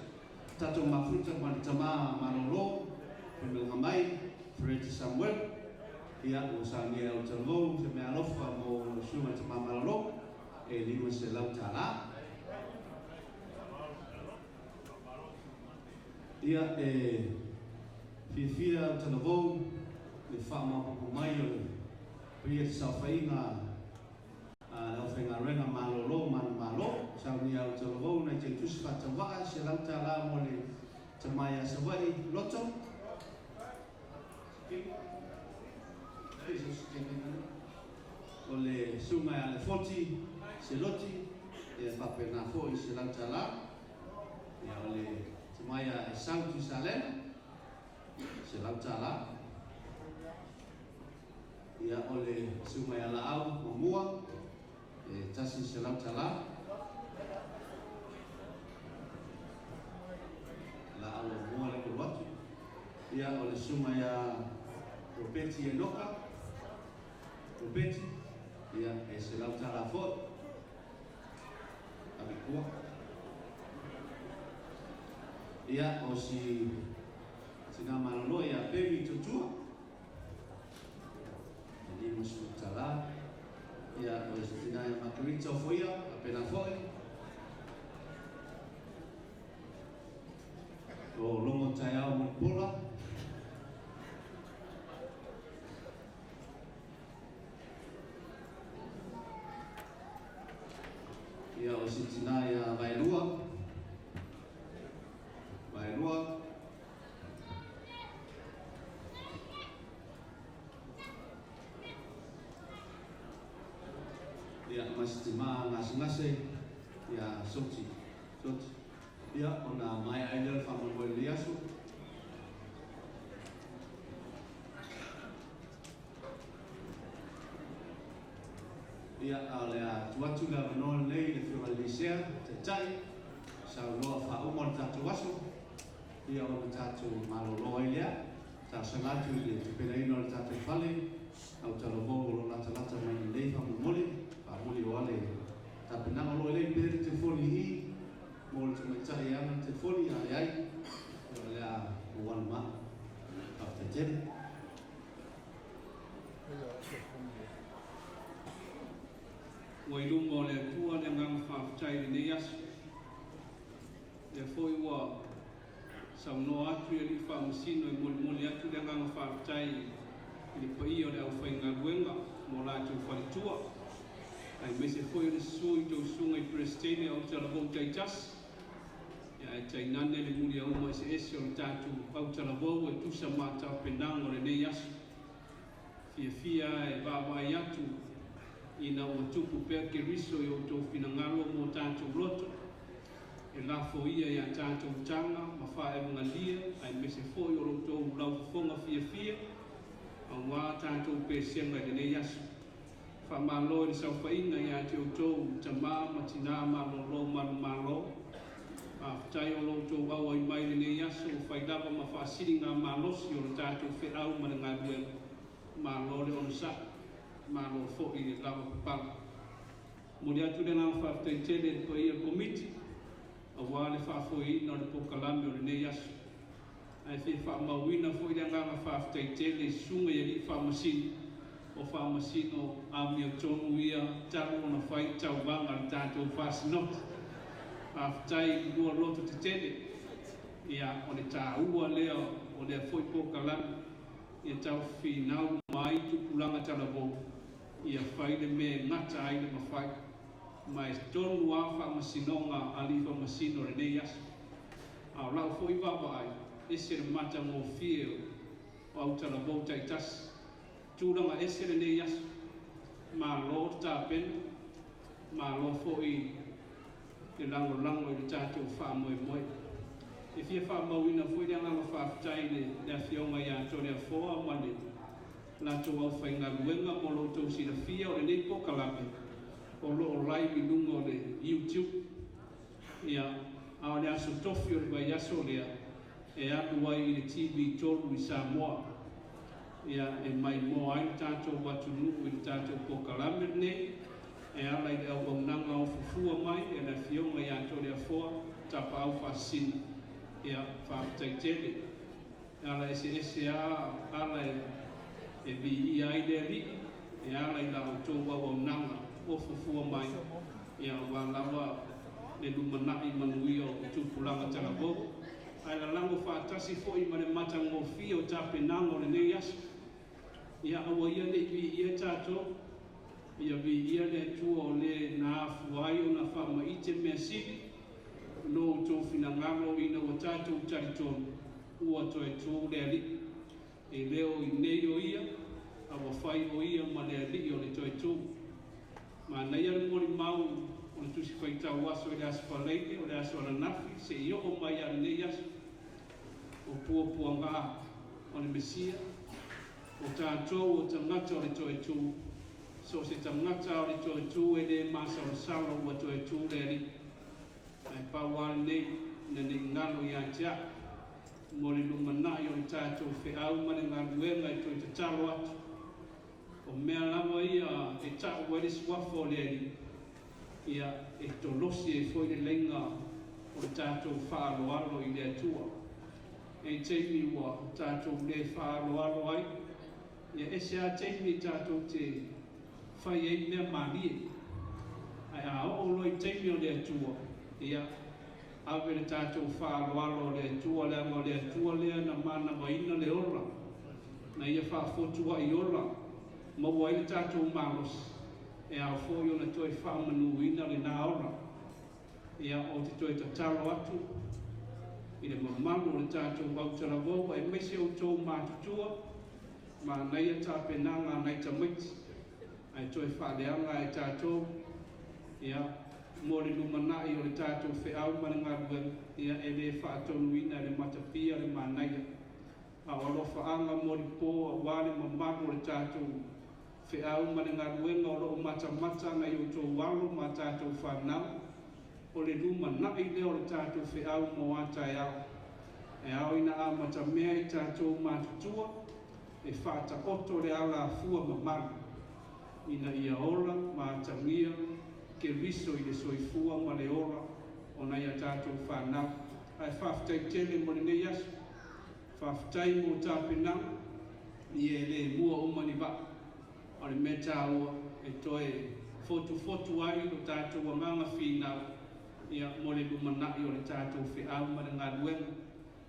Tatou mafuta ma le tama malolo, faimalaga mai, Fred Samuel, ia ua saunia e Autalavou se meaalofa mo le susuga i le tama malolo, e $500. Ia e fiafia Autalavou le faamaopoopo mai o le paia le saofaiga a le aufaigaluega malolo manumalo, saunia Autalavou nai tautusi faatauvaa $100 mo le tama ia Savaii Loto. O le susuga ia Lefoti Seloti, ia faapena foi $100. Ia o le tama ia Esau Tuisalema, $100. Ia o le susuga ia Laau Mamua, e $100. Laau Mamua le kulu atu. Ia o le susuga ia Robeti Enoka, Robeti, ia e $100 foi. Abikua. Ia o si tina malolo ia Pemi Tutua, e $50. Ia o si tina ia Margarita Ofoia, apena foi. O Longo Taiao Mulipola. Ia o si tina ia Vaelua. Vaelua. Ia ma si tima ngasengase ia Soti. Soti. Ia ona mai ai lea le faamoemoe i lenei aso. Ia, a o le a tuu atu le avanoa lenei i le Afioga i le Lisea, Taitai, saunoa faauma o le tatou aso, ia ona tatou malolo ai lea. Talosaga atu i le tapenaina o le tatou fale, autalavou o lo o latalata mai lenei faamolemole, faamuli o ale tapenaga o lo o elei pea le telefoni i i, mo le tamaitai e ana le telefoni, a leai, ia o le a ou alu ma au. Faafetai tele. Ua i luma o le Atua le agaga faafetai i lenei aso. Lea foi ua saunoa atu i alii faamasino e molimoli atu le agaga faafetai i le paia o le aufaigaluega ma o latou faletua, aemaise foi o le susu i tou susuga i Peresetene o autalavou taitasi, ae tainane le muliauma eseese o le tatou autalavou e tusa ma tapenaga o lenei aso. Fiafia e vaavaai atu ina ua tupu pea Keriso i outou finagalo mo tatou loto, e lafo ia iā tatou taga ma faaevagalia, aemaise foi o lo outou laufofoga fiafia auā tatou pesega i lenei aso. Faamalo i le saofaiga iā te outou tamā ma tinā malōlō manumalo. Faafetai o lo outou auai mai i lenei aso ua fai lava ma faasiligamalosi o le tatou feau ma le galuega. Malo le onosai, malo foi le lavapapala. Momoli atu le agaga faafetai tele i le paia o le Komiti auā le faafoeina o le polokalame o lenei aso. Ae fia faamauina foi le agaga faafetai tele i susuga i alii faamasino, o faamasino amiotonu ia talu ona fai tauvaga a le tatou fasinoti. Faafetai i lulua loto tetele, ia o le taua lea o lea foi polokalame ia taufinau uma ai tupulaga talavou ia fai le mea e gata ai le mafai. Ma e tonu lava faamasinoga a alii faamasino i lenei aso. A o lau foi vaavaai, ese le matagofie o autalavou taitasi. Tulaga ese lenei aso. Malo le tapena, malo foi le lagolago i le tatou faamoemoe. E fia faamauina foi le agaga faafetai i le Afioga ia Toleafoa ma le latou aufaigaluega mo lo outou silafia o lenei polokalame o lo o live i luga o le YouTube. Ia, a o le aso tofi o le vaiaso lea e alu ai i le TV 3 i Samoa. Ia, e maimoa ai le tatou atunuu i le tatou polokalame lenei e ala i le auaunaga o fufua mai e le Afioga ia Toleafoa Tapaau Faasisina. Ia, faafetai tele. E ala eseese lava ala e viia ai le Alii e ala i la outou auaunaga o fufua mai, ia aua lava le lumanai manuia o tupulaga talavou, ae lalago faatasi foi ma le matagofie o tapenaga o lenei aso. Ia aua ia ne i viia tatou, ia viia le Atua o le na afua ai ona faamaite mea sili no outou finagalo ina ua tatou talitonu ua toe tu le Alii. E le o i inei o ia, a ua fai o ia ma le Alii o le toe tu. Manaia le molimau o le Tusi Faitau Aso i le Aso Faraile o le aso ananafi seia oo mai lava i lenei aso. O puapuaga o le Mesia, o tatou o tagata o le toe tu. So o se tagata o le toe tu e le masalosalo ua toe tu le Alii. Ae pau lava lenei ina ne i galo ia te au mo le lumanai o le tatou feau ma le galuega e toe tatalo atu. O mea lava ia e ta'u ai le suafa o le Alii, ia e tolosi ai foi le laina o le tatou faaaloalo i le Atua. E i taimi ua tatou le faaaloalo ai, ia ese lava taimi tatou te fai ai mea malie. Ae a oo loa i taimi o le Atua, ia ave le tatou faaaloalo o le Atua, leaga o le Atua lea na manavaina le ola, na ia faafotua'i ola, maua ai le tatou malosi, e ao foi ona toe faamanuina lena ola. Ia, ou te toe tatalo atu i le mamalu o le tatou autalavou, aemaise outou matutua, manaia tapenaga a nai tamaiti, ae toe faaleaga e tatou, ia, mo le lumanai o le tatou feau ma le galuega, ia, e le faatonuina e le matapia le manaia. A o alofaaga molipo aua le mamalu o le tatou feau ma le galuega o lo o matamata nai outou alo ma tatou fanau, o le lumanai lea o le tatou feau mo a taeao. E ao ina amatamea i tatou matutua e faataoto le alafua mamalu ina ia ola ma atagia Keriso i le soifua ma le ola o nai a tatou fanau. Ae faafetai tele mo lenei aso. Faafetai mo tapenaga, ia e le mua uma ni vaa. O le mea taua e toe fotufotu ai lo tatou agaga finau ia mo le lumanai o le tatou feau ma le galuega.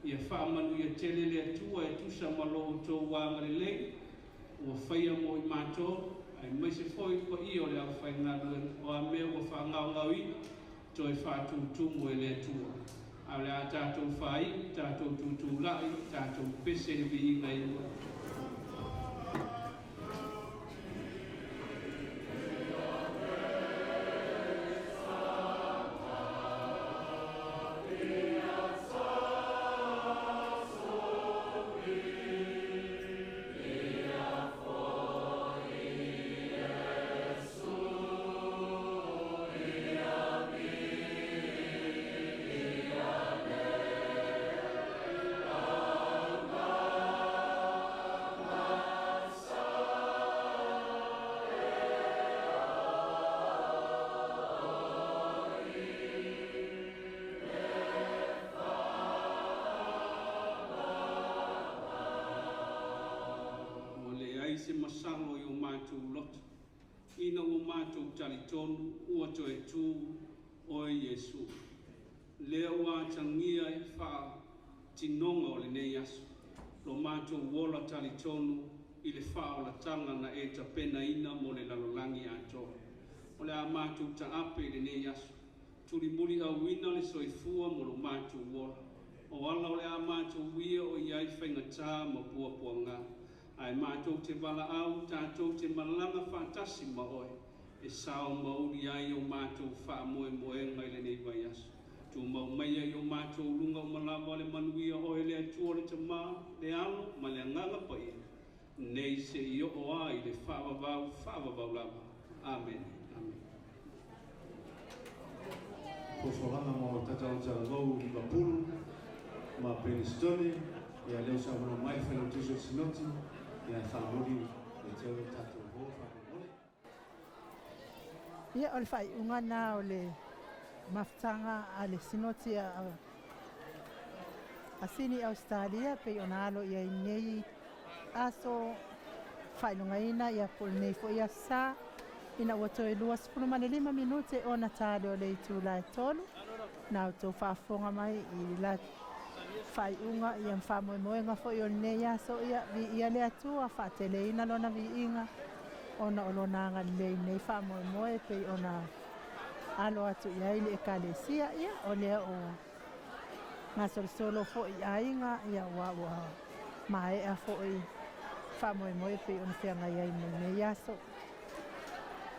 Ia faamanuia tele le Atua e tusa ma lo outou agalelei ua faia mo i matou, aemaise foi le paia o le aufaigaluega, o a mea ua faagaogaoina, toe faatutumu e le Atua. A o le a tatou faaiu, tatou tutulai, tatou pese i le viiga i ua. se masalo i o matou loto, ina ua matou talitonu ua toe tu oe Iesu. Lea ua atagia i faatinoga o lenei aso, lo matou ola talitonu i le faaolataga na e tapenaina mo le lalolagi atoa. O le a matou taape i lenei aso, tulimuliauina le soifua mo lo matou ola. O ala o le a matou uia o i ai faigata ma puapuaga, ae matou te valaau tatou te malaga faatasi ma oe, e sao ma uli ai o matou faamoemoega i lenei vaiaso. Tumau maia i o matou luga uma lava le manuia oe le Atua le Tamā, le Alo ma le Agaga Paia, nei seia oo lava i le faavavau faavavau lava. Amene. Amene. Fofolaga mo Tata Talavou Liverpool ma Penistone, ia lea ua saunoa mai le Failautusi o le Sinoti, ia e faamuli ia te oe le tatou hall faamolemole. Ia, o le faaiuga lena o le mafutaga a le Sinoti a Sini Ausetalia pei ona alo i ai nei aso faailogaina ia po o lenei foi aso sa ina ua toe 25 minute ona ta le o le itula e 3 na outou faafofoga mai i la faaiuga ia ma faamoemoega foi o lenei aso. Ia viia le Atua, faateleina lona viiga ona o lona agalelei nei faamoemoe pei ona alo atu i ai le Ekalesia. Ia o lea ua gasolosolo foi i aiga, ia ua maea foi faamoemoe pei ona feagai ai ma lenei aso.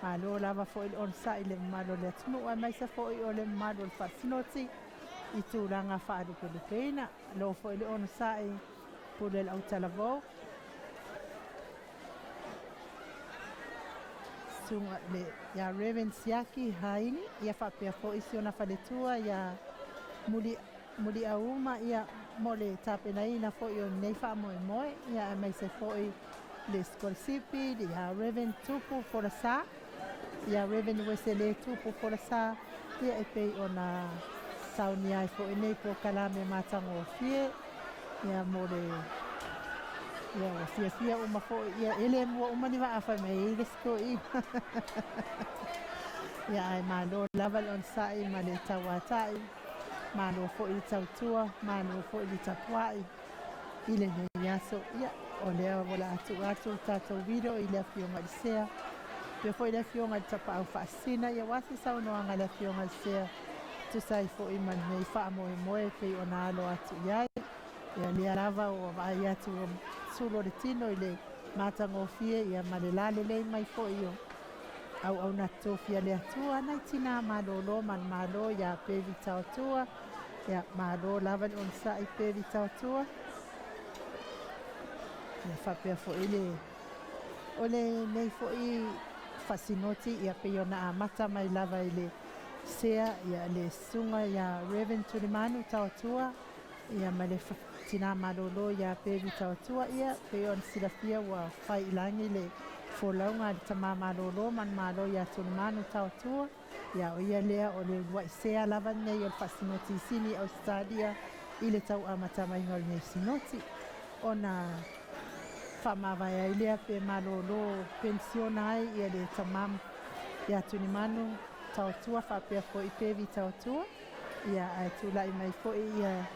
Malo lava foi le onosai i le mamalu o le atunuu aemaise foi o le mamalu o le Faasinoti i tulaga faalupelupeina. Malo foi le onosai pule le autalavou. Susuga le ia Reverend Siaki Haini, ia faapea foi si ona faletua ia Muli Muliauma, ia mo le tapenaina foi o lenei faamoemoe, ia aemaise foi le sikolasipi ia Reverend Tupu Folasa, ia Reverend Wesele Tupu Folasa, ia e pei ona saunia ai foi nei polokalame matagofie, ia mo le ia ua fiafia uma foi, ia e le mua uma ni vaa fai mai ai le sikoiina. Ia ae malo lava le onosai ma le tauatai, malo foi le tautua, malo foi le tapuai i lenei aso. Ia o lea ua le a tuu atu le tatou video i le Afioga i le Sea, faapea foi le Afioga i le Tapaau Faasisina, ia aua se saunoaga a le Afioga i le Sea tusa ai foi ma lenei faamoemoe pei ona alo atu i ai. Ia lea lava ua vaai atu ua sulu o le tino i le matagofie ia ma le lalelei mai foi o auauna tofia le Atua nai tinā malōlō manumalo iā Pevi Taotua. Ia malo lava le onosai Pevi Taotua. Ia faapea foi le o lenei foi faasinoti ia pei ona amata mai lava i le sea ia le susuga ia Reverend Tulimanu Taotua ia ma le tinā malōlō iā Pevi Taotua. Ia pei ona silafia ua fai i lagi le folauga a le tamā malōlō manumalo iā Tulimanu Taotua. Ia o ia lea o le uluai sea lava lenei o le faasinoti i Sini Ausetalia i le tau amata maiga o lenei sinoti ona faamavae ai lea pe malōlō penisiona ai ia le tamā ia Tulimanu Taotua faapea foi Pevi Taotua. Ia ae tulai mai foi ia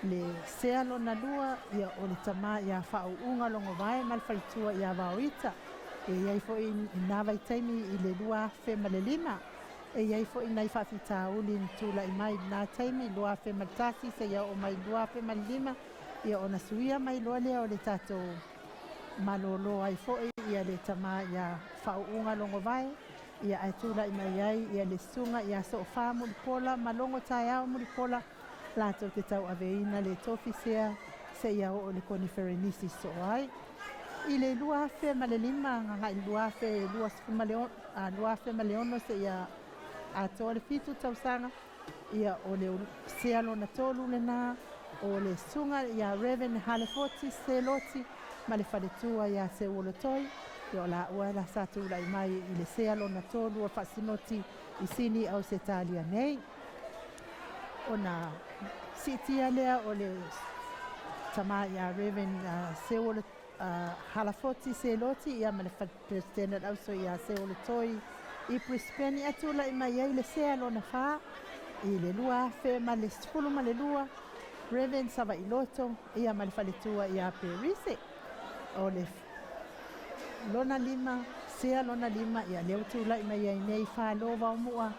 le sea lona lua, ia o le tamā ia Faauuga Logovae ma le faletua ia Vaoita. E i ai foi i na vaitaimi i le 2005, e i ai foi nai faafitauli na tulai mai i lena taimi, 2001 seia oo mai i le 2005, ia ona suia mai loa lea o le tatou malōlō ai foi ia le tamā ia Faauuga Logovae. Ia ae tulai mai ai ia le susuga ia Soofā Mulipola ma Logo Taeao Mulipola latou te tauaveina le tofi sea seia oo i le koniferenisi soo ai. I le 2005 aga'i le 2026 seia atoa le 7 tausaga, ia o le sea lona tolu lena o le susuga ia Reverend Halefoti Seloti ma le faletua ia Seuolotoi. Ia o laua la sa tulai mai i le sea lona tolu o le faasinoti i Sini Ausetalia nei. Ona siitia lea o le tamā ia Reverend Halafoti Seloti ia ma le Fale Peresetene o le Auso ia Seoletoi i Brisbane. Ia tulai mai ai le sea lona fa i le 2012, Reverend Savailoto ia ma le faletua ia Perise. O le lona lima, sea lona lima, ia lea ua tulai mai ai nei Falo Vaomua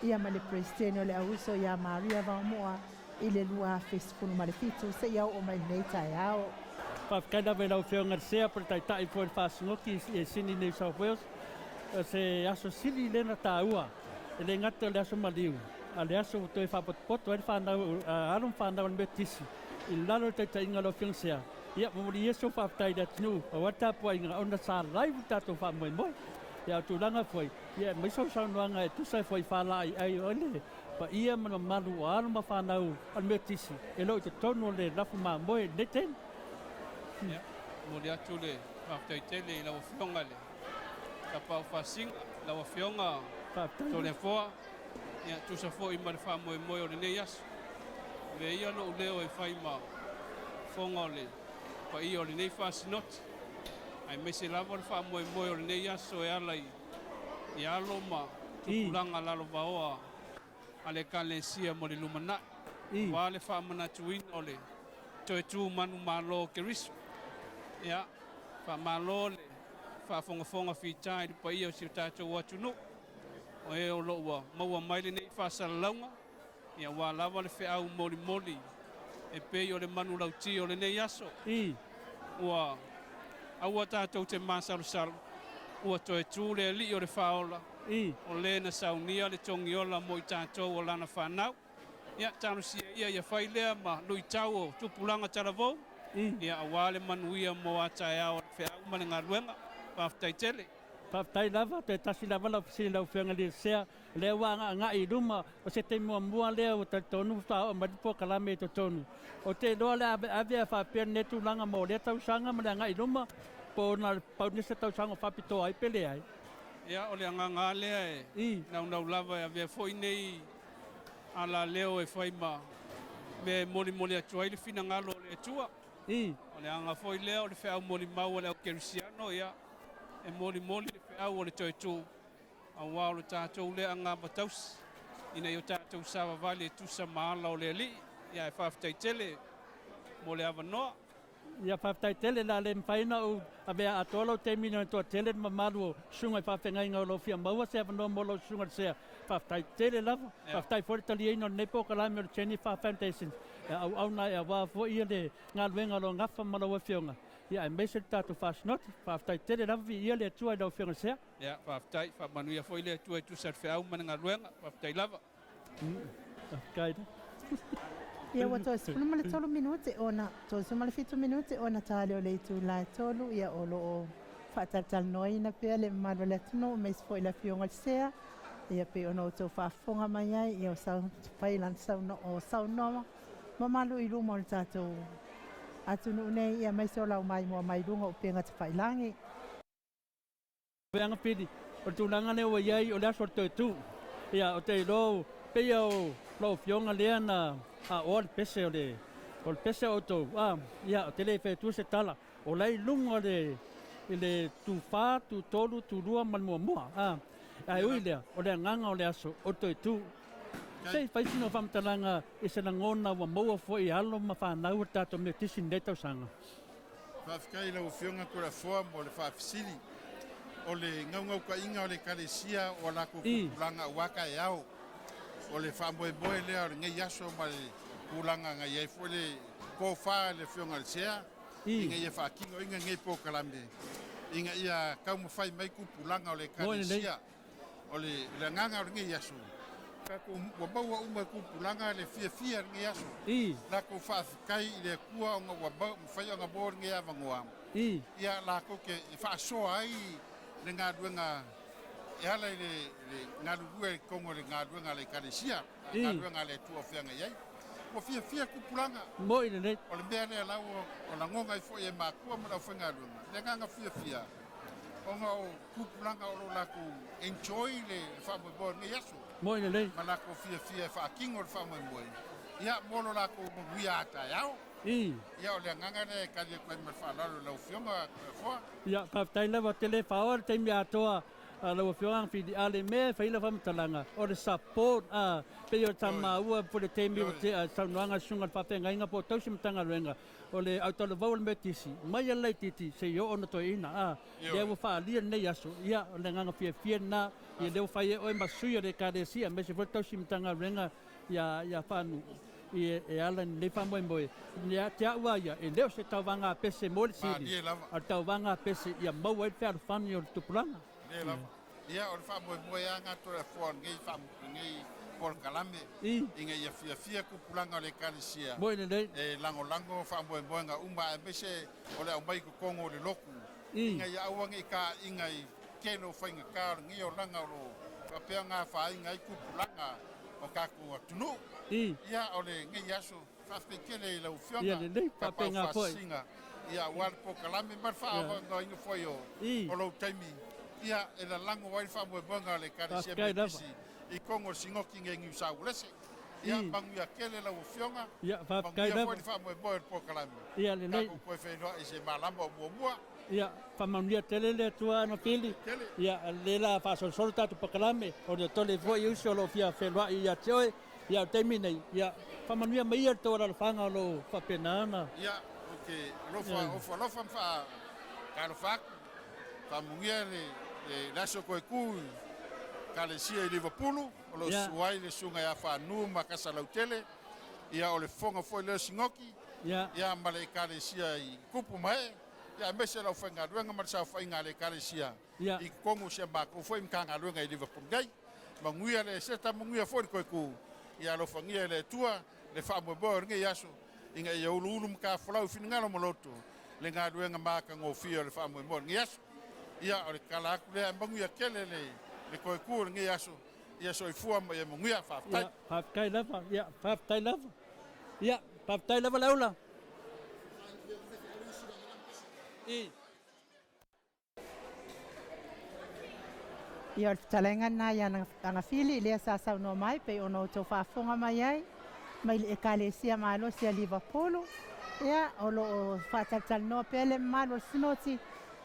ia ma le Peresetene o le Auuso ia Maria Vaomua i le 2017 seia oo mai lenei taeao. Faafetai lava i lau Afioga i le Sea po o le Taitai foi o le Faasinoti i Sini New South Wales. O se aso sili lea na taua, e le gata o le aso maliu, a o le aso ua toe faapotopoto ai le fanau, alo ma fanau a le Metotisi i lalo o le taitaiga o lau Afioga i le Sea. Ia, momoli ia se faafetai i le atunuu aua le tapuaiga ona sa live le tatou faamoemoe. Ia, a o tulaga foi, ia e aumai sau saunoaga e tusa ai foi faalaai ai o le paia ma le mamalu o alo ma fanau a le Metotisi e le o i totonu o le lafu mamoe i lenei taimi. Ia, momoli atu le faafetai tele i lau Afioga i le Tapaau Faasiga, lau Afioga Toleafoa, ia tusa foi ma le faamoemoe o lenei aso. Avea ia lou leo e fai ma fofoga o le paia o lenei faasinoti, aemaise lava le faamoemoe o lenei aso e ala i alo ma tupulaga lalovaoa a le Ekalesia mo le lumanai, aua le faamanatuina o le toe tu manumalo o Keriso. Ia, faamalo le faafogafoga fita i le paia o si o tatou atunuu, o e o lo o ua maua mai lenei faasalalauga, ia aua lava le feau molimoli e pei o le manulauti o lenei aso. Ua aua tatou te masalosalo, ua toe tu le Alii o le Faaola, o le na saunia le togiola mo i tatou o lana fanau. Ia, talosia ia ia fai lea ma luitau o tupulaga talavou, ia aua le manuia mo a taeao o le feau ma le galuega. Faafetai tele. Faafetai lava, toe tasi lava lau fesili lau Afioga i le Sea, o lea ua agaagai i luma, o se taimi muamua lea ua talitonu faatoa oo mai le polokalame i totonu. Ou te iloa o le a aveave a faapea lenei tulaga mo lea tausaga ma le agai i luma, po o na o le pau lenei o se tausaga o faapitoa ai pe leai. Ia, o le agaga lava lea e naunau lava e avea foi nei alaleo e fai ma mea e molimoli atu ai le finagalo o le Atua. O le aga foi lea o le feau molimau a le au kerisiano, ia, e molimoli le feau o le toe tu, auā o lo tatou lea agava tausi, ina ia o tatou savavali e tusa ma ala o le Alii. Ia, ae faafetai tele mo le avanoa. Ia faafetai tele la le mafai ona ou avea atoa lou taimi ona toatele le mamalu o susuga i faafeagaiga o lo o fia maua se avanoa mo lou susuga i le sea. Faafetai tele lava. Faafetai foi le taliaina o lenei polokalame o le Jennifer Foundations e auauna ai aua foi le galuega o lo o gafa ma lau Afioga ia aemaise le tatou Faasinoti. Faafetai tele lava viia le Atua i lau Afioga i le Sea. Ia faafetai, faamanuia foi le Atua e tusa le feau ma le galuega. Faafetai lava. Ia ua toe 13 minute ona, 37 minute ona tali o le itula e 3, ia o lo o faatalatalanoaina pea le mamalu o le atunuu aemaise foi le Afioga i le Sea, ia pei ona outou faafofoga mai ai, ia o sau fai lana saunoa, o saunoa mamalu i luma o le tatou atunuu nei, ia aemaise o lau maimoa mai luga o upega tafailagi. Veaga pili, o le tulaga lea ua i ai, o le aso o le toe tu. Ia, ou te iloa, pei o lau Afioga lea na aoa le pese o le, o le pese o outou, a, ia, ou te le fai atua se tala, o la e i luga o le, i le tu fa, tu tolu, tu lua ma le muamua, a, ae ui i lea, o le agaga o le aso o le toe tu. Se i fai sina faamatalaga i se lagona ua maua foi e alo ma fanau o le tatou Metotisi i lenei tausaga. Faafetai i lau Afioga Toleafoa mo le faafesili. O le naunautaiga o le Ekalesia o a latou tupulaga aua taeao, o le faamoemoe lea o lenei aso ma le tulaga na i ai foi le tofa i le Afioga i le Sea ina ia faatinoina lenei polokalame ina ia taumafai mai tupulaga o le Ekalesia. O le agaga o lenei aso, tatou ua maua uma e tupulaga le fiafia i lenei aso. Latou faafetai i le Atua ona ua mafai ona maua lenei avanoa. Ia latou te faasoa ai le galuega e ala i le galulue i totonu o le galuega a le Ekalesia, galuega a le Atua o feagai ai. Ua fiafia tupulaga. Moi lelei. O le mea lea la ua lagona ai foi e matua ma le aufaigaluega le agaga fiafia ona o tupulaga o lo o latou enjoy le faamoemoe o lenei aso. Moi lelei. Ma latou fiafia e faatino le faamoemoe, ia, mo lo latou manuia a taeao. Ia, o le agaga lea e tali atu ai ma le faaaloalo i lau Afioga Toleafoa. Ia, faafetai lava, ou te le faaoa le taimi atoa a lau Afioga Agafili, a o le mea e fai ai lau faamatalaga, o le support, a, pei o sa maua foi i le taimi ua tea i saunoaga a le Susuga i le Faafeagaiga po o Tausi Matagaluega, o le autalavou o le Metotisi, mai lava le laitiiti seia oo ina toeaina, a, lea ua faaalia lenei aso, ia, o le agaga fiafia lena, ia lea ua fai ai oe ma sui o le Ekalesia, aemaise foi le Tausi Matagaluega ia Faanuu e ala i lenei faamoemoe. Ia te au lava ia, e le o se tauvaga pese mo le sili, a o le tauvaga pese ia maua ai le fealofani o le tupulaga. Malie lava. Ia, o le faamoemoe lava lena Toleafoa o lenei polokalame, ina ia fiafia tupulaga o le Ekalesia e lagolago faamoemoega uma, aemaise o le aumai i totonu o le lotu, ina ia aua ne i taaiga i tele o faigata o lenei olaga o lo o faapea ona afaina ai tupulaga o tatou atunuu. Ia, o lenei aso, faafetai tele i lau Afioga, Ia lelei, faapena foi. Tapaau Faasisina, ia, aua le polokalame ma le faaavanoaina foi o lou taimi, ia, e lalago ai le faamoemoega o le Ekalesia Faafetai lava. Metotisi i totonu o le Sinoti nei i Niu Saualese. Ia, manuia tele lau Afioga, Ia, faafetai manuia lava. foi le faamoemoe o le polokalame. Ia lelei. Tatou toe feiloai i se malama o muamua. Ia, faamanuia tele le Atua ana Fili. Ia, lea la faasolosolo tatou pakalame, o le tole foi uso o lo o fia feloai ia te oe. Ia, o le taimi nei, ia, faamanuia mai ia le tou alalafaga o lo o faapena ona. Ia, ou te alofa, ofo alofa ma faatalofa atu, faamanuia le aso toe tu i Ekalesia i Livapulu, o lo o susu ai le Susuga ia Faanu ma Kasalautele, ia o le fofoga foi lea o Sinoti, ia ma le Ekalesia i Tupu ma Ee, ia aemaise le aufaigaluega ma le saofaiga a le Ekalesia i totonu o si a matou foi Matagaluega i Liverpool nei. Manuia le seta, manuia foi le toe tu. Ia alofagia e le Atua le faamoemoe o lenei aso, ina ia uluulu matafolau i finagalo ma loto le galuega matagofie o le faamoemoe o lenei aso. Ia, o le tala atu lea, manuia tele le toe tu o lenei aso. Ia soifua ma ia manuia. Faafetai. Ia, faafetai lava. Ia, faafetai lava. Ia, faafetai lava Leaula. I. Ia, o le fetalaiga lena i Agafili, lea sa saunoa mai pei ona outou faafofoga mai ai, mai le Ekalesia Malosi a Livapulu. Ia, o lo o faatalatalanoa pea le mamalu o le Sinoti,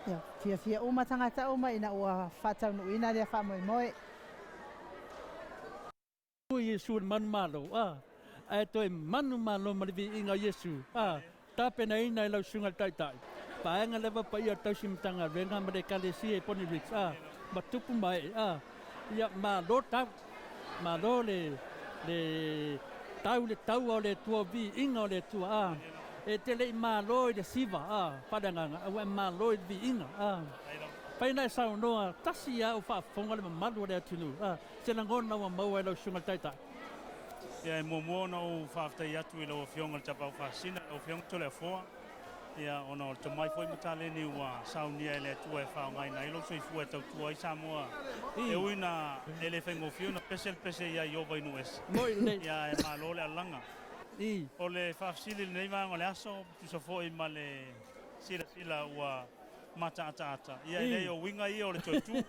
ia, fiafia uma tagata uma ina ua faataunuuina lea faamoemoe. O Iesu le manumalo, a, ae toe manumalo ma le viiga o Iesu, a, tapenaina e lau Susuga i le Taitai, vaega leva paia o le tausi Matagaluega ma le Ekalesia i Bonnyrigg, a, ma tupu ma ee, a, ia malo tau, malo le, le tau i le taua o le Atua, o viiga o le Atua, a, e te le i malo i le siva, a, faaleagaga, a ua e malo i le viiga, a. Fai ona e saunoa tasi ia au faafofoga le mamalu o le atunuu, a. Se lagona ua maua e lau Susuga i le Taitai. Ia, e muamua ona ou faafetai atu i lau Afioga i le Tapaau Faasisina, lau Afioga Toleafoa, ia, ona o le tomai foi ma taleni ua saunia e le Atua e faaaogaina ai lou soifua e tautua ai Samoa. E ui ina e le faigofie ona pese le pese ia Ieova i nuu ese, ia, ae malo le alalaga. O le faafesili i lenei vaega o le aso, tusa foi ma le silasila ua mataataata, ia, e leai o uiga ia o le toe tu.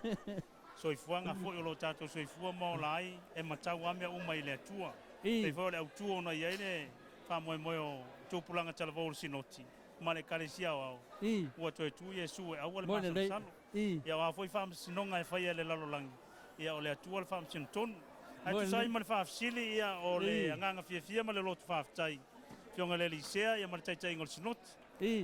Soifuaga foi o lo tatou soifua ma ola ai, e matau lava mea uma i le Atua. Pei foi o le autu ona i ai le faamoemoe o tupulaga talavou o le Sinoti ma le Ekalesia Aoao, ua toe tu Iesu e aua le masalosalo. Ia o a foi faamasinoga e faia e le lalolagi, ia o le Atua le faamasino tonu. Ae tusa ai ma le faafesili, ia o le agaga fiafia ma le loto faafetai, Afioga i le Alii Sea ma le taitaiga o le Sinoti,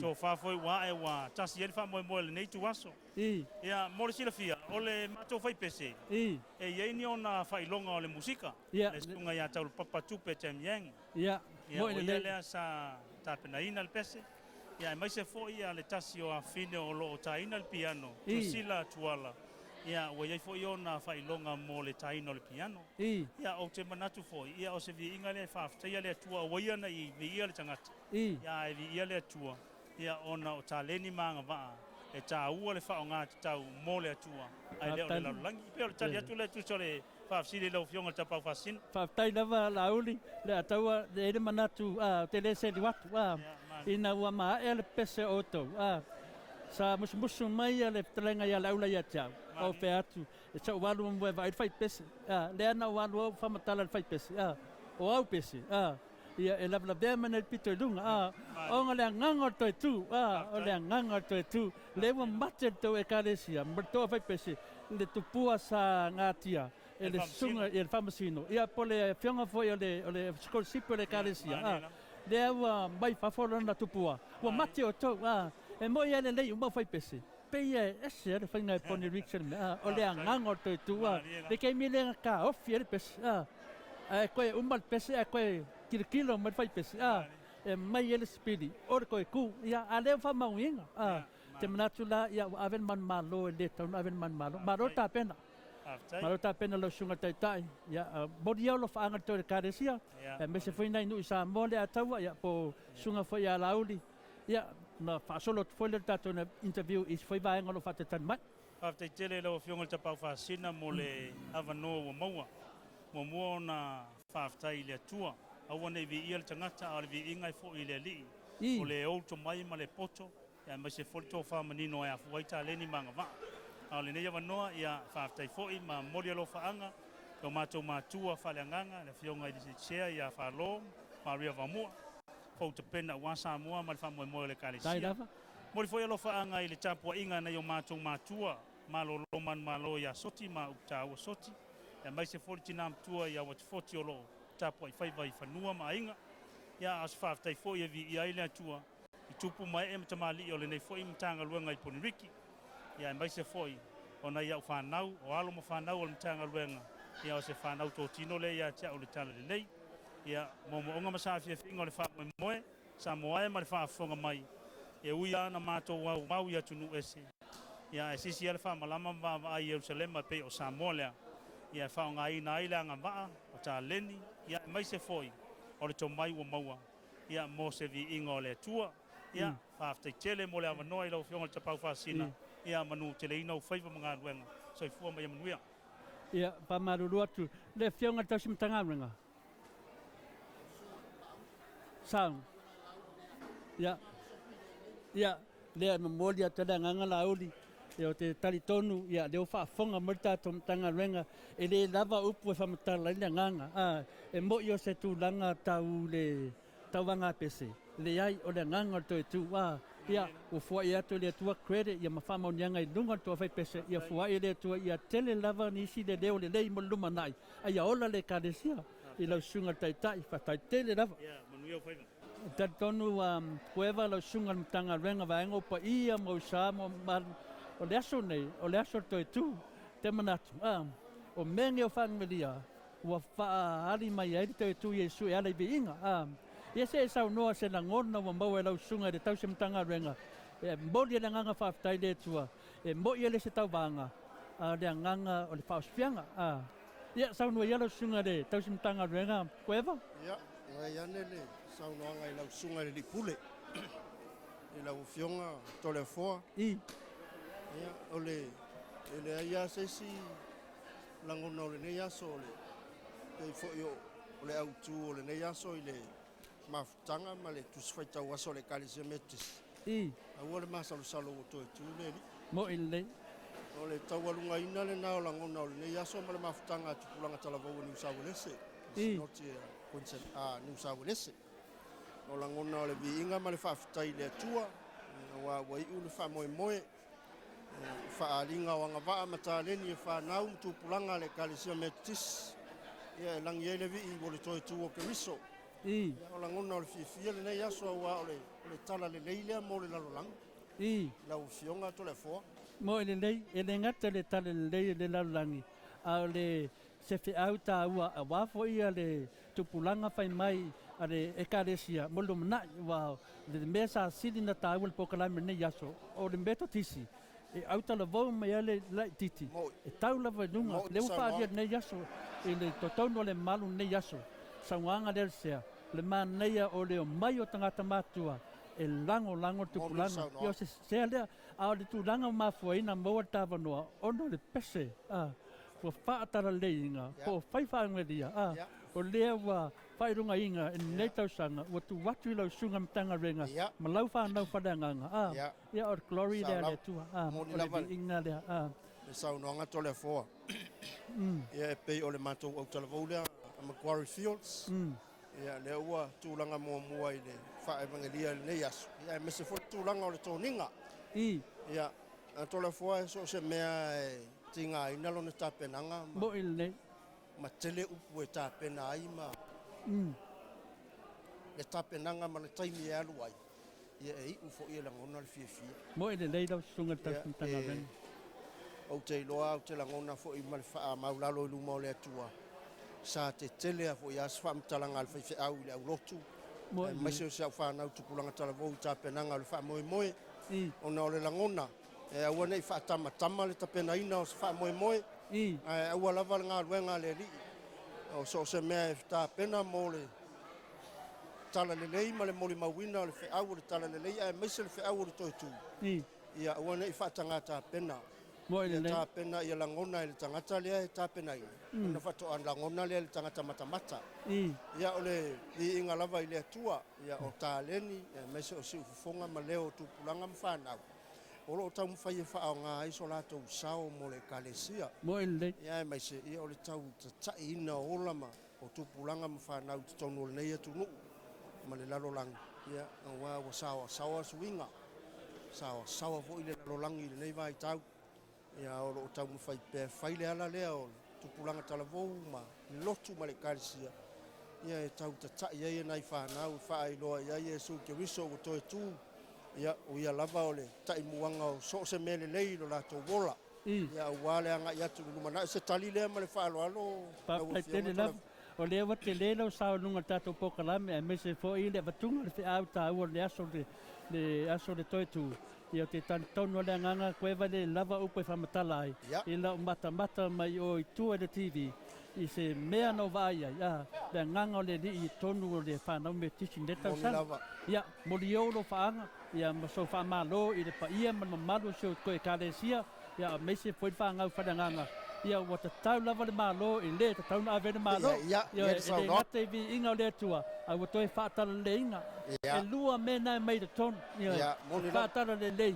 tofa foi ua ae ua tasi ai le faamoemoe o lenei ituaso. Ia, mo le silafia, o le matou faipese, e i ai ni ona faailoga o le musika, le susuga ia Taulapapa Tupe Tam Yang. Ia, o ia lea sa tapenaina le pese, ia, aemaise foi le tasi o afafine o lo o taina le piano, Drusilla Tuala, ia, ua i ai foi ona faailoga mo le taina o le piano. Ia, ou te manatu foi, ia, o se viiga lea e faafetaia le Atua, aua ia ne i viia le tagata, ia, ae viia le Atua. Ia, ona o taleni ma agavaa e taua le faaaoga tatau mo le Atua, ae le o le lalolagi. E pei o le tali atu lea e tusa o le faafesili i lau Afioga i le Tapaau Faasisina. Faafetai lava Laauli, le ataua e i ai le manatu ou te le selu atu ina ua maea le pese o outou. Sa musumusu mai le fetalaiga ia Laaula ia te au, ou fai atu, e sa ou alu muamua e vaai le faipese, lea na ou alu au faamatala i le faipese, o au pese. Ia, e lavelavea mai nei le pito i luga, a, ona o le agaga o le toe tu, a, o le agaga o le toe tu, lea ua mate le tou Ekalesia ma le tou aufaipese, le tupua sa gatia e le susuga i le Faamasino, ia, po o le afioga foi o le, o le sikolasipi o le Ekalesia, a, lea ua mai fafo lona tupua, ua mate outou, a, e moi lava lelei uma aufaipese. Pei e ese a le faiga e Poni Ricks le mea, a, o le agaga o le toe tu, a, le taimi lea na taofi ai le pese, a, ae toe uma le pese ae toe tilotilo mai le faipese, a, e mai ai le sipili o le toe tu, ia, a lea ua faamauina, a, te manatu la, ia, ua ave le manumalo e le tatau ona ave le manumalo. Malo le tapena. Malo le tapena lau Susuga i le Taitai, ia, momoli ia alofaaga i le toe Ekalesia, aemaise foi nai nuu i Samoa lea a taua, ia, po o Susuga foi ia Laauli, Ia, ona faasolo atu foi lea o le tatou interview i isi foi vaega o lo o faatalitali mai. Faafetai tele i lau Afioga i le Tapaau Faasisina mo le avanoa ua maua. Muamua ona faafetai i le Atua, aua ne i viia le tagata a o le viiga e foi i le Alii. O le ou tomai ma le poto, aemaise foi le tofa manino e afua ai taleni ma agavaa. A o lenei avanoa, ia, faafetai foi ma momoli alofaaga i o matou matua faaleagaga, le Afioga i le Sea ia Falo Maria Vaomua, Fou Tapena aua Samoa ma le faamoemoe o le Ekalesia. Momoli foi alofaaga i le tapuaiga a nai o matou matua malolo manumalo ia Soti ma Uputaua Soti, aemaise foi le tina matua ia Uatufoti o lo o tapuai faiva i fanua ma aiga. Ia, a o se faafetai foi e viia ai le Atua i tupu ma ee ma tamalii o lenei foi Matagaluega i Poniriki, ia aemaise foi o nai au fanau, o alo ma fanau o le Matagaluega, ia o se fanau totino lea ia te au i le Talalelei. Ia, moomooga ma saafiafiga o le faamoemoe, Samoa e ma le faafofoga mai, e ui lava ona matou aumau i atunuu ese, ia ae sisi lava le faamalama ma vaavaai i Ierusalema e pei o Samoa lea, ia e faaaogaina ai le agavaa o taleni, ia aemaise foi o le tomai ua maua, ia mo se viiga o le Atua. Ia, faafetai tele mo le avanoa i lau Afioga i le Tapaau Faasisina, ia manuteleina ou faiva ma galuega. Soifua ma ia manuia. Ia, faamalulu atu le Afioga i le Tausi Matagaluega. Sound. Ia, ia, lea e momoli atu ai le agaga Laauli, ia ou te talitonu, ia, lea ua faafofoga mai le tatou Matagaluega, e le lava upu e faamatala ai le agaga, a, e moi o se tulaga tau le tauvaga pese, leai, o le agaga o le toe tu, a, ia, ua fua'i atu e le Atua credit, ia ma faamaoniaga i luga o le toafai pese, ia fua'i e le Atua ia tele lava nisi le leo lelei mo le lumanai, a ia ola le Ekalesia i lau Susuga i le Taitai, faafetai tele lava. E talitonu ua kueva lau Susuga i le Matagaluega Vaega o Paia ma Usa ma o le aso nei, o le aso o le toe tu. Te manatu, a, o mea nei o faagamelia ua faaali mai ai le toe tu Iesu e ala i viiga. A, ia se e saunoa se lagona ua maua e lau Susuga i le Tausi Matagaluega, e momoli ai le agaga faafetai i le Atua, e moi e le se tauvaga, a o le agaga o le faaosifiaga. A, ia saunoa ia lau Susuga i le Tausi Matagaluega, Kueva. Ia, nai ane le saunoaga i lau Susuga i le Alii Pule, i lau Afioga Toleafoa. I. Ia, o le, e leai lava se isi lagona o lenei aso, o le, pei foi o, o le autu o lenei aso i le mafutaga ma le Tusi Faitau Aso a le Ekalesia Metotisi. I. Aua le masalosalo ua toe tu le Alii. Mo'i lelei. O le taualugaina lena o lagona o lenei aso ma le mafutaga a Tupulaga Talavou o Niu Sauelese, le Sinoti a Queensland, a Niu Sauelese. O lagona o le viiga ma le faafetai i le Atua, aua ua iu le faamoemoe, i faaaliga o agavaa ma taleni e fanau ma tupulaga a le Ekalesia Metotisi, ia e lagi ai le vii mo le toe tu o Keriso. Ia, o lagona o le fiafia lenei aso aua o le, o le tala lelei lea mo le lalolagi. Lau Afioga Toleafoa. Moe lelei, e le gata le tala lelei o le lalolagi, a o le se feau taua aua foi le tupulaga fai mai a le Ekalesia mo le lumanai, aua o le mea sa sili ona taua i le polokalame i lenei aso, o le Metotisi e autalavou mai ai le laitiiti e tau lava i luga, lea ua faaalia i lenei aso i le totonu o le malu i lenei aso, saunoaga lea a le Sea, o le manaia o le omai o tagata matutua e lagolago le tupulaga, ia o se sea lea, a o le tulaga ua mafua ai ona maua le ta avanoa, ona o le pese a, ua faatalaleiina po o fai faagalia a, o lea ua faailogaina i lenei tausaga ua tuu atu i lau susuga Matagaluega ma lau fanau faaleagaga a, ia o le glory lea a le Atua a, o le viiga lea a. Le saunoaga Toleafoa, ia e pei o le matou autalavou lea a Macquarie Fields, Ia, lea ua tulaga muamua i le faaevagelia i lenei aso, ia, aemaise foi le tulaga o le toniga. Ia, a Toleafoa e so o se mea e tigaina lona tapenaga ma, Mo'i lenei. ma tele upu e tapena ai ma le tapenaga ma le taimi e alu ai, ia e iu foi e lagona le fiafia. Mo'i lelei lau susuga i le Tausi Matagaluega. Ou te iloa ou te lagona foi ma le faamaulalo i luma o le Atua, sa tetele a foi a se faamatalaga a le faifeau i le aulotu, aemaise o si au fanau tupulaga talavou i tapenaga o le faamoemoe, ona o le lagona e aua ne i faatamatama le tapenaina o se faamoemoe, ae aua lava le galuega a le Alii, o so o se mea e tapena mo le Talalelei ma le molimauina o le feau o le Talalelei aemaise le feau o le toe tu, ia aua ne i faatagā tapena. Ia tapena ia lagona e le tagata lea e tapenaina, ona faatoa lagona lea e le tagata matamata. Ia o le viiga lava i le Atua, ia o taleni aemaise o siufofoga ma leo o tupulaga ma fanau, o lo o taumafai e faaaoga ai so latou sao mo le Ekalesia. Ia aemaise ia o le tau tataiina o ola ma o tupulaga ma fanau i totonu o lenei atunuu ma le lalolagi, ia, aua ua saoasaoa suiga, saoasaoa foi le lalolagi i lenei vaitau, ia, o lo o taumafai pea e fai le ala lea o le tupulaga talavou ma le lotu ma le ekalesia, ia, e tau tata'i ai nai fanau e faailoa i ai Iesu Keriso ua toe tu, ia, o ia lava o le taimuaga o so o se mea lelei i lo latou ola. Ia aua le agai atu i le lumanai. Se tali lea ma le faaaloalo lau Faafetai Afioga tele Tola. lava. O lea ua tele lau sao i luga o le tatou polokalame aemaise foi le avatuga o le feau taua o le aso le le aso o le toe tu. Ia ou te talitonu o le agaga koeva e le lava upu e faamatala ai i lau matamata mai o i tua i le TV i se mea na ou vaai ai, a, le agaga o le Alii i totonu o le fanau Metisi i lenei Moni tausaga. lava. Ia, moliou lou faaga. Ia ma sou faamalo i le paia ma le mamalu o si outou Ekalesia, ia aemaise foi le fanau faleagaga, ia ua tatau lava le Malo i le tatau ona ave ai le Malo, Ia, ia ia le e le saunoaga. gata i viiga o le Atua, a ua toe faatalaleiga. Ia. E lua mea na e mai i totonu, ioe, Ia, le moni lava. faatalalelei,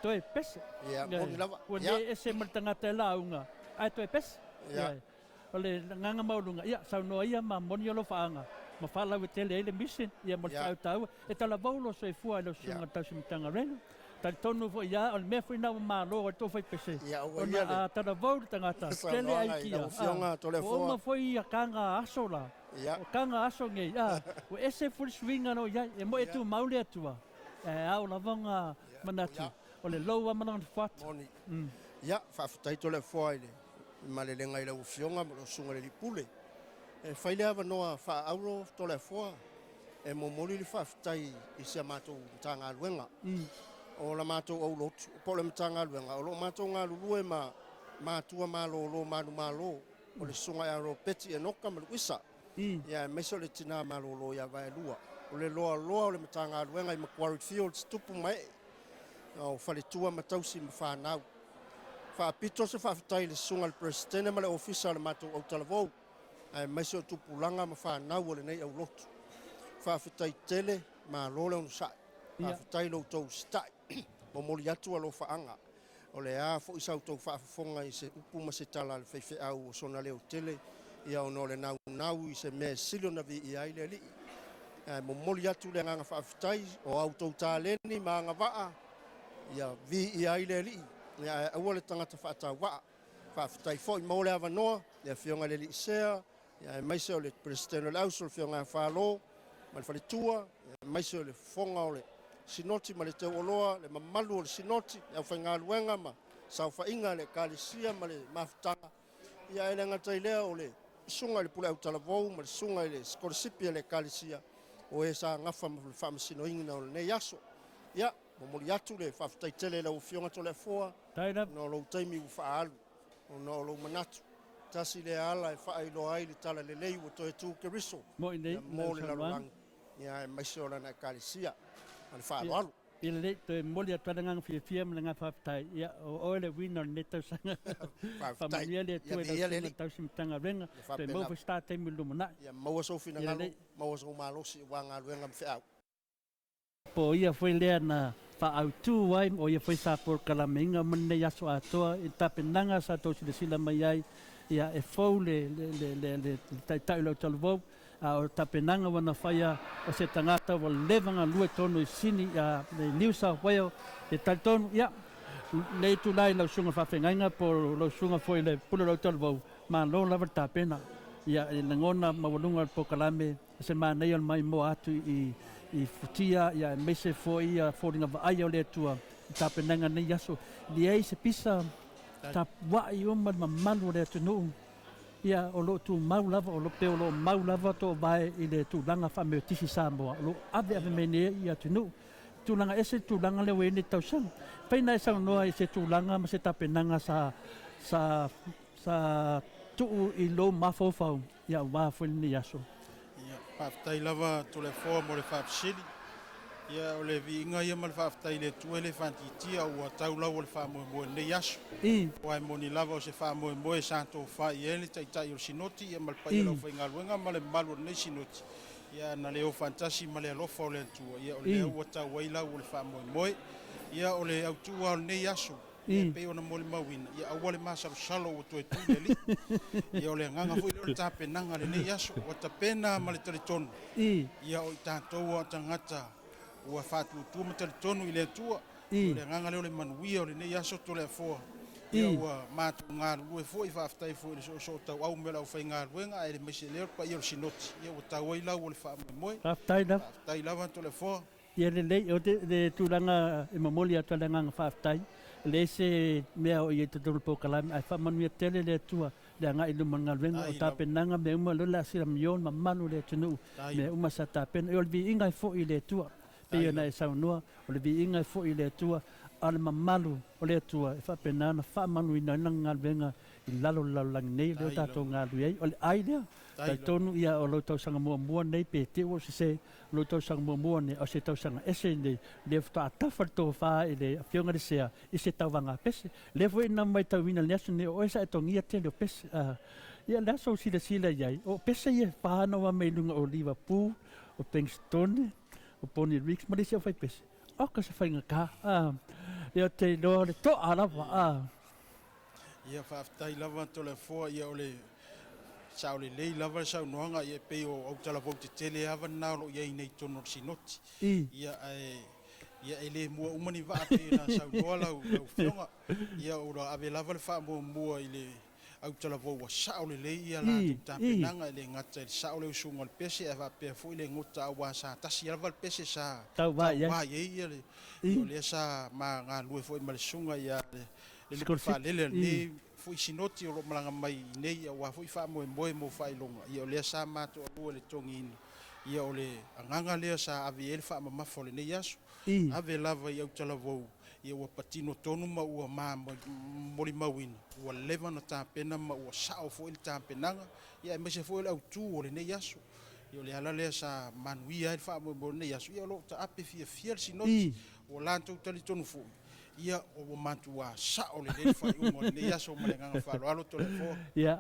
toe pese, Ia, ioe, moni lava. ua Ia. le ese ma le tagata e lauga, ae toe pese, Ia. ioe. O le agaga maualuga, ia, saunoa ia ma moni o lou faaga, ma faalauetele ai le mission, ia, ma le feau taua. E talavou lou soifua i lau susuga tausi Matagaluega. Talitonu foi ia, o le mea foi lena ua malo ai le tou faipese, ona a talavou le tagata, tele aikia, a, ua uma foi ia taga aso la, o taga aso nei, a, ua ese foi le suiga o lo o i ai. E moi e tumau le Atua, ae ao lava ona manatu, o le lou lava ma lona fuata. Ia, faafetai Toleafoa i le malelega i lau Afioga ma lau Susuga i le Alii Pule. E fai le avanoa faa-auro Toleafoa e momoli le faafetai i si a matou Matagaluega. O la matou aulotu po o le Matagaluega o lo o matou galulue ma matua malolo manumalo o le Susuga ia Ropeti Enoka ma Luisa, ia aemaise o le tina malolo ia Vaelua. O le loaloa o le Matagaluega i Macquarie Fields, tupu ma ee, o faletua ma tausi ma fanau. Faapito se faafetai i le Susuga i le Peresetene ma le Ofisa o le matou autalavou, aemaise o tupulaga ma fanau o lenei aulotu. Faafetai tele, malo le onosai. Faafetai lo outou usitai. Momoli atu alofaaga. O le a foi sa outou faafofoga i se upu ma se tala a le faifeau o sona leo tele, ia ona o le naunau i se mea e sili ona viia ai le Alii. Ae momoli atu le agaga faafetai o a outou taleni ma agavaa, ia viia ai le Alii, ia ae aua le tagata faatauvaa. Faafetai foi mo le avanoa, le Afioga i le Alii Sea, ia aemaise o le Peresetene o le Auso, le Afioga ia Falo ma le Faletua, ia aemaise o le Fofoga o le Sinoti ma le Teuoloa, le mamalu o le Sinoti, le aufaigaluega ma saofaiga a le Ekalesia ma le mafutaga, ia ae le gata i lea o le Susuga i le Pule Autalavou ma le Susuga i le Sikolasipi a le Ekalesia, o e sa gafa ma le faamasinoina o lenei aso. Ia, momoli atu le faafetai tele i lau Afioga Toleafoa, ona o lou taimi ua faaalu, ona o lou manatu, tasi lea ala e faailoa ai le talalelei ua toe tu Keriso Mo le lalolagi, ia aemaise o lana Ekalesia. Ma le faaaloalo. Ia lelei, toe momoli atu ai le agaga fiafia ma le agaga faafetai, ia o oe le winner o lenei tausaga. Faafetai. Faamanuia le Atua i Ia lau viia le susuga Alii. tausi Matagaluega, Ia toe faapena. maua foi se ta taimi i le lumanai. Ia maua sou Ia finagalo, lelei. maua sou malosi aua galuega ma feau. Po o ia foi lea na faaautu ai, o ia foi sa polokalameina ma lenei aso atoa i le tapenaga sa tou silasila mai ai, ia e fou le, le, le, le, le, le Taitai o le Autalavou, A o tapenaga ua na faia o se tagata ua leva galue tonu i Sini ia i New South Wales e talitonu ia le itula i lau susuga faafeagaiga po o lau susuga foi i le Pule o le Autalavou, malo lava le tapena. Ia e lagona maualuga o le polokalame se manaia o le maimoa atu i i futia ia aemaise foi ia foliga vaaia o le Atua i tapenaga nei aso. Leai se pisa tapuai uma le mamalu o le atunuu Ia, o lo o tumau lava, o lo, pe o lo o mau lava toovae i le tulaga faameotisi Samoa, o lo o aveave mai nei i atunuu. Tulaga ese le tulaga lea ua i ai nei tausaga. Pei na e saunoa i se tulaga ma se tapenaga sa, sa, sa tuu i lou mafaufau, ia aua foi lenei aso. Ia, faafetai lava Toleafoa mo le faafesili. Ia, o le viiga ia ma le faafetai i le Atua e le faaitiitia ua tau lau o le faamoemoe i lenei aso. Aua e moni lava o se faamoemoe sa tofa i ai le Taitai o le Sinoti ia ma le paia o le aufaigaluega ma le mamalu o lenei Sinoti, ia na le o faatasi ma le alofa o le Atua, ia o lea ua tau ai lau o le faamoemoe. Ia, o le autu lava o lenei aso, Ia e pei ona molimauina, ia aua le masalosalo ua toe tu le Alii. Ia o le agaga foi lea o le tapenaga i lenei aso, ua tapena ma le talitonu, ia o i tatou a o tagata ua faatuatua ma talitonu i le Atua. Ia o le agaga lea o le manuia o lenei aso Toleafoa. Ia ua matou galulue foi, faafetai foi i le soosootauau mai o le aufaigaluega aemaise lea o le paia o le Sinoti, ia ua tau ai lau o le faamoemoe. Faafetai lava. Faafetai lava Toleafoa. Ia lelei, o le tulaga e momoli atu ai le agaga faafetai, e leai se mea o i ai i totonu o le polokalame, ae faamanuia tele le Atua i le agai i luma o le galuega, o tapenaga, mea uma, lea o le a silamio le mamalu o le atunuu, mea uma sa tapena. O le viiga e foi i le Atua, pei ona e saunoa, o le viiga e foi i le Atua, a o le mamalu o le Atua e faapena ona faamanuina ai lana galuega i lalo o le lalolagi nei, lea ua tatou galulue ai. O le ai lea, talitonu ia o lou tausaga muamua lenei, pe te i ua ou sese, lou tausaga muamua nei, o se tausaga ese lenei, lea faatoa tafa le tofa i le Afioga i le Sea i se tauvaga pese. Lea foi na matauina i le aso lenei, o oe sa e togia tele o pese. Ia le aso o silasila i ai, o pese ia e whānau mai i luga o Liverpool, o Pengstone, o Bonnyrigg, ma le isi au fai pese. Oka se faigata. Ia te iloa o le toa lava. Ia faafetai lava Toleafoa, ia o le sao lelei lava le saunoaga, ia e pei o autalavou tetele lava na o lo o i ai nei i totonu o le Sinoti. Ia ae ia e le mua uma ni vaa pei ona saunoa lau lau afioga. Ia ua ave lava le faamuamua i le autalavou ua sao lelei ia latou tapenaga, e le gata i le sao o le usuga o le pese ae faapea foi le gota aua sa tasi lava le pese sa tauvā i ai ia le, o lea sa ma galulue foi ma le susuga ia le lupe faalele a lenei foi Sinoti o lo o malaga mai i inei aua foi faamoemoe mo faailoga, ia o lea sa matoalua i le togiina, ia o le agaga lea sa ave i ai le faamamafa o lenei aso, ave lava i autalavou, ia ua patino tonu ma ua molimauina, ua leva ona tapena ma ua sao foi le tapenaga, ia aemaise foi o le autu o lenei aso. Ia o le ala lea sa manuia ai le faamoemoe o lenei aso, ia o lo o taape fiafia le Sinoti, ua latou talitonu foi, Ia, ua matua sao lelei le faaiuga o lenei aso ma le agaga faaaloalo Toleafoa. Ia,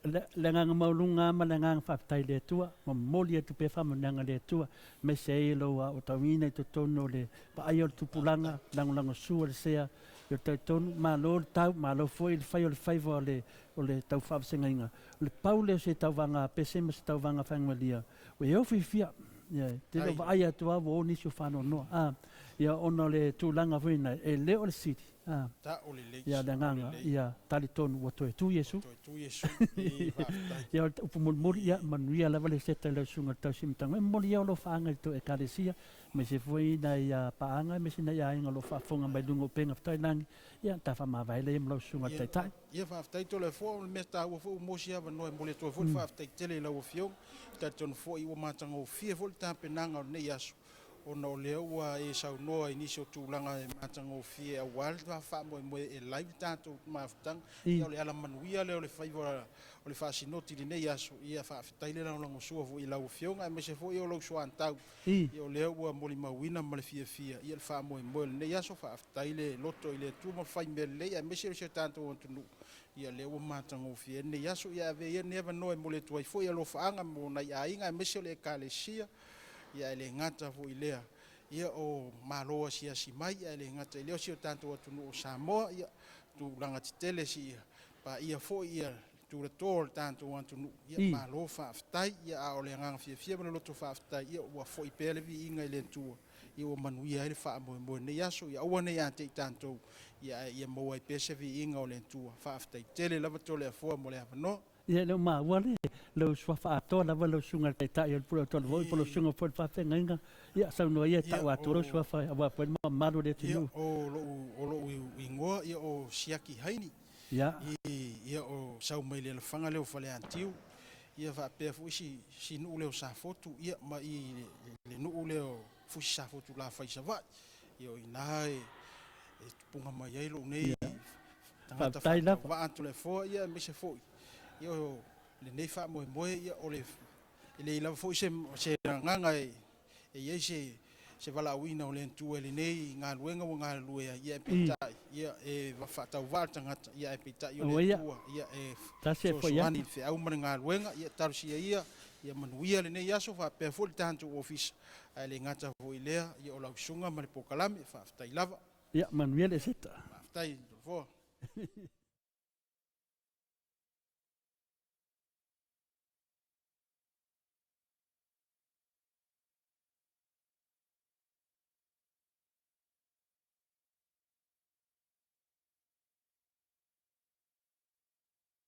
le agaga maualuga ma le agaga faafetai i le Atua, momoli atu pea faamanuiaga a le Atua, aemaise ai lou aotauina i totonu o le vaaia o le tupulaga, lagolagosua i le sea, ia talitonu, malo le tau, malo foi le fai o le faiva o le, o le tau faavasegaina. O le pau lea o se tauvaga pese ma se tauvaga faigmalia, Ua e ofi fia, ia, te le o vaai atu lava ua o nisi o faanoanoa, a, ia, ona o le tulaga foi lena, e le o le sili, a, ia, le agaga, ia, talitonu ua toe tu Iesu. Ia, o le upu mulimuli, ia, manuia lava le seta i lau susuga i le tausimatauga, e momoli ia o lou faaga i le tou Ekalesia, aemaise foi nai paaga, aemaise nai aiga o lo o faafofoga mai i luga o upega fetailagi, ia, ta faamavae lea ma lau susuga i le Taitai. Ia, faafetai Toleafoa, o le mea taua foi ua maua se avanoa e momoli atu ai foi le faafetai tele i lau Afioga. E talitonu foi ua matagofie foi le tapenaga o lenei aso ona o lea ua e saunoa i nisi o tulaga e matagofie aua le faamoemoe e live le tatou mafutaga. Ia o le alamanuia lea o le faiva o le faasinoti i lenei aso. Ia faafetai le lagolagosua foi i lau Afioga aemaise foi o lou soatau. Ia o lea ua molimauina ma le fiafia ia le faamoemoe o lenei aso. Faafetai le loto i le Atua ma le fai mea lelei aemaise o si o tatou atunuu. Ia lea ua matagofie ai lenei aso. Ia avea ia lenei avanoa e momoli atu ai foi alofaaga mo nai aiga aemaise o le Ekalesia, ia ae le gata foi i lea, ia o Malo asiasi mai, ae le gata i lea o si o tatou atunuu o Samoa, ia tulaga tetele seia paia foi ia Tulato o le tatou atunuu, ia malo faafetai. Ia a o le agaga fiafia ma le loto faafetai, ia ua foi pea le viiga i le Atua, ia ua manuia ai le faamoemoe i lenei aso. Ia aua ne i atei tatou, ia ae ia maua ai pea se viiga o le Atua. Faafetai tele lava Toleafoa mo le avanoa. Ia e le o maua le lou suafa atoa lava lau susuga i le Taitai o le Pule o Tolevoi po o lau susuga foi i le Faafeagaiga. Ia saunoa ia e tau atoa lou suafa aua foi le mamalu o le atunuu. Ia o lou igoa ia o Siaki Haini. Ia. Ia o sau mai le alafaga lea o Faleatiu, ia faapea foi si, si nuu lea o Safotu, ia ma i le, le nuu lea o Fusi Safotu la fai Savaii. Ia o ina e, e tupuga mai ai lou nei tagata Faafetai lava. faatauvaa Toleafoa, ia aemaise foi ia o lenei faamoemoe, ia o le e leai lava foi se, se agaga e, E i ai se se valaauina o le Atua i lenei galuega ua galulue ai, ia ae peitai, ia e faatauvaa le tagata, ia ae peitai o le Atua, ia e fesoasoani i le feau ma le galuega, ia talosia ia, ia manuia lenei aso faapea foi le tatou ofisa, ae le gata foi i lea, ia o lau susuga ma le polokalame, faafetai lava. Ia manuia le Eseta. Faafetai Toleafoa.